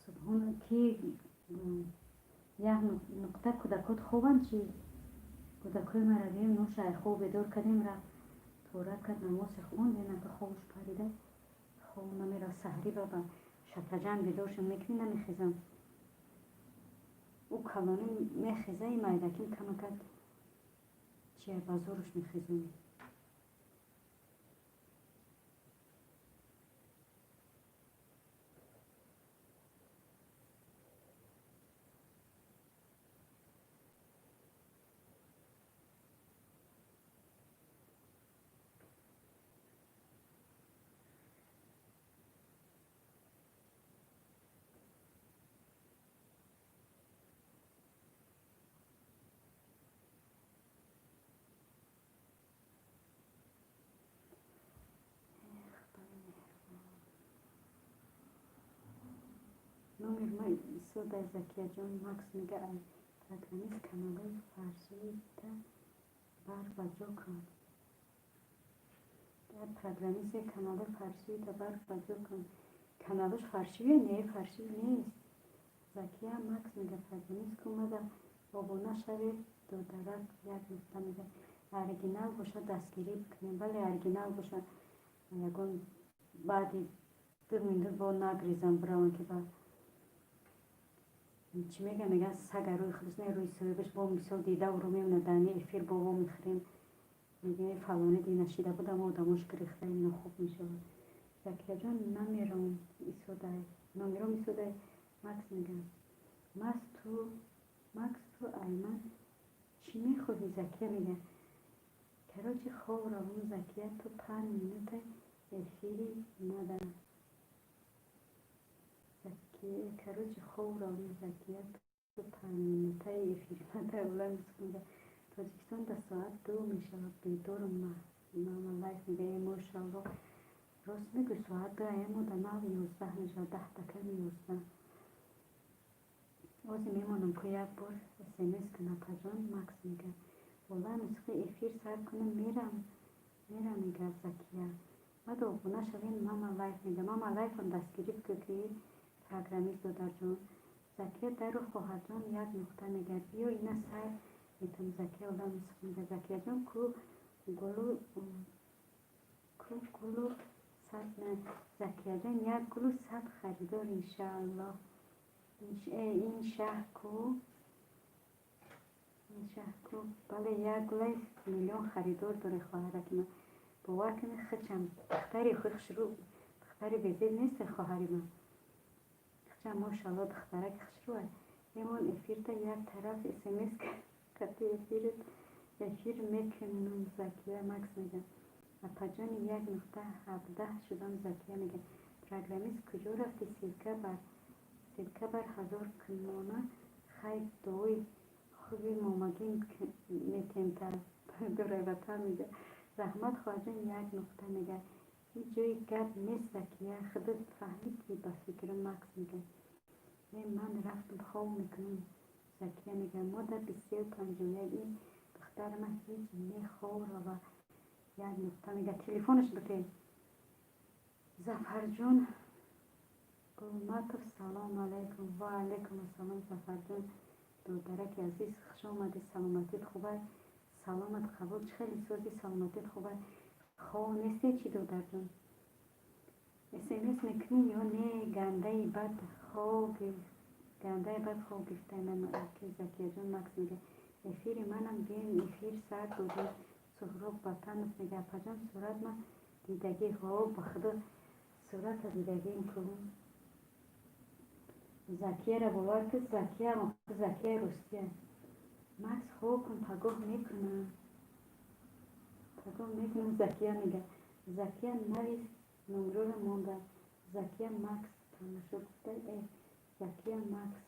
A: Субҳон, ки як нуқта. Кӯдакот хобанд чӣ? Кӯдакҳои маро гирем, ноша хоб бедор кардем, рафт тора кард, намозе хонд, енака хобаш парида, хоб намерафт. Саҳрӣ ба шатаҷан бедоршон мекунӣ, намехезам. Ӯ калонӣ мехеза, и майдаким камакак чия, ба зӯраш мехезонӣ. Номер ма истода, Закияҷон. Макс мега, ай программист каналҳои фаршида. Бар ба ҷо кун. Дар программист канали фаршида бар ба ҷо кун. Каналаш фаршивия? Не, фаршив нест. Закия Макс мега, программист кумада обуна шавед, додарак, як нуқта мега. Оригинал боша, дастгирӣ бикунем. Бале, оригинал боша, ягон баъди 2 минут бо нагризам биравам, ки ба чӣ мегӯям, мегӯян сага рӯи худаш не, рӯи соҳибаш. Бо мисол дида рӯ мемонад, дар эфир бо во мехӯрем, мегӯем фалоне ди нашида будам, одамош гирифта, нохуб мешавад. Закияҷон, намером исодай, номером исодай. Макс мегӯям, Макс, ту, Макс, ту айман чӣ мехоҳӣ? Закия мегӯяд, короче, хоб равон. Закия, ту 5 минута эфири мада. Короче, хоб равон. Закия, ту 5 минутаи эфири мада. Улам. Тоҷикистон да соат 2 мешавад, бедорам. Мама Лайф мега, э, мошалло, рост мегӯй, соат 2 аемо да нав 11 мешавад, 10 дақиқами 11. Ози мемонам ку, як бор смс кун, апаҷон. Макс мега, олам исқи эфир сар кунам, мерам, мерам, мега Закия. Баъд обуна шавем. Мама Лайф мега, Мама Лайфам дастгирӣ бикӯ, ки программист, додарҷон. Закия дару хоҳарҷон, як нуқта мега, биё ина сар метам. Закия олам мега, Закияҷон, ку гулу, ку гулу сад. Закияҷон, як гулу 100 харидор, иншааллоҳ. Ин шаҳр ку, ин шаҳр ку? Бале, як гулаи миллион харидор доре, хоҳараки ман. Бовар кунед, хичам духтари хушрӯ, духтари безеб нест хоҳари ман. Хичам, мошалло, духтараки хушрӯ. Мемон эфирда як тараф смс кати эфир эфир мекунум. Закия Макс мега, апаҷони, як нуқта ҳабдаҳ шудам. Закия мега, программист, куҷо рафтӣ? Ссылка бар, ссылка бар ҳазор кунмона. Хай, дуои хуби момагӣ метемта дурайватан мега. Раҳмат, хоҳарҷон, як нуқта мега. Ҳеҷ ҷои гап нест, Закия, худат фаҳмидӣ ба фикрам. Макс мега, э, ман рафтам, хоб мекунам. Закия мега, мода 23:51, ин духтари ман ҳеҷ не, хоб рава, як нуқта мега. Телефонаш бите. Зафарҷон Гулматов, салому алайкум. Ва алайкум ассалом, Зафарҷон, додараки азиз, хуш омадӣ. Саломатит хубай? Саломат қабул. Чӣ хеле сози, саломатит хубай? Хоб нестӣ чӣ, додарҷон? Смс мекунӣ ё не? Гандаи бад хоб, гандаи бад хоб гирифтаи. Закияҷон, Макс мега, эфири манам биён, эфир сар додем. Суҳроб Батанов мега, апаҷон, сурат ма дидагӣ? Ҳо, ба худо, сурата дидагим ку. Закияра бовар ки Закия, Закияи Русия. Макс, хоб кун, пагоҳ мекунам, пагоҳ мекунам. Закия мега, Закия, навис, номрора монда. Закия Макс тамошо гуфта, э, Закия Макс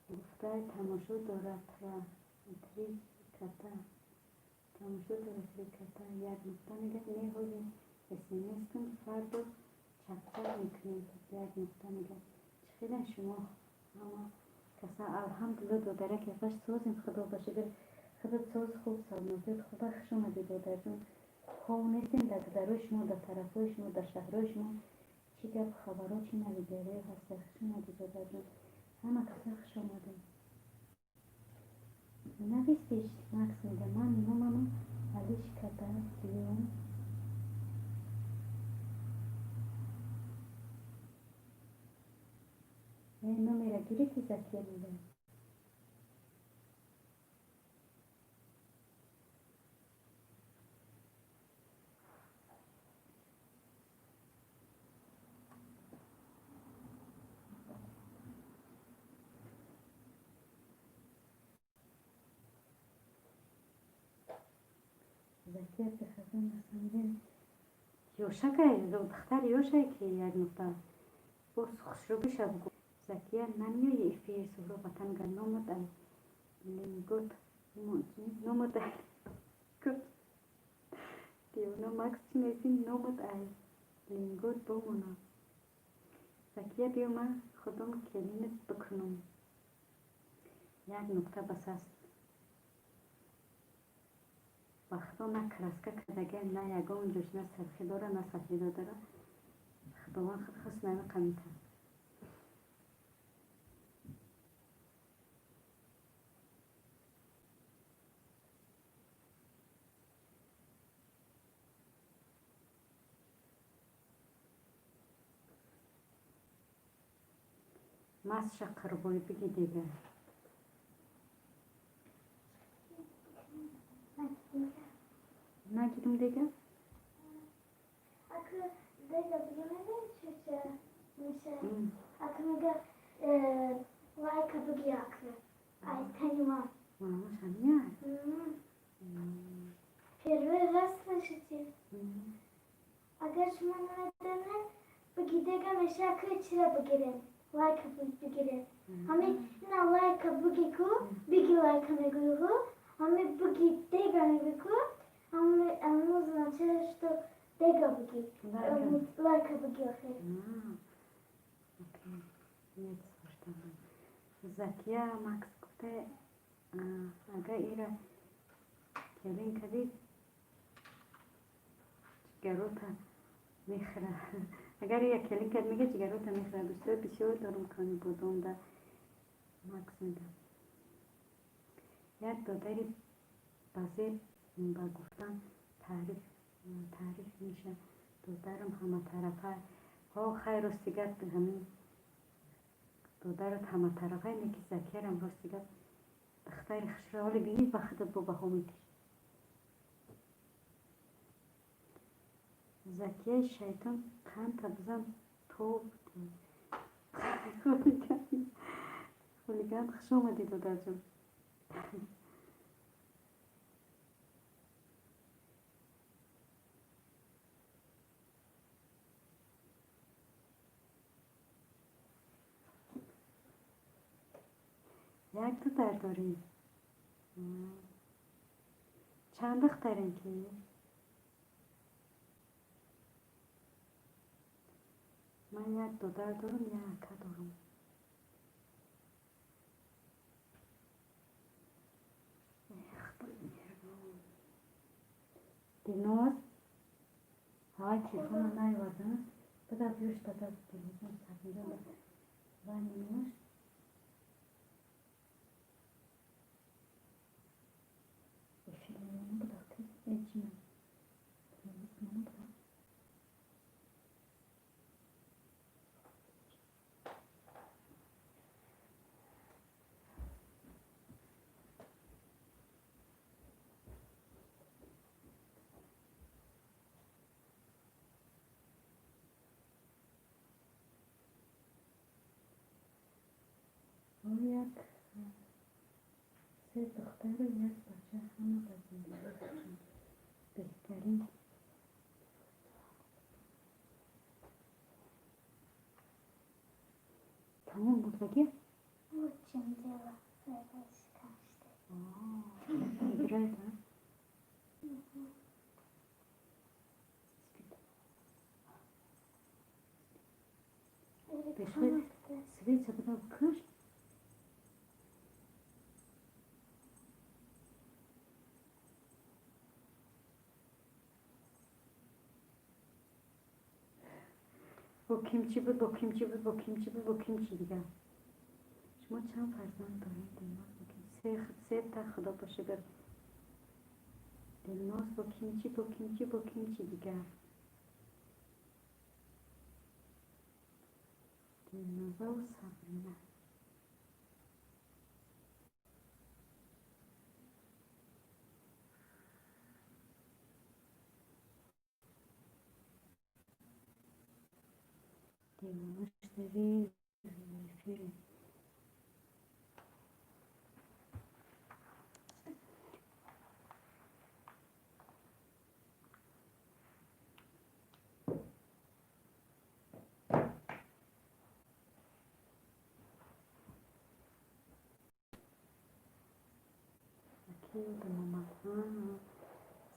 A: гуфта, тамошо дорад три кота, тамошо дорад три кота, як нуқта мега. Не, ҳозир смс кун, фардо чақчақ мекунем, як нуқта мега. Чӣ хеле шумо ҳама каса? Алҳамдулилла, додараки апаш, созем, худо ба шукр. Худат соз, хуб, саломатият хуба? Хуш омадӣ, додарҷон. Хоб нестем. Дар дарои шумо, дар тарафҳои шумо, дар шаҳрҳои шумо чӣ гап, хабарҳо, чӣ навигариҳо ҳаста? Хуш омадӣ, додарҷон, ҳама каса хуш омадем. Навистиш. Макс мега, ман номамо алиш када биём. Э, номера гирифти? Закия мега. Закия прихожу, на самом деле ёшакай, духтар ёшай ки, як нуқта боз хушрӯ биша бугӯ. Закия, намеои эфир? Суҳроб Ватанга, номад ай лингот, номад ай гот девона. Макс, чӣ нести? Номад ай лингот бомона. Закия, биё, ман худом келинат бикунам, як нуқта бас аст. Ба Худо, на краска кардага, на ягон ҷош на сархӣ дора, на сафедо дора. Худованд худ ҳусн ҳамиқа метавад. Масша қурбоӣ биги дига. Нагирим дига?
B: Ака дега биги мега чуча меша. Ака мега лайка биги ака. Ай танима.
A: Маънош ҳамин.
B: Первый раз слышите? Агар шумо намедонед, биги дега меша ака чира бигирем? Лайка бигирем. Ҳами ина лайка биги ку, биги лайка мегӯӣ, ҳами биги дега мегӯӣ ку, ҳами означает, что дега биги. Лайка биги охир.
A: Окей. Закия Макс гуфта, агар ира келин кардӣ, ҷигарота мехӯра. Агар ира келин кард, мега, ҷигарота мехӯра. Дӯстои бисёр дорум кани бодомда, Макс мега. Як додари базеб ба гуфтан таъриф меша. Додарам ҳаматарафа. Ҳо, хай, рости гап, ҳамин додарат ҳаматарафа, ине ки Закиярам, рости гап, духтари хушро ҳоле бинӣ, ба худат бо баҳо медиҳӣ. Закияи шайтон қандта бизан тоб. Хулиган, хуш омадӣ, додарҷон. Як додар дорӣ? Чанд духтарем ки? Ман як додар дорам, як ака дорам. Худои меҳрубон. Дилноз ҳавай телефона наёварда? Бада биёш, бада, Дилнозон, Сабинҷон вай мемонаш. Эфир мемона, буда эчина. Мемона, буда. Як се духтару як бача, ҳама ба зиндагии худшон беҳтарин. Тамом буд, Закия?
B: Вот в чем дело.
A: Играет, а?
B: Угу.
A: Бешвед свеча буда куш. Бо кимчи буд, бо кимчи буд, бо кимчи буд, бо кимчи дигар? Шумо чанд фарзанд доред, Дилноз? Бо ким? Се, сета, Худо ба шукр. Дилноз бо кимчи, бо кимчи, бо кимчи дигар? Дилнозаву Сабрина. Девона шудави эфире. Дилномад.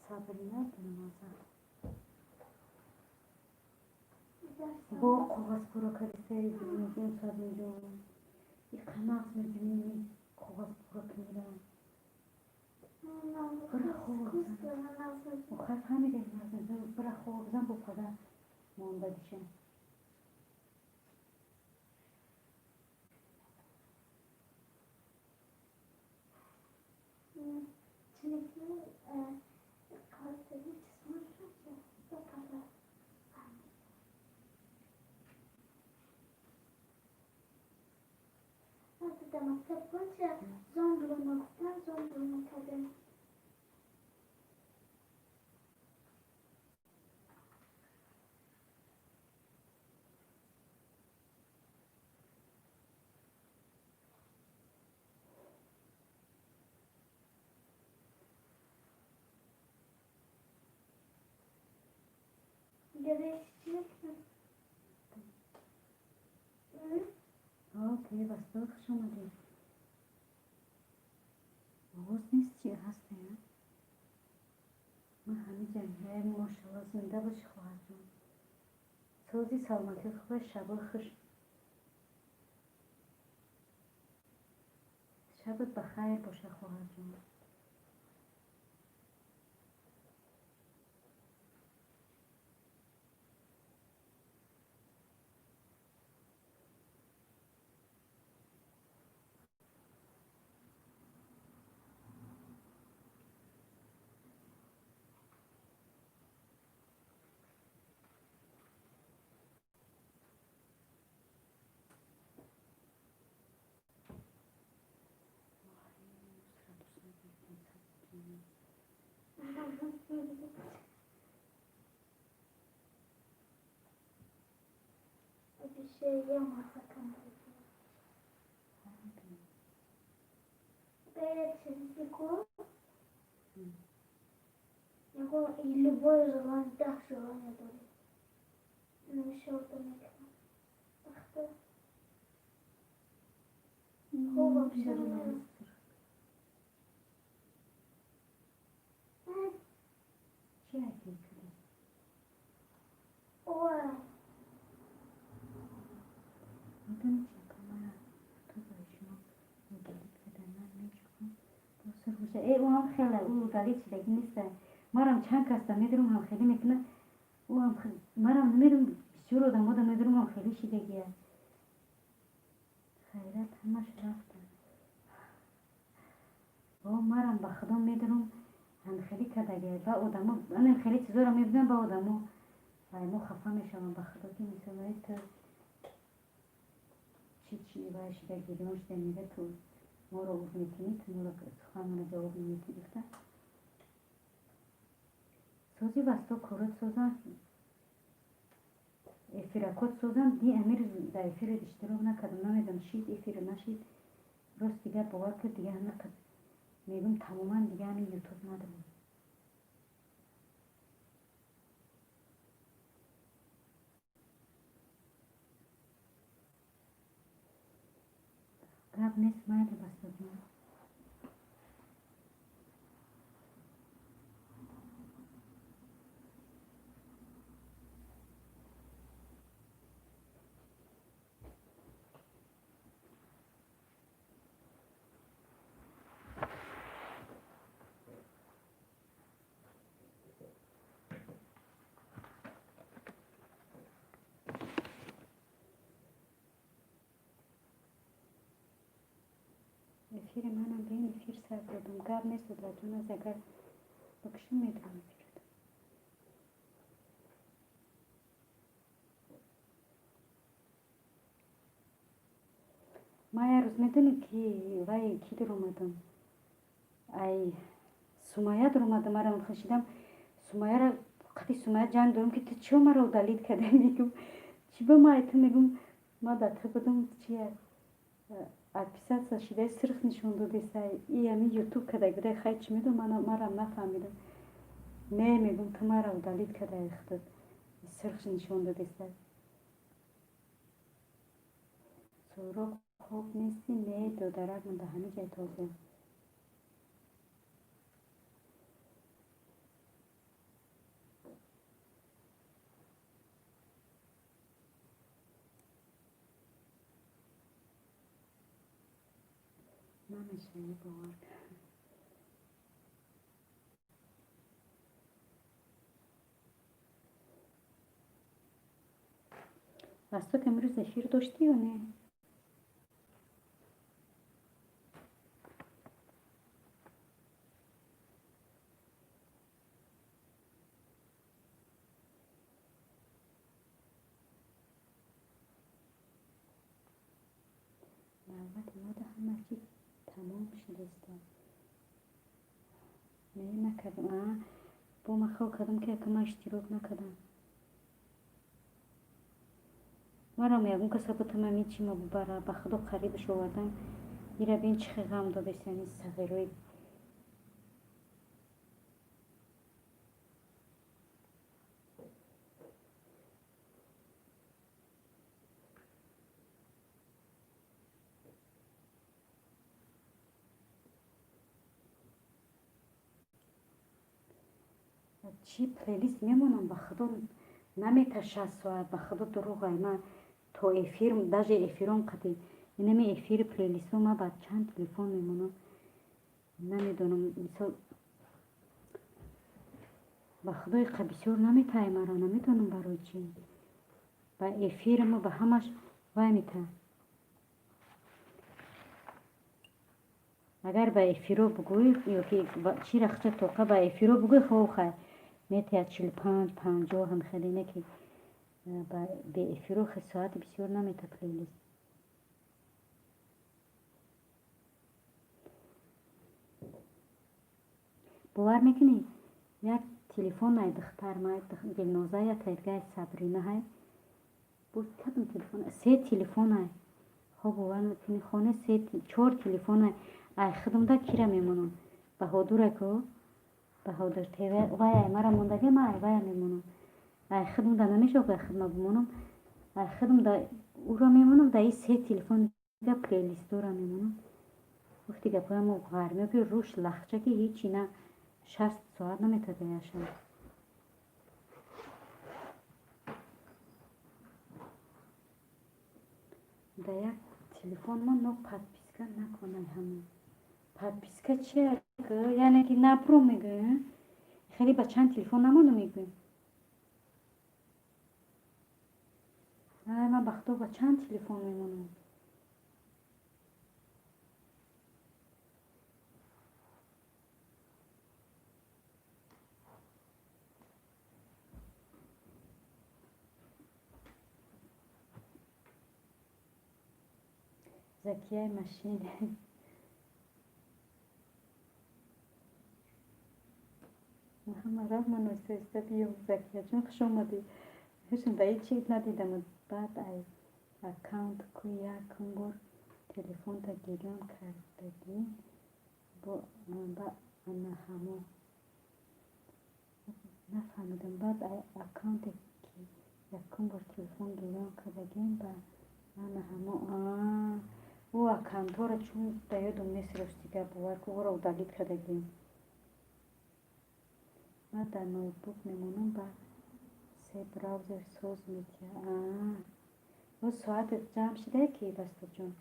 A: Сабрина, Дилноза. Бо коғазпора кардисаи, Дилноҷон, Сабринҷон. Иқа нағз мебинӣ, коғазпора кунира. Охай фаҳмидем, бира хоб зан бо пага мондагиша. Окей, вастод, хуш омадед. Овоз нест, чи ҳаст? Ман ҳамиҷа. Мошалло, зинда бошӣ, хоҳарҷон. Сози, саломатият хуба, шабои хуш. Шабат ба хайр боша, хоҳарҷон.
B: Bir şey yapmasak. Любое желание, да, желание дори. Хуб, вообще.
A: Чӣ акӣ кардӣ?
B: Ой.
A: Медонӣ чи, апа, мара ту барои шумо удалить кардан, ман мечухам бо сурх меша. Э, ӯ ҳам хеле ӯ удалить шудагӣ неста. Марам чанд касда медурам, ҳам хеле мекуна. Ӯ ҳам марам намедонам, бисёр одамода медурам, ҳам хеле шидагия. Хайрат, ҳамаш рафта. О, марам ба худо медурам, ҳам хеле кардагия. Ба одамо анам хеле чизоро мебинам, ба одамо вай мо хафа мешавам, ба худо, ки мисол вай ту чӣ чӣ вай шида, гирён шида, мега ту моро уф мекунӣ, ту моро суханмона ҷавоб наметӣ, гуфта. Сози васто, корот созан, эфиракот созан. Ди амир дар эфир иштирок накардам, намедонам шид эфир нашид. Рост дигар бовар кард, дига ҳама мегум, тамоман дига ҳами ютуб надорам. Гап нест, майли, бастодем. Эфири манам бин, эфир сар додам. Гап нест, Удлаҷон, аз агар бикушам, медурам эфират. Ман як рӯз, медонед, ки вай ки дуромадам, ай Сумая дуромадам, марам хашидам Сумаяра, қати Сумая ҷанг дорам, ки ту чиё маро удалить кардӣ, мегум, чӣ ба ма ту, мегум, ма да ту будам, чия отписаться шидаи, сирх нишон додеса, и ами ютуб кадаг буда. Хай, чӣ медонам, марам нафаҳмидам. Не, мегум, ту мара удалить кадаи, худат сирх нишон додеса. Суроғ, хоб нестӣ? Не, додарак, ман да ҳамин ҷай тоза. Намешавӣ, бовар. Восток, имрӯз эфир доштӣ ё не? Навбати мода ҳама чи тамом шудааст. Не, накардам. А, бо ма хел кардам, ки яка ма иштирок накардам. Марам ягон каса бутам ами чи ма бубара, ба худо қарибаш овардам. Ира бин, чӣ хел ғам додест ами сағирои. Чӣ плейлист мемонам, ба худо намета 60 соат, ба худо дурӯғай. Ма то эфир, даже эфирон қати инами эфири плейлистҳо ма ба чанд телефон мемонам, намедонам. Мисол, ба худо иқа бисёр наметаи мара, намедонам барои чӣ. Ба эфирмо ба ҳамаш вай мета. Агар ба эфиро бугӯӣ ёки чӣ рахча тоқа ба эфиро бугӯӣ, хо хай метиҳад 45, 50 ҳам хеле не, ки бе эфиро хе соати бисёр намета плейлист. Бовар мекунӣ, як телефон ай духтарма Дилноза, як айдгаи Сабрина ҳай, бо кадом телефон, се телефон ай. Хо, бовар мекунӣ, хоне се чор телефон ай, ай худумда кира мемонам? Баҳодура ку, Баҳодур ТВ, вай ай мара мондаги, ма ай вая мемонам. Ай худумда намешавад ай худма бимонам. Ай худумда уро мемонам, да и се телефон дига плейлистора мемонам. Гуфти гапҳоямо ғармиё ки рӯш лахча, ки ҳичи на 60 соат наметада яшам. Да як телефон ма но подписка накунай. Ҳамон подписка чия, яъне ки набро мегӯя, хеле ба чанд телефон намону мегӯям. Ай, ман ба худо ба чанд телефон мемонам. Закияи машин. Ҳама рафт, ман оҳиста биём. Закияҷон, хуш омадӣ. Ҳушм да ҳеҷ чиз надидам. Баъд ай аккаунт ку якум бор телефонта гирён кардагӣ, ба ана ҳамо нафаҳмидам. Баъд ай аккаунте ки якум бор телефон гирён кардагим, ба ана ҳамо ӯ аккаунтҳоро чун да ёдум нест, ростига, бовар ку, ӯро удалить кардагим. Ман дар ноутбук мемонам, ба се браузер соз метиҳад. Боз соатат ҷамъ шидае ки, Бастаҷон?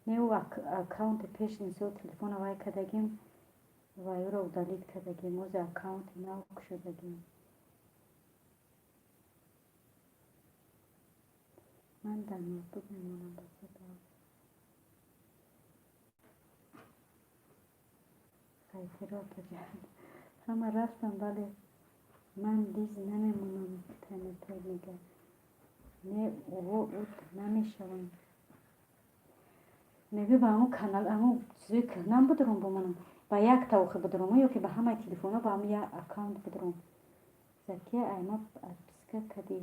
A: Не, ӯ аккаунти пеш, мисол, телефона вай кардагим ва ӯро удалить кардагим, ози аккаунти нав кушодагим. Ман дар ноутбук мемонам, ба се браузер. Хайфиро, апаҷон, ҳама рафтам, вале ман диз намемонам. Тамиртай мега, не, ӯ намешавам. Мегӯй, ба ҳамун канал, ҳамун чизои кӯҳнам будурум бомонам, ба як тавохи будурум ё ки ба ҳамаи телефонҳо ба ҳамун як аккаунт будурум? Закия, айма подписка кардӣ,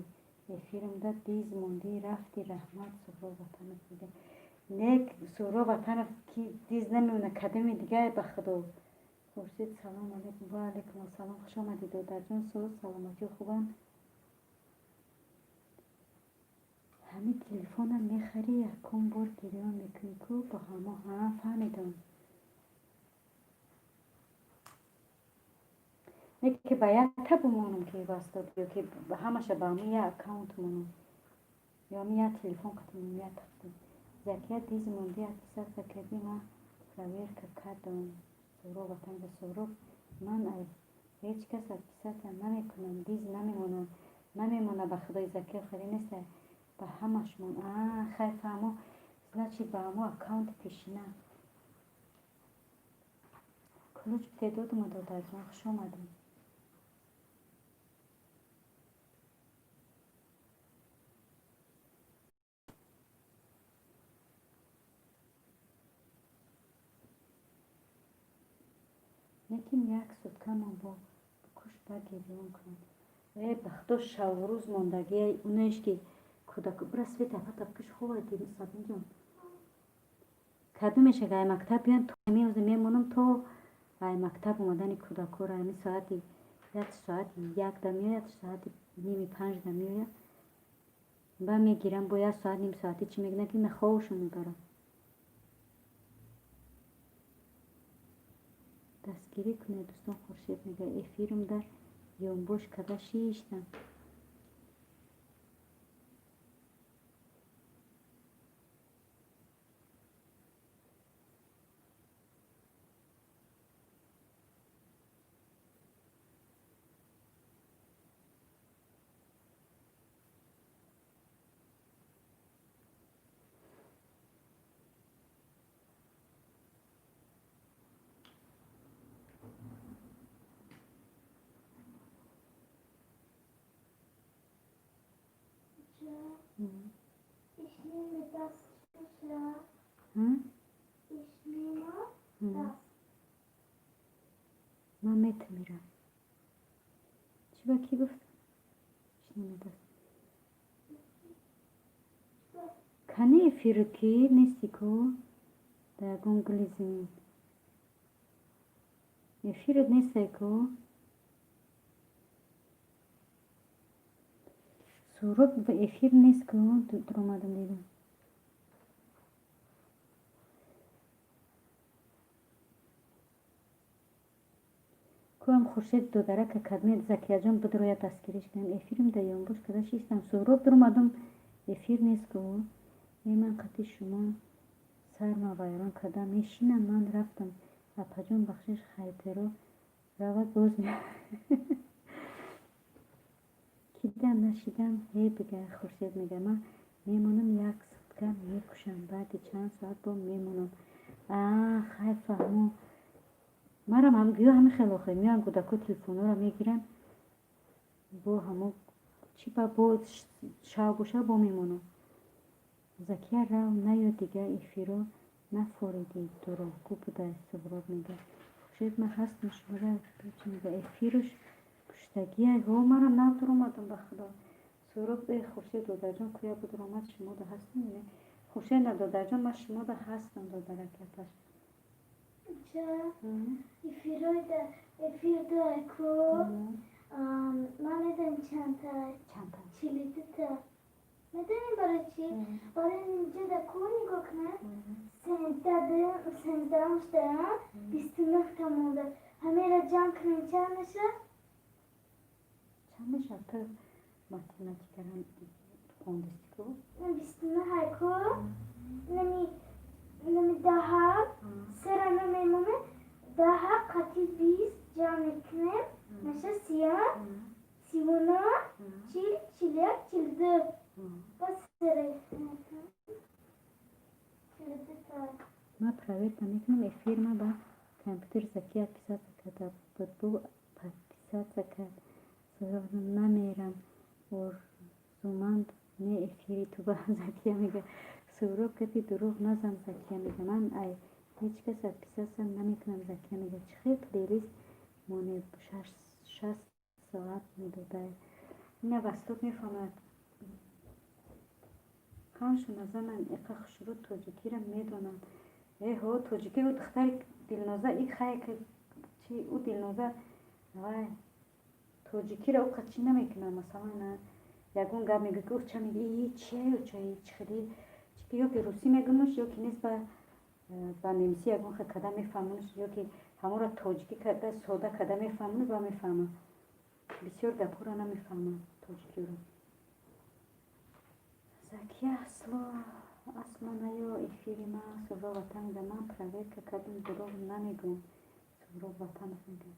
A: эфирмда диз мондӣ, рафтӣ. Раҳмат. Суҳроб Ватанов мега, не, Суҳроб Ватанов ки диз намемона, кадоми дигар, ба худо. Хуршид, салом алейкум. Ва алейкум ассалом, хуш омадӣ, додарҷон. Соз, саломатиё хубанд? Ҳамин телефона мехарӣ, якум бор гирён мекунӣ ку, бо ҳамо. Ҳа, фаҳмидам. Не ки ба якта бимонам ки васта, ё ки ҳамаша ба ҳамун як аккаунт монам, ё ҳамин як телефон қатимонам, як тақдим. Закия, диз мондӣ, отписаться кардӣ, ман проверка кардам. Суҳроб Ватанова, Суҳроб, ман ай Ҳеҷ кас отписаться намекунам, диз намемонам, намемона, ба худои. Закиё хеле неста ба ҳамашмон. А, хай, фаҳмо, значит, ба ҳамо аккаунти пешина. Ключ бидедодума, додарҷон, хуш омадем. Лекин як суткамон бо бикуш, ба гирён кунам. Э, ба худо, шаврӯз мондагия, унаеш ки кӯдак бира, света апата бикуш. Хуб, Сабинҷон, кадомеш ага ай мактаб биён, то меозем, мемонам то ай мактаб омадани кӯдакҳоро. Ами соати як, соати 1 да меояд, соати 4:30 да меояд, ба мегирам, бо як соат, ним соати чӣ мекунам, ки наховшон мебарам. Дастгирӣ кунед, дӯстон. Хуршед мега: эфирам дар ёнбош када шиштам.
B: Ich nehme das Bücher.
A: Hm?
B: Ich nehme
A: Hm.
B: das.
A: Ман метамирам. Чӣ, ба кӣ гуфт? Ich nehme das. Кани эфиру ки нести ку дар ягон гули замин эфират нестай ку. Суроб ба эфир нест ку, дуромадам, дидам. Куам Хуршед додарака кадмед. Закияҷон, бидроя, дастгириш кунем. Эфирим да ёнбош када шиштам. Суроб, дуромадам, эфир нест ку. Е, ман қати шумо сарма вайрон кардам, мешинам. Ман рафтам, апаҷон, бахшиш. Хайтеро равад, боз кидам, нашидам. Ҳе, бига. Хуршед мега: ман мемонам, як сутка мекушам, баъди чанд соат бо мемонам. А, хай, фаҳмо. Марам гӯё ҳами хел охир меоям, кӯдако телефонҳоро мегиранд, бо ҳамо чӣ ба бо шав боша, бо мемонам. Закия, рав, наё дига, эфиро нафориди, дурӯғгӯ буда. Суҳроб мега: Хуршед, ман ҳастам, шуморо мега, эфируш куштагия. Ҳо, марам нав дуромадам, ба худо. Суҳроб, э, Хуршед додарҷон, куя будуромад, шумода ҳастам. Хуршед, на, додарҷон, ман шумода ҳастам, додараки апаш.
B: Эфиройда эфир дора ку, ман медонам чандта.
A: Чандта?
B: 42та. Медонем барои чӣ? Барои инҷа да ку нигоҳ кунед, 13, 13-ам шуда, 29та монда. Ҳамеро ҷамъ кунем, чанд меша?
A: Чанд мешавад? Ту математикара хондасти ку.
B: 29 ку, нами даҳа сера намемонем, даҳа қати 20 ҷамъ мекунем, меша сия, 39, 40, 41, 42. Бас сера 42та.
A: Ман проверка мекунам эфирма ба компютер. Закия отписаться карда буд, бу подписаться кард. Намерам, орзуманд не эфири ту ба. Закия мега: Суҳроб, гапи дурӯғ назан. Закия мега: ман ай ҳеҷ кас отписаться намекунам. Закия мега: чӣ хел плейлист моне, 60 соат медодай. Ина васток мефаҳмад, ҳамшона занан иқа хушрӯ тоҷикиро медонанд. Эҳо, тоҷики ӯ духтари Дилноза и хай чи ӯ Дилноза вай тоҷикиро ӯ чӣ намекунад. Масалан, ягон гап мегӯ, ки ча меги, чия ё ча чӣ хели чики, ё ки русӣ мегӯнуш, ё ки нест ба немисӣ ягон хел када мефаҳмонуш, ё ки ҳамонро тоҷикӣ када, сода када мефаҳмонуш ва мефаҳмад. Бисёр гапҳоро намефаҳмад тоҷикиро. Закия, асло, асло наё эфири ма. Суҳроб Ватан мега: ман проверка кардам, дурӯғ намегӯям. Суҳроб Ватанов мега.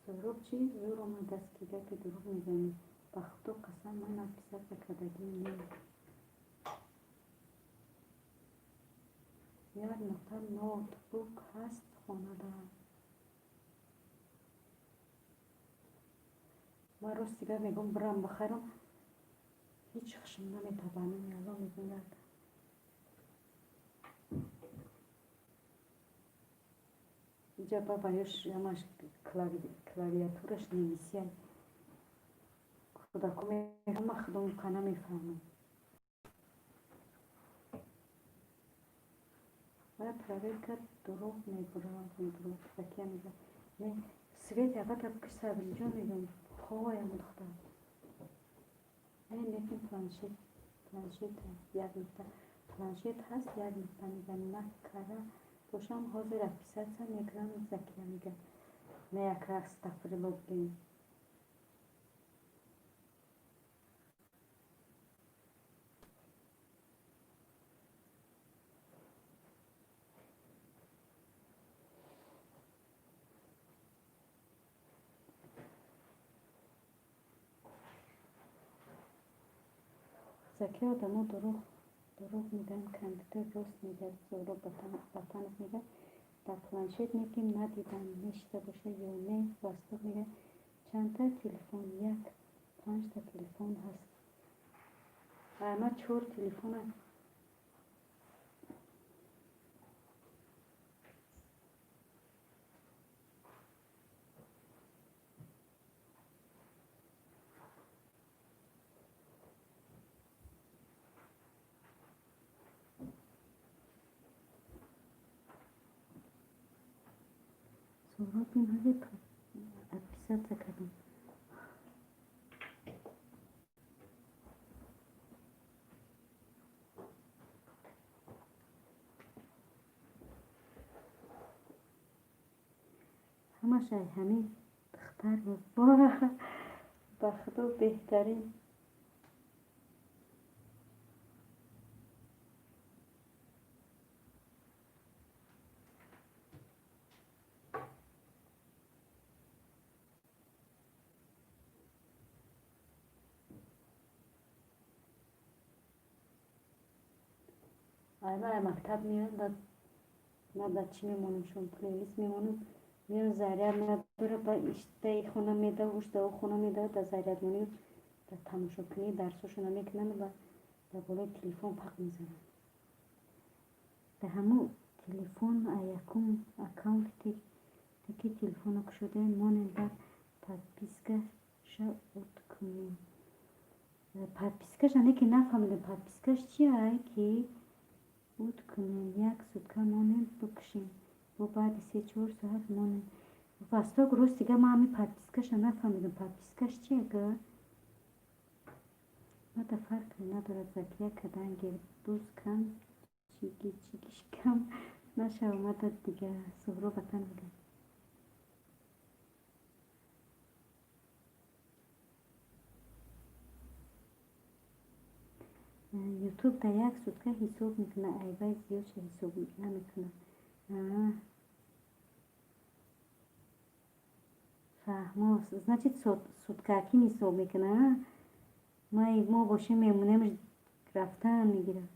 A: Суҳроб, чӣ зур омадааст, ки гапи дурӯғ мезанӣ? Ба худо қасам, ман отписаться кардагӣ не. Як нуқта ноутбук ҳаст хонада. Ман рости гап мегӯям, бирам бихарам, ҳеҷ хушм наметабам. Алло мегӯям, як иҷа бабаёш ҳамаш клавиатураш немисия. Кӯдако мефаҳмам, худом ка намефаҳмам. Вая проверка дурӯғ мебурад, мебурад. Закия мегӯяд. Не, свет яката бикиш, Сабриҷон мегӯям. Хоям духтар. Не, лекин планшет, планшет як нуқта. Планшет ҳаст, як нуқта мегӯям. Накара бошам, ҳозир отписаться мекунам, Закия мегӯяд. Не, яка астағфирулло бигӯем. Закия, одамо дурӯғ мегӯянд, компютер рост мегӯяд. Суҳроб Ватанов мегӯяд, дар планшет неким надидам, мешида бошад ё не. Восток мегӯяд, чандта телефон? Як панҷта телефон ҳаст. Ама чор телефона. Суҳроб, ин ҳозир отписаться кардам. Ҳамаш ай ҳамин духтар буд. Ба худо, беҳтарин. Ай мактаб меояд, баъд ман дар чӣ мемонам? Шом плейлист мемонам, меояд, заряд надора, ба иштаи хона медавад, ушта о хона медавад, дар зарядмонӣ, дар тамошокунӣ дарсошона мекунанд ва дар болои телефон пақ мезананд. Дар ҳамун телефон якум аккаунти ки телефонро кушодаем монем, баъд подпискаша от кунем. Подпискаша не ки нафаҳмидем, подпискаш чия ки ут кунем? Як сутка монем, бикушем, бо баъди 3-4 соат монем. Восток, рости гап, ман ҳамин подпискаша нафаҳмидам. Подпискаш чия га? Мада фарқе надорад, Закия кадан гир, дуз кам, чиги чигиш кам нашава мада дига. Суҳроб Ватан мегӯяд. Ютуб дар як сутка ҳисоб мекунад, айвай зиёдша ҳисоб намекунад. Фаҳмо, значит, суткакин ҳисоб мекунад. Мо бошем, мемонем, рафтан мегирад.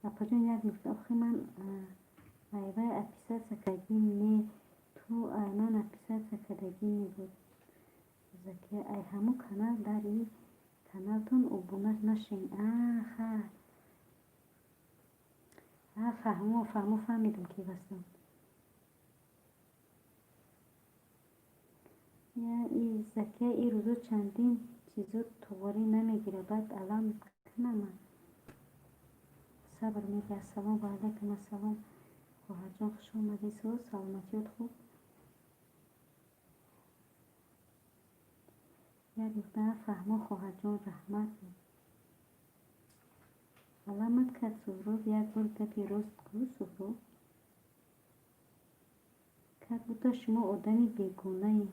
A: Апаҷон, як нукта, охи ман айвай отписаться кардагӣ не, ту ай ман отписаться кардагӣ не буд. Закия, ай ҳамун канал дар и каналтон обуна нашен. Ха, фаҳмо, фаҳмо, фаҳмидам ки вастам. И Закия, и рӯзо чандин чизо туғорӣ намегирад, баъд алам кунама. Сабр мега. Ассалому алайкум, ассалом, хоҳарҷон, хуш омадед. Соз, саломатиёт хуб? Як нукта, фаҳмо, хоҳарҷон, раҳмат. Аламат кард Суҳроб, як бор гапи рост гӯ, Суҳроб. Как будто шумо одами бегонаед.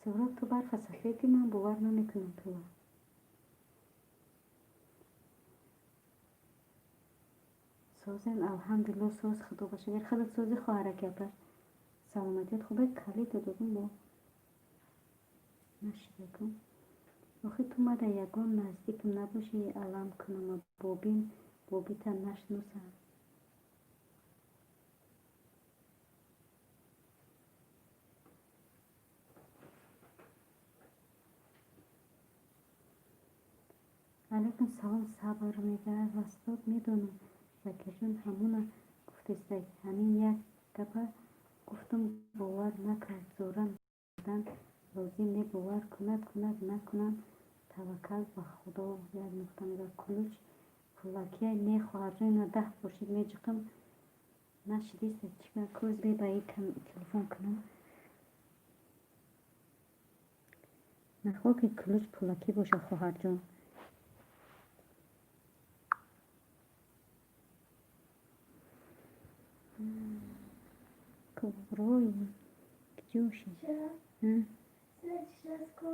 A: Суҳроб, ту барфа сафедӣ, ман бовар намекунам туро. Созен, алҳамдулилло, соз, худо ба шукр. Худат сози, хоҳараки апа? Саломатият хубе? Калита додум бо нашидакум. Охи ту мада ягон наздикам набошӣ, алам кунама, бобим бобита нашиносам. Алайкум салом, Сабр мегӯяд. Вастод, медонам, Закирҷон ҳамуна гуфтестай. Ҳамин як гапа гуфтум, бовар накард. Зӯран кардан лозим не, бовар кунад, кунад, накунад, таваккал ба Худо. Як нуқта мегӯяд. Ключ пулакия не, хоҳарҷон, ина 10 бошид меҷиқам. Нашидиста, чӣ кӯз бе ба телефон кунам. Нахоҳ ки ключ пулакӣ бошад, хоҳарҷон. Коврои киҷоши?
B: Следующий раз ко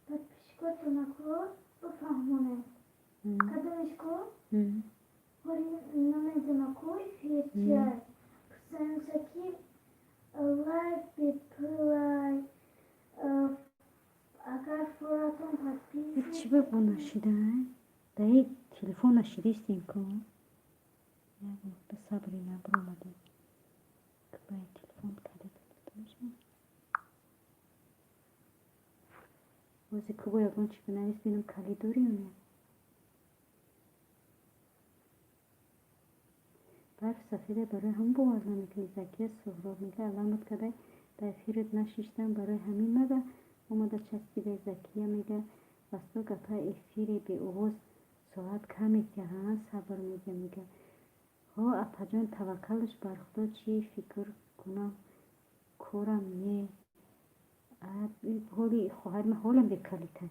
B: подписчикотонако бифаҳмонед. Кадомишко ҳоли намедонако эфир чиай. Пурсаемся ки лайк бепулай, агар форатон подписывайтесь.
A: Чӣ ба бо нашидай? Даи телефон нашидистем ко? Як нуқта сабри набаромадем. Бай телефон калита дода мешавад. Бози кубо ягон чӣ бинавис, бинам калид дорӣ ё не? Барф сафеда, барои ҳамон бовар намекунӣ, Закия. Суҳроб мега, аламат кадай, дар эфират нашиштам, барои ҳамин мада омада часпидай. Закия мега, васток апа, эфири беовоз соат кам метия. Ҳа, Сабр мега, мега. Ҳо, апаҷон, таваккалаш бар Худо, чӣ фикр кунам, корам не. Ҳоли хоҳари ман ҳолам бекалита.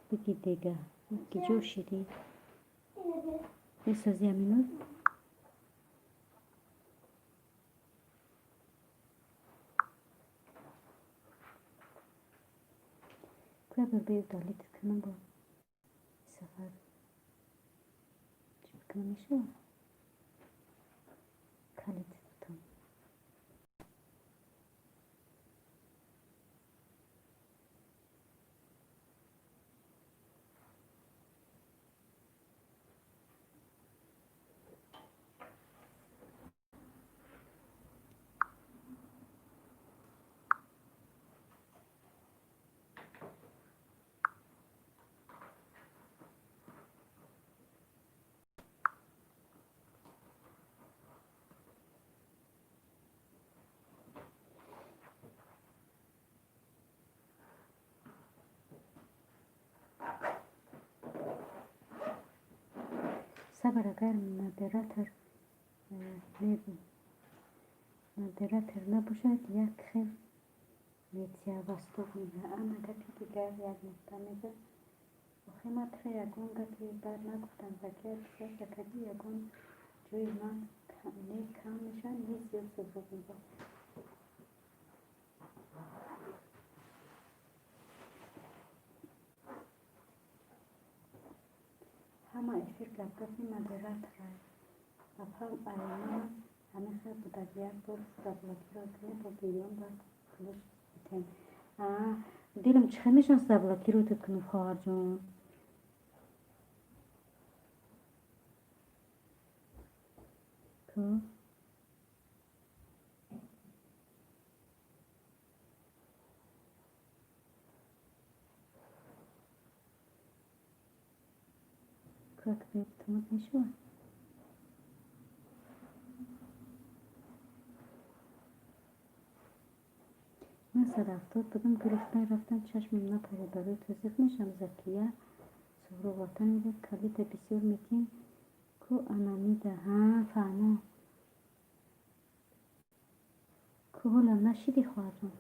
A: Биги дега, киҷо шидӣ? Бесози аминот? Куя бе удалить кунам бо сафар. Чӣ бикунам мешавад? Калид додам. Сабр, агар модератор набошад, як хел метия. Восток мега. Ана гапи дигар, як нуқта мега. Охи ман туро ягон гапи бад нагуфтам, Закия, писар кардӣ, ягон ҷои ман не кам мешавад, не зиёд. Суҳроб мега. Ҳама эфир гапгапи модератора. Апам аймана ҳамин хел будак, як бор заблокировать кунем, бо гирён баъд ключ битем. Дилам, чӣ хел мешавад заблокировать кунам, хоҳарҷон? Ку? Как бетамот мешавад? Ман 170 будам, гирифтан рафтан, чашмам напарид, барои тозиқ мешавам. Закия. Суҳроб ватан мегӯяд, калида бисёр метиҳем ку анамида. Ҳа, фаҳмо. Ку ҳолам нашидӣ, хоҳарҷон?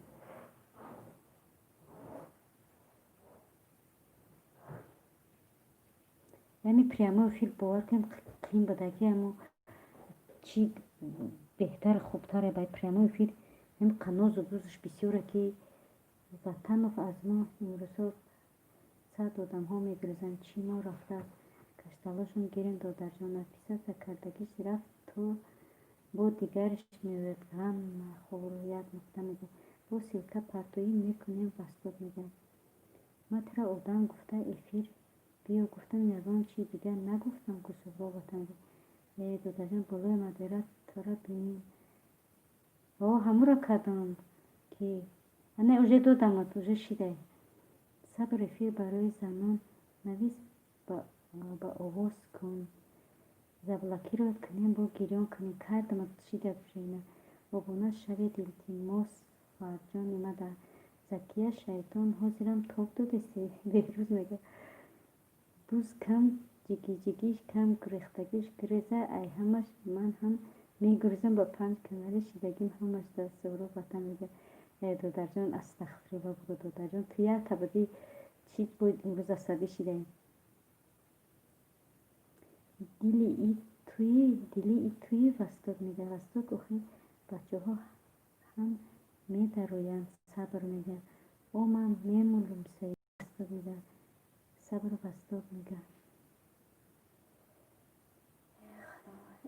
A: Ами прямой эфир, бовар кунем, қиин буда, ки амо чӣ беҳтар, хубтаре ба прямой эфир. Ҳам қанозу дузаш бисёре, ки Ватанов аз мо имрӯзҳо 100 одамҳо мегурезанд. Чӣ мо рафтааст кашталошон гирем, додарҷон. Отписаться кардагиш рафт, то бо дигараш меояд. Ғам махӯр, як нуқта мега. Бо ссылка партоӣ мекунем, Восток мега. Ма тура одам гуфта эфир биё гуфтам, ягон чи дигар нагуфтам ку. Суҳроб Ватан, э, додарҷон, болои модератора бинем. О, ҳамура кардам, ки ана уже додамат, уже шидай. Сабр, эфир барои занон навис, ба овоз кун, заблокировать кунем, бо гирён кунем. Кардамат, шида ина. Обуна шавед, илтимос, хоҳарҷони мада. Закия шайтон, ҳозирам тоб додеси. Беҳрӯз мега: буз кам ҷигиҷигиш, кам гурехтагиш гуреза. Ай ҳамаш ман ҳам мегурезам, ба панҷ канали шидагим ҳамаш дар. Суҳроб Ватан мега: э, додарҷон, астағфирулло бугӯ. Додарҷон, ту якта будӣ, чӣ боид имрӯз асабӣ шидаӣ? Дили и туи, дили и туи. Восток мега. Восток, охи бачаҳо ҳам медароянд. Сабр мега: о, ман мемолум. Саид Восток мега: сабр. Восток мега: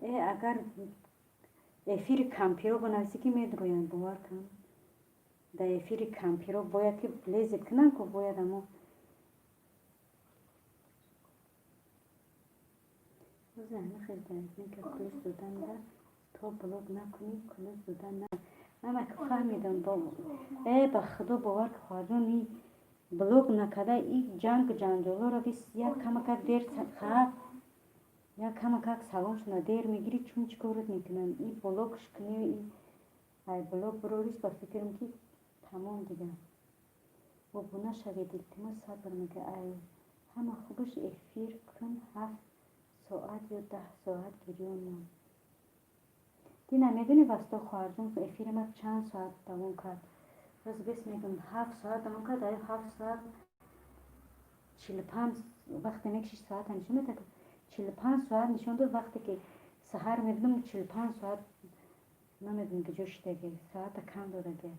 A: э, агар эфири кампиро банависӣ, ки медроянд, бовар кун. Дар эфири кампиро бояд ки лезет кунанд ку, бояд амо плюс додан то блок накунӣ, плюс додан на. Ман фаҳмидам, э, ба худо, бовар ки, хоҳарҷон, и блок накарда и ҷанг ҷанҷолоро бис як камакак дер хат, як камакак саломшона дер мегирӣ, чун чӣ корот мекунанд. И блокш кунӣ, и ай блок бирориш, ба фикрам, ки тамом дига. Обуна шавед, илтимос. Сабр мега: ай ҳама хубаш эфир кун, 7 соат ё 10 соат гирён мон. Дина медонӣ, Васток, хоҳарҷон, эфири ма чанд соат давом кард? Роз бес мегӯм, 7 соат давом кард. Ай 7 соат 45 вақте мекшиш, соата нишон медад, 45 соат нишон дод. Вақте ки саҳар мебинам, 45 соат намедонам куҷо шидаги, соата кам додаги.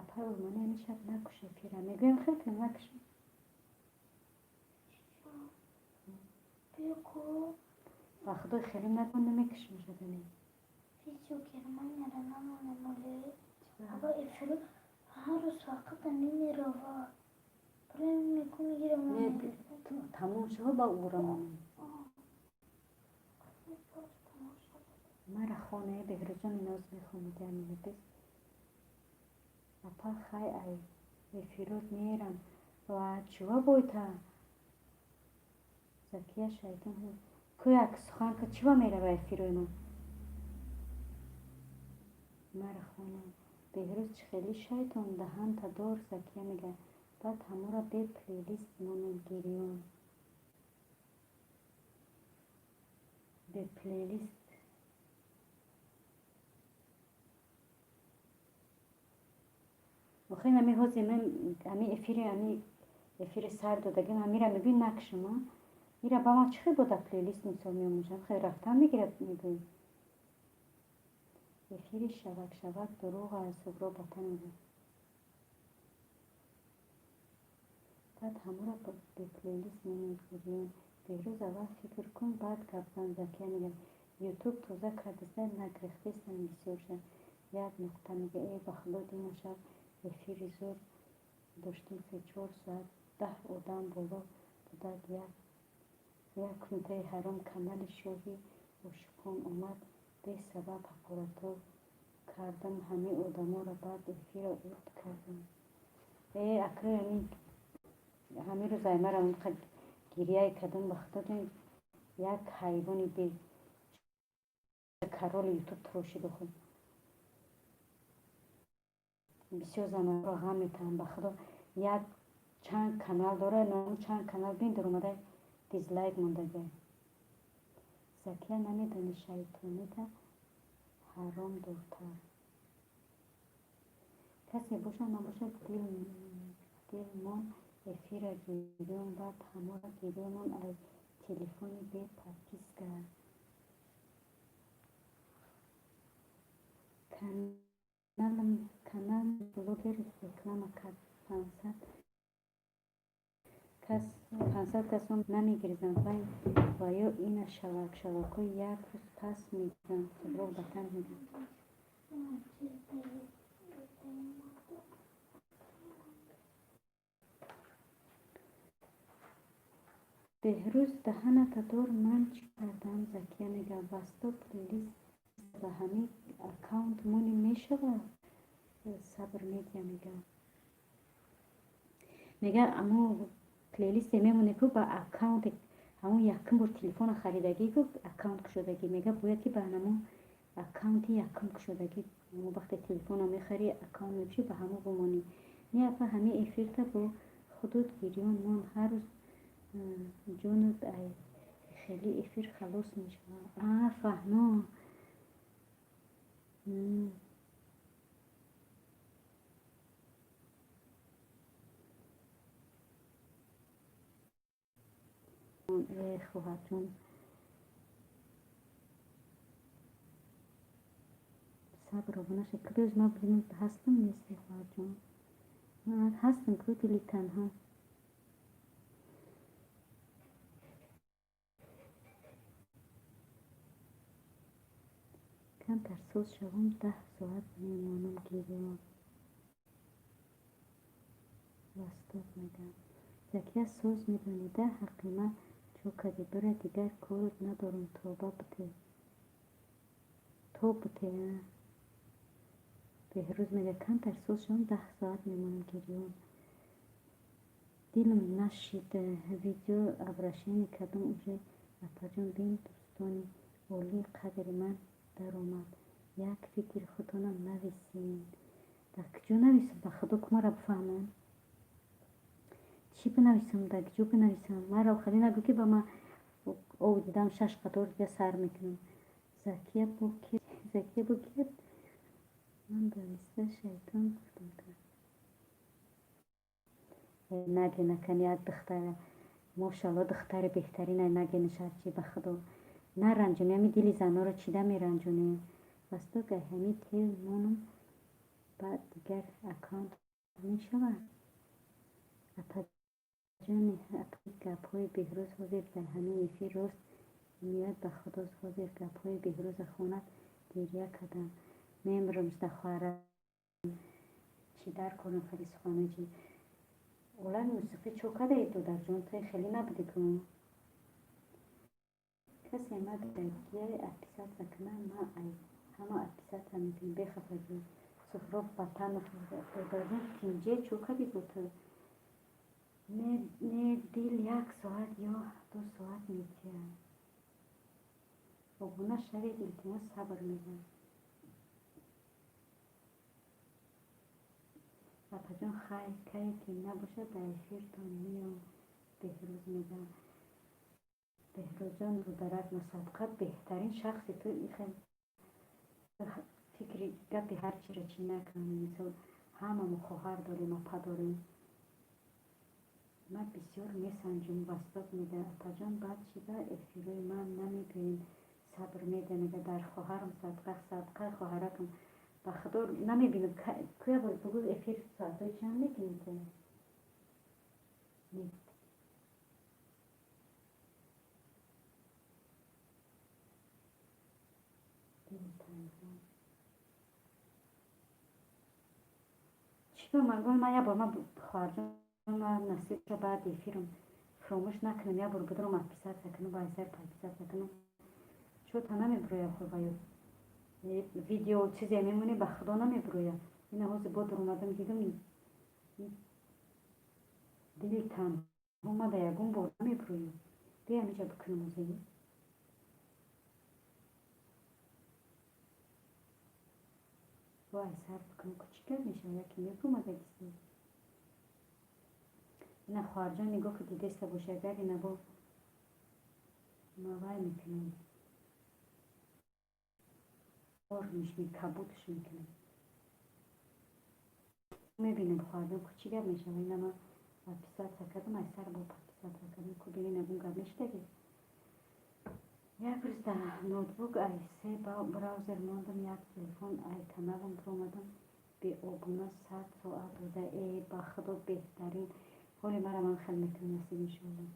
A: Апай Олмонӣ, ҳамин шаб накуш эфира. Мегӯям, хел кунам, накушам.
B: Бигӯ.
A: Ба худои хелим накун, намекушам шадани.
B: Видео Германияра намонем оле. Аба эфиру ҳар рӯз фақат намерава. Барои мегӯ мегирам.
A: Не, тамом шава, ба ура монем. Мара хонаи Беҳрӯзҷони ноз мехонед, яминутес. Апа, хай, ай эфирот мерам. Ва чива бойта? Закия шайтон ку як сухан ку, чива мерава эфирои ма? Мара хона. Беҳрӯз чӣ хеле шайтон даҳанта дор. Закия мега: баъд ҳамора бе плейлист монем гирён. Бе плейлист. Охир ами ҳозир ман ами эфири, ами эфири сар додагим, ҳамира мегӯй, накшам, ира ба ман чӣ хел бода плейлист мисол меомӯзам, хел рафтан мегирад, мегӯй. Эфири шавак шавак дурӯғ аст, Суҳроб Ватан мегӯяд. Баъд ҳамора бе плейлист монем гирён. Беҳрӯз, аввал фикр кун, баъд гап зан. Закия мегӯяд: ютуб тоза кардеста, нагрехтестан бисёрша. Як нуқта мега: э, ба худо, дина шаб эфири зур доштем, 3-4 соат 10 одам боло будак. Як як кумитаи ҳаром канали шоҳи ошиқон омад, бесабаб ҳақоратҳо кардам ҳамаи одаморо, баъд эфирро урд кардам. Э, акай, ҳамин рӯз аймара гирияе кардам, ба худо, як ҳайвони бе кароли ютуб турошиду худ. Бисёр занонро ғам метаҳам, ба худо, як чанд канал дора, чанд канал бин, даромада дизлайк мондага. Закия, намедонӣ, шайтонита ҳаром дуртар. Касе бошад, набошад, дилмон эфира гирён, баъд ҳамора гирёнон аз телефони бе подписка. Канал блогер реклама кард, 500 касом намегирзанд ва ё ина шавак шавакҳои як рӯз пас мегиранд. Суҳроб Батан мегӯяд. Беҳрӯз, даҳаната дор, ман чӣ кардам? Закия мегӯяд: Восток, плейлист ба ҳамин аккаунт монӣ мешавад? Сабр медиа мегӯяд. Мега, амо плейлисте мемоне ку ба аккаунте, ҳамон якум бор телефона харидагӣ ку аккаунт кушодагӣ. Мега, бояд ки ба ҳамон аккаунти якум кушодагӣ, вақте телефона мехарӣ, аккаунт мекушӣ, ба ҳамон бимонӣ. Не, апа, ҳамин эфирта бо худут гирён мон, ҳар рӯз ҷонут ай хеле эфир халос мешавад. А, фаҳмо. Э, хоҳарҷон, сабр обуна шед. Кудоз ма будем, ҳастам, нести, хоҳарҷон? Ман ҳастам ку, дили танҳо. Камтар соз шавам, 10 соат мемонам гирён. Восток мегӯям. Закия, соз медонида, ҳақима чо кардӣ? Бира, дигар корот надорам, тоба бите. Тоб бите. Беҳрӯз мегӯяд: камтар соз шавам, 10 соат мемонам гирён. Дилам нашид, видео обращение кардам уже, апаҷон, бин, дӯстони олии қадри ман даромад. Як фикри худтонам нависед. Дар куҷо нависам, ба худо, ку маро бифаҳманд? Чӣ бинависам, дар куҷо бинависам? Маро хеле нагӯ, ки ба ман ов дидам, шаш қатор дига сар мекунам. Закия бо ки? Закия бо ки? Ман дониста шайтон гуфтам. Наге, накан, як духтара, мошалло, духтари беҳтарина, нагенишад чи, ба худо, наранҷонӣ, ҳами дили занҳоро чида меранҷонӣ. Восток, ай ҳами тел монум, баъд дигар аккаунт мешавад? Апаҷони, гапҳои Беҳрӯз ҳозир дар ҳамин эфир рост меояд, ба худо, ҳозир гапҳои Беҳрӯза хонад, гиря кардам, мемирам. Да хоҳара чӣ дар корам, хеле суханои чи олами мусиқӣ чо кардаи, додарҷон, ту хеле набудӣ ку. Касе ма дагияи отписаться кунам, ма ай ҳама отписаться мекунем, бехафагӣ. Суҳроб Батанов, додарҷон, тинҷе, чо кардӣ бо ту? Не, дил як соат ё 2 соат метиҳад. Обуна шавед, илтимос. Сабр мегӯям. Апаҷон, хай, кае ки набошад, дар эфиртон меом. Беҳрӯз мегӯям. Беҳрӯзҷон, рӯдарак мусабқа, беҳтарин шахси ту, ихел фикри гапи ҳар чиро чӣ накун. Мисол, ҳамамо хоҳар дорем, апа дорем. Ман бисёр месанҷум. Восток мегӯяд: апаҷон, баъд чӣ ба эфирҳои ман намебиёед? Сабр медиҳам, мегӯяд, дар хоҳарам садқа, садқа, хоҳаракам, ба худо, намебинам. Куя бор бугӯ, эфир соатҳои чанд мекунед? Нест. Дили танҳо. Чӣ ба ман? Ман як бор, ман, хоҳарҷон, ман насиб баъди эфирам фуромӯш накунам, як бор будром отписаться кунам, ба сар подписаться кунам. Чӯта намебироя ва ё видео чизе мемонӣ, ба худо, намебироя. Ина ҳозир бо дуромадам, дидам, дили танҳо мада ягон бор намебироя. Бия, ҳамиҷа бикунам озӣ. Вай, сар бикунам ку, чӣ гап мешавад? Яке мебиромадагист. Ина, хоҳарҷон, нигоҳ ки, дидеста боши, агар ина бо ма вай мекунам. Чёрныйш кабудш мекунем. Мебинем, хоҳарҷон, ку чӣ гап мешава. Ина ман подписаться кардам, ай сар бо подписаться кардам, ку бинем, ягон гап мешидаги. Як рӯз дар ноутбук ай се браузер мондам, як телефон, ай каналам биромадам, беобуна 100 соат буда. Э, ба худо, беҳтарин. Ҳоли мара ман хел мекунам, насиб, иншоалло.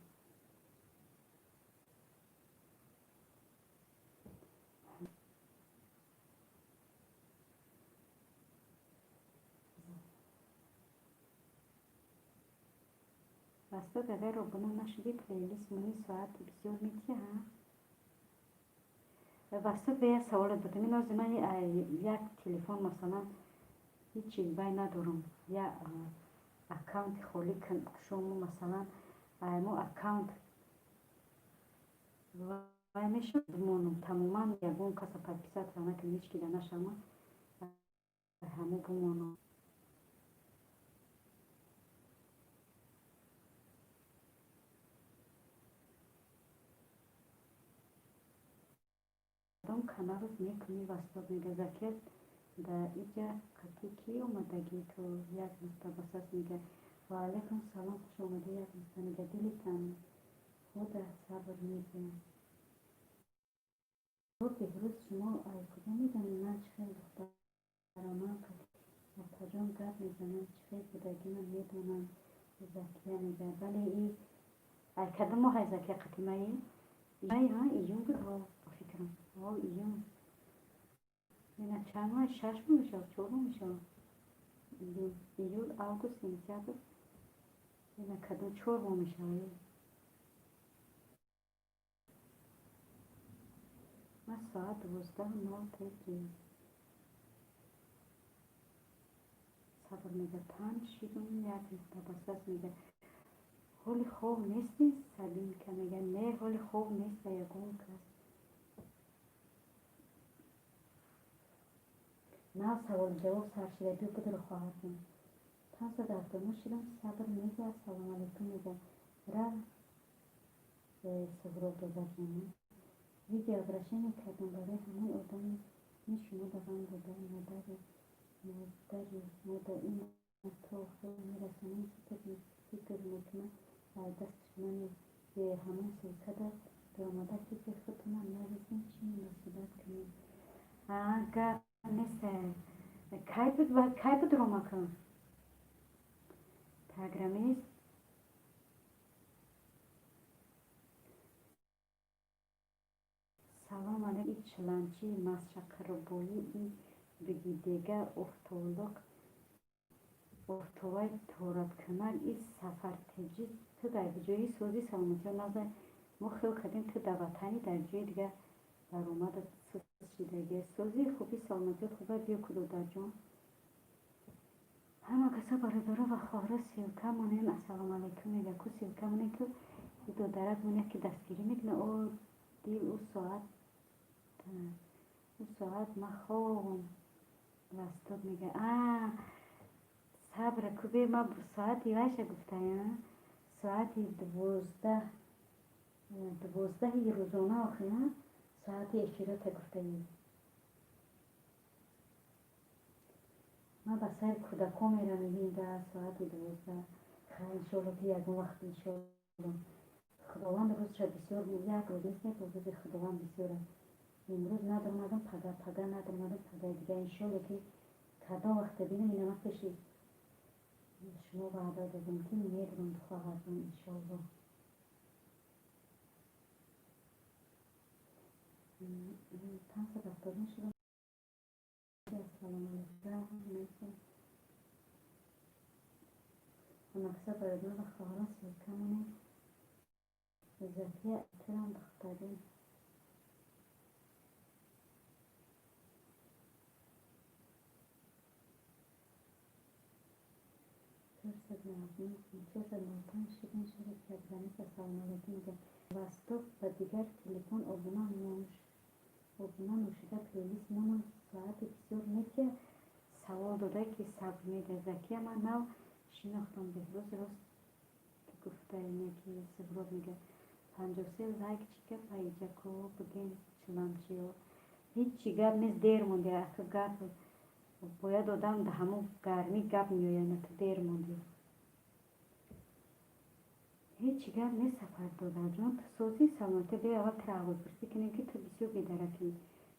A: Вастод, агар обуна нашудӣ, плейлист мони соати бисёр метиҳа. Вастод, ба як саволе додам. Ин ҳозир ман як телефон, масалан, ҳеҷ чиз вай надорам, як аккаунти холӣ кушому, масалан, мо аккаунт вай мешавад, бимонам, тамоман ягон каса подписаться накунам, ҳеҷ кида нашавам, ҳамо бимонам. Кадом каналот мекунӣ, Вастод, мега. Закия, дар иҷа қатӣ кӣ омадагӣ ту, як нуқта басас, мега. Ва алайкум салом, хуш омадӣ, як нуқта, мега. Дили танҳода сабр мега. Беҳрӯз, шумо ай куҷо медонед ман чӣ хел духтарам? Ман апаҷон гап мезанам, чӣ хел будагиам медонам. Закия мега, бале. И ай кадом моҳ, Закия, қатимаи июн буд, ба фикрам, июн. Ина чанд моҳ, 6 моҳ мешавад, 4 моҳ мешавад. Июн, июл, август, сентябр, ина кадом, 4 моҳ мешавад. Ман соат 12:03. Сабр мега, танг шидум, як нуқта басас, мега. Ҳоли хоб нестӣ, Сабинка, мега. Не, ҳоли хоб неста ягон кас. Нав саволу ҷавоб сар шида. Биё, будро, хоҳарҷон. 579 шидам. Сабр мега, ассалому алайкум, мега. Ра Суҳроб додарҷон, видео обращение кардам барои ҳамон одаме, шумо да ғам дода, модари модари мода ина то охир мерасонем. Фикр мекунам, ай дасти шумо нест. Ҳамон ссылкада биомада фикри худтона нависем, чӣ муносибат кунем. Гап нест. Кай буд, кай буд, ромака программист? Салом алейкум. И чиланчи масшақарбоӣ, и бигидега офтолоқ офтобай тораткунак, и сафартеҷӣ, ту дар ҷои сози саломатиё назар мо хел кардем, ту дар ватани, дар ҷои дигар баромадат суст шидагия. Сози, хуби, саломатиёт хуба. Биё ку, додарҷон. Ҳама каса, бародаро ва хоҳаро, ссылка монем. Ассалому алайкум, мега. Ку ссылка монем, ку додарак мон яке дастгирӣ мекуна. О дил, ӯ соат ма хобам. Вастод, мега. А сабра ку, бе, ма соати вайша гуфтая, соати 12, 12-ҳи рӯзона охи соати эфирота гуфтаӣ. Ман ба сари кӯдакҳо мерам дар соати 12. Хай, иншоалло, ки ягон вақт, иншоалло, Худованд рӯзша бисёр, як рӯз нест, як рӯзи Худованд бисёр аст. Имрӯз надомадам, пага, пага надомадам, пагаи дига, иншоалло, ки кадом вақте бинам. Ина ман пеши шумо ваъда додам, ки меравам, хоҳарҷон, иншоалло. 579 шудам. Ассалому алайкум. Ҳамакса, бародарон ва хоҳарон, ссылка монем. Закия, турам духтари 495 шудем. Шари программист, ассалому алайкум, мега. Восток, ба дигар телефон обуна ношида, плейлист монам, соати бисёр метия, савол дода, ки сабр, мега. Закия, ман нав шинохтам. Беҳрӯз, рост гуфтаине, ки Суҳроб мега. 53 лайк, чӣ гап, аиҷако, буген чиламчиё. Ҳечи гап нест, дер монди. Ака, гап бояд одам да ҳамун гармӣ гап меояд, на ту дер монди. Ҳечи гап нест, Сафар додарҷон. Ту созӣ, саломатӣ? Биё, аввал туро аҳволпурсӣ кунем, ки ту бисёр бедаракӣ.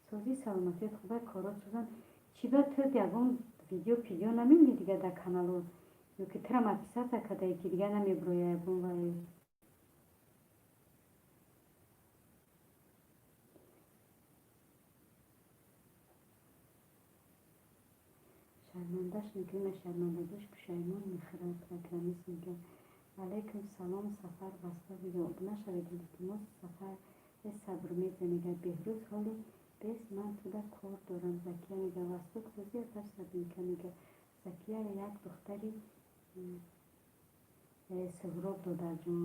A: Созӣ, саломатият хуба, корот созанд? Чӣ ба ту ягон видео пидео намемонӣ дигар дар каналу, ё ки тура отписаться кардае, ки дигар намебироя ягон вай? Шармандаш мекунем, аз шармандагиаш пушаймон мехӯрад. Программист мегӯяд: алайкум салом, Сафар Вастов мегӯяд, обуна шавед, илтимос. Сафар Сабрмедия мегӯяд: Беҳрӯз, ҳоли бес, ман туда кор дорам. Закия мегӯяд: Восток созӣ, апаш? Сабинка мегӯяд: Закия як духтари Суҳроб додарҷон.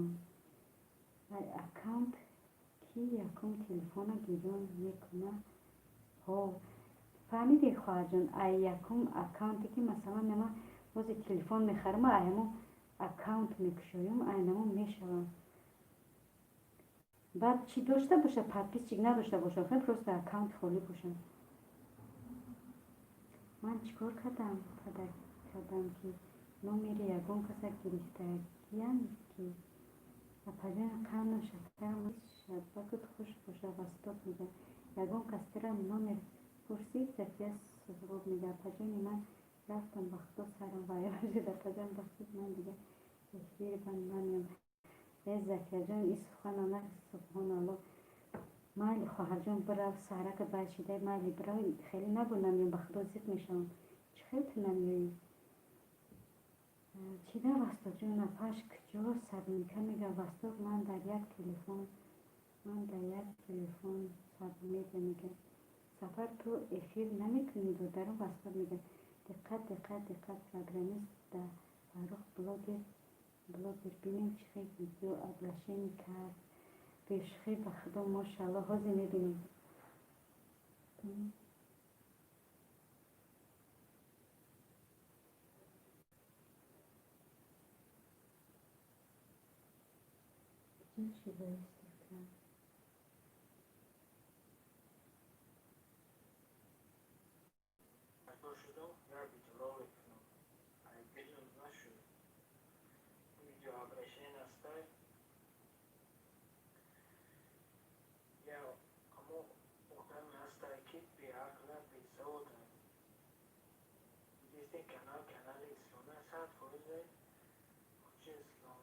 A: Аккаунт ки якум телефона гирён мекуна. Ҳо, фаҳмидӣ, хоҳарҷон? Ай якум аккаунте ки, масалан, нама бози телефон мехарам, ай ҳамо аккаунт мекушоям, ай намо мешавам. Баъд чӣ дошта боша, подписчик надошта боша, просто аккаунт холӣ бошам. Ман чӣ кор кардам, кардам, ки номери ягон каса гирифтагиям ки? Апаҷон, қанду шакарам, шабакут хуш боша. Восток мегӯяд: ягон кас тура номер пурсид? Закия Суҳроб мегӯяд: апаҷони, ман рафтам, ба худо сарам вайрон шуд. Апаҷон, бахшид, ман дигар эфир ба намеом. Э, Закияҷон, ин сухана на, субҳоналло. Майли, хоҳарҷон, бирав, саҳрака байшидай, майли, бирав. Хеле нагӯ намеом, ба худо зиқ мешавам. Чӣ хел ту намеоӣ? Чида, Вастокҷон, апаш куҷо? Сабинка мегӯяд: Восток, ман дар як телефон, ман дар як телефон. Сабрмедия мегӯяд: Сафар, ту эфир намекунӣ, додарам? Восток мегӯяд: диққат, диққат, диққат, программист да Фаррух блогер, блогер бинем, чӣ хел видео обращение кард. Бешухӣ, ба худо, мошалло, ҳозир мебинем. Куҷо шидаисти?
C: Шудам, як видеоро мекунам. Ай дилам нашуд. Видео обращение астай. Я амо одаме ҳастай, ки беақла, бесавода. Дидистен, канал канали исломия 100%. Худши ислом,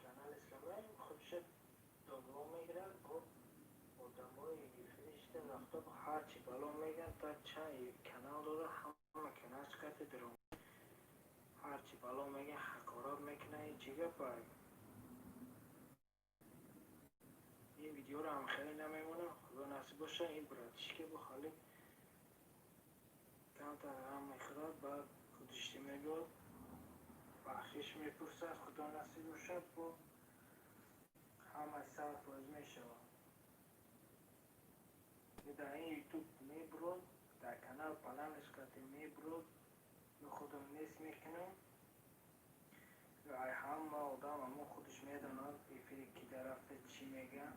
C: канали исломия, худша домло мегирад, бо одамои фиришта рафта ҳарчи бало мегӯянд. Та чанд канал дора, ҳама каналш қати даром, ҳарчи бало мегӯянд, ҳақорат мекунанд. Чӣ гапай? Ин видеоро ҳам хеле намемонам. Худо насиб боша, ин братишка бо ҳоли камтар ғам мехӯрад, баъд худишти мебиёд, бахшиш мепурсад. Худо насиб бошад, бо ҳамаи 100% мешавад. Дар ин ютуб мебурод, дар канал баландаш карда мебурод, ё худам нест мекунам. Ай ҳама одам амо худаш медонад, эфири ки дарафта чӣ мегӯяд.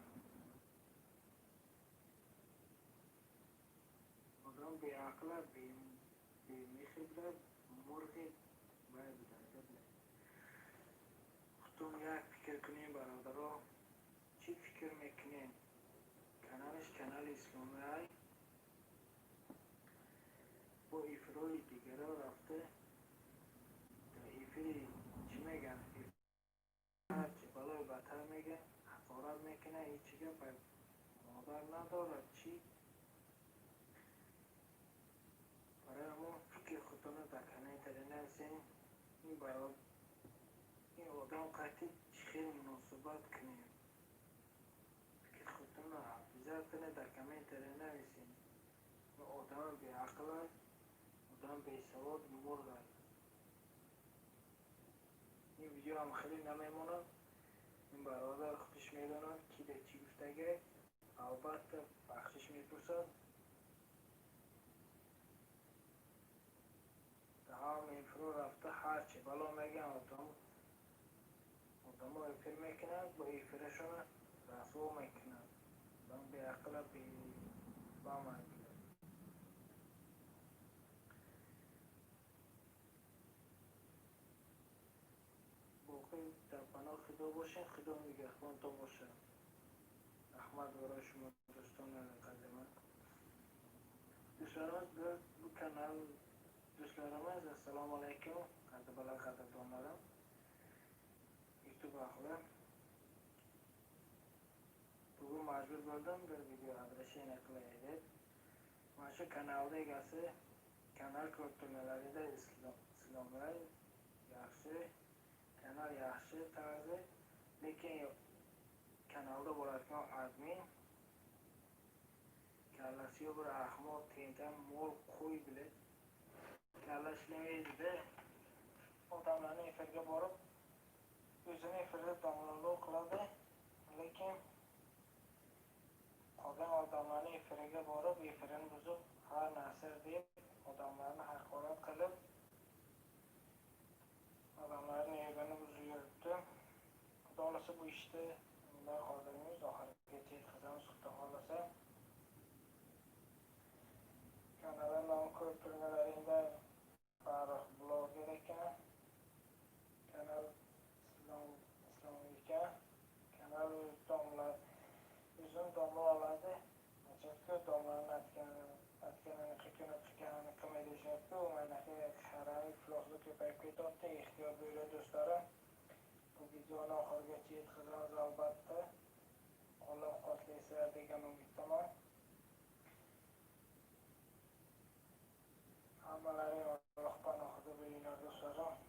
C: Одам беақла, бемехибра, мурғи вай буда. Худтон як фикр кунем, бародаро, чӣ фикр мекунем? Каналаш канали исломиай, бо эфирҳои дигаро рафта, дар эфири чӣ мегӯянд, ҳарчи балои бадтар мегӯянд, ҳақорат мекунад. Ҳечи гап модар надорад. Чӣ барои мо? Фикри худтонро дар комментария нависем. Ин ин одам қатъи чӣ хел муносибат кунем? Фикри худтонро обязательно дар комментария нависем. Одам беақл аст, одам бесавод, мурғ аст. Ин видео ҳам хеле намемонад. Ин бародар худаш медонад, ки дар чӣ гуфтагай. Албатта, бахшиш мепурсад. Ҳама эфиро рафта, ҳарчи бало мегӯянд, одамо эфир мекунанд, бо эфирашона расво мекунанд. Одам беақла. Ба майли. Боқӣ дар паноҳ Худо бошед, Худо нигаҳбонтон бошад. Раҳмат барои шумо, дӯстони қадима. Do'stlarimiz, bu kanal do'stlarimiz, assalomu alaykum, qadrbaland qadrdonlarim, YouTube ahli. Bugun majbur bo'ldim bir video обращение qilay deb. Mana shu kanalda egasi, kanal ko'rib turganlaringda, Islomlar yaxshi, kanal yaxshi tarzi, lekin kanalda bo'ladigan admin kallasiga bir ahmoq, tentak, mol, qo'y bilan kalla ishlamaydida, odamlarni efirga borib, o'zini efirda domlalik qiladi, lekin qolgan odamlarni efiriga borib, efirini buzib, har narsa deb, odamlarni haqorat qilib, odamlarni evini buzib yuribdi. Xudo xohlasa, bu ishni bunday qoldirmaymiz, oxirigacha yetkazamiz, Xudo xohlasa. Kanalni nomi ko'rib turganlaringda, Farruh bloger ekan, kanal Islom ekan, kanal domla, o'zini domla oladi. Nachatku domlani aytganini qilgani, qilganini qilmay deyishyapti. Manaqa harami ifloslik ko'payib ketyapti. Ehtiyot bo'linglar, do'stlarim. Bu videoni oxirigacha yetkazamiz albatta. Qo'llab quvvatlaysizlar degan umiddaman. Hammalaring Alloh panohida bo'linglar, do'stlarim.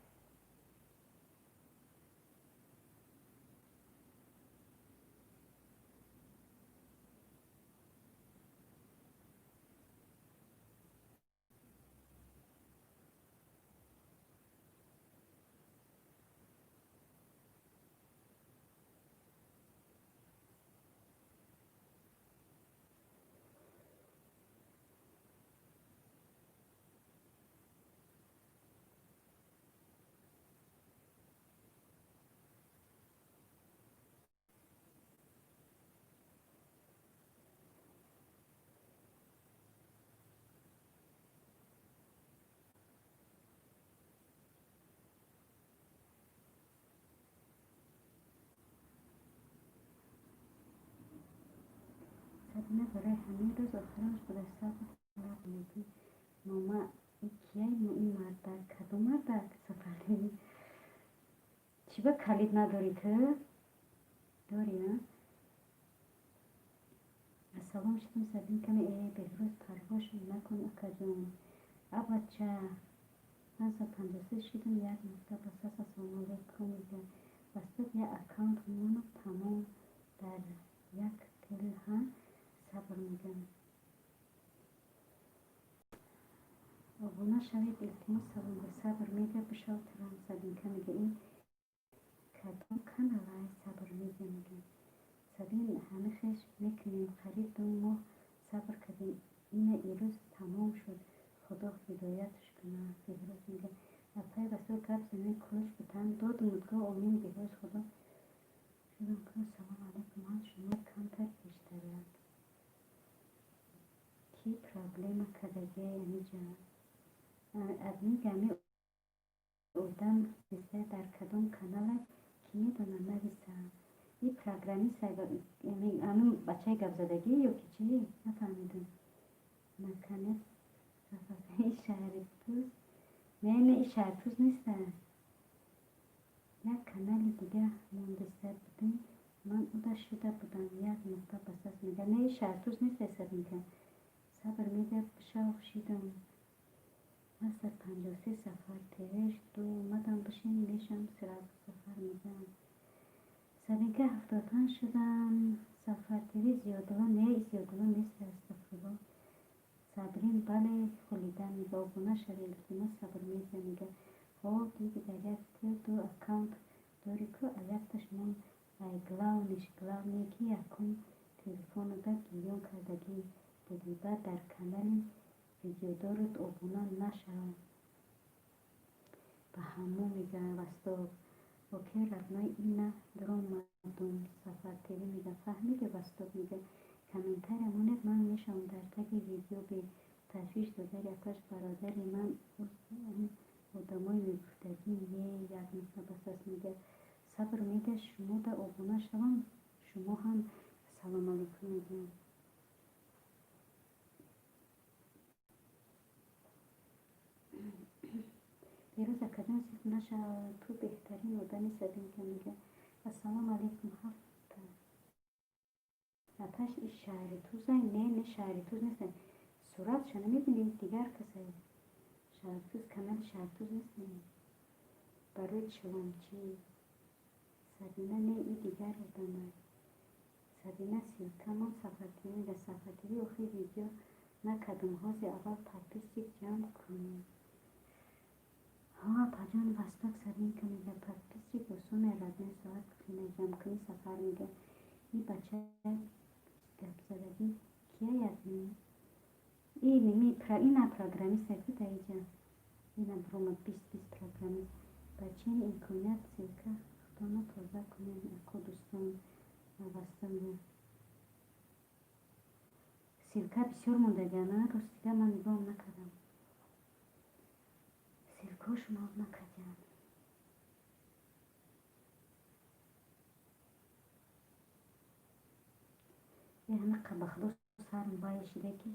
A: Сабина, барои ҳамин рӯз охиронаш буда, сабр мегӯй. Нома кияй ин мардак? Кадом мардак, Сафарӣ? Чӣ ба калид надорӣ ту? Дорӣ, а? Ассалом шудам, Сабин каме. Э, Беҳрӯз, парвош накун, акаҷон. Абача, 553 шудам, як нуқта басас. Ассалому алайкум мега. Вастат як аккаунт мону тамом дар як тел ҳа. Сабр мегам. Обуна шавед, илтимос. Салом, сабр мега, бишав турам. Сабинка мега, ин кадом каналай? Сабр мега, мега. Сабин, ҳама хеш мекунем, қариб 2 моҳ сабр кардем, ина ирӯз тамом шуд, Худо ҳидоятш кунад. Беҳрӯз мега, апай Расул, гап занед, кулуш бутан додумудго. Омин, Беҳрӯз, Худо шудам ку. Салом алайкум, ман шумо камтар пештарак. Кӣ проблема кардагиай амиҷа? Админ ами одам бизда дар кадом канала, кӣ медонад, нависа. И программист ами бачаи гапзадагӣ ё ки чӣ, нафаҳмидам. Наконец и шаҳритуз. Не, не, и шаҳритуз неста, як канали дига мондиста будем, ман уда шуда будам, як нуқта басас мега. Не, и шаҳритуз неста, Сабинка. Сабр мега, бишав шидам. 853 Сафар ТВ ду омадам, бишин, мешам сразу. Сафар мегам. Сабинка, 75 шудам. Сафар ТВ Зиёдулло. Не, Зиёдулло нест, астағфирулло. Сабрин, бале, хулида мега, обуна шавед, илтимос. Сабр медиа мега, ҳо, диди, дар як ту ду аккаунт дорӣ ку, а якташ мон ай главный ш, главный ки якум телефонада гирён кардагӣ будӣ, баъд дар канали видеодорут обуна нашав ба ҳамо мега. Восток, окей, родной, ина дромадум. Сафар ТВ мега, фаҳмиди? Восток мега, Комментария монед, ман мешавам дар таги видео. Беташвиш додари апаш, бародари ман, одамои мегуфтагӣ не, як нуқта бас аст, мега. Сабр медиҳад, шумо да обуна шавам, шумо ҳам салом алейкум мегӯям. Берӯз акаҷон, зиқ нашав, ту беҳтарин одами, Сабинка мега. Ассалому алайкум, ҳафта апаш, и шаҳри Тузай? Не, не, шаҳри Туз нест, суратша намебинед, дигар касай. Шаҳритуз, канали Шаҳритуз нест, барои чиломчӣ. Сабина, не, и дигар одамай. Сабина, ссылка мон. Сафартивӣ мега. Сафартивӣ, охир видео накардам, ҳозир, аввал подписчик ҷамъ кун. Ҳо, апаҷон, Восток. Сабинка мега, подписчик осоне, родной, соат қина ҷамъ кунӣ. Сафар мега, и бача гапзадагӣ кияяд? Ина программист ку даиҷа, ина бромад, 20 20 программист. Бачаи имконият, ссылка худона тоза кунем, ако дӯстон. Восток, ссылка бисёр мондагиана, ростига ман нигоҳ накардам, ссылка ҳошон об накардиам. Ҳама ба худо сарм вайшида ки.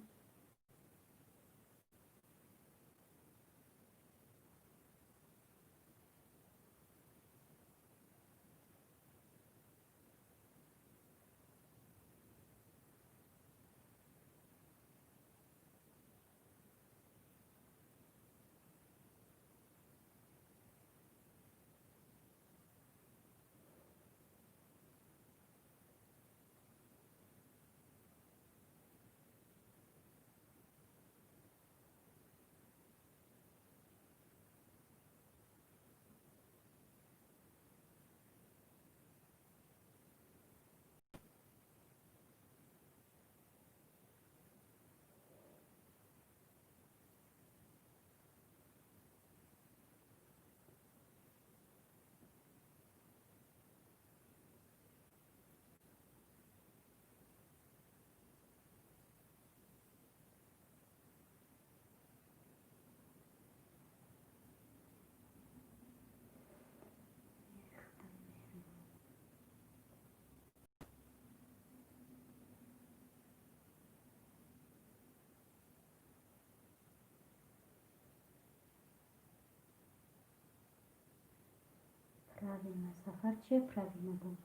A: Правильно, Сафар, чия правильно буд?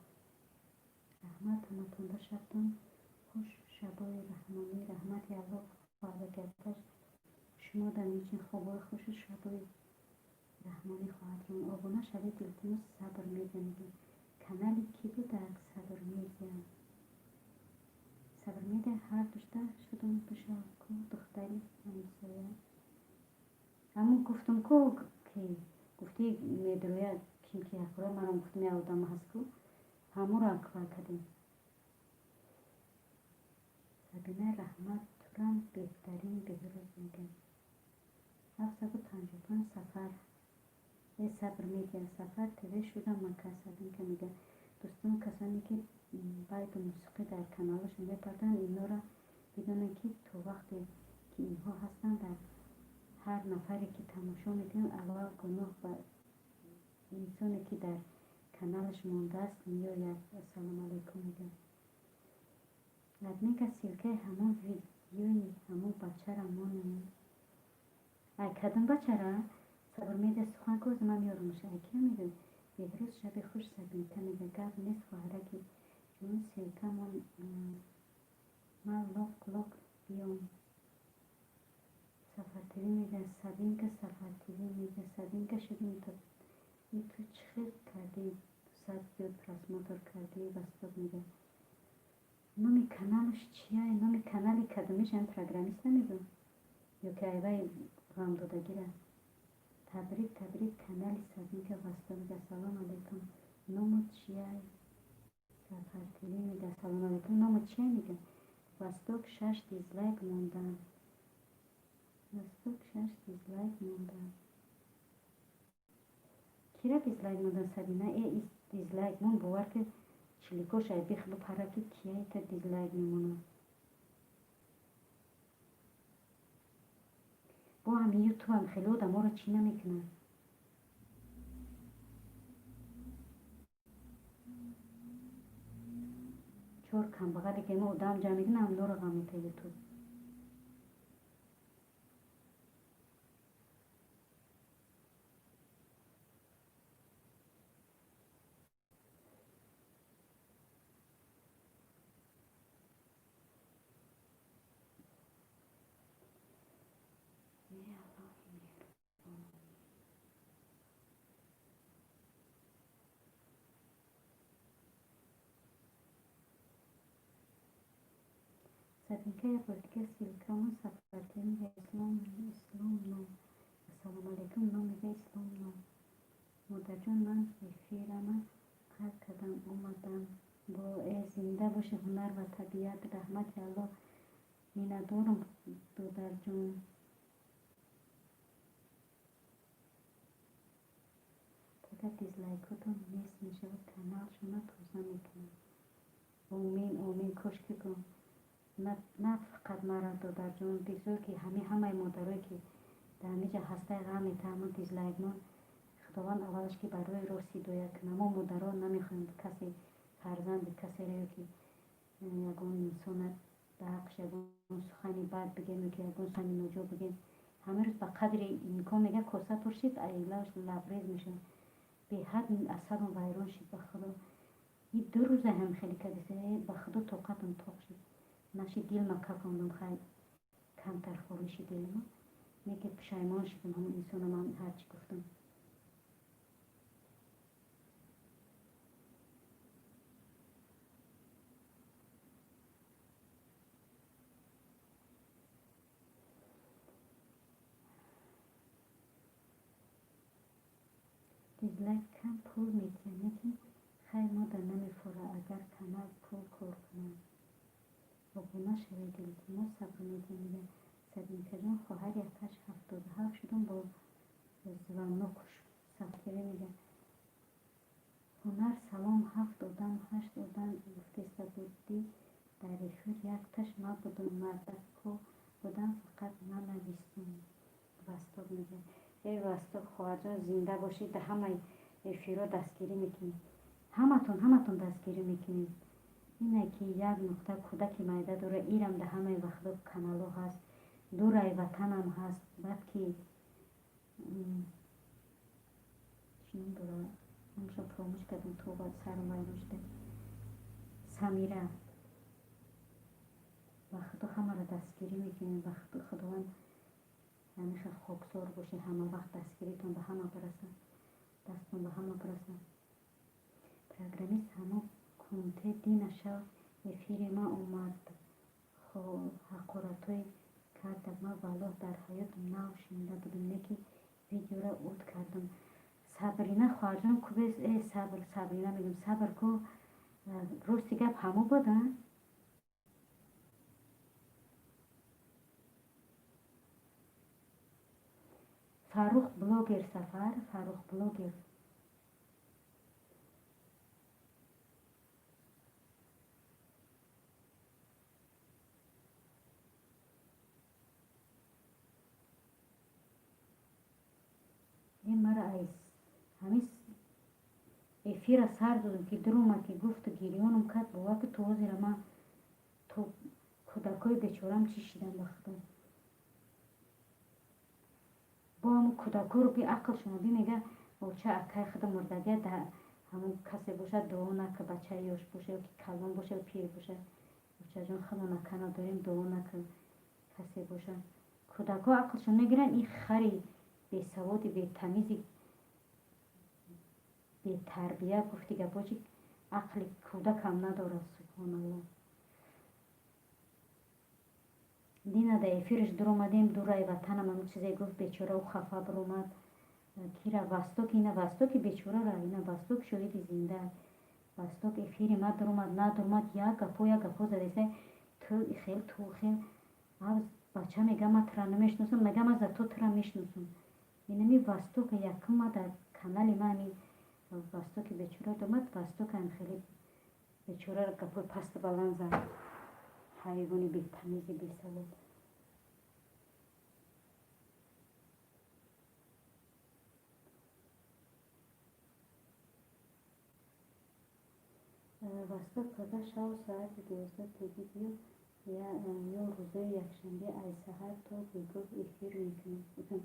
A: Раҳмат ҳаматонда, шабтон хуш, шабои раҳмонӣ. Раҳмати Аллоҳ хоҳад, шумо дар инчин хобҳои хушу шабои раҳмонӣ хоҳад. Обуна шавед, илтимос. Сабр Медиа мегӯям, канали кӣ будак? Сабр Медиа, Сабр Медиа, ҳар душта шудум бишав ку, духтари ҳамсоя. Ҳамун гуфтум ку, ки гуфтӣ медрояд, ким ки ҳаққура, манам гуфтум, як одам ҳаст ку, ҳамуро аквар кардем. Сабина, раҳмат, турам беҳтарин. Беҳрӯз мегӯям, 755. Сафар, э, Сабр Медиа, Сафар ТВ шудам мака. Сабинка мега, дӯстон, касоне ки байту мусиқӣ дар каналашон мепартанд, инҳоро бидонед, ки то вақте ки инҳо ҳастанд, дар ҳар нафаре ки тамошо мекунад, аввал гуноҳ ба инсоне ки дар каналаш мондааст меояд. Ассалому алайкум мегӯям. Админка, ссылка и ҳамон видеои ҳамон бачара монем. Ай, кадом бачара? Сабр Медиа, сухан кӯз, ман меёрумш. Ай, кия мегӯям? Беҳрӯз, шаби хуш. Сабинка мега, гап нест, хоҳараки ҷон, ссылка мон, ман лоқ лоқ биём. Сафар ТВ мега, Сабинка, Сафар ТВ мега, Сабинка шудем. И ту чӣ хел кардӣ, 200 зиёд просмотр кардӣ? Восток мега, номи каналаш чия? Номи канали кадомиш? Ам программист намегӯям ё ки айвай ғамдодагира? Табрик, табрик, канали Сабинка. Восток мега, салом алейкум, ному чия? Сафар ТВ мега, салом алейкум, ному чия? Мега, Восток, шаш дизлайк мондан. Восток, шаш дизлайк мондан. Кира дизлайк мондан, Сабина? Э, дизлайк мон, бовар ки чиликош ай бих бипара, ки кияйта дизлайк мемонад. Бо ҳами ютубам хеле одаморо чӣ намекунад. Чор камбағале ки мо одам ҷамъ мекунад, ҳамдоро ғам мета ютуб. Сабинка як бор дига ссылкамо сафартия мега. Ислом, Ислом ном. Ассалому алайкум, ном мега, Ислом ном. Модарҷон, ман эфирама қатъ кардам, омадам. Бо э зинда боши, ҳунар ва табиат, раҳмати Аллоҳ, миннатдорам, додарҷон. Агар дизлайкотон нест мешавад, каналшона тоза мекунам. Омин, омин, кошки ку на фақат мара, додарҷон, бигзор ки ҳамаи модарое ки дар ҳамиҷа ҳастаи ғам метаҳамон дизлайкмон, Худованд аввалаш ки барои рост ҳидоят кунад. Мо модаро намехоҳем касе фарзанди касеро ё ки ягон инсона ба ҳаққаш ягон сухани бад бигем ё ки ягон сухани ноҷо бигем. Ҳама рӯз ба қадри имкон мега, коса пур шид, айлаш лабрез мешавад. Беҳад асабам вайрон шид, ба Худо. И 2 рӯза ҳам хеле кардеса, ба Худо, тоқатам тоқ шид. Наши дилма кафондам, хай камтар холӣ шид дилма. Неки пушаймон шидам, ҳамон инсона ман ҳарчи гуфтам. Дизлайк кам пул метиҳад, лекин хай мода намефора, агар канал пул кор кунад. Обуна шавед, илтимос, сабр медиҳам, мега Сабинкаҷон. Хоҳари акаш 77 шудам, бо звонокш сафтире мега. Ҳунар, салом, ҳафт одам, ҳашт одам гуфтеста будӣ дар эфир, якташ ма будум, мардакҳо будам, фақат нанавистум. Восток мега. Эй Восток, хоҳарҷон, зинда бошед, дар ҳамаи эфирҳо дастгирӣ мекунед. Ҳаматон, ҳаматон дастгирӣ мекунед. Ине ки як нуқта кӯдаки майда дора, ирам дар ҳамаи вақтҳо каналҳо ҳаст. Дураи ватанам ҳаст. Баъд ки чӣ ном дора? Номашро фаромӯш кардам, тоба, сарам вайрон шуда. Самира. Ба Худо, ҳамаро дастгирӣ мекунем. Ба Худованд, ҳамеша хоксор бошед, ҳама вақт дастгиритон ба ҳама бирасад. Дастон ба ҳама бирасад. Программист ҳамо кунте дина шав эфири ма омад, ҳақоратҳое кардак, ман валлоҳ дар ҳаётам нав шунида будам, лекин видеоро уд кардам. Сабрина хоҳарҷон, кубес, э сабр, Сабрина мегӯям, сабр ку, рости гап ҳамо буд, а? Фаррух блогер, Сафар, Фаррух блогер. Э мара айс ҳамин эфира сар додам ки дуромад, ки гуфту гирёнам кард, бовар ки то ҳозира ман то кӯдакҳои бечорам чӣ шидам, ба Худо. Бо ҳамон кӯдакҳоро би ақлшона би мега, оча акай худо мурдагия, да ҳамон касе бошад, дуо нака, бачаи ёш боша ё ки калон боша ё пир боша. Очаҷон, худо накана дорем, дуо нака, касе боша. Кӯдакҳо ақлшон мегиранд, ин хари бесаводи, бетамизи, бетарбия гуфти гапҳо чи ақли кӯдакам надорад, субҳоналлоҳ. Дина да эфираш дуромадем, дураи ватанам ҳамон чизе гуфт, бечора, ӯ хафа биромад. Кира Восток, ина Востоки бечорара, ина Восток шоҳиди зинда. Восток эфири ма дуромад, надуромад, як гапҳо, як гапҳо задеса, ту хел, ту хел. Авз бача мега, ман тура намешиносам, мега, ман зато тура мешиносам. Инами Востока якум ма дар канали ма ҳамин Востоки бечора домад, Восток ҳам хеле бечора гапҳои пасту баланд зад. Ҳайвони бетамизи бесавод. Восток пага шав соати 12 теги биё, ё рӯзои якшанбе ай саҳар то бегоҳ эфир мекунем.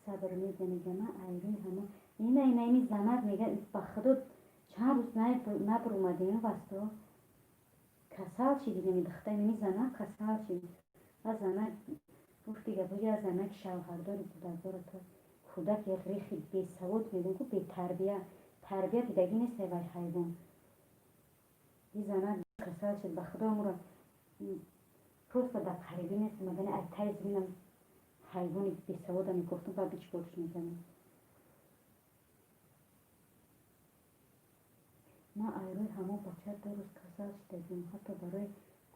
A: Сабр медиа мега, ман айрӯи ҳамо ина ина ини занак мега, ба худо чанд рӯз набуромадем. Восток касал чи дидем, духта ини занак касал чи ва занак гуфти гапо, я занаки шавҳардори кӯдакдора, то кӯдак як рехи бесавод, мегӯм ку, бетарбия, тарбия дидагӣ нест вай ҳайвон. И занак касал шуд, ба худо амуро просто дар қарибӣ нестам, агани ай тай зиминам ҳайвони бесавода мегуфтум, ба бичкорш мекардам. Ман айрӯи ҳамон бача 2 рӯз касал шудагим, ҳатто барои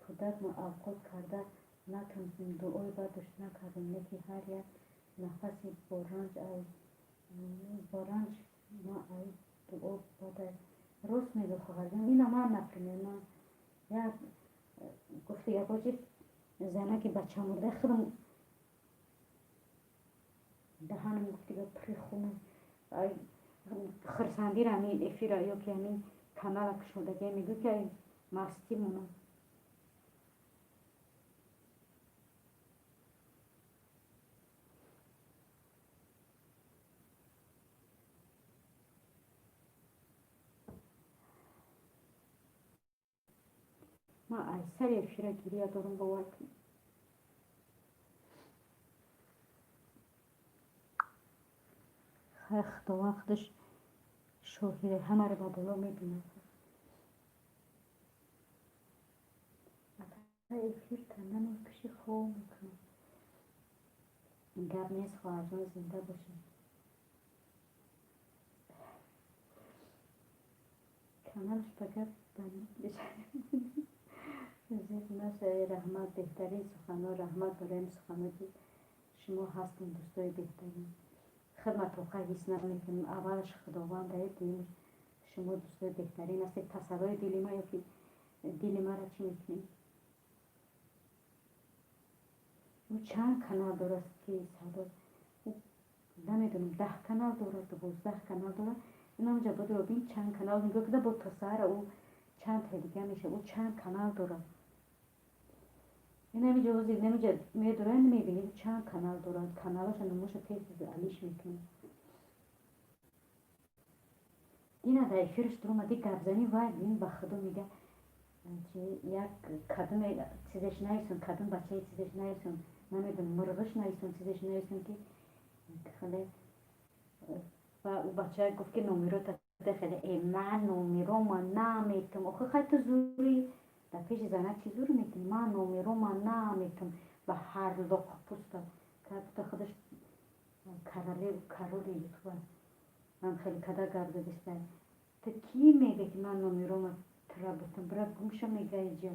A: кӯдак мо авқот карда натонистем, дуои бадаш накардем, лекин ҳар як нафаси боранҷ ма ай дуо бада. Рост мегӯ, хоҳарҷон, ина ман, например, ман як гуфти гапочи занаки бача мурда, худам даҳанам гуфти гап пури хун. Хирсандира ҳамин эфира ё ки ҳамин канала кушодагия, мегӯ ки ай мастӣ монам. Ман ай сари эфира гирия дорам, бовар кунед. Хай, Худованд худаш шоҳиде, ҳамаро ба боло мебинад. Эфир намекуши, хоб мекунам. Гап нест, хоҳарҷон, зинда бошед. Каналаш ба гап зиқ нашавед. Раҳмат, беҳтарин суханҳо, раҳмат барои суханҳо, ки шумо ҳастем дӯстои беҳтарин. Хидмат тоқа ҳис намекунем, аввалаш Худованд дает, дуюмаш шумо дӯстои беҳтарин ҳастед. Тасаллои дили ма ё ки дили маро чӣ мекунед? Ӯ чанд канал дорад, ки садо намедонам, 10 канал дорад, 12 канал дорад. Инамҷа бодро бин, чанд канал нигоҳ куда, бо то саҳара ӯ чанд та дига мешавад. Ӯ чанд канал дорад? Инамиҷа ҳозир инамиҷа медорад, мебинед, чанд канал дорад. Каналаша номоша тез алиш мекунад. Дина дар эфираш дуромади, гапзанӣ вай бин, ба худо, мега як кадоме чизеш нависон, кадом бачаи чизеш нависон, намедонам, мурғиш нависон, чизеш нависон, ки хеле ва ӯ бача гуфт, ки номерота хеле ман номерома наметум. Охи хай, ту зури дар пеши занак чӣ зур мекунӣ? Ман номерома наметум ба ҳар лоқ пуста как худаш королев, короли ютуба. Ман хеле када гап задиста, ту кӣ мега, ки ман номерома тура бутам, бира гумша, мега иҷа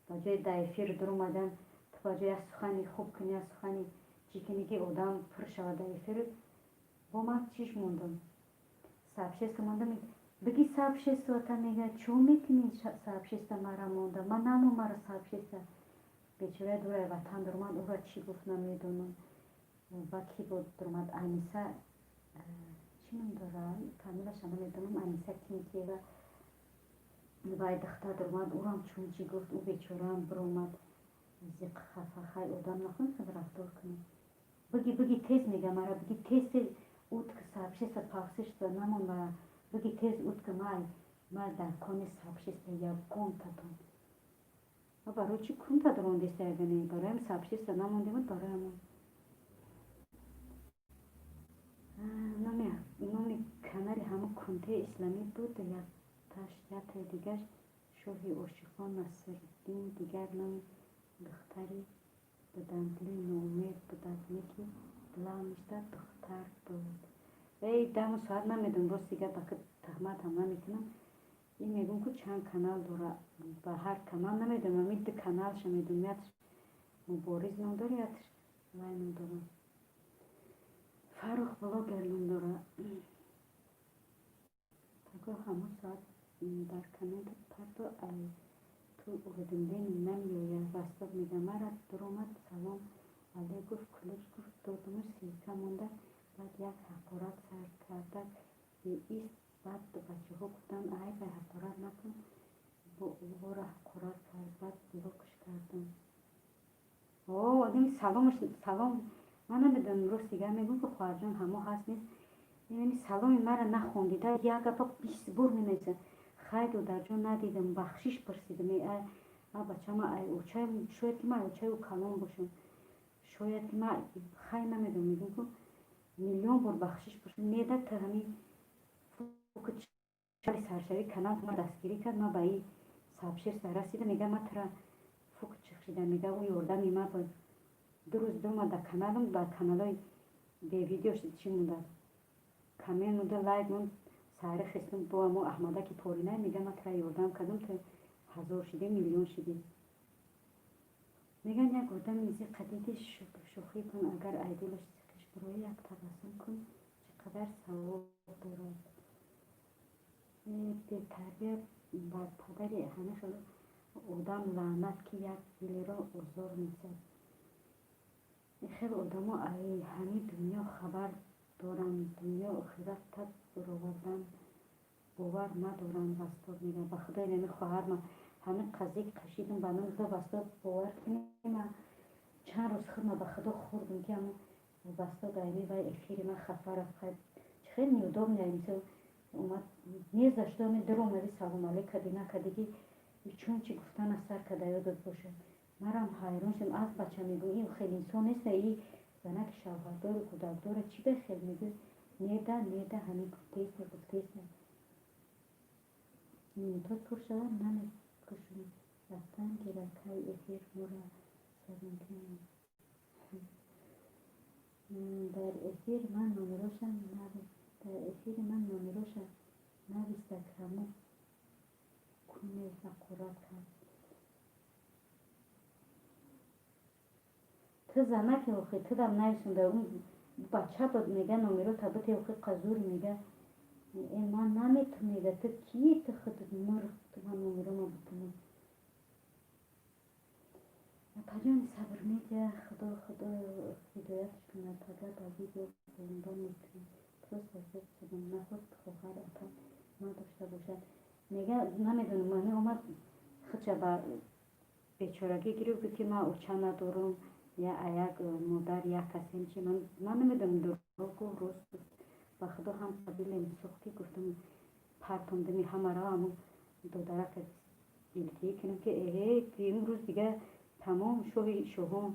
A: ба ҷои дар эфир дуромадан, ту ба ҷои як сухани хуб кунӣ, як сухани чӣ кунӣ, ки одам пур шавад дар эфир, бо ман чиш мондам, сообщество мондам, биги сообществота, мега, чӯ мекунӣ сообщество мара монда, ман намон мара сообщество. Бечора дураи ватан дуромад, ӯра чӣ гуфт, намедонам. Ба кӣ буд дуромад, Аниса чӣ ном дора, фамилаша намедонам, Аниса Кинкиева, вай духтар дуромад, ӯрам чун чӣ гуфт, ӯ бечораам биромад зиқ, хафа. Хай, одам нахоҳем хел рафтор кунем. Биги, биги тез, мега, мара биги тез, тез утк сообщество павсишта намон мара, биги тез утк, май ма дар кони сообщество ягонтатон. Барои чӣ кунта дурондиста ягане? Бароям сообщество намондемуд, барои ҳамон номи канали ҳамон кунтаи исламӣ буд, якташ, яктаи дигаш шоҳи ошиқон Насриддин, дигар номи духтари буданд, дили ноумед буданд, неки главништа духтар буд. Эй, даму соат намедонам, рости гап, ака таҳмат ҳам намекунам. Ин мегӯм, ку чанд канал дора, ба ҳар канал намедонам, ами ду каналша медонам, якш Мубориз ном дора, якш вай ном дора, Фаррух блогер ном дора. Пагоҳ ҳамон соат дар коммент парто, ай ту уведомление намеояд. Васток мега, мара дуромад, салом алей гуфт, ключ гуфт, додумаш, ссылка монда, баъд як ҳақорат сар кардак беист. Баъд бачаҳо гуфтанд, ай вай, ҳақорат накун. Ора ҳақорат кард, баъд блокш кардам. О, одами саломаш салом, ман намедонам, рост дигар мегӯм, ки хоҳарҷон, ҳамо ҳаст, нест. Инами саломи мара нахондида, як гапа 20 бор менависад. Хай, додарҷон, надидам, бахшиш пурсидам. А бачама, ай очаем, шояд ки ман очаи ӯ калон бошам, шояд ки ман, хай, намедонам. Мегӯм, ку миллион бор бахшиш пурсидам. Неда, та ҳами саршавии канал ма дастгирӣ кард, ма ба и сабширса расида. Мега, ма тара фук чихшида, мега, ӯ ёрдами ма буд. 2 рӯз дума да каналам, ба каналҳои бевидео чӣ мондааст, коммент монда, лайк монд. Саҳари хестум, бо амо Аҳмадаки поринай, мега, ма тара ёрдам кардам, ту ҳазор шидӣ, миллион шидӣ. Меган, як одами зиқа диди, шӯхӣ кун, агар айдилаш зиқиш бирояд, як табассум кун, чӣ қадар савоб дорад. Бетарбия, бар падари ҳама хел одам лаънат, ки як дилеро озор медиҳад. Хел одамо ай ҳами дунё хабар доранд, дунё охират тап баровардан бовар надоранд. Вастод мегӯяд, ба худо, инами хоҳарма ҳамин қазия кашидам ба номи худо. Вастод, бовар кунем, чанд рӯз худма ба худо хӯрдум, ки ҳамо вастод айми вай эфири ман хафа рафт. Хеле неудобно, мисол, омад, не за что ами дуромади, салом алейк кади, накади, ки чун чи гуфтана сар када, ёдот бошад. Марам ҳайрон шудам. Аз бача мегӯ, ин хел инсон неста, и занаки шавҳардору кӯдакдора, чӣ ба хел мегӯ? Неда, неда, ҳамин гуфтеста, гуфтеста. Минутот пур шавад, намекушам, рафтан гирад. Кай эфир моро сармекунем? Дар эфири ман номероша нависта, ҳамо куне ҳақорат кард. Ту занаки, охи тудам нависонда, бача буд. Мега, номерота бите, охи қазур. Мега, э, ман наметум. Мега, ту кии, ту худат мурғ, ту ман номерома битумам. Апаҷони, Сабр Медиа, худо, худо ҳидоятш кунад. Пага ба видео бомба мекунем. Просто зиқ шудам, наход хоҳар, апа надошта бошад. Мега, намедонам, ами омад, худша ба бечорагӣ гирифт, гуфт, ки ман оча надорам, я як модар як касем. Чи ман намедонам, дурӯғ гуфт, рост гуфт. Ба худо, ҳам дилем сӯхт, ки гуфтам, партондами ҳамаро, ҳамун додарака дилтиӣ кунам, ки эҳе, имрӯз дига тамом, шоҳи шоҳон.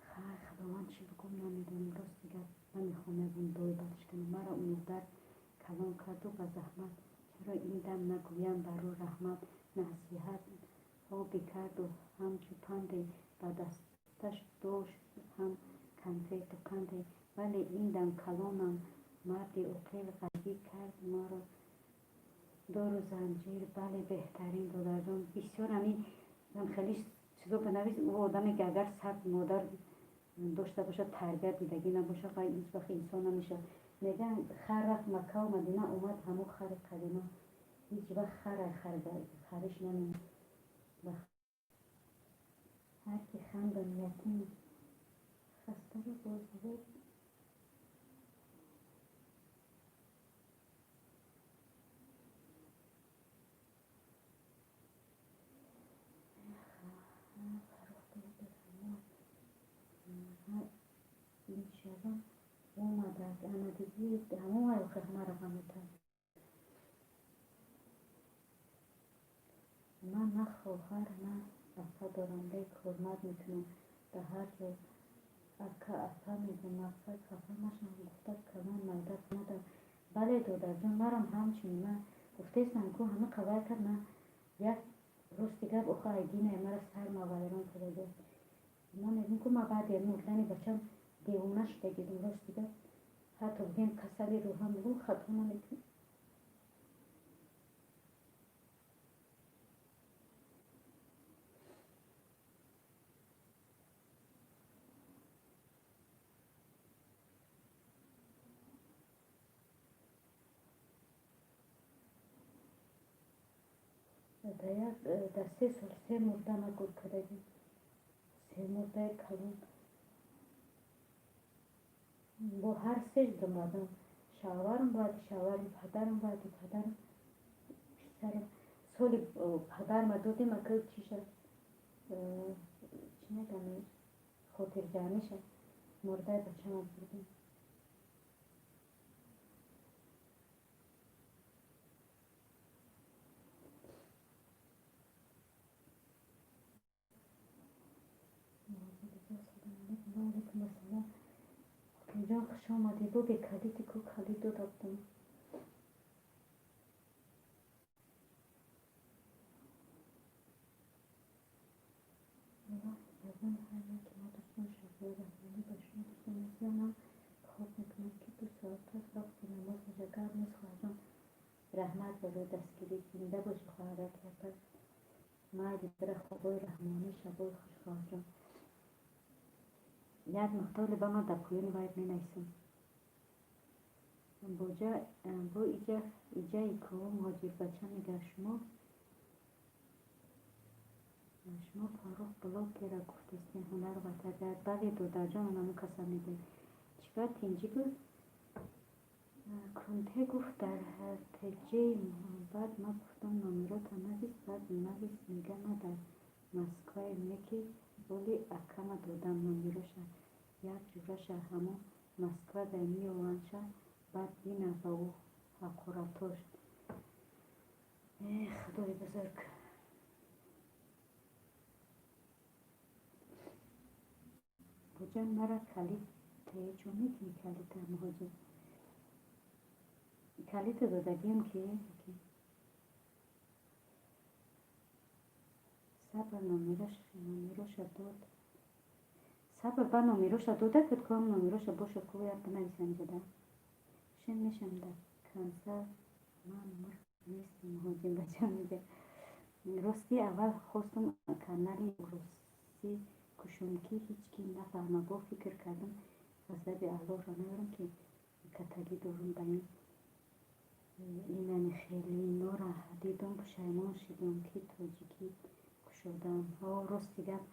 A: Хай, худованд, чӣ бигӯм, намедонам. Рости гап, намехоҳам ягон дуои бадш кунам. Маро модар калон карду ба заҳмат, чаро ин дам нагӯям бар ӯ раҳмат? Насиҳатҳо бикарду ҳамчу панде, ба дасташ дошт ҳам конфету қанде. Вале ин дам калонам, марди оқил, ғарибӣ кард маро дору занҷир. Бале, беҳтарин, додарҷон, бисёр ҳамин хеле чизо бинавис. Ӯ одаме, ки агар сад модар дошта бошад, тарбият дидагӣ набошад, вай ҳеҷ вақт инсон намешавад. Мегӯянд, хар вақт Маккаву Мадина омад, ҳамон хари қадима ҳеҷ вақт хара хариш намемонд. Ҳар ки хандон ятими хастаро боз иншалло омадак. Ана диди, ҳамон охи ҳамаро ғаметад. Ман на хоҳар, на апа дорам, лек ҳурмат мекунам. Дар ҳар ҷо ака, апа мегӯм. Мақсад, хафа нашавам, гуфта калон майда надорам. Бале, додарҷон, марам ҳамчунин. Ман гуфтаистам, ку ҳама қавай кард. Ман як рости гап, охо, айдинае мара сарма вайрон кардагиаст. Ман мегӯм, ку ман баъди мурдани бачам девона шуда гирдам. Рости гап, ҳатто бигӯем, касали рӯҳам бигӯм, хато намекунам. Дар 3 сол се мурда ма гур кардагим, се мурдаи калон. Ҳар сеш думадам. Шаварам, баъди шаварам падарам, баъди падарам писарам. Соли падарма додем, ака, чиша, чӣ мегӯям, хотирҷамъиша, мурдаи бачама бурдем. Алайкум ассалом, Ҳокимҷон, хуш омадӣ. Бо бекалиди ку, калид дода будам. Аллоҳ нигаҳбони ҳар яки мо. Дӯстон, шабҳои раҳмонӣ ба шумо. Дӯстони азизам, ман хоб мекунам, ки 2 соат пас вақти намоз мешавад. Гап нест, хоҳарҷон, раҳмат барои дастгирӣ. Зинда бошӣ, хоҳарак. Япа, майли, бира, хобҳои раҳмонӣ, шабҳои хуш, хоҳарҷон. Як нуқтаоле ба ман дар поёни вайб менависам. Бо иҷаи ку муҳоҷирбача мега. Шумо Фаррух блогера гуфтестем, ҳунар ва табиат. Бале, додарҷон, анамо каса мегӯем. Чӣ тинҷӣ буд? Кунте гуфт дар теҷаи. Баъд ман гуфтам, номерота навис. Баъд навис, мега, ма дар Москваем. Неки оли акама додам номероша, як ҷураша ҳамо Москва дай меёвандша. Баъд бина ба ӯ ҳақоратош. Э, худои бузург! Буҷан, мара калид чо мекунӣ? Калита, муҳоҷир, калита додагиам ки. Сабр номероша дод. Сабр ба номероша дода буд ку, номероша боша ку, як бинависам ҷада. Шин мешам дар канса, ман мурғ нестам. Муҳоҷир бача мега. Рости, аввал хостум канали русӣ кушом, ки ҳеҷ ки нафаҳма. Бо фикр кардам, ғазаби Аллоҳро наёрам, ки катагӣ дорум ба ин. Инани хелинора дидум, пушаймон шидум, ки тоҷикӣ кушодам. Рости гап,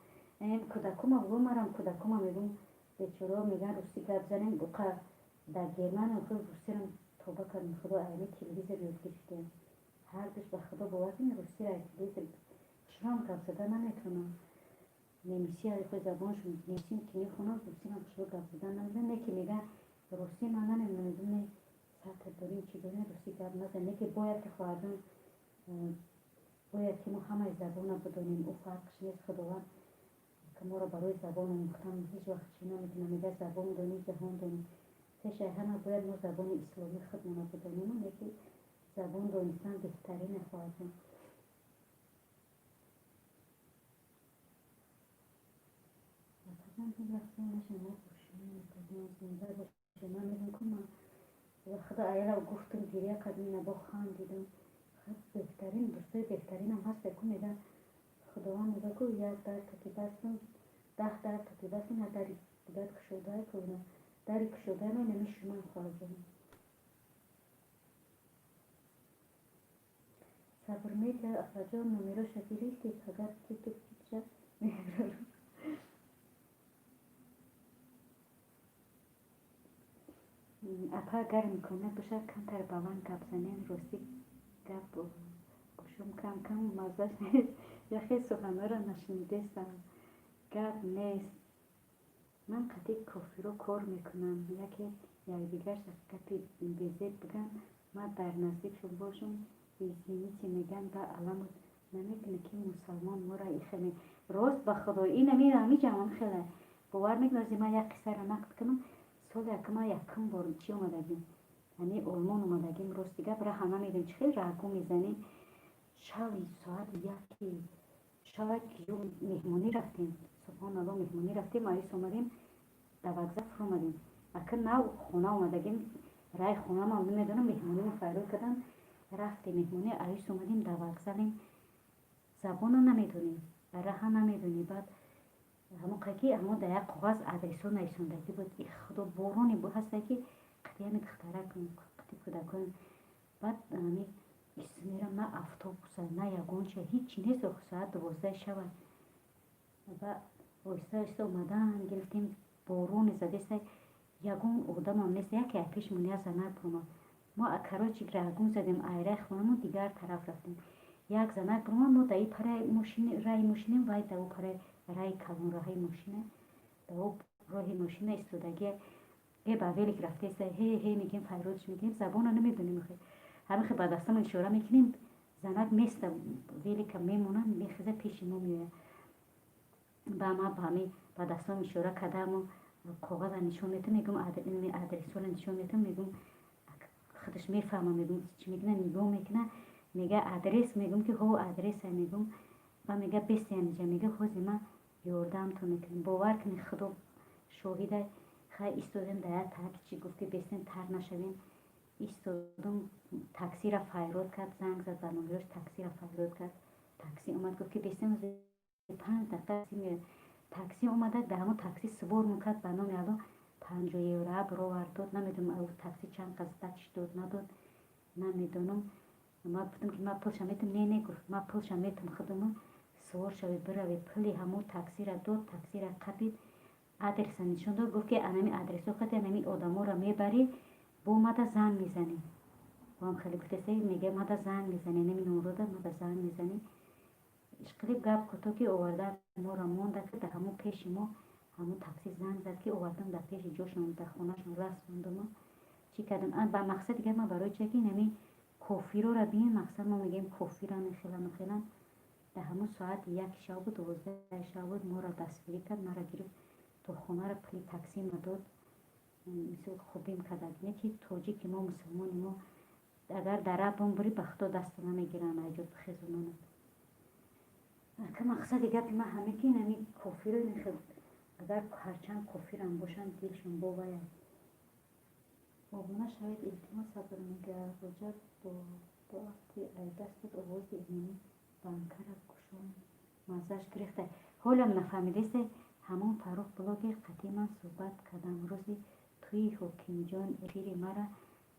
A: кӯдакума бугӯ, марам кӯдакума мегӯм, бечорао мегӯян, русӣ гап занем. Буқа дар Германия худ русиро тоба кардем, худо, аями телевизор ёд гирифтем ҳардуш. Ба худо, бовар кунед, русиро аз телевизор хушром гап зада наметавонам. Немисӣ худ забоншон немисим ки мехонам, русиам хушро гап зада намедонам. Не ки мегӯян, русӣ ман намедонам, мегӯм, не, сатр дорем, чӣ дорем, русӣ гап назан. Не ки бояд ки, хоҳарҷон, бояд ки мо ҳамаи забона бидонем, ӯ фарқш нест. Худованд ки моро барои забон омӯхтан ҳеҷ вақт чӣ намекунад. Мегӯяд, забон донӣ, ҷаҳон донӣ. Пешаи ҳама бояд мо забони исломии худмонро бидонем, не ки забон донистан беҳтарине, хоҳарҷон. Апаҷон, ҳеҷ вақт нашавад, мо бошем, зинда бошем. Ман мегӯям ку, ман худо аяла гуфтум, гиря кардем, набо хандидам. Беҳтарин дӯстои беҳтаринам ҳаста ку. Мегӯяд, худованд мегӯяд ку, як дар таки бастам, 10 дар таки бастам, як дари дигар кушодае ку. Дари кушодаи ман ами шумоам, хоҳарҷон. Сабр медиа, апаҷон, номероша гирифтӣ? Агар титу кича мебарам. Апа, агар имконият бошад, камтар баланд гап занем. Ростӣ гап гӯшом кам кам маззаш нест, яхе суханҳоро нашунидестам. Гап нест, ман қатъи кофиро кор мекунам. Яке якдигарша гапи безеб бигӯянд, ман дар наздикшон бошам, извините мегӯянд, ба аламу намекунад, ки мусалмон моро ихе. Рост, ба худо, инами ҳамиҷамон хеле бовар мекунад. Ози ман як қиссаро нақл кунам. Соли якума якум бор чӣ омадагим, яъне Олмон омадагим. Рости гап, раҳа намедонем, чӣ хел раҳгу мезанем. Шави соати 1 шава ё меҳмонӣ рафтем, субҳоналло, меҳмонӣ рафтем, аис омадем, дар вокзал фуромадем. Ака, нав хона омадагим, раи хонамам намедонам, меҳмонимо файрод кардам, рафтем меҳмонӣ, аис омадем, дар вокзалем, забона намедонем, раҳа намедонем. Баъд ҳамон ки ҳамон дар як коғаз адресҳо нависондагӣ буд. Худо, бороне ҳаста, ки қити духтарак, қити кӯдакон. Баъд ами мерам, на автобуса, на ягонча, ҳичи нест. Соат 12 шава ва оҳиста оҳиста омадан гирифтем, бороне задеста. Ягон одамам нест. Яке ай пешмон як занак буромад. Мо, короче, раҳгум задем, айраи хонамон дигар тараф рафтем. Як занак буромад, мо дар и параи раи мошинем, вай дар о параи раи калонроҳаи мошина, дар о роҳи мошина истодагия. Э, ба велик рафтеста, ҳе ҳе мегем, файродш мегем, забона намедонем. Ҳамихе ба дастамон ишора мекунем. Занак места, велика мемона, мехеза, пеши мо меояд. Ба ма ба ҳами ба дастом ишора кардааму коғаза нишон метам, мегӯм, адресҳоро нишон метам, мегӯм, худаш мефаҳма, мегӯм, чӣ мекуна, нигоҳ мекуна, мега адрес, мегӯм ки ҳо, адреса, мегӯм. Ва мега бестиянҷа, мега ҳози ман ёрдамтон мекунам. Бовар кунед, худо шоҳида. Хай, истодем дар як тарафи, чӣ гуфт ки бестем, тар нашавем. Истодум, таксира файрод кард, занг зад ба номерош, таксира файрод кард, такси омад. Гуфт ки бестем, 5 дақиқа меояд. Такси омада, дар ҳамон такси сбормон кард. Ба номи Алло, 50 евро бировард, дод. Намедонам, такси чанд қаз дачиш дод, надод, намедонам. Ма гуфтам ки ман пулша метам. Не, не, гуфт, ман пулша метам, худума сувор шавед, биравед. Пули ҳамон таксира дод, таксира қапид, адреса нишон дод, гуфт ки анами адресо қати анами одаморо мебарӣ, бо мада занг мезанӣ. Вам хеле гуфтеста, мега мада занг мезанӣ, нами номрода мада занг мезанӣ. Ишқилиб, гап кӯтоҳ, ки оварда моро монда, ки дар ҳамон пеши мо ҳамон такси занг зад, ки овардам дар пеши ҷошон, дар хонашон расондума, чӣ кардам. Ба мақсади гап ман барои чия ки инами кофирора бинед, мақсад мо мегӯем кофиран, хелану хелан. Дар ҳамон соати 1 шаб буд, 12 шаб буд, моро дастгирӣ кард, маро гирифт то хонаро, пули таксима дод. Мисол, хубим карда, не ки тоҷики мо, мусулмони мо, агар дар раб бимбурӣ, ба худо даста намегиранд, айҷод бихезонанд. Ака, мақсади гапи ман ҳаме ки инами кофиро, агар ҳарчанд кофирам бошанд, дилшон боваяд. Обуна шавед, илтимос. Сабр мега роҷаб бо афти ай дастат овози инами банкара кушон, маззаш гирифта. Ҳолам нафаҳмидесте. Ҳамон Фаррух блогер қатъи ман суҳбат кардам, рӯзи тӯи Ҳокимҷон эфири мара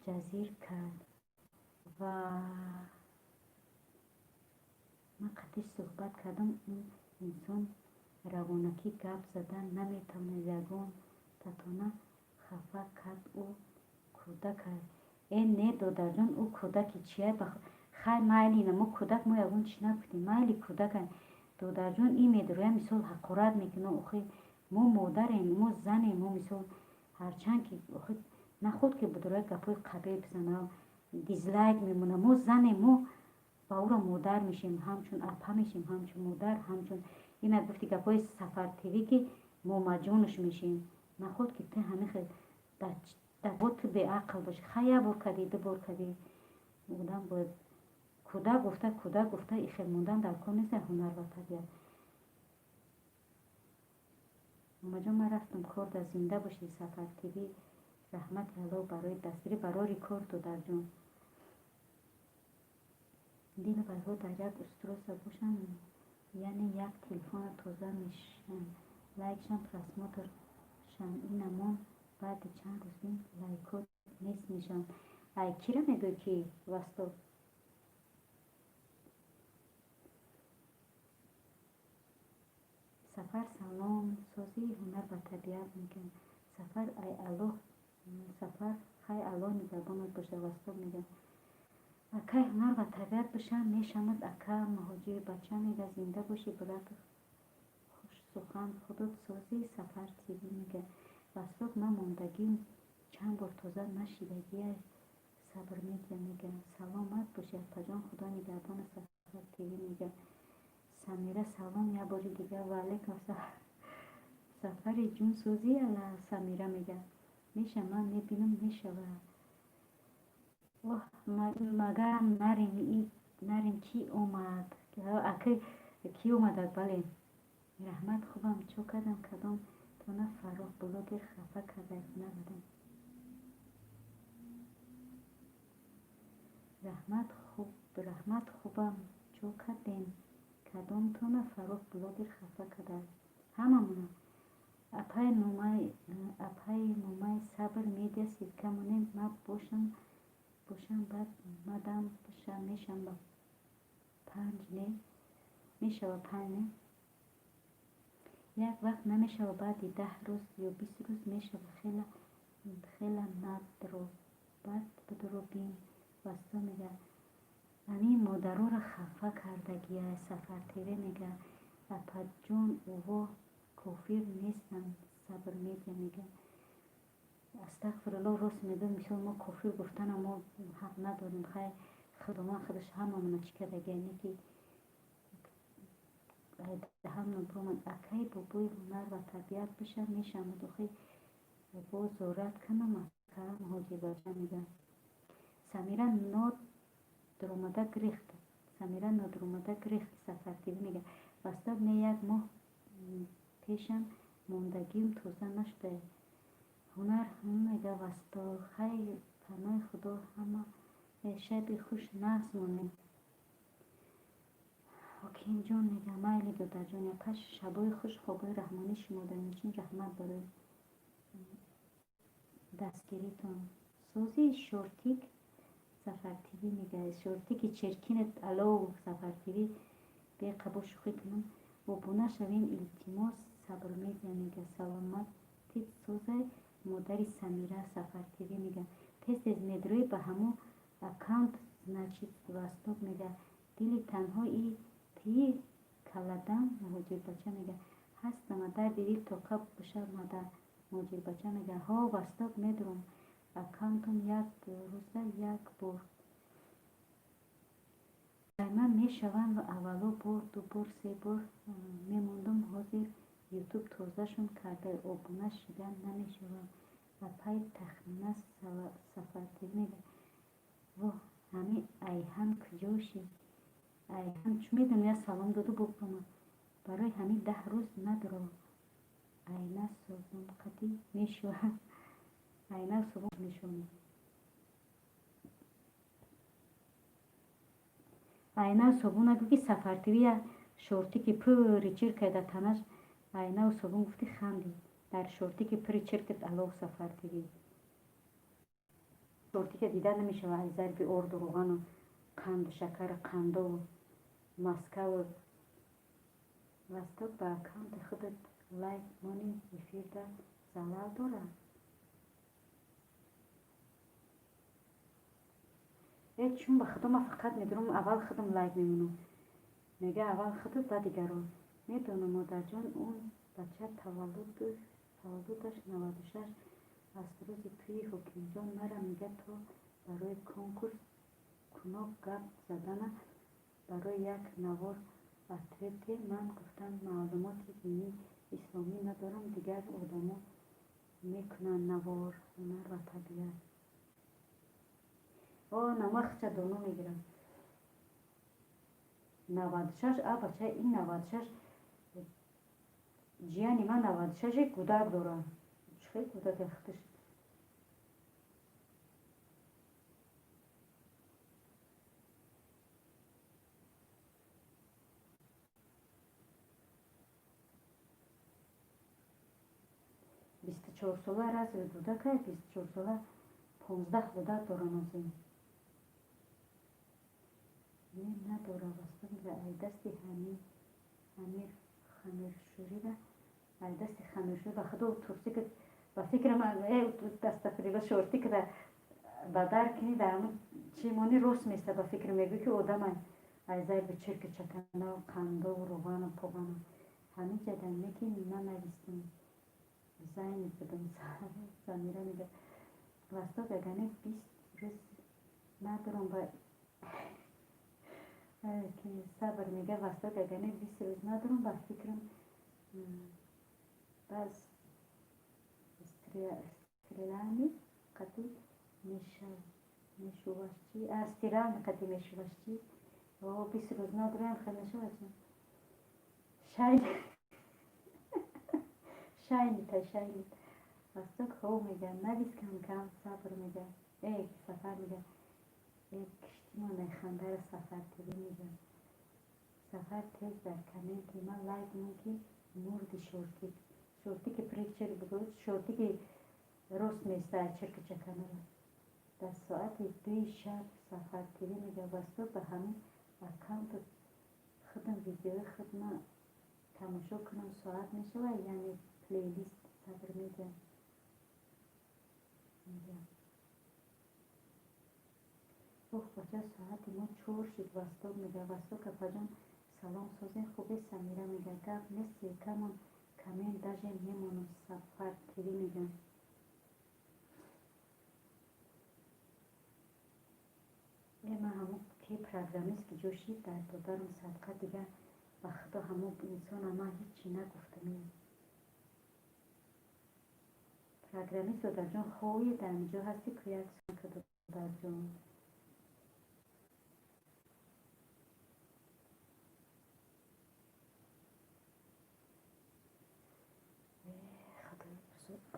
A: ҷазир кард ва ман қатъиш суҳбат кардам. Ин инсон равонакӣ гап задан наметавонад, ягон татона хафа кард, ӯ кӯдак. Э, не, додарҷон, ӯ кӯдаки чия? Хай, майли, ина мо кӯдак, мо ягон чиз нагуфтем, майли, кӯдакай, додарҷон. Ин медороя, мисол, ҳақорат мекунад. Охи мо модарем, мо занем, мо, мисол, ҳарчанд ки охи наход ки бидороя гапҳои қабеҳ бизана, дизлайк мемона. Мо занем, мо ба ӯро модар мешем, ҳамчун апа мешем, ҳамчун модар, ҳамчун ина гуфти гапҳои Сафар ТВ, ки момаҷонаш мешем. Наход ки ту ҳамихел ту беақл бошӣ. Хай, як бор кардӣ, ду бор кардӣ, одам бояд кӯдак гуфта, кӯдак гуфта ихел мондан дар кор нест. Ҳунар ва табиат, момаҷон, ман рафтам кор да. Зинда бошӣ, Сафар ТВ, раҳмати Аллоҳ барои дастгирӣ, барори кор, додарҷон. Дил вайҳо дар як устройство бошанд, яъне як телефона тоза мешанд, лайкшан, просмотршан инамон баъди чанд рӯз ин лайкҳо нест мешаванд. Ай кира мегӯӣ, ки вастоб? Сафар, салом, созии ҳунар ва табиат мегӯям. Сафар, ай Аллоҳ, Сафар, хай, Аллоҳ нигаҳбонат бошад. Вастоб мегӯям. Акай ҳунар ва табиат бошам, мешамад. Ака муҳоҷири бача мега, зинда бошӣ, брат, хушсухан, худот созӣ. Сафар ТВ мега, вастоб, ман мондагим чанд бор тоза нашидагия. Сабр медиа мега, саломат бошӣ, апаҷон, худо нигаҳбона. Сафар ТВ мега, Самира, салом як бори дигар. Ваалайкум сафари ҷун, созӣ? Ала Самира мега, меша, ман мебинам, мешавад. Оҳ, магарам нарем, нарем, кӣ омад? Ака, кӣ омадад? Бале, раҳмат, хубам, чо кардам? Кадом тона Фаррух блогер хафа карда надодам? Раҳмат, хуб, раҳмат, хубам, чо кардем? Кадомтона Фаррух блогер хафа кардааст? Ҳамамона. Апаи Момай, Сабр медиа, ссылка монем, ма бошам, баъд мадам мешам ба панҷ, не мешава, панҷ не, як вақт намешава, баъди 10 рӯз ё 20 рӯз мешава. Хеле Хела надробат будро бин. Васто мега, ҳамин модароро хафа кардагия. Сафар ТВ мега, апаҷон, уво кофир нестанд. Сабр Медиа мега, астағфирулло, рост мегӯ. Мисол, мо кофир гуфтана мо ҳақ надорем. Хай, Худованд худаш ҳамамона чӣ кардагия, не ки даҳамно биромад. Акай бобои ҳунар ва табиат биша мешавад. Охи, бо зорат канам, ака. Муҳоҷирбача мега, Самира нодромада гирехт. Самира нодромада гирехт. Сафар ТВ мега, васток не, як моҳ пешам мондагиюм тоза нашуда. Ҳунар мега, васток, хай, паноҳи Худо, ҳама шаби хуш, нағз монем. Ҳокимҷон мега, майли, додарҷон, япа, шабои хуш, хобои раҳмонӣ шумо чин. Раҳмат барои дастгиритон. Сози шортик. Сафар ТВ мега, шортики черкинет алов. Сафар ТВ, беқабул шӯхӣ кунам, обуна шавем, илтимос. Сабр Медиа мега, саломатит созай, модари Самира. Сафар ТВ мега, тез тез медроӣ ба ҳамун аккаунт, значит. Восток мега, дили танҳо и тии каладам. Муҳоҷирбача мега, ҳастама, дарди дил тоқа боша, модар. Муҳоҷирбача мега, ҳо, восток, медурам аккаунтум як рӯза як бор ман мешаванд. Аввало бор, ду бор, се бор мемондум. Ҳозир Ютуб тозашон карда, обуна шидан намешавам. Апай Тахмина. Сафар ТВ мега, воҳ, ҳами Айҳан куҷоши? Айҳан чун медонам, я салом доду буброма. Барои ҳамин 10 рӯз надро. Айна собун қатӣ мешӯҳам, айна собун мешӯҳам, айнау собун нагӯ, ки Сафар ТВ я шортики пури чирка дар танаш. Айнау собун гуфти, ханди. Дар шортики пури чиркат алов. Сафар ТВ, шортика дида намешавад аз зарби орду, роғану қанду шакару қандову маскаву. Восток, ба аккаунти худат лайк монӣ, эфирда залал дорад? Э, чун ба худо, ман фақат медурам, аввал худам лайк мемонам. Мега, аввал худат, баъд дигарон. Медонам, модарҷон, он бача таваллудаш 96, аз рӯзи тӯи Ҳокимҷон мара мега, то барои конкурс кунок гап задана, барои як навор ответе. Ман гуфтам, маълумоти дини исломӣ надорам, дигар одамо мекунанд навор. Ҳунар ва табиат о намахча доно мегирам. 96, а бача, ин 96, ҷияни ман 96 кӯдак дорад. Чӣ хел кӯдак худаш? 24 сола разве кӯдака? 24 сола 15 кӯдак дорам озин. Не, надора. Вастон, ай дасти ҳамир хамиршӯрира, ай дасти хамиршӯри, ба худо, турсика ба фикрам, дастафирила шортикра ба дар кини, дар ҳамун чӣ мони, рост места. Ба фикр мегӯ, ки одамай ай зарби чирки чаканаву қандову роғану поғану ҳамин ҷадан неки нанавистум, занят будам. Самира мега, васток, агане 20 рӯз надорам ба сабр. Мега, васток, агане 20 рӯз надорам, ба фикрам, баъз стрелани қати мешуваш чи, стирални қати мешуваш чи. О, 20 рӯз надорам, хел мешавад. Шайд шайнита, шайнит. Васток, ҳо, мега, навис кам кам. Сабр мега, э, Сафар мега, э, киштимонай хандара. Сафар ТВ мега, Сафар, тез дар комменти ман лайк мон, ки мурди. Шортик, шортики прикчер бугӯ, шортики рост места чирки чаканара дар соати 2 шаб. Сафар ТВ мега, васток, ба ҳамин аккаунту худам видеои худма тамошо кунам, соат мешавад, яъне плейлист. Сабр медиҳам. Мегӯям. Ох, бача, соати мо 4 шид. Восток мега. Восток апаҷон, салом, созен, хубе? Самира мега. Гап нест, ссылкамон коммент даже мемонам. Сафар ТВ мега. Э, ман ҳамон ки программист ки ҷо шид, дар додарам садқа, дига ба худо ҳамон инсона ман ҳичи нагуфтам. Программист додарҷон, хоҳӣ дар инҷо ҳастӣ ку, як ка, додарҷон. Худои бузург.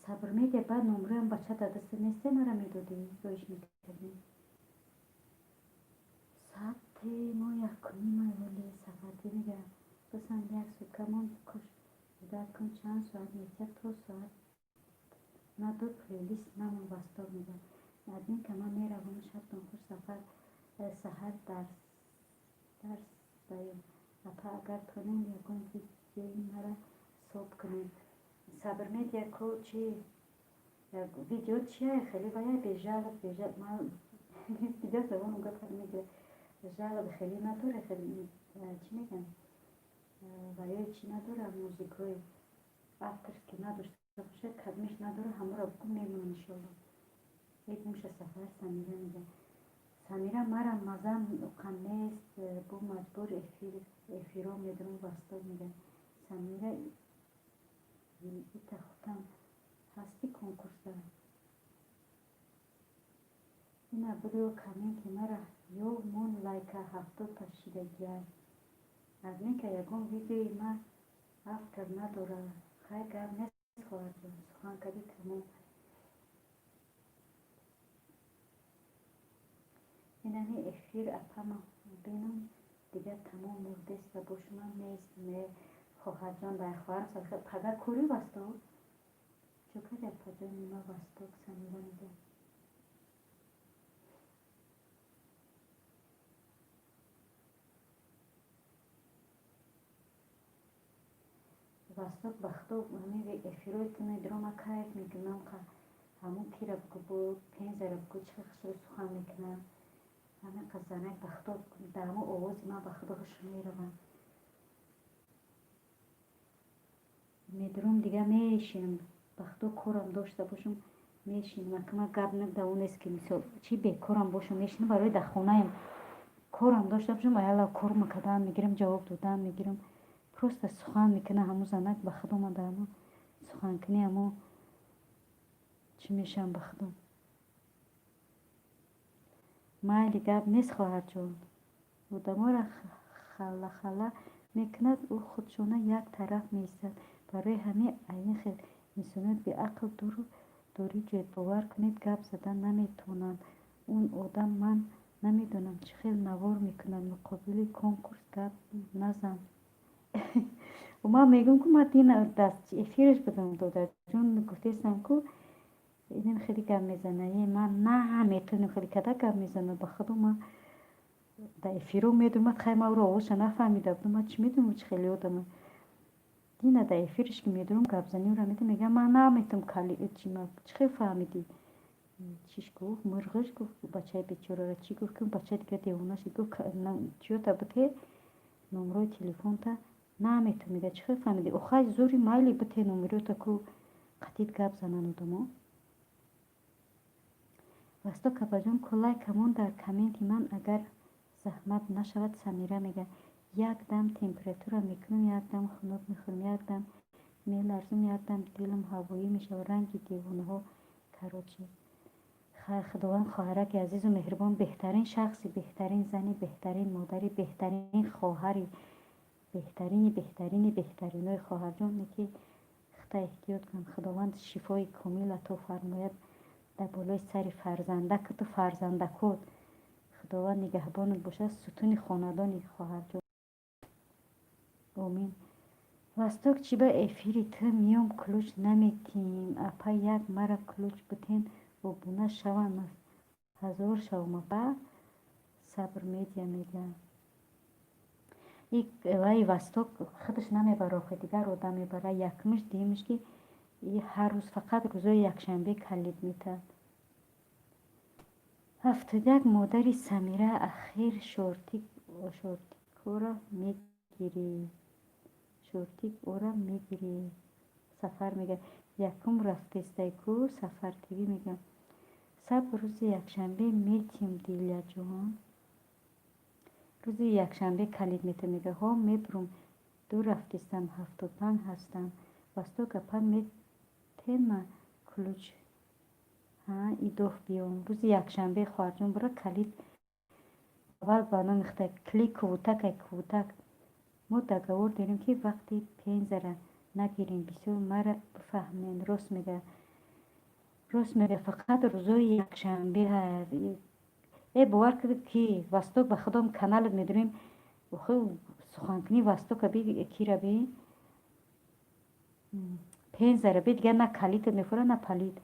A: Сабр медия, баъд номроям бача дар дастат несте, мара медодӣ, роиш мекардем. Соати мо 1:30 вале. Сафарди мега. Басан, як суткамон кош ждать кун, чанд соат метиҳад, то соат надод, плейлист намон. Восток мега. Админка, ман меравам, шабтон хуш. Сафар саҳар дарс даём. Апа, агар тонем, ягон видеои мара соб кунем. Сабр медия ку, чи видео чия, хеле вая бежалоб, бежал ман видео забоном гап мегира, жалоб хеле надора, хеле чӣ мегӯям, ваёи чӣ надора, музикҳои авторский надошта бошад, кадмиш надора, ҳамаро бигӯ, мемонам, иншолло. Мегумша сафар. Самира мега. Самира, марам мазам уқан нест, бу маҷбур эфиро медурам. Восток мега. Самира, ита хутам ҳасти конкурса ина буду, комменти мара ё мон, лайка 70та шидагиай. Админка, ягон видеои ма автор надора. Хай, гап нест, хоҳарҷон, сухан кардӣ, тамом. Инами эфир апама бинам, дигар тамом, мурдеста бошумам нест. Хоҳарҷон, дар хоҳарам садқа. Пага кори Восток чо карди, апаҷони ма? Восток. Самира мега. Восток, ба худо, ҳамин эфирои ту медурам, кайф мекунам. Ҳамун кира бигӯ, бо пензара бигӯ, чӣ хушрӯ сухан мекунам. Ҳамин занак, ба худо, дар ҳамон овози ман, ба худо, хуш меравам. Медурам, дига мешинам, ба худо, корам дошта бошам, мешинам. Акма гап надавон нест, ки мисол чӣ, бекорам бошам, мешинам. Барои дар хонаем корам дошта бошам, аяла корма кардан мегирам, ҷавоб додан мегирам. Просто сухан мекунам ҳамун занак, ба худо, ман дар ҳамон суханкунӣ ҳамо чӣ мешавам, ба худо. Майли, гап нест, хоҳарҷон. Одаморо халахала мекунад, ӯ худшона як тараф меистад. Барои ҳамин ин хел инсонои беақл дуру дурӣ ҷоед. Бовар кунед, гап задан наметавонанд. Он одам, ман намедонам, чӣ хел навор мекунад. Муқобили конкурс гап назан. Ман мегӯям, ку ман дина даст эфираш будам, додарҷон, гуфтестам, ку инам хеле гап мезана. Е, ман наметавонам, хеле када гап мезанам, ба худо, ман дар эфиро медурам. Хай, ман ӯро овозша нафаҳмида будам, ман чӣ медонам, чӣ хеле одама. Дина дар эфираш ки медурам, гапзаниро медам, мегӯям, ман наметавонам, чӣ хел фаҳмидӣ? Чиш гуфт, мурғиш гуфт, бачаи бечорара чӣ гуфт, ки бача дига девона шид, гуфт, чиёта бите, номрои телефонта намету. Мега, чӣ хел фаҳмидӣ? Охай, зури майли, бите номерота ку, қатид гап занан одамо. Восток апаҷон, ку лайкамон дар комменти ман, агар заҳмат нашавад. Самира мега, як дам температура мекунам, як дам хунук мехӯрам, як дам меларзам, як дам дилам ҳавоӣ мешавад, ранги девонаҳо. Короче, Худованд хоҳараки азизу меҳрубон, беҳтарин шахси, беҳтарин зани, беҳтарин модари, беҳтарин хоҳари, беҳтарини беҳтарини беҳтаринои хоҳарҷон, ки хата эҳтиёт кун. Худованд шифои комил ато фармояд дар болои сари фарзандакату фарзандакот. Худованд нигаҳбонат бошад, сутуни хонадони хоҳарҷон. Омин. Восток, чӣ ба эфири ту миём, ключ наметиҳем? Апа, як мара ключ бутен, обуна шавам, ҳазор шавам, апа. Сабр Медиа мега, вай Восток худаш намебара, охи дигар одам мебара. Якумиш, дуюмиш, ки ҳар рӯз, фақат рӯзои якшанбе калид метаҳад. 71 модари Самира, ахир шортикора мегирӣ, шортик ора мегирӣ. Сафар мега, якум рафтестай ку. Сафар ТВ мега, сабр, рӯзи якшанбе метиҳем. Диляҷон, рӯзи якшанбе калид метаҳ. Мега, ҳо, мебурам, ду рафтистам, 75 ҳастам. Восток апа, метема ключ? Ҳа, идоф биём рӯзи якшанбе, хоҳарҷон, бура калид. Аввал ба номи хита кли кувутакай кувутак. Мо договор дорем, ки вақти пензара нагирем. Бисёр мара бифаҳмем. Рост мега, рост мега, фақат рӯзои якшанбе. Э, бовар кунед, ки Восток, ба худом, каналат медонем, суханкунӣ Востока би, кира би, пензара би, дигар на калитат мефурад, на палит.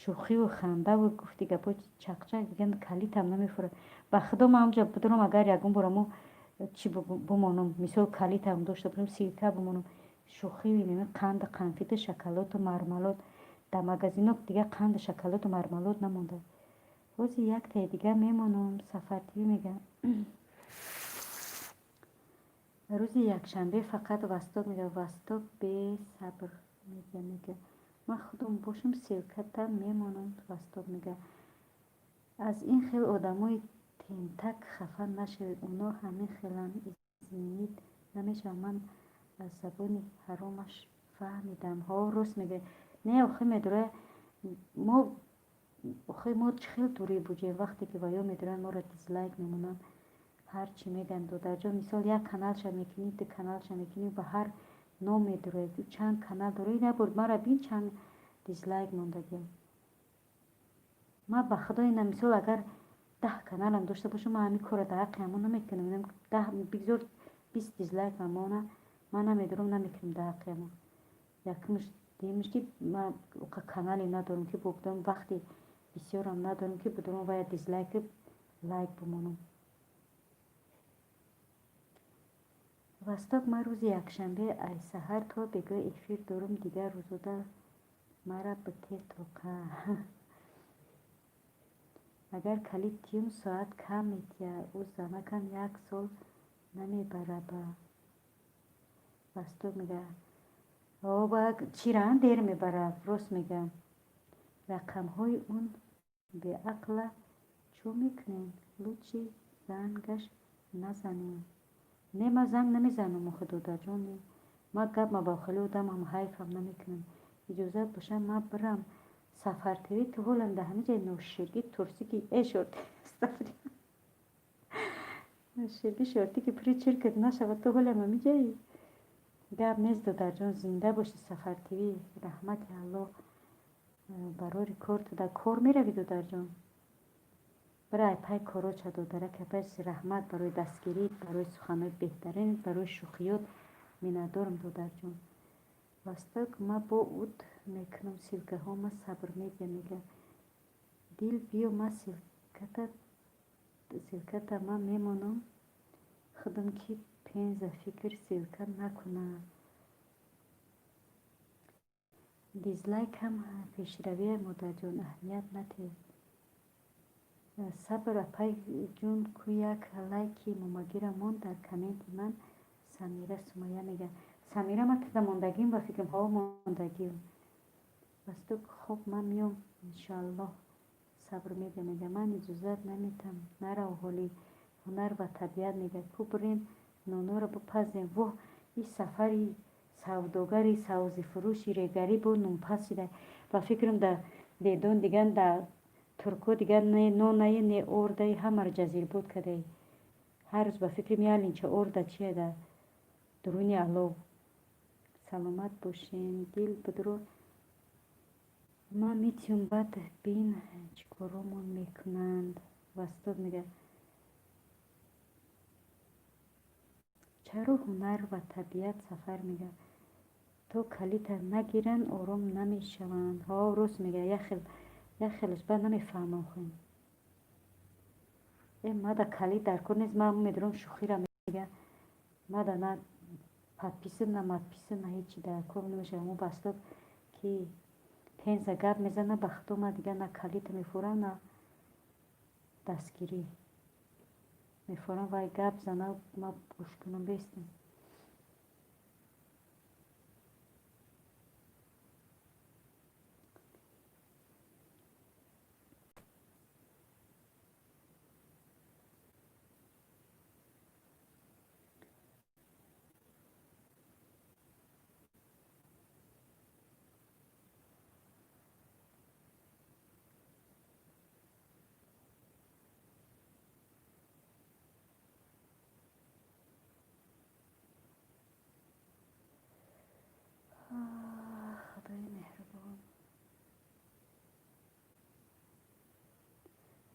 A: Шӯхиву хандаву гуфти гапҳои чақчақ, дигар калитам намефурад. Ба худо, ман ҳамҷа бидурам, агар ягон бор амо чӣ бимонам, мисол, калитам дошта бошам, ссылка бимонам, шӯхиви қанду қанфиту шоколаду мармелад дар магазино дигар қанду шоколаду мармелад намонда. Ҳозир яктаи дигар мемонам. Сафар ТВ мега, рӯзи якшанбе фақат. Восток мега, Восток бесабр мега. Мега, ман худам бошам, ссылката мемонам. Восток мега, аз ин хел одамои тентак хафа нашавед, оно ҳамин хеланд, изменить намешаванд. Ман аз забони ҳаромаш фаҳмидам. Ҳо, рост мегӯяд. Не, охир медора мо, охир мо чӣ хел дурӣ буҷем, вақте ки ваё медоранд, моро дизлайк мемонанд, ҳар чӣ мегӯянд. Додарҷон, мисол, як каналша мекунӣ, ду каналша мекунӣ, ба ҳар ном медороед, чанд канал дорӣ. Набуд, мара бин, чанд дизлайк мондагиам. Ман, ба худо, ина, мисол, агар 10 каналам дошта бошам, ман ҳамин корро дар ҳаққи ҳамон намекунам. 10, бигзор 20 дизлайк мемона, ман намедорам, намекунам дар ҳаққи ҳамон. Якумш, дуюмш, ки ман канале надорам, ки бубудам, вақти бисёрам надорам, ки будурам вая дизлайки лайк бимонам. Восток, ман рӯзи якшанбе ай саҳар то бегоҳ эфир дорам, дигар рӯзода мара бите тоқа. Агар калид тиюм, соат кам метиҳад, ӯ занакам як сол намебараба. Восток мега, чира дер мебарад, рост мега. Рақамҳои он беақла чӯ мекунем? Лучше зангаш назанем. Не, ман занг намезанам, охи, додарҷон. Ман гап ма ба хеле одамам ҳайфам намекунам. Иҷозат боша, ман бирам. Сафар ТВ, ту ҳолам дар ҳамин ҷои ноширгӣ турсики э шорти, ноширгӣ шортики пури чиркат нашавад, ту ҳолам ҳамин ҷои. Гап нест, додарҷон, зинда бошӣ. Сафар ТВ, раҳмати Аллоҳ барори кор. Ту дар кор меравӣ, додарҷон, бира ай пай короча. Додарак, апай, раҳмат барои дастгирӣ, барои суханҳои беҳтарин, барои шӯхиёт, миннатдорам, додарҷон. Восток, ма бо уд мекунам ссылкаҳо ма. Сабр Медиа мега, дил биё, ма ссылката ма мемонам худам, ки пенза фикр ссылка накунад. Дизлайк ҳам пешравия, модарҷон, аҳамият натиҳед. Сабр апай ҷун, ку як лайки момагира монд дар комменти ман. Самира Сумая мега. Самира, ман тада мондагим, ба фикрам, ҳо, мондагим. Васток, хоб, ман миём, иншоаллоҳ. Сабр медиа мега, ман иҷозат наметам, нарав ҳоли. Ҳунар ва табиат мега, ку бирем нонора бипазем. Воҳ, и сафари савдогари савзифурӯши регарӣ бо нонпаз шида. Ба фикрам, да дедон диган, да турко дигар не нонае, не ордаи, ҳамаро ҷазирбод кардаи. Ҳар рӯз ба фикрам ялинча орда чия да дуруни алов. Саломат бошен, дил будро, ман метиём, баъд бин чӣ коромон мекунанд. Вастод мега, чаро ҳунар ва табиат? Сафар мега, то калита нагиранд, ором намешаванд. Ҳо, рост мега, як хелаш баъд намефаҳмам. Хӯем, э, мада калит дар кор нест, ман медорам, шӯхира мега, мада на подписан, на мадписан, на ҳечи дар кор намешавад. Мо Васток ки пенза гап мезана, ба худо, ман дигар на калита мефурам, на дастгирӣ мефурам. Вай гап зана, ман гӯш кунам бестам. Худои меҳрубон.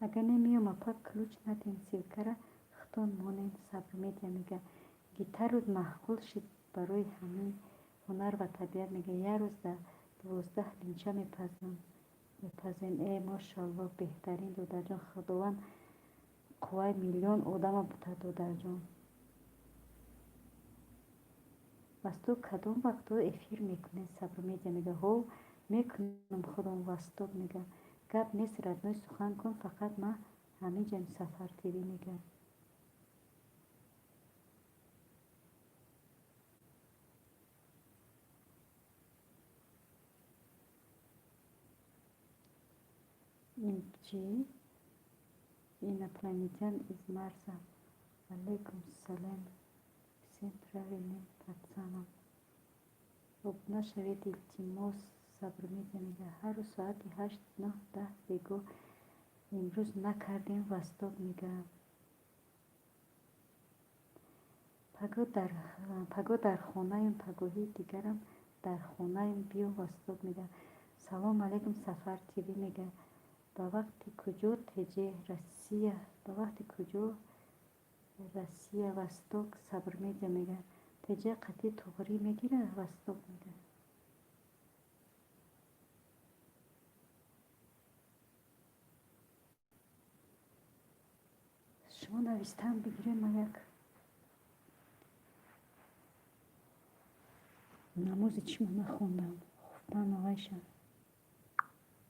A: Агар немиём, апа, ключ надем, ссылкара худтон монен. Сабр медиа мега, гитарут маъқул шид барои ҳамин. Ҳунар ва табиат мега, як рӯз да 12 линча мепазам, мепазем. Э, мошоалло, беҳтарин, додарҷон, Худованд қувваи миллион одама бутад, додарҷон. Васток, кадом вақтҳо эфир мекунед? Сабр медиа мега, ҳо, мекунам худом. Васток мега, гап нест, родной, сухан кун фақат, ман ҳамиҷам. Сафар ТВ мега, ин чӣ? Инопланетян из Марса. Алейкум салом всем правильным пацанам. Обуна шавед, илтимос. Сабр медиа мега, ҳар рӯз соати 8, 9, 10, бего имрӯз накардем. Васток мега, паго дар хонаем, пагоҳи дигарам дар хонаем, биё. Васток мега, салом алейкум. Сафар ТВ мега, ба вақти куҷо теҷе Россия, ба вақти куҷо Россия? Васток. Сабр медиа мега, теҷа қатъи туғрӣ мегира. Васток мега, шумо навистан бигирем, ман як намози чима нахондам, хуфтан вайша,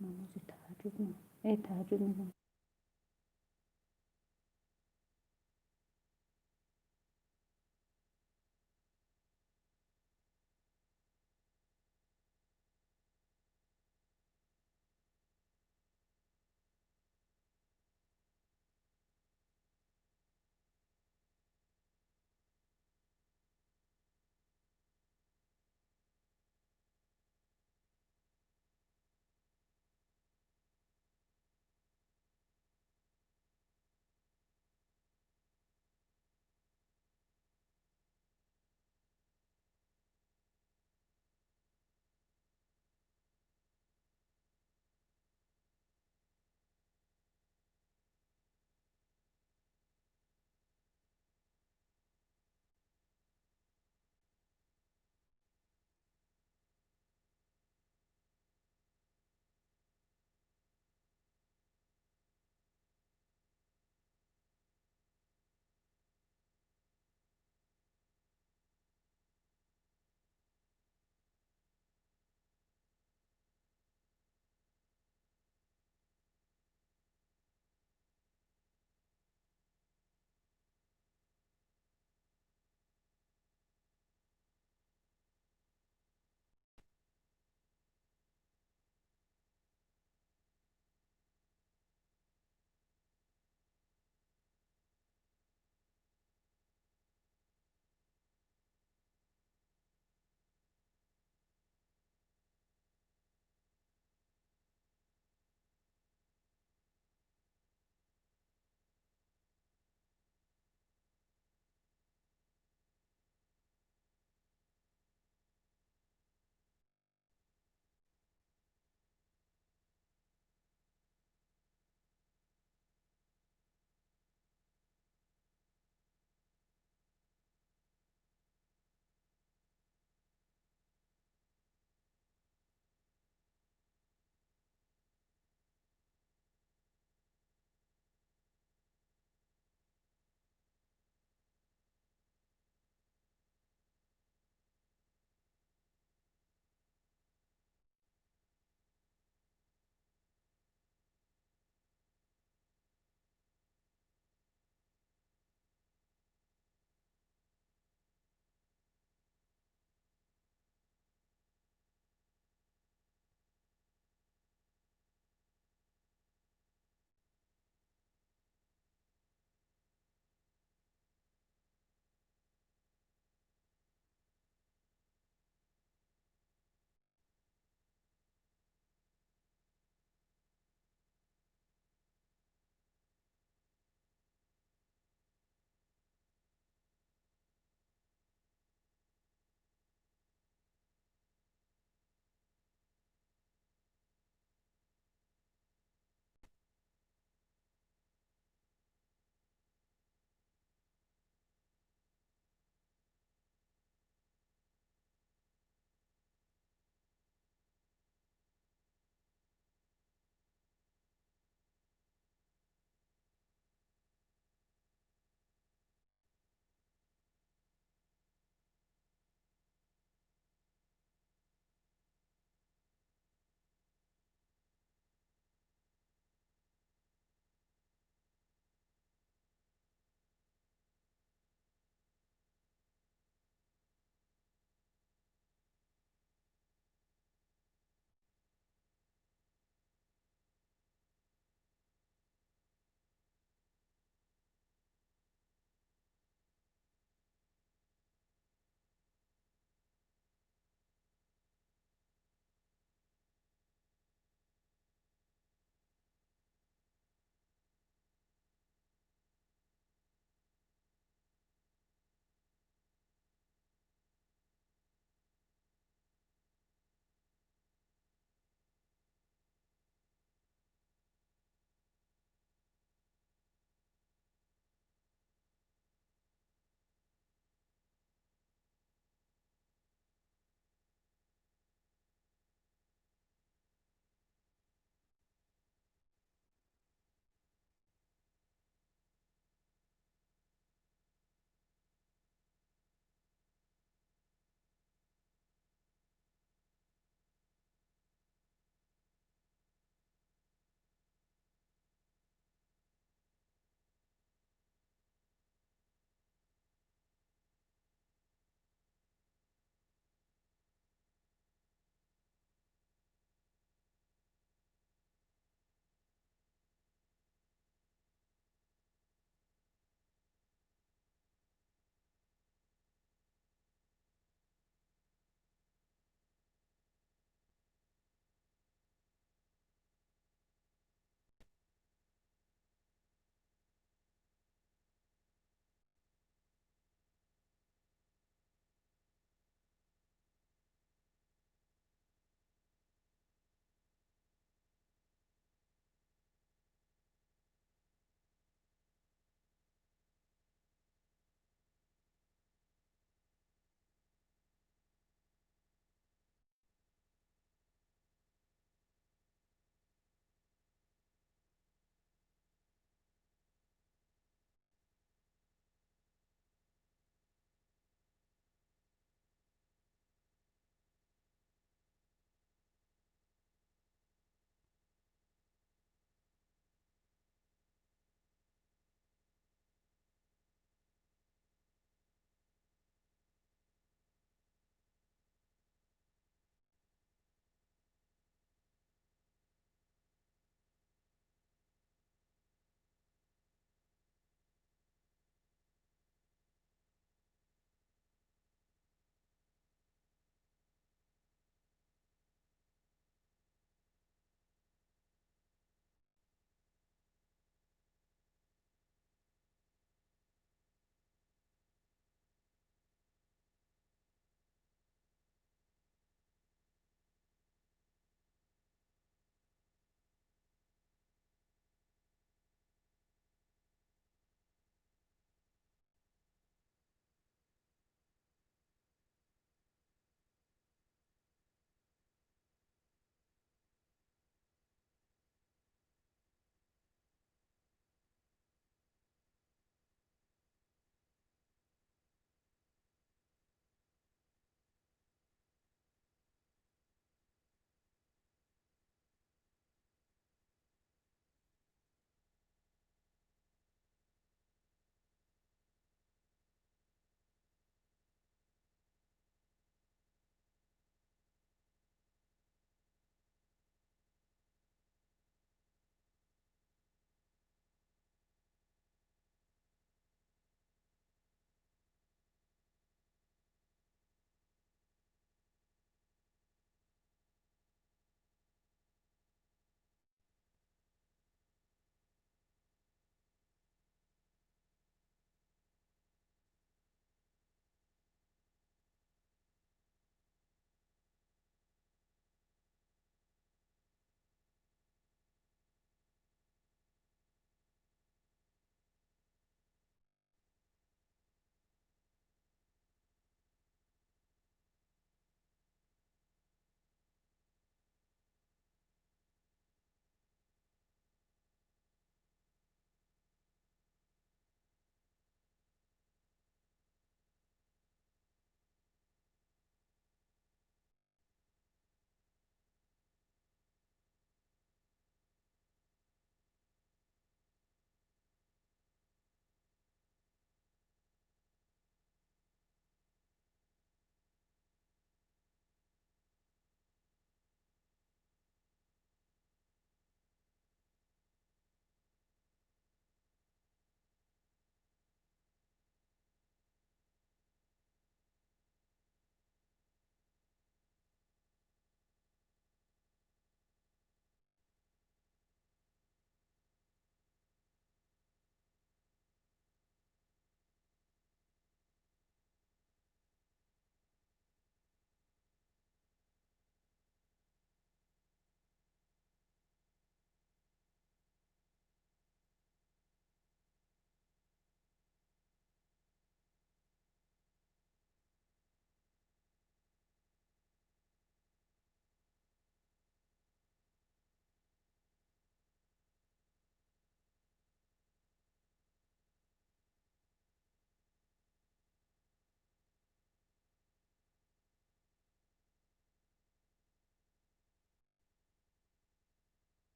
A: намози таҳаҷҷуд, э, таҳаҷҷуд мегӯям.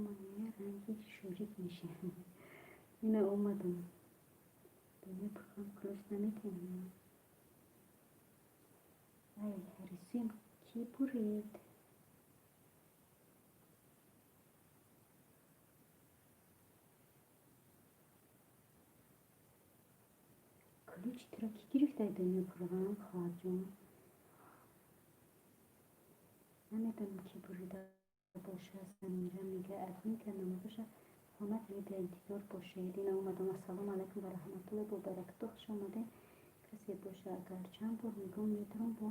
A: Ман мея ранги шӯрик мешавам. Ина омадам. Дунё пурхам ключ наметиҳам. Ай, рисуем, кӣ бурид? Ключи туро кӣ гирифта, дунё пурғам, хоҳарҷон? Намедонам, кӣ бурида бошад. Самира мега, админка намозаша хонад, мега, интизор бошед. Ина омадам. Ассалому алайкум ва раҳматуллоҳи ва баракатуҳ. Хуш омадед. Касе боша, агар чанд бор мегӯм, медорам, бо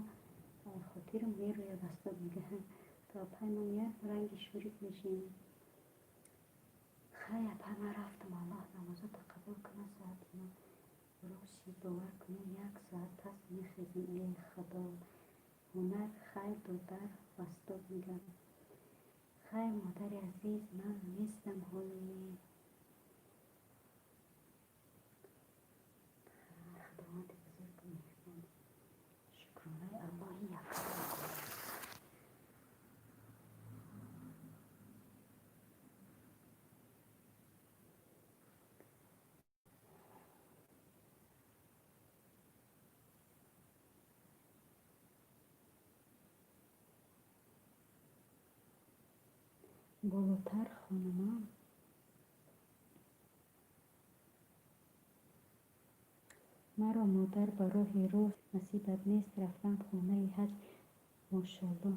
A: хотирам мерояд астод, мега. То апай ман як ранги шӯрик мешем. Хай, апай, ман рафтам. Аллоҳ намозата қабул кунад. Соати ма рости, бовар кунед, як соат пас мехезем. Э, Худо! Ҳунар хайр, додар вастод, мегам. Хайр, модари азиз, ман нестам ҳоле. Худованди бузургу меҳрубон, шукронаи Аллоҳи якто. Болотар хонумам. Маро модар ба роҳи рост насибат нест рафтан хонаи ҳаҷ, мошалло.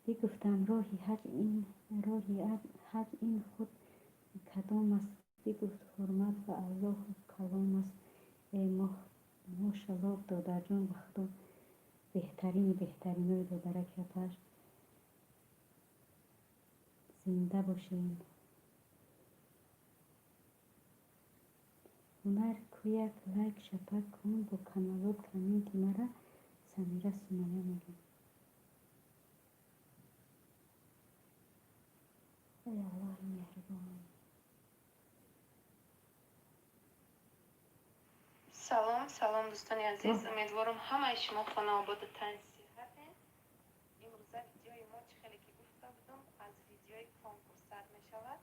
A: Бигуфтам, роҳи ҳаҷ ин, роҳи ҳаҷ ин худ кадом аст? Бигуфт, ҳурмат ба Аллоҳу калом аст. Э, мошалло, додарҷон, ба Худо, беҳтарини беҳтаринои додараки апаш. Зинда бошем. Ҳунар кӯяк лайк шапак кун бо каналот комменти мара. Самира Сумая мегӯяд. Эй Аллоҳи меҳрубон.
D: Салом, салом, дӯстони азиз, умедворам, ҳамаи шумо хонаободу тансиҳатен. Имрӯза видеои мо, чӣ хеле ки гуфта будам, аз видеои конкурс сар мешавад.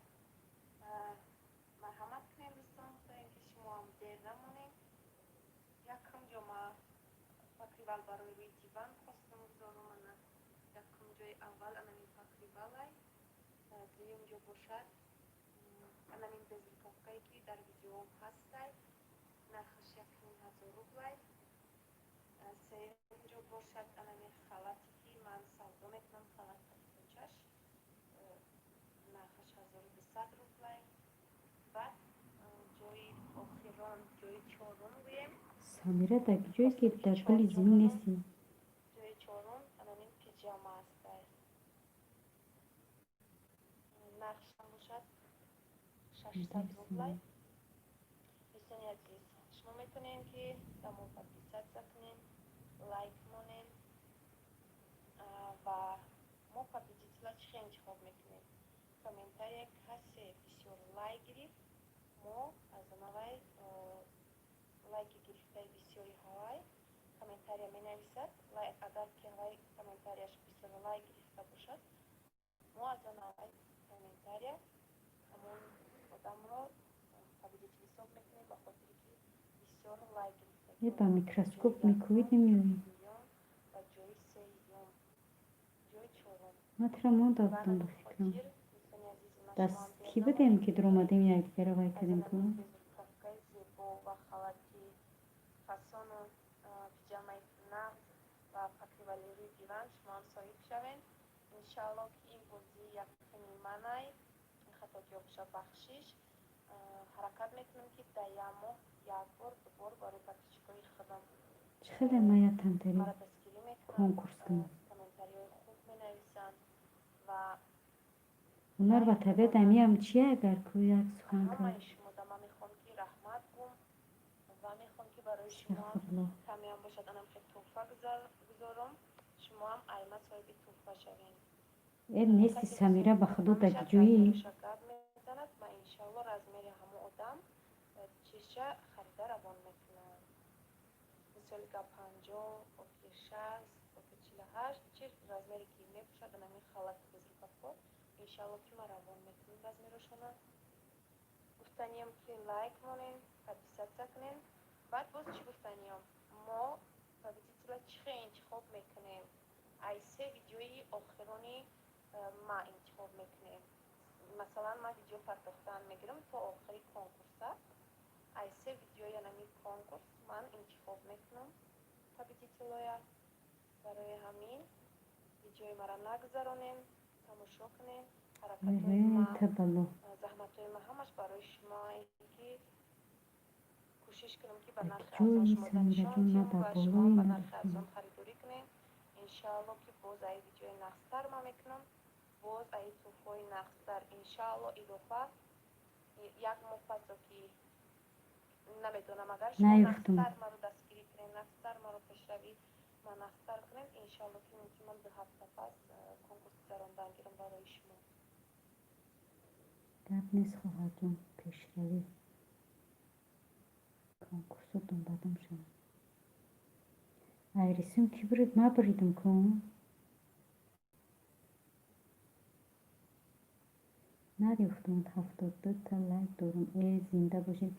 D: Марҳамат кунем, дӯстон, то ин ки шумоам дер намонем. Якум ҷо ма покрывал барои рӯи диван хостам гузорам. Ана, якум ҷои аввал анамин покрывалай, дуюм ҷо бошад анамин безрукавкае, ки дар видеоам ҳастай, нархаш 1500 рублай. Сеюм ҷо бошад анамин халате, ки ман савдо мекунам, халат капитончаш, нархаш 1200 рублай. Баъд ҷои охирон, ҷои чорум гӯем.
A: Самира, дар ҷое ки дар гули зимин нестӣ.
D: Ҷои чорум анамин пиҷама ҳастай, нархшам бошад 600 рублай. Дӯстони азиз, шумо метавонем, ки ба мо подписаться кунем, лайк монем. Ва мо победителя чӣ хел интихоб мекунем? Комментария касе бисёр лайк гирифт, мо аз онавай лайки гирифтаи бисёри ҳавай комментария менависад. Агар ки ҳавай комментарияш бисёр лайк гирифта бошад, мо аз он комментария ҳамон одамро победитель ҳисоб мекунем, ба хотире ки бисёр лайк гирифта.
A: Е, ба микроскоп мекӯвид, намеоӣ.
D: Ва ҷои сеюм, ҷои чорум.
A: Ман туро монда будам, ба фикрам. Даст кӣ будем, ки дуромадем, якдигара вай кардем ку?
D: Безрукавкаи зебо ва халати фасону пиҷамаи нағз ва покрывали рӯи диван шумоам соҳиб шавед, иншаалло, ки ин бозӣ якуми манай, хатогиҳо боша, бахшиш. Ҳаракат мекунам, ки дар як моҳ як бор, дубор барои подписчикои худам
A: Чӣ хеле мая тантарӣ
D: маро дастгирӣ мекунанд,
A: конкурс кунам.
D: Комментариҳои хуб менависанд ва
A: Ҳунар ва табиат амиам чия, агар ку як сухан кард?
D: Ҳамаи шумо да ман мехоҳам, ки раҳмат гум ва мехоҳам, ки барои шумоам
A: Астағфируллоҳ.
D: камеам бошад, анам хел тӯҳфа гузорам, шумоам айма соҳиби тӯҳфа шавем.
A: Э, нести Самира, ба Худо, дар ҷои.
D: Гап мезанад, ман иншоалло размери ҳамон одам чизша харида равон мекунам. Мисоли гап, 50 оки 60 оки 48, чи размере ки мепӯшад, анамин халати безрукавко. Иншалло, ки ман равон мекунем размерошона. Гуфтаниям, ки лайк монем, подписаться кунем. Баъд боз чӣ гуфтаниям? Мо победителя чӣ хел интихоб мекунем? Ай се видеои охирони ма интихоб мекунем. Масалан, ман видео партохтан мегирам то охири конкурса. Ай се видеои анами конкурс ман интихоб мекунам победителоя. Барои ҳамин видеои маро нагузаронем, тамошо кунем. Ҳаракатҳои ма, заҳматҳои ма ҳамаш барои шумое, ки кӯшиш кунем, ки ба нархи арзон шумо нишон диҳем ва шумо ба нархи арзон харидорӣ кунем. Иншаалло, ки боз ай видеои нағзтар ман мекунам, боз ай туҳфаҳои нағзтар, иншаалло. Илова як моҳ пасо ки намедонам, агар шумо нағзтар маро дастгирӣ кунем, нағзтар маро пешравӣ ма нағзтар кунем, иншаалло, ки мумкин ман 2 ҳафта пас конкурс гузарондан гирам барои шумо.
A: Гап нест, хоҳарҷон, пешравӣ конкурсо думбадум шавад. Ай рисум ки бурид? Ма буридум ку. Наёфтум. 72-та лайк дорум. Э, зинда бошед.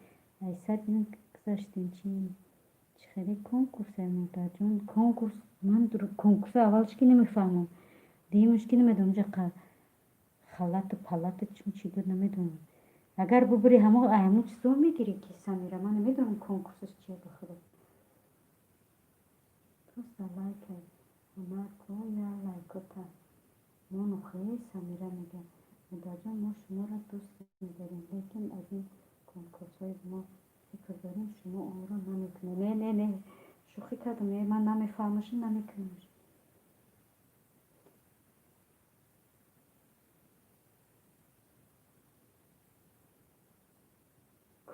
A: Ай 100 минут гузаштем. Чӣ хеле конкурсе, модарҷон? Конкурс, ман конкурсо аввалш ки намефаҳмам, дуюмаш ки намедонам ҷа халату палату чун чӣ буд, намедонам. Агар бубури, ҳамо ҳамо чизо мегирӣ ки, Самира, ман намедонам конкурсаш чия, ба худо. Просто лайк ҳунар ку, я лайкота монухе. Самира мега: модарҷон, мо шуморо дӯст медорем, лекин аз ин конкурсҳои мо фикр дорем, шумо онро намекунед. Не, не, не, шӯхӣ кардам. Е, ман намефаҳмашам, намекунамаш.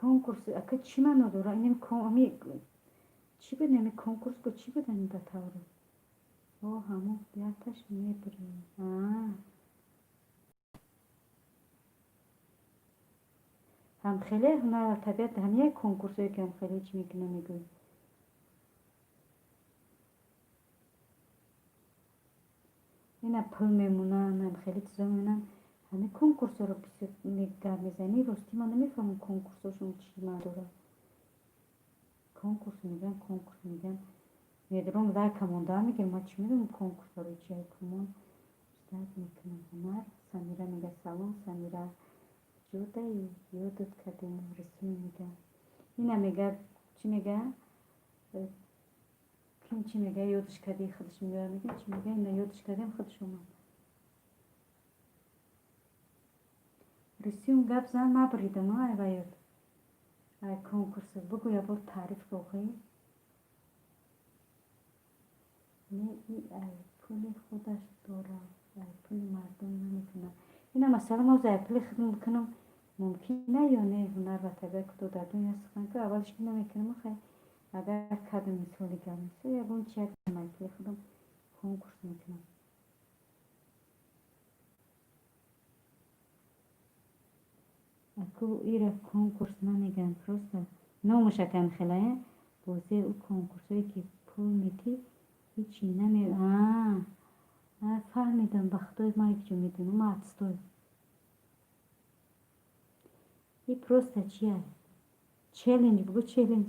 A: Конкурс ака чӣ маъно дора? Инем ами чӣ буд? Ами конкурс ку чӣ буд? Ами ба тавре о ҳамо яташ мебурем. Ҳамхеле ҳунар ва табиат, ҳам як конкурсое ки ҳамхеле чӣ мекунам, мегӯй. Ина пул мемонанд, ҳамхеле чизо мемонанд. Ҳамин конкурсҳоро бисёр гап мезанӣ. Ростӣ, ман намефаҳмам, конкурсҳошон чӣ маъно дорад. Конкурс мегӯям, конкурс мегӯям, медорам, лайка монда мегирам. Ман чӣ медонам, конкурс барои чи? Кумон ждать мекунам. Ҳунар Самира мега: салом, Самира, ҷодаи ёдат кардем. Рисуй мега, ина мега, чӣ мега, ким чӣ мега, ёдаш кардӣ, худаш мега, мега, чӣ мега, ина ёдаш кардем, худаш омад. Рисюм, гап зан, мабуридам. Ай ваёд, ай конкурс бугӯ, ябор таъриф кохӣ. Не, и ай пули худаш дорад, ай пули мардум намекунад. Ина масалан, мо ай пули худам бикунам, мумкин на ё не? Ҳунар ва табиат кудодардон я сухан ку, аввалш ки намекунам. Хай, агар кардам, мисоли гап, мисол ягон чи, ай пули худам конкурс мекунам. Аку ира конкурс намегӯянд, просто номаш акам хелая бозе. Ӯ конкурсҳое ки пул медиҳӣ, ҳичи наме. Фаҳмидам, ба худои ман якҷо медонам, отстой. И просто чия, челлендж бугӯ, челлендж.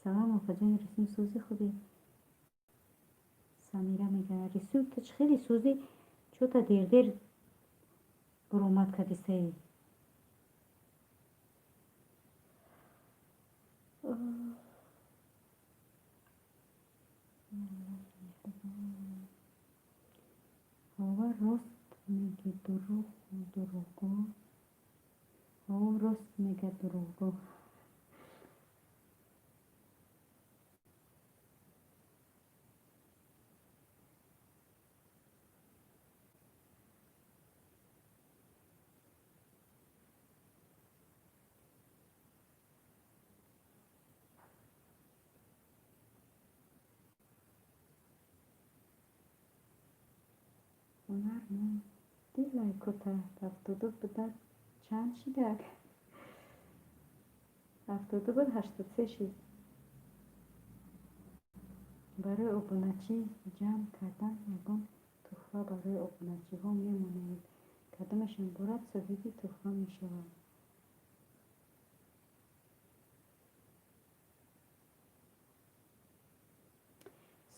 A: Салом, опаҷони Рисум, сӯзи худи. Самира мега: Рисум, ту чӣ хеле сӯзи чӯта дер-дер буромад кардисаи. Ҳова, рост мегӣ, дурӯғ, дурӯғгӯ. Ҳова, рост мега, дурӯғгӯ. Ҳунар ди лайкота 72 буда, чанд шидак? 72 буд, 83 шид. Барои обуначӣ ҷамъ кардан ягон туҳфа барои обуначиҳо мемонед. Кадомашон бурад, соҳиби тӯҳфа мешавад.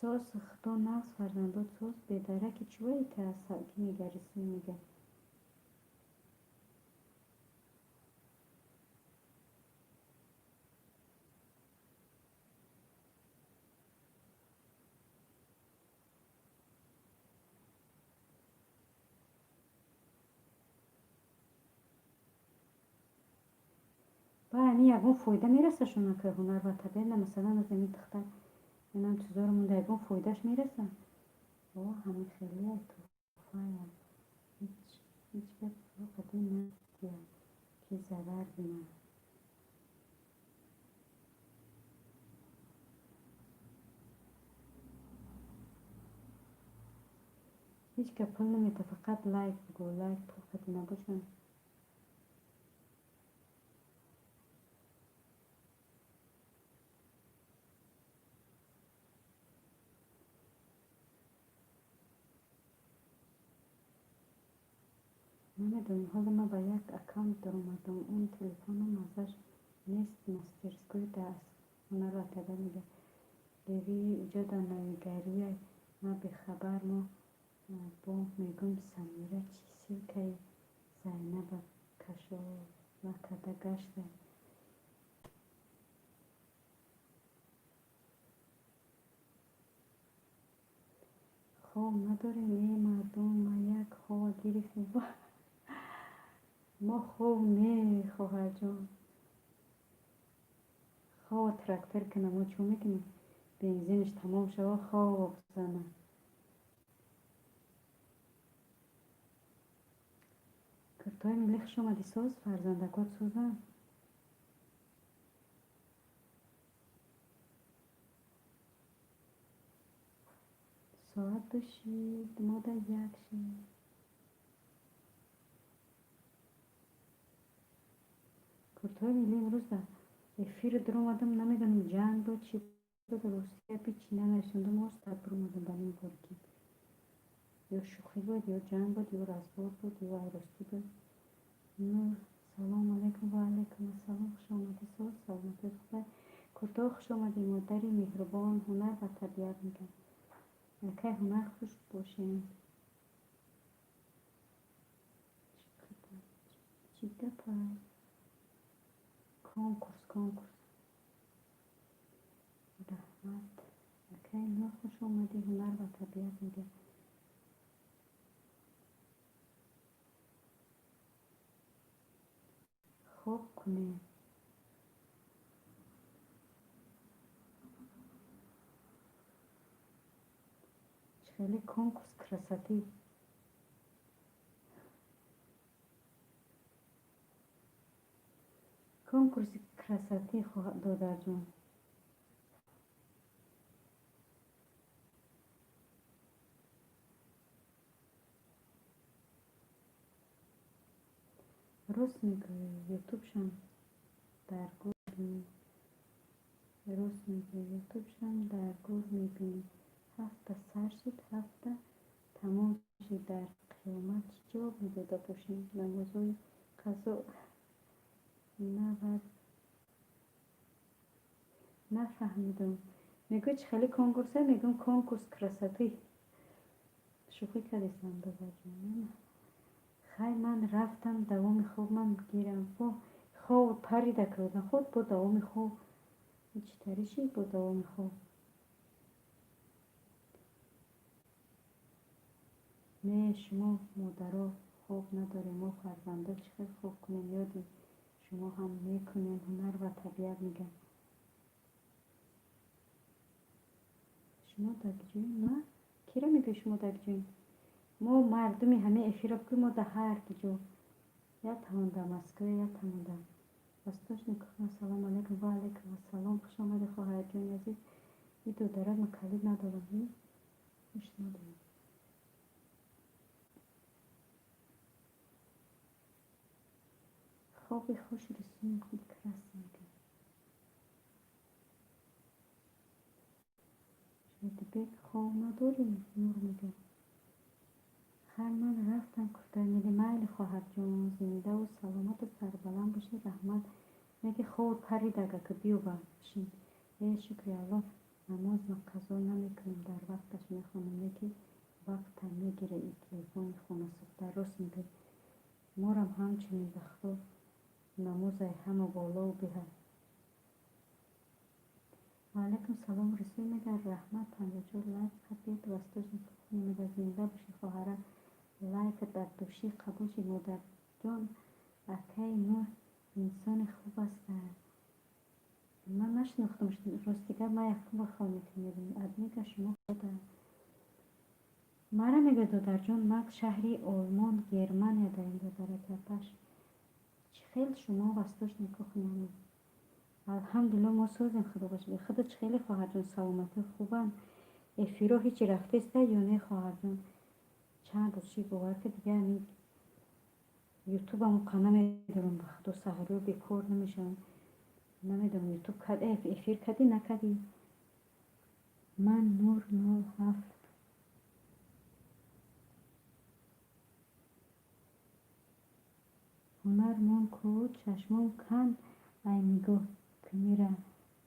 A: Соз, худо нағз, фарзандот соз, бедараки чӯвае ки мегариси мега. Ба ами ягон фоида мераса шуна, ки ҳунар ва табиат на, масалан, аз ами духтар инам чизоро монда, ягон фоидаш мераса? О, ҳамин хелия тӯҳфая. Ҳеҷ гап қадӣ надия, ки зарар бинад. Ҳеҷ гап пул намета, фақат лайк бугӯ, лайк пул қадӣ набошад. Намедонам, ҳоло ман ба як аккаунт даромадам, он телефонам азаш нест, мастерской да аст. Ҳунар ва табиат мега. Левии иҷода навигария, ма бехабар, мо бо мегӯм, Самира чӣ ссылкаи Зайнаба кашола карда гашта. Хоб надорем, э мардум, ма як хова гирифтем. Мо хоб не, хоҳарҷон. Хова трактор кунам, мо чӣ мекунем? Бензинаш тамом шава, хоб зана. Куртои миллӣ, хуш омадӣ, соз, фарзандакот сӯзанд? Соат ду шид, мода як шид. Куртои миллӣ, имрӯз дар эфир дуромадам, намедонам, ҷанг буд, чӣ буд, ростия пичи нанависондум, остад биромадам ба ним борикӣ. Ё шӯхӣ буд, ё ҷанг буд, ё разбор буд, ё айростӣ буд. Нур, салом алайкум, ва алайкум ассалом, хуш омадӣ, соз, саломатият хубай? Куртои, хуш омадӣ, модари меҳрубон, ҳунар ва табиат мегӯяд. Акай Ҳунар, хуш бошем. Чӣ гапай? Конкурс, конкурс. Раҳмат. Акай Нур, хуш омадӣ, ҳунар ва табиат мегӯяд. Хоб кунем. Хеле конкурс красоты. Конкурси красоты, додарҷон. Рост мегӯӣ, ютубшам дар гур мебинӣ. Рост мегӯӣ, ютубшам дар гур мебинӣ. Ҳафта сар шид, ҳафта тамом шид, дар қиёмат чӣ ҷавоб медода бошем? Намозҳои қазо навад нафаҳмидам. Мегӯй, чӣ хеле конкурса? Мегӯм, конкурс красоты. Шӯхӣ кардесам, додарҷон. Хай, ман рафтам, давоми хоб ман гирам. Бо хоб парида кардам. Худ бо давоми хоб. Чӣ тари шид бо давоми хоб? Не, шумо модаро хоб надорем, мо фарзандо чӣ хел хоб кунем? Ёди шумо ҳам мекунем, ҳунар ва табиат мегӯяд. Шумо дар куҷоем? Ма? Кира мегӯӣ, шумо дар куҷоем? Мо мардуми ҳамаи эфирро бигӯ, мо дар ҳар куҷо. Я тамон дар Москва, я тамон дар Восточный кухня. Салом алайкум, ва алайкум ассалом. Хуш омадӣ, хоҳарҷони азиз. И додарак ма калид надорам. Ҳеч надорам. Хоби хуш, рисунки красный мегӯяд. Шодибек, хоб надорӣ? Нур мегӯяд. Хай, ман рафтам. Рафтам куфтаи мили. Майли, хоҳарҷон, зиндаву саломату сарбаланд бошед, раҳмат. Неки хоб парида, гака биёба шин. Э, шукри Аллоҳ, намозма қазо намекунам, дар вақташ мехонам, леки вақтам мегира и телефони хонасӯхта. Рост мегӯед, морам ҳамчунин, ба Худо, намозай ҳама болову беҳа. Ваалайкум салом, Русия мегӯяд, раҳмат, 54 лайк қапид. Восточный кухня мегӯяд, зинда бошӣ, хоҳара, лайкат дар душӣ қабул шид, модарҷон. Акаи Нур инсони хуб аст. Ман нашинохтам, рости гап, ман якум бор хол мекунем. Админка шумо худа мара мегӯяд, додарҷон, ман шаҳри Олмон, Германия даем, додараки апаш. Чӣ хел шумо, Восточный кухня? Алҳамдулилло, мо созем, худо бошад. Худо чӣ хеле, хоҳарҷон, саломатӣ хубанд? Эфиро ҳечи рафтеста ё не, хоҳарҷон? Чанд рӯз шид, бовар ки, дига ҳамин ютубам уқа намедорам, ба худо, саҳариё бекор намешавам. Намедонам, ютуб эфир кардӣ, накардӣ? Ман Нур 07. Ҳунар мон ку, чашмом кан ай нигоҳ кунира,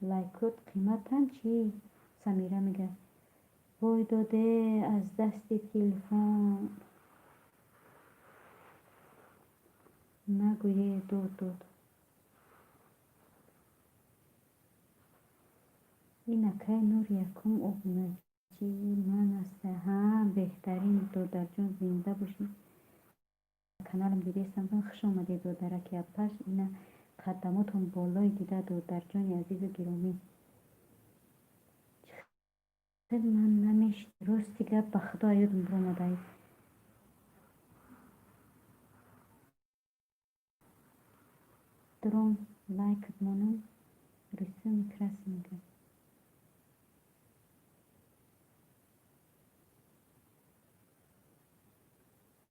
A: лайкот қиматан чӣ? Самира мегӯяд, вой доде аз дасти телефон нагӯе, дод дод. Ин акаи Нур якум обуначии ман аст. Ҳа, беҳтарин, додарҷон, зинда бошӣ. Каналам дидестам, хуш омадед, додараки апаш. Ина қаддамотон болои дида, додарҷони азизу гиромӣ. Чӣ ман намеш, рости гап, ба худо, ёдам биромадай. Дром лайкат монам, рисуми красненько.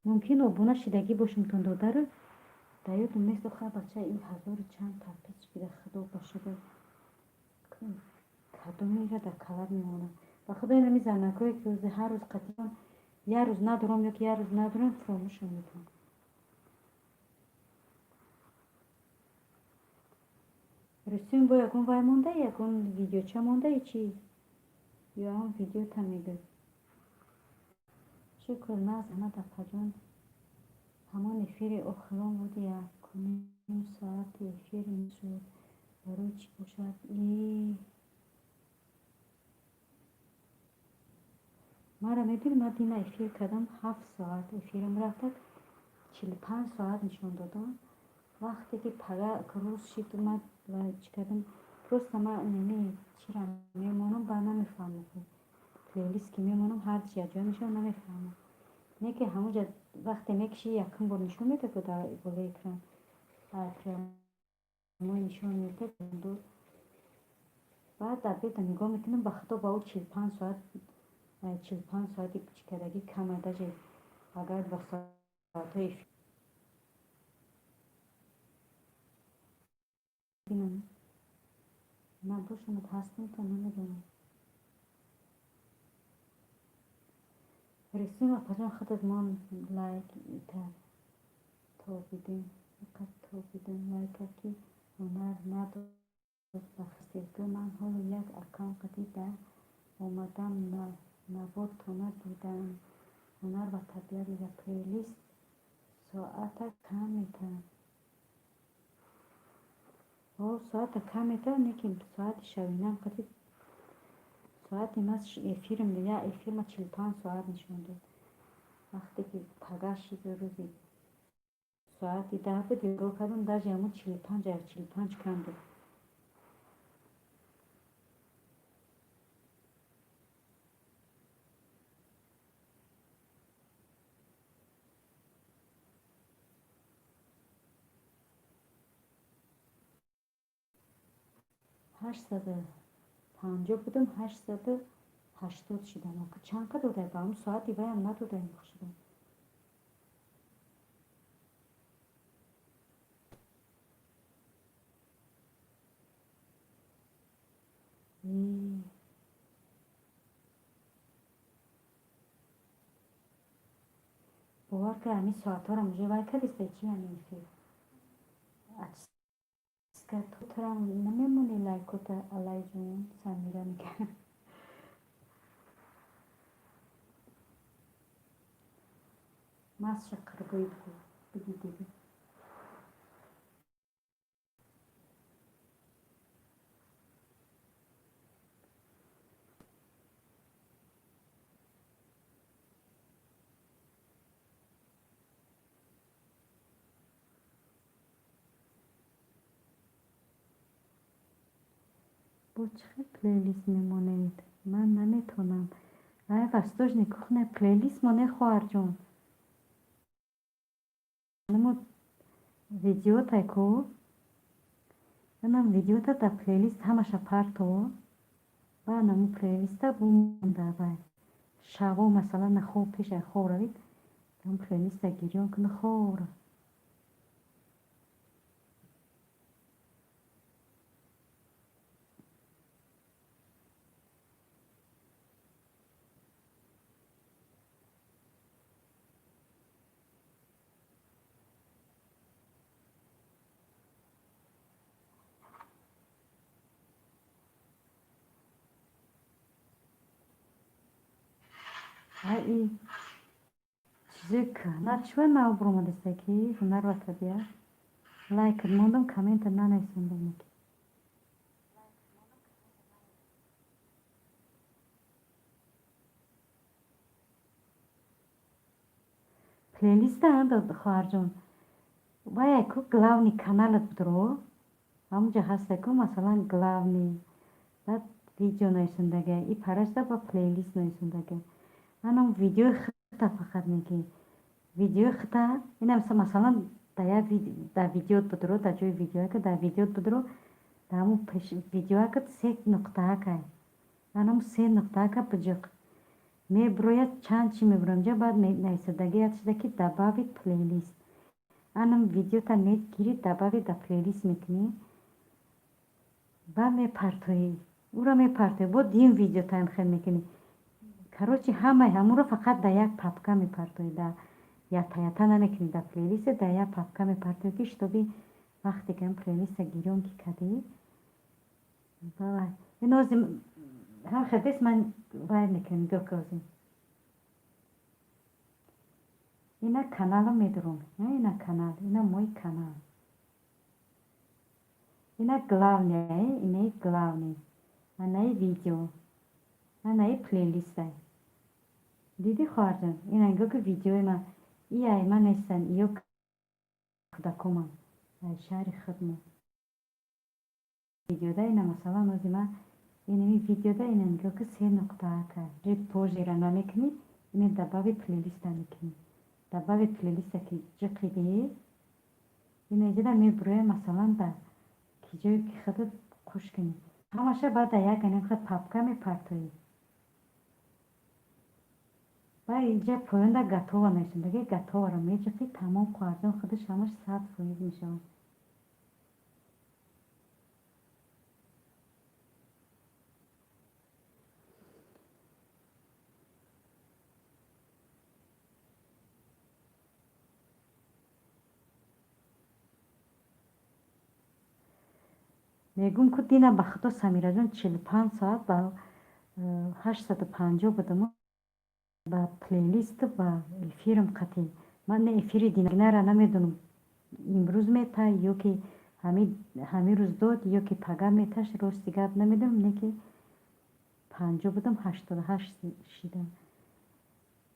A: Мумкин обуна шидагӣ бошумтон, додару, дар ёдам нест. Охир, бача, ин ҳазору чанд подписчик бида, худо ба шукр, кадомеро дар калар мемонам, ба худо, инами занакое ки ҳар рӯз қатиён, як рӯз надорам ё ки як рӯз надорам, фуромӯшам мекунам. Рустем, бо ягон вай монда, ягон видеоча монда, чӣ, ё ҳам видеота мегӯ? Шукр, наз аҳмад апаҷон, ҳамон эфири охирон буд, 1,5 соати эфир мешуд, барои чӣ бошад? И мара медонӣ, ман дина эфир кардам, 7 соат эфирам рафтад, 45 соат нишон додам. Вақте ки пага рӯз шид, ман чӣ кардам, просто ман неми чира мемонам, ба намефаҳмам, плейлист ки мемонам, ҳарчи якҷоя мешавад, намефаҳмам. Не ки ҳамонҷа вақте мекишӣ, якум бор нишон медод дар болои экран, прямой нишон медод. Баъд дар беда нигоҳ мекунам, ба худо, ба ӯ 45 соат, 45 соати чӣ кардагӣ кама, даже агар ба соатҳои бинам набошамад, ҳастам то намедонам. Рисум апаҷон, худат мон лайк ита тобидем, фақат тобидем лайка ки ҳунар надод ба хастегӯ. Ман ҳоло як аккаунт қадӣ да омадам, навортона дидам. Ҳунар ва табиат мега, плейлист соата кам метавад. О, соата кам метавад, лекин соати шабинам қади соати ма эфирм, я эфирма 45 соат нишон дод. Вақте ки пага шид, рӯзи соати 10 буд, нигоҳ кардам, даже ҳамон 45, 45 кам буд. 850 будам, 880 шудам. Чанд қа додай? Ба ҳамн соати ваям надодаем шудам. Бовар ки, ҳамин соатҳоро уже вай кардиста, чи ҳамин эфир турам намемонӣ, лайкота алайҷон, Самира мега. Масша қирбои бигӯ, биги диги. Бо чӣ хел плейлист мемонед? Ман наметавонам. Ай, восточный кухня плейлист моне, хоҳарҷон. Намо видеотай ку, анам видеота дар плейлист ҳамаша парто, ба наму плейлиста бумонда. Вай шаво, масалан, нахоб, пеш ай хоб равид, ам плейлиста гирён куна, хоб рав. Ай, чизе кӯҳна чива нав буромадаста, ки ҳунар ва табиат. Лайк мондам, коммента нанависондам. Плейлиста, хоҳарҷон, вая ку, главный каналат будро, ҳамунҷа ҳаста ку, масалан, главный, баъд видео нависондага, и парашта ба плейлист нависондага. Анам видеои хита фақат мегӣ, видеои хита инам, масалан, дар видеот будро, дар ҷои видеоака, дар видеот будро, дар ҳамун видеоака се нуқтаакай, анам се нуқтаака биҷиқ, мебирояд чанд чи мебироям ҷа. Баъд нависадаги яд шуда, ки добавить плейлист. Анам видеота мегирӣ, добавить да плейлист мекунӣ, ба мепартоӣ, уро мепартоӣ, бо дим видеотаем хел мекунӣ. Короче, ҳамаи ҳамуро фақат дар як папка мепартоӣ, дар ята намекунӣ, дар плейлисте дар як папка мепартоӣ, ки чтобы вақте ки плейлиста гирён ки кардӣ. Ин ҳозир ҳам хелдест, ман вай мекунем, нигоҳ ки, ҳозир ина каналро медурам, ина канал, ина мой канал, ина главный, инаи главный, анаи видео, анаи плейлистай. Дидӣ, хоҳарҷон? Ина нигоҳ ки, видеои ман ияй ман нестан, иё кӯдакомам ай шаҳри худмо видеода. Ина, масалан, ози ман инами видеода, ина нигоҳ ки, се нуқтаака позира намекунӣ, ина добавить плейлиста мекунӣ. Добавить плейлиста ки ҷиқидӣ, ина иҷода мебуроя, масалан, дар ки ҷое ки худат қуш кунӣ, ҳамаша баъд дар як анам папка мепартоӣ. Ба инҷа поёнда готово нависондаги, готово-ро меҷиқӣ, тамом, хоҳарҷон, худаш ҳамаш 100% мешавад. Мегӯм ку, дина, ба худо, Самираҷон, 45 соат ба 850 будам, ба плейлисту ба эфирам қатъӣ. Ман эфири динара намедонам, имрӯз мета ё ки ҳамин рӯз дод, ё ки пага меташ, рости гап намедонам, не ки 50 будам, 88 шидам.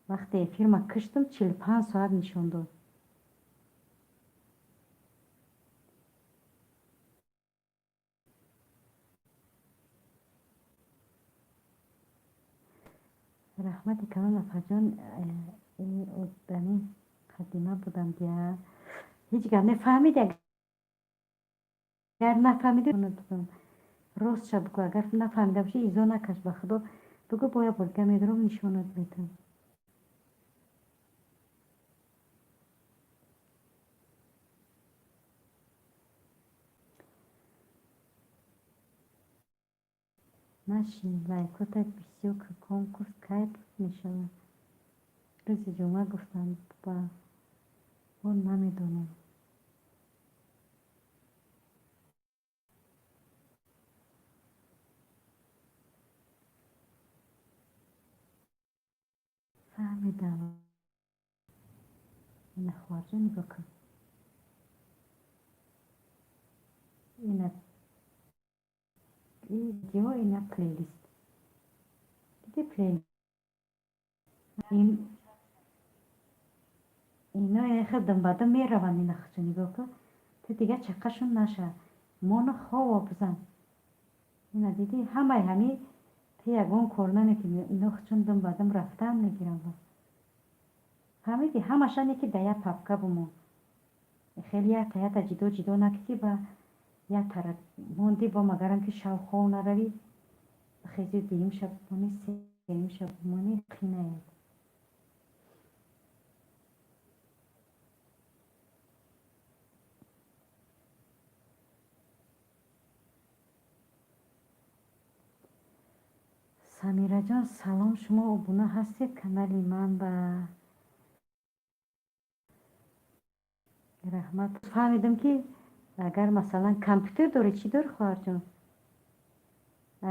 A: Вақте эфирма киштам, 45 соат нишон дод. Раҳмати калон, апаҷон, одами қадима будам дия. Ҳеҷ гап не, фаҳмиди, агар нафаҳмиди, ростша бигӯ. Агар нафаҳмида бошӣ, изо накаш, ба худо бигӯ, бо як бор дига медорам, нишонат медиҳам. Нашин, лайкота бисёр. Конкурс кай мешавад? Рӯзи ҷумъа гуфтанд, ба он намедонам. Фаҳмидам. Ина хоҳарҷон, нигоҳ кун. Ина видео, ина плейлист. Диди плейлист? Ин ино яха думбадум мераванд, ина хучо нигоҳ кун. Ту дига чаққашон наша. Моно хова бизан. Ина диди, ҳамаи ҳами ту ягон кор намекунӣ. Ино хучон думбадум рафтан мегиранд. Фаҳмидӣ? Ҳамашане ки дар як папка бумон. Хеле якта якта ҷидо ҷидо накунӣ, ба як тара монди, бо магарам ки шав хов наравӣ, хези дуюм шаб бимонӣ, сеюм шаб бимонӣ, қинаед. Самираҷон, салом, шумо обуна ҳастед канали ман? Ба раҳмат. Фаҳмидам, ки агар масалан компютер дорӣ, чӣ дорӣ, хоҳарҷон?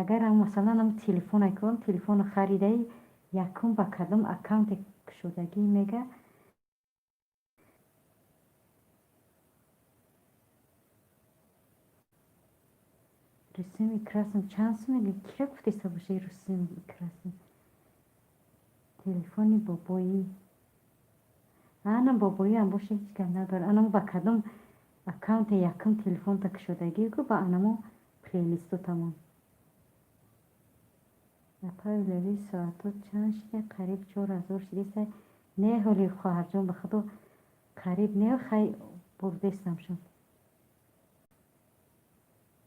A: Агар масалан ам телефон айкун, телефоно харидаи, якум ба кадом аккаунте кушодагӣ мега? Русим красим чанд сум меги? Кира гуфтеста боши русим красим? Телефони бобоӣ. Ана бобоиам боша, ҳеҷ гап надорад. Анамо ба кадом аккаунте якум телефонта кушодагӣ гу, ба анамо плейлисту тамом. Апаи Лави, соатҳо чанд шида? Қариб 4000 шидеста. Не, ҳоли хоҳарҷон, ба худо, қариб не, хай бурдестам шуд.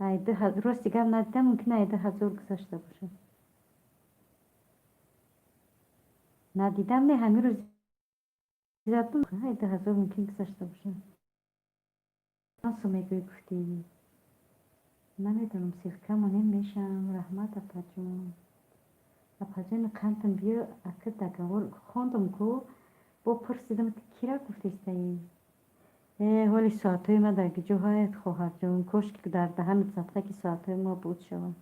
A: Рости гап надидам, мумкин ай 2000 гузашта бошад. Надидам, не, ҳамин рӯз задум, ай 2000 мумкин гузашта бошад. Чанд сум мегӯӣ гуфтӣ? Намедонам, ссылка монем мешам. Раҳмат, апаҷон. Апаҷони қандам, биё, ака договор хондум ку, бо пурсидам, кира гуфтестаи? Э, ҳоли соатҳои ма дар куҷо ҳаят, хоҳарҷон? Кошки дар даҳани садқа ки соатҳои мо буд шаванд.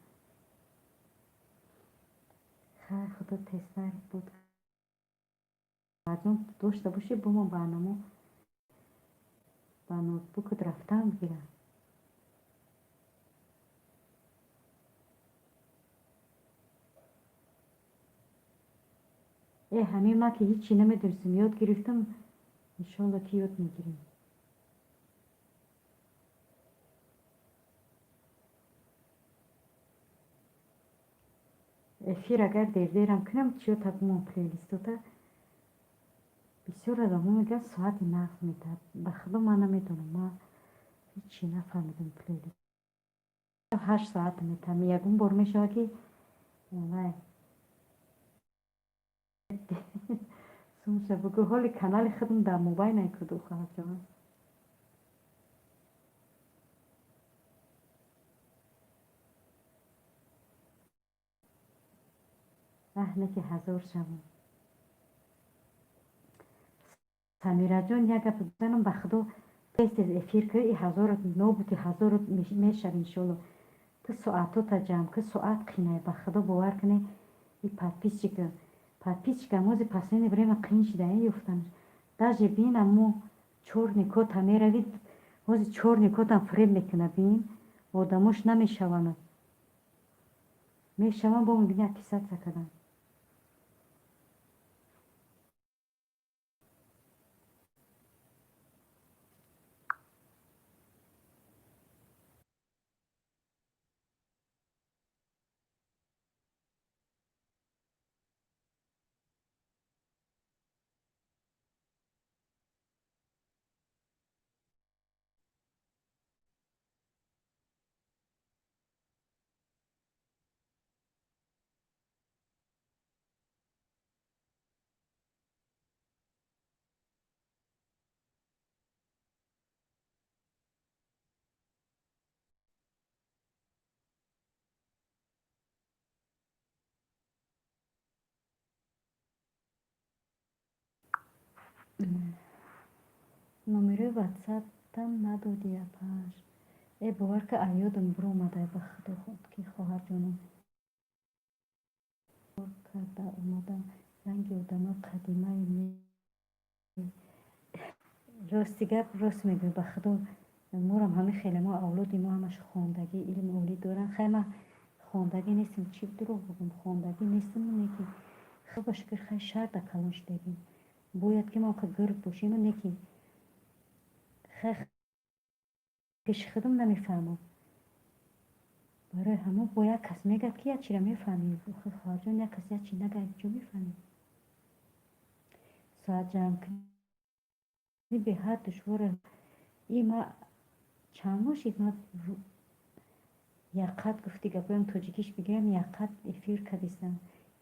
A: Хай, худо тезтар буд. Хоҳарҷон, дошта бошӣ, бо мо ба анамо ба ноутбукат рафтан гирам. Э, ҳамин ма ки ҳичи намедонистем, ёд гирифтам, иншолло ки ёд мегирем. Эфир агар дердерам кунам, чиё бумон плейлистота. Бисёр одамо мегӯянд, соати нағз медиҳад. Ба худо, ман намедонам, ман ҳичи нафаҳмидам. Плейлист 8 соат метаҳам. Ягон бор мешавад ки вай сумша бугӯ. Ҳоли канали худам дар мобайн айкуду, хоҳарҷон. Аҳ, не ки ҳазор шавам. Самираҷон, як гап бизанам, ба худо, тез тез эфир кӣ, и ҳазорат нобути ҳазорат мешав, иншолло. Ту соатота ҷамъ кӣ, соат қинай, ба худо, бовар кунӣ, и подписчика мози последнее время қин шида ёфтанаш. Даже бинам, мо чёрный кота меравид, ҳози чёрный котам фиреб мекуна, бин, одамош намешаванд. Мешаванд, бо мебини, отписаться карданд. Номерои ватсаптам надодӣ, апаш. Э, бовар ка, аёдам биромада, ба худо ки, хоҳарҷонам, карда омадам, ранги одамои қадимаи. Рости гап, рост мегӯй, ба худо, морам ҳамин хеле, мо авлоди мо ҳамаш хондагӣ, илми олӣ доранд. Хай, ман хондагӣ нестам, чӣ дурӯғ бигӯм, хондагӣ нестам, не ки худо шукр, хай, шарта калон шудагим, бояд ки мо гирд бошем, не ки хай пеши худам намефаҳмам. Барои ҳамон бо як кас мегӯяд, ки як чиро мефаҳмӣ. Хоҳарҷон, як кас як чи нагӯяд, ҷо мефаҳмӣ? Соат ҷамъкунӣ беҳад душвора. И ма чанд моҳ шид, ма яққат, гуфти гапоям тоҷикиш бигӯям, яққат эфир кардистам.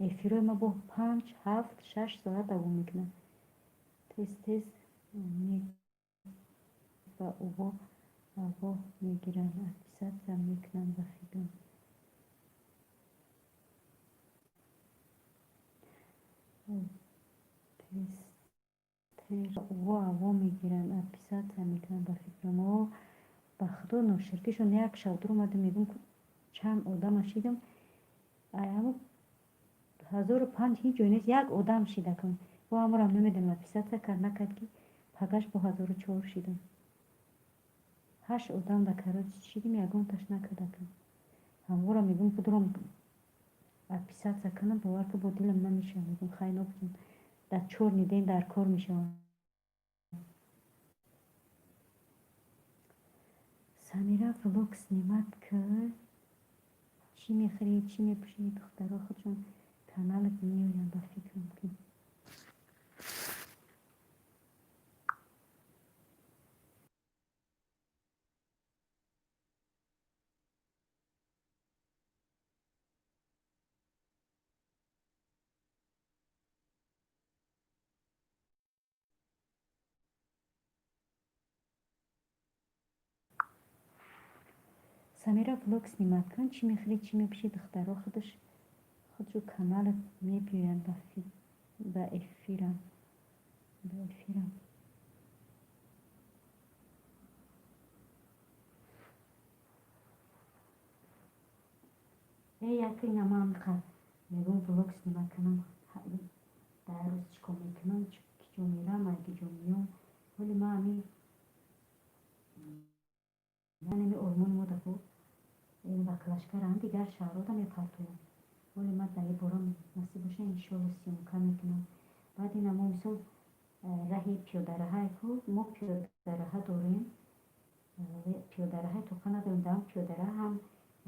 A: Эфирҳои ма бо 5, 7, 6 соат давом мекунад. Тез тез ба уво аво мегиранд, отписаться мекунанд, ба фикрам. Тез уво аво мегиранд, отписаться мекунанд, ба фикрам. О, ба худо, ноширкишон як шаб дуромадем, мегӯм, чанд одама шидам, ҳамо 1005 ҳеҷ ҷой нест, як одам шидакун. Бо ҳаморам намедонам, отписаться кард, накард, ки пагаш бо 1004 шидам. Ҳашт одам да, короче, шидим, ягонташ накардакун. Ҳамвора мегӯм, будуром отписаться кунам, бовар ки, бо дилам намешавад. Мегӯм, хай, нобудем, дар чёрный день дар кор мешавам. Самира, влог снимать кӣ, чӣ мехӯрӣ, чӣ мепӯшӣ, духтаро худшон каналат меоянд, ба фикрам ки. Самира, влог снимать кун, чӣ мехӯрӣ, чӣ мепӯшӣ, духтаро худаш худшу каналат мебиёянд, ба эфирам, ба эфирам. Э, як ина ман мегӯм, влог снимать кунам, дар рӯз чӣ кор мекунам, ки ҷо мерам, ки ҷо меём. Ҳоли ман ҳамин ами Олмони мо даку баклашкарам, дигар шаҳрҳода мепартоям. Ҳоли ман дар ин бора, насиб боша, иншоалло, съёмка мекунам. Баъд ина мо, мисол, раҳи пиёдараҳае ку, мо пиёдараҳа дорем, пиёдараҳаи тоқа надорем, дар пиёдараҳа ҳам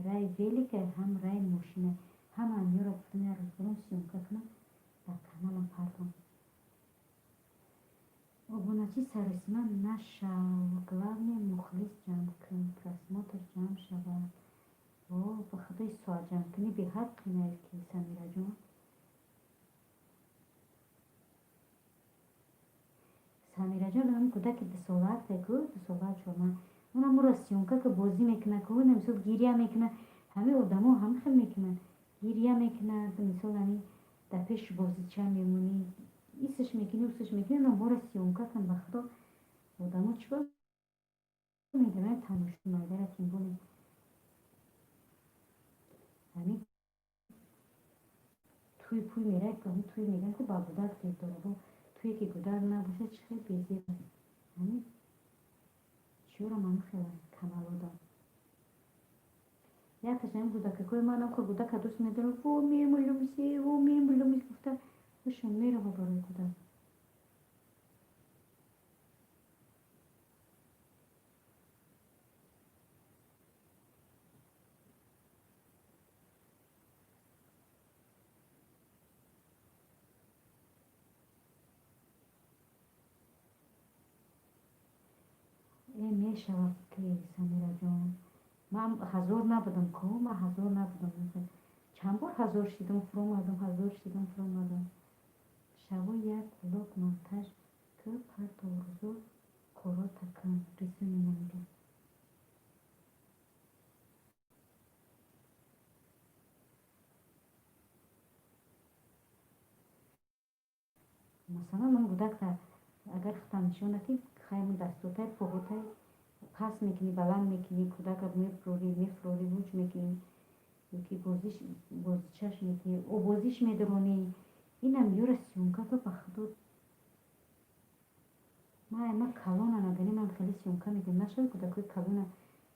A: раи велика, ҳам раи мошина. Ҳама амиёро гуфтам, як рӯз бурам, съёмка кунам, дар каналам партом. Обуначи саросима нашав, главное, мухлис ҷамъ кун, просмотр ҷамъ шавад. О, ба худои, соат ҷамъкунӣ беҳад қинае ки, Самираҷон. Самираҷон, ҳамин кӯдаки дусолаате ку, дусола, чорма, онам ӯро съёмка ки бозӣ мекунад ку, мисол, гиря мекунад. Ҳамин одамо ҳамин хел мекунанд, гиря мекунад, мисол, ҳамин дар пеши бозича мемонӣ, исш мекунӣ, усш мекунӣ, онҳоро съёмка кун, ба худо, одамо чӣ кор мекунанд, тамошо майдара, тем более ҳамин туй пуй меравад, ҳамин туй мегӯянд, ки ба гудак зеб дорад. Бо туе ки гудак набошад, чӣ хел безеб аст. Ҳамин чиёрам ҳамин хел каналода. Якташ ҳамин гудакакои манам ки гудака дӯст медорам, во мемулумси, во мемулумси гуфта, ҳушам мерава барои гудак. Э, мешавад ки, Самираҷон, ман ҳазор набудам ку, ман ҳазор набудам. Чанд бор ҳазор шидам, фуромадам, ҳазор шидам, фуромадам. Шабо як влог монтаж ку, парто, рӯзо корота кун, рисуни намега. Масалан, ман гудакта Агар худтам нишон надиҳӣ, хайму дастотай, поҳотай паст мекунӣ, баланд мекунӣ, кӯдака мефурорӣ, мефурорӣ, вуҷ мекунӣ, ёки бозичаш мекунӣ, обозиш медаронӣ. Инам ёра съёмка ка, ба худо, ма калона наданӣ, ман хеле съёмка мекунам. Нашавад, кӯдакои калона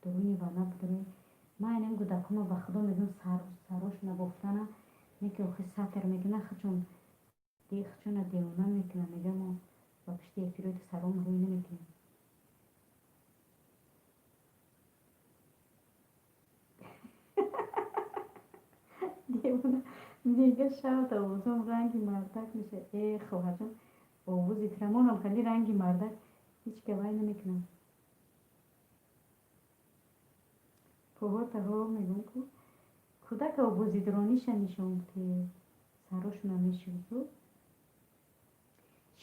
A: дуруни ванна бидорем. Ман инам кӯдакома, ба худо мегӯям, сарошона бофтана неки, охи сатр мекунад, худшона девона мекунад. Мегӯям, мо ба пишти эфирои саром рӯй намекунем. Девона мега, шавт овозам ранги мардак меша. Э, хоҳарҷон, овози трамонам хеле ранги мардак ҳеҷ гавай намекунам. Поҳотаҳо мегӯм, ку кӯдака обозидрониша нишон те, сарошона мешӯзу,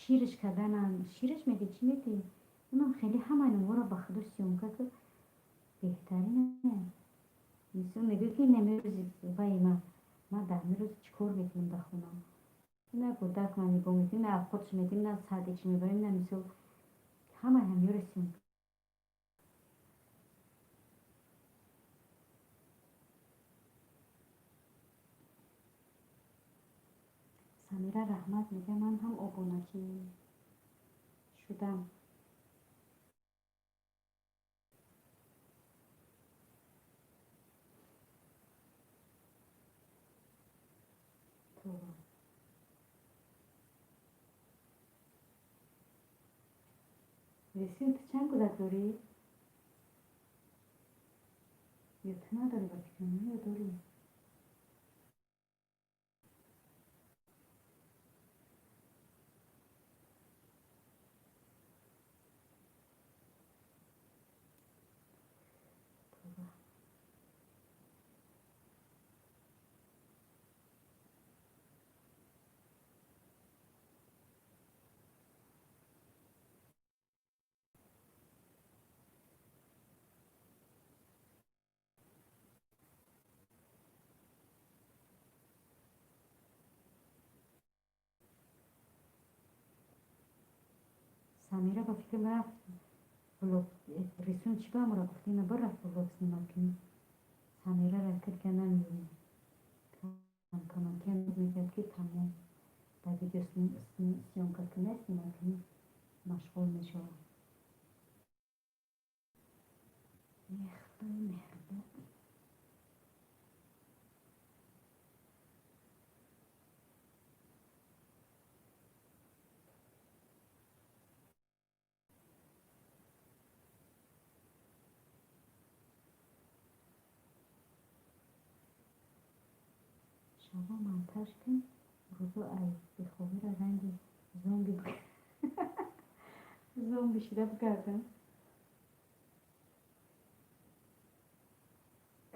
A: шириш карданам, шириш меди, чӣ меди, унам хеле ҳамаи номҳоро, ба худо, съёмка ка беҳтарине. Мисол, мегӯй, ки намерӯзи вай ма дар мирӯз чӣ кор мекунам дар хона, на кӯдак ман нигоҳ мекунем, на авқотш медиҳем, на садикш мебарем, на мисол ҳамаи ҳамёро съёмка. Самира, раҳмат, мега, ман ҳам обуначӣ шудам. Това Ресин, ту чанд кӯдак дорӣ? Ё ту надорӣ, ба фикрам, ё дорӣ? Това Самира, ба фикрам, рафт влог. Рисун, чӣ ба амро гуфтӣ? На, рафт влог снимать кунӣ. Самира рафта, дига намеёбем. Камкамакия мегӯяд, ки тамом, дар видео съёмка кунӣ, снимать кунӣ, машғул мешавад. Э, худои меҳрубон! Шабо монтаж кун, рӯзо ай бехобира ранги зомби шида бигардам.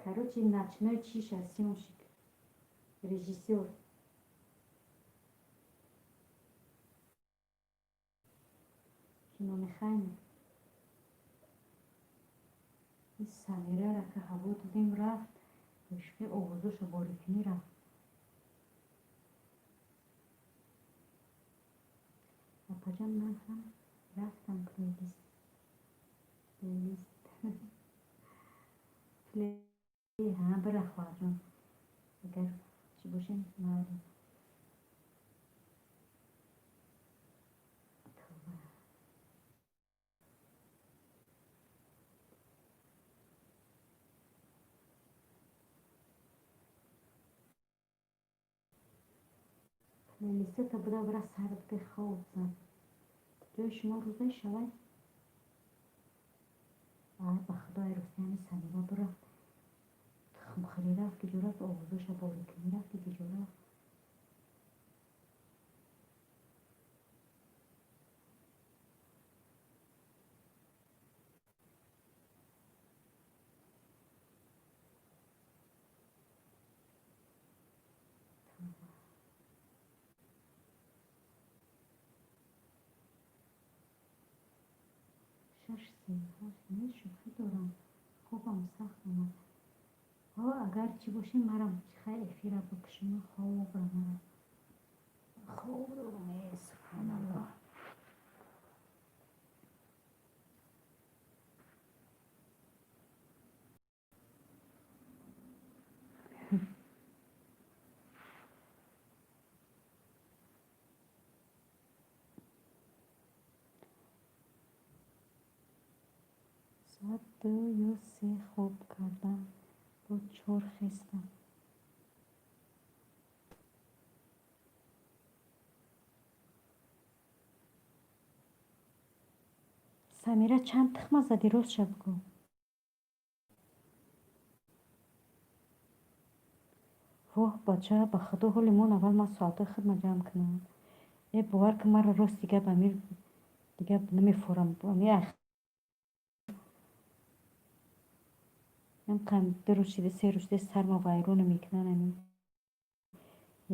A: Короче, ночной чиша, съёмщик, режиссёр. Киномеханик. Ин Самирара ка ҳаво додем, рафт, ишқи овозоша борикунӣ рафт. Апаҷон, ман ҳам рафтам плейлист плей. Ҳа, бира, хоҳарҷон, агар чӣ бошем, майли. Това плейлистата буда, бира сар буда, хоб зан. Ҷои шумо рӯзаи шавай. Ай, ба худои, рости, ҳами Самира бирафт, тухмхӯрӣ рафт, киҷо рафт, овозоша борикунӣ рафти, киҷо рафт? Това 6:38. Не, шӯхӣ дорам, хобам сахт омад. Ҳо, агар чӣ бошем, марам хай эфира бикушем, хобра мара, хоб дорам. Э, субҳаналлоҳ! Соат 2 ё 3 хоб кардам, бо 4 хестам. Самира, чанд тухма задӣ, ростша бигӯ. Воҳ, бача, ба худо, ҳоли мон аввал ман соатҳои худма ҷамъ кунам. Э, бовар кун, маро рост дига ба мир дига намефорам. Ду рӯз шида, 3 рӯз шида сарма вайрона мекунан ами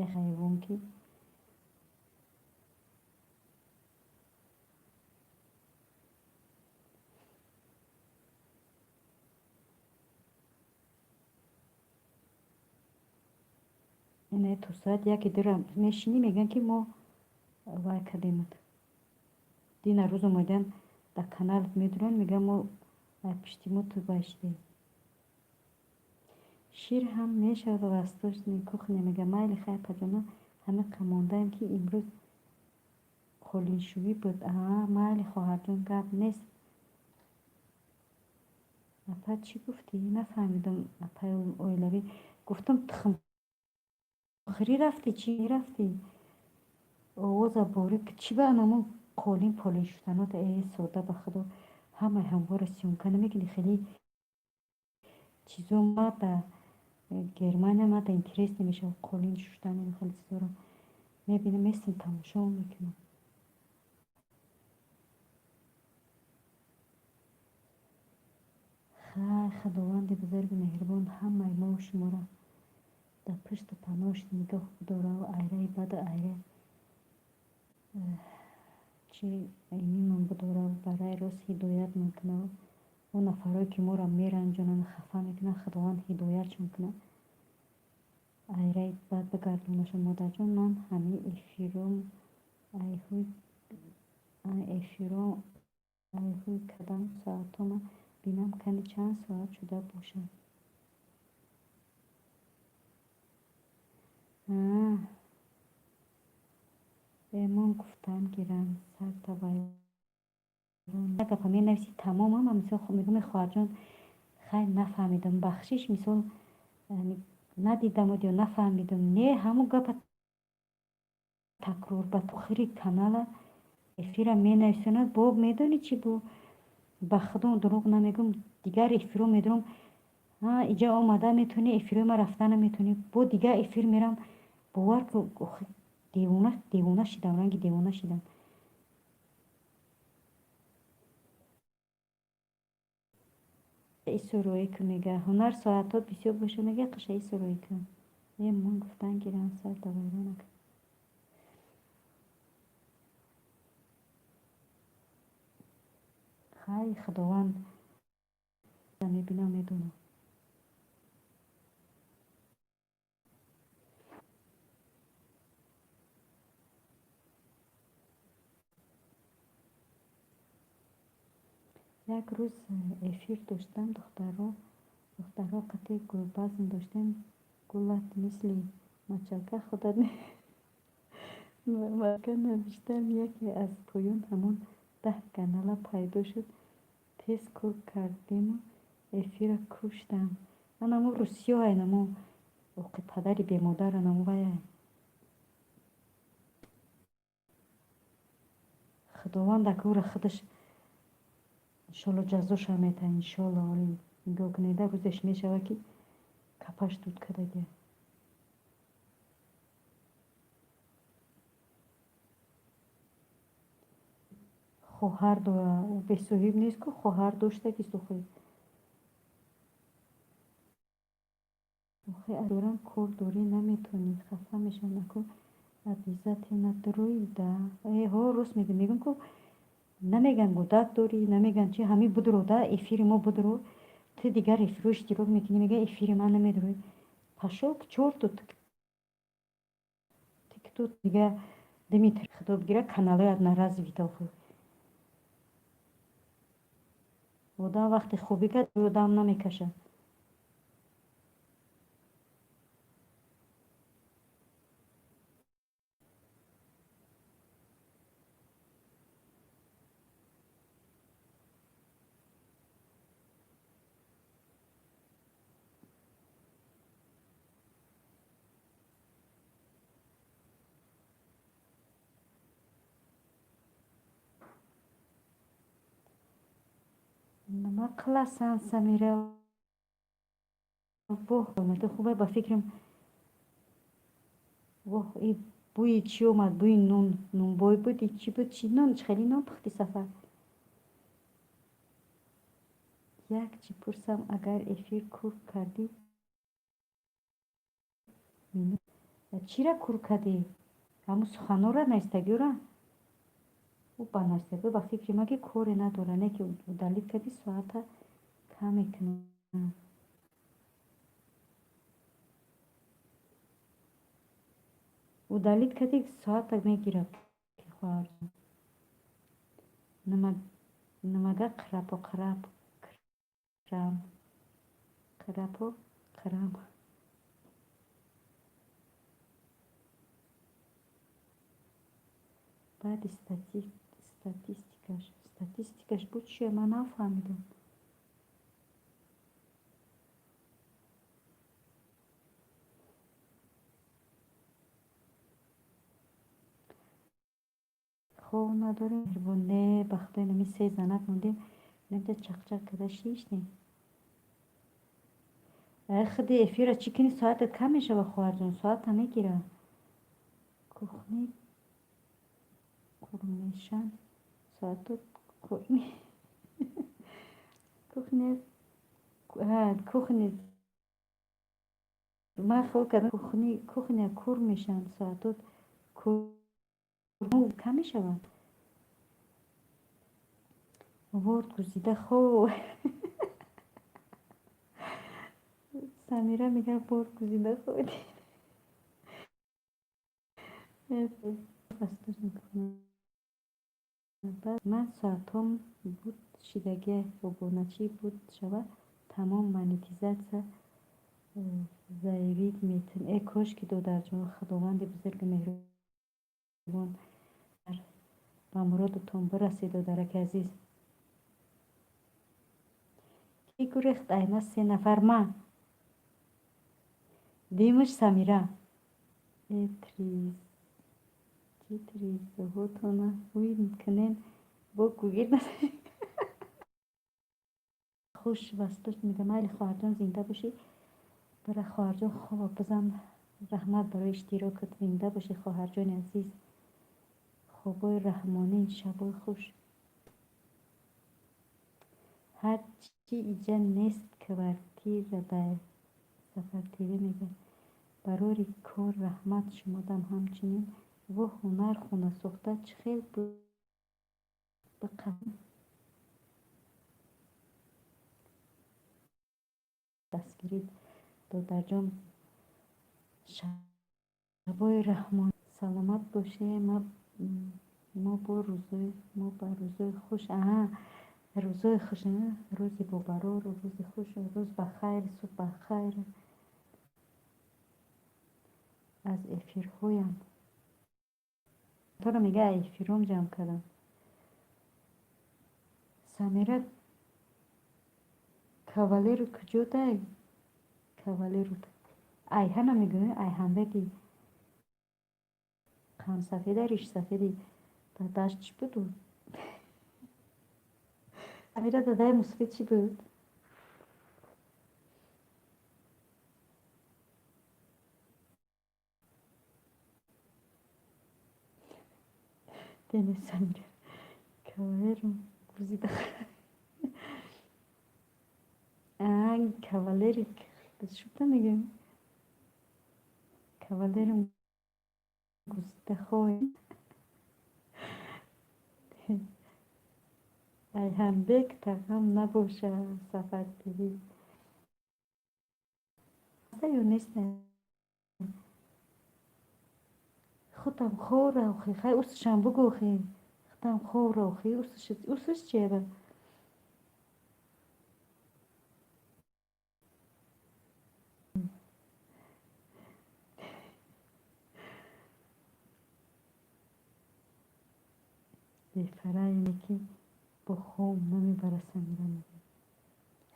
A: як ҳайвон ки. Ине то соат яки дура мешинӣ, мегӯянд ки мо вай кардемат. Дина рӯз омадан дар каналат медуранд, мегӯянд мо пишти мо ту вай шудем. Шир ҳам мешавад восточный кухня, мегӯяд. Майли, хайр, паҷона, ҳамин мондаем ки имрӯз қолиншӯӣ буд. Аа, майли, хоҳарҷон, гап нест. Апа, чӣ гуфтӣ? Нафаҳмидам, апаи оилавӣ. Гуфтам, тухмхӯрӣ рафтӣ, чӣ рафтӣ? Овоза борик, чӣ ба анамон қолин полин шуданота? Э, сода, ба худо, ҳамаи ҳамвора съёмка намекунӣ, хеле чизо ма да Германия ма да интерес намешавад қолин шуштан, хеле чизоро мебинам, местам, тамошо мекунам. Хай, Худованди бузурги меҳрибон ҳамаи мо шуморо дар пушту паноҳаш нигоҳ бидорав, айраи баду айра чи иминмон бидорав, барои рост ҳидоятмон кунав. Он нафарое ки моро меранҷонанд, хафа мекунанд, Худованд ҳидоятшон кунад, айраи бад бигардонашон. Модарҷон, ман ҳамин эфиром айҳӯй кардам, соатҳома бинам, кани чанд соат шуда бошад. Эмон гуфтан гирам, сарта вайрон. Як гапа менависӣ, тамомам. Мисол мегӯм, хоҳарҷон, хайр, нафаҳмидам, бахшиш, мисол надидамуд ё нафаҳмидам. Не, ҳамун гапа такрор ба охири канала эфира менависонад. Бо медонӣ чӣ бу? Ба худо, дурӯғ намегӯм, дигар эфиро медурам, иҷа омада метавонӣ, эфирои ма рафта наметавонӣ. Бо дигар эфир мерам, бовар ку, девона девона шидам, ранги девона шидам. Исурӯӣ ку, мега, ҳунар соатҳо бисёр боша, мега, қиша исурӯӣ ку. Э, ман гуфтан гирам, сарта вайрона. Хай, Худованд мебинам, медонам. Як рӯз эфир доштам, духтарҳо қати гулбазм доштем. Гулат мисли мачалка худат навиштам. Яке аз поён ҳамон 10 канала пайдо шуд. Тез кор кардему эфира куштам. Анамо русиё, айнамо оқи падари бемодар, анамо вай. Худованд акура худаш иншолло ҷазоша метаҳад, иншолло. Оли нигоҳ кунеда, рӯзеш мешавад ки капаш дуд кардагия. Хоҳар дора, ӯ бесоҳиб нест ку, хоҳар доштагист охи. Охи, дорам, кор дорӣ, наметавонӣ, хафа мешавам, наку обязательно дурои да. Э, ҳо, рост мегӯ, мегӯм ку, намеган гудак дорӣ, намеган чи, ҳамин будро да эфири мо будро, ту дигар эфиро иштирок мекунӣ, мега эфири ман намедурӣ. Пашо к чорту, ту дига Дмитрий, худо бигира, каналоят наразвита охи. Одам вақте хубӣ кард, одам намекашад. Ҳама классан, Самира. Воҳ, омада хубай, ба фикрам. Воҳ, и бӯи чӣ омад? Бӯи нун, нунбой буд, и чӣ буд? Чӣ нон, чӣ хеле нон пухти, Сафар? Як чӣ пурсам, агар эфир кур кардӣ, чира кур кардӣ? Ҳамун суханора наистагиёра? Ӯ ба наистагиё, ба фикри ман, ки коре надора, не ки удалить кардӣ, соата кам мекунад. Удалить кардӣ, соата мегирад, хоҳарҷон. Нимага қирапо қирап крам қирапо қирам. Баъди статистикаш буд чия, ман нафаҳмидам. Хов надорем, меҳрубон. Не, ба худои нами се занак мондем, намда чақчақ карда шиштем. Худи эфира чӣ кунӣ, соатат кам мешава, хоҳарҷон, соата мегира. Кухни курмешан, соату кухня, кухни ман хол кардам, кухни, кухня кур мешан, соатот кам мешавад. Ворд гузида хо. Самира мегӯяд, ворд гузида хо. Ман соатҳом буд шидагия, обуначӣ буд шава, тамом монетизатсия заявить метун. Э, кош ки, додарҷон, худованди бузургу меҳрубон ба муродатон бирасед, додараки азиз. Кӣ гурехт? Айна се нафар: ман, Димуш, Самира. Э, триз чӣ тризоҳотона ӯй кунен, бо гугир. Хуш вастуш мега. Майли, хоҳарҷон, зинда бошӣ. Бара, хоҳарҷон, хоба бизан. Раҳмат барои иштирокат, зинда бошӣ, хоҳарҷони азиз. Хобои раҳмонӣ, шабои хуш. Ҳарчи иҷа нест, квартира дар Сафар ТВ мегӯяд. Барори кор, раҳмат шумодам ҳамчунин. Во, ҳунар хонасохта чӣ хел биқа дастгирӣ, додарҷон. Шабои раҳмон, саломат бошед. Мо ба рӯзои хуш. Аҳа, рӯзои хуш, рӯзи бобарор, рӯзи хуш, рӯз ба хайр, субҳ ба хайр. Аз эфирҳоям торо мега, эфиром ҷамъ кардам. Самира, кавалеру куҷо дай? Кавалеру айҳана мегӯем, айҳанбеги қандсафеда, ришсафеди дадаш чӣ буду? Самира, дадаи мусфид чӣ буд? Дене, Самира, кавалеру гузида. Кавалери шута мегӯем, кавалерум гузида хой. Айҳанбек тағам набоша. Сафар ТВ ё нест? Худам хора охи, хай усшам бугӯ охи. Худам хора охи, усш чиеба? Бефарае ки бо хом намебара, Самира мегӯяд.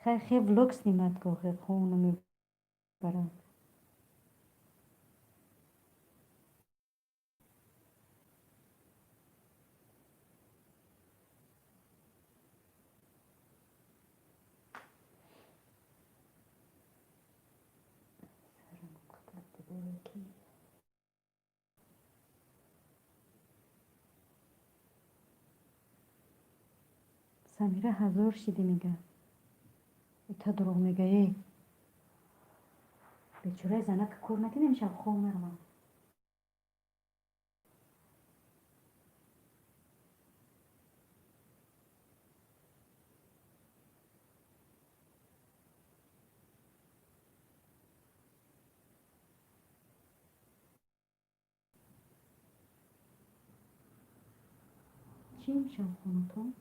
A: Хай, хе влог снимать ко, хе хом намебарад. Самира 1000 шиди мега. Ита дурӯғ мега, е. Бечораи занак кор накунем, шаб хоб меравам. Чӣ имшаб хонатон?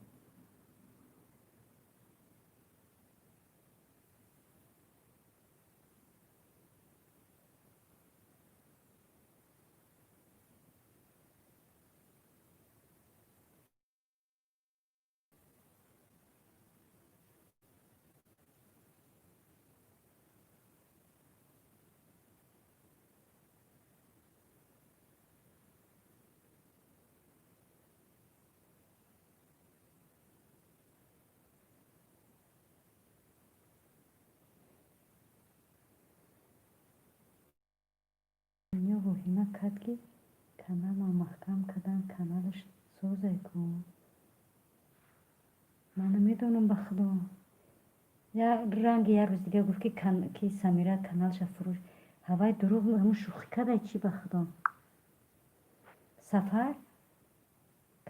A: Дунё воҳима кард, ки каналам маҳкам кардан, каналаш созай ку. Ман намедонам, ба худо. Я ранги як рӯз дига гуфт, ки Самира каналша фурӯш. Ҳавай дурӯғ, ҳамун шӯхӣ кардай чӣ, ба худо. Сафар?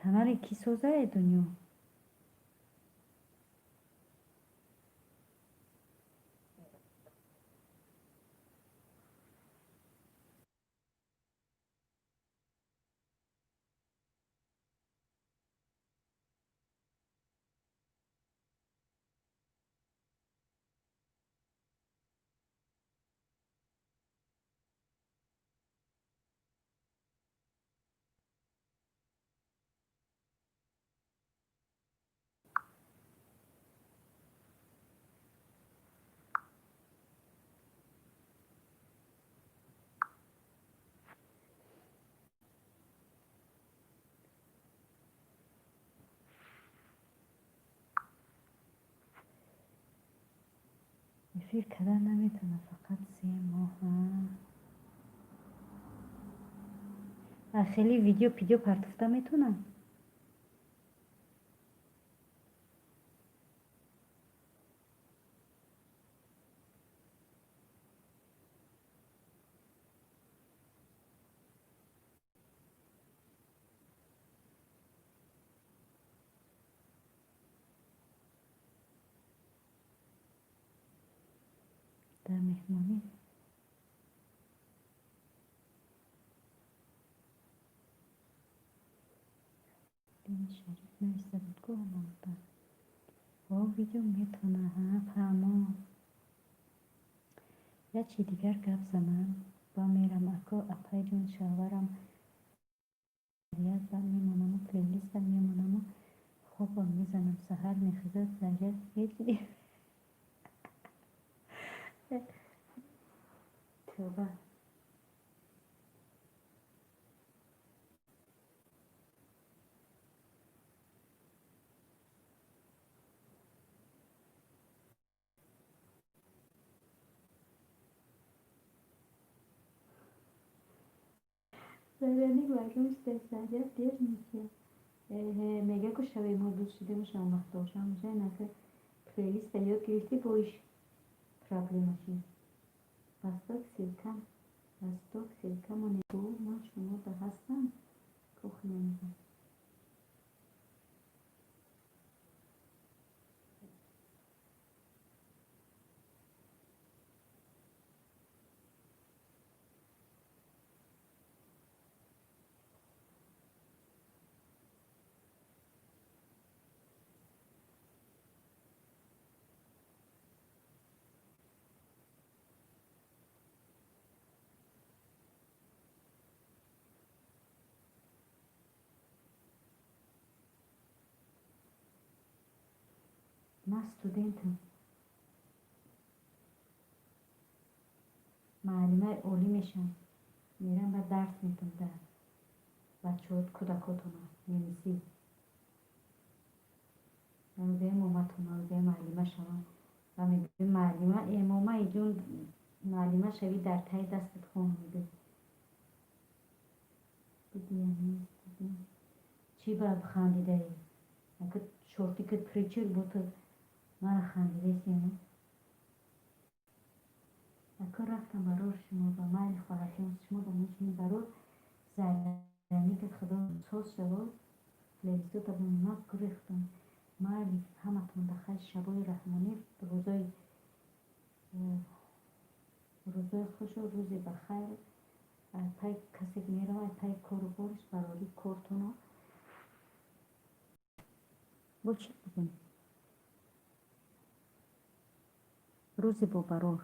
A: Канали кӣ созае, Дунё? Эфир кардан наметавонам, фақат 3 моҳ. Хеле видео пидео партофта метавонам? Дар меҳмонӣ дини Шариф нависта буд ку омода. О, видео метавона, ҳа, фаҳмо. Як чи дигар гап занам, ба мерам, ако, апайҷон, шавҳарам заряд ба мемонаму плейлиста мемонаму хобам мезанам, саҳар мехезад, заряд ҳеҷ. Тавба. Зарядник баргашт, заряд дер мешавад. Мега ку шаби мо дӯст шудему шавмахтошам меша, инака плейлиста ёд гирифтӣ, бо иш проблема шид. Восток ссылка, Восток ссылка монед. Ман шумо да ҳастам, кухня мега. Ман студентам. Муаллимаи олӣ мешавам. Мерам ба дарс метам да бачаҳо, кӯдакотона немисӣ. Мегӯям моматона, мегӯям муаллима шавам. Ва мегӯям муаллима, э момаи ҷон, муаллима шавӣ, дар таи дастат хон, мегӯяд. Бидия нест. Чӣ ба хандидаӣ? Ака чорти ки причер бо ту мара хандидесем. Ака рафтам барор шумо ба майли хоҳарҷон, шумо ба мучунин барор зарани ки худо соз шавод, плейлистота бо ман гурехтам. Майли, ҳаматон ба хайр, шабои раҳмонӣ, рӯзои хушу рӯзи ба хайр. Пай касе ки меравад, пай кору бориш, барори кортуно. Бо чӣ бигӯм? Рӯзи бобарор.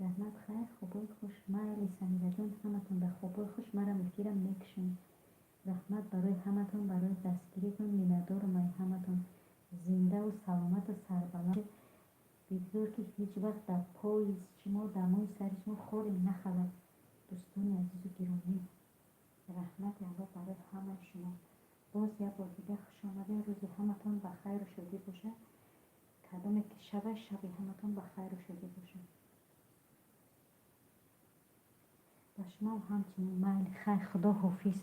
A: Раҳмат, хайр, хобои хуш. Майли, Самираҷон, ҳаматон ба хобои хуш, марам эфирам мекушам. Раҳмат барои ҳаматон, барои дастгиритон, миннатдорам ай ҳаматон. Зиндаву саломату сарбаланд. Бигзор ки ҳеҷ вақт дар пои шумо, дар мӯи сари шумо хоре нахалад. Дӯстони азизу гиромӣ, раҳмати Аллоҳ барои ҳамаи шумо. Боз як бор дигар хуш омадед. Рӯзи ҳаматон ба хайру шодӣ бошад. Кадоме ки шаба, шаби ҳаматон ба хайру шодӣ бошад. Ба шумо ҳамчунин, майли, хайр, худо ҳофиз.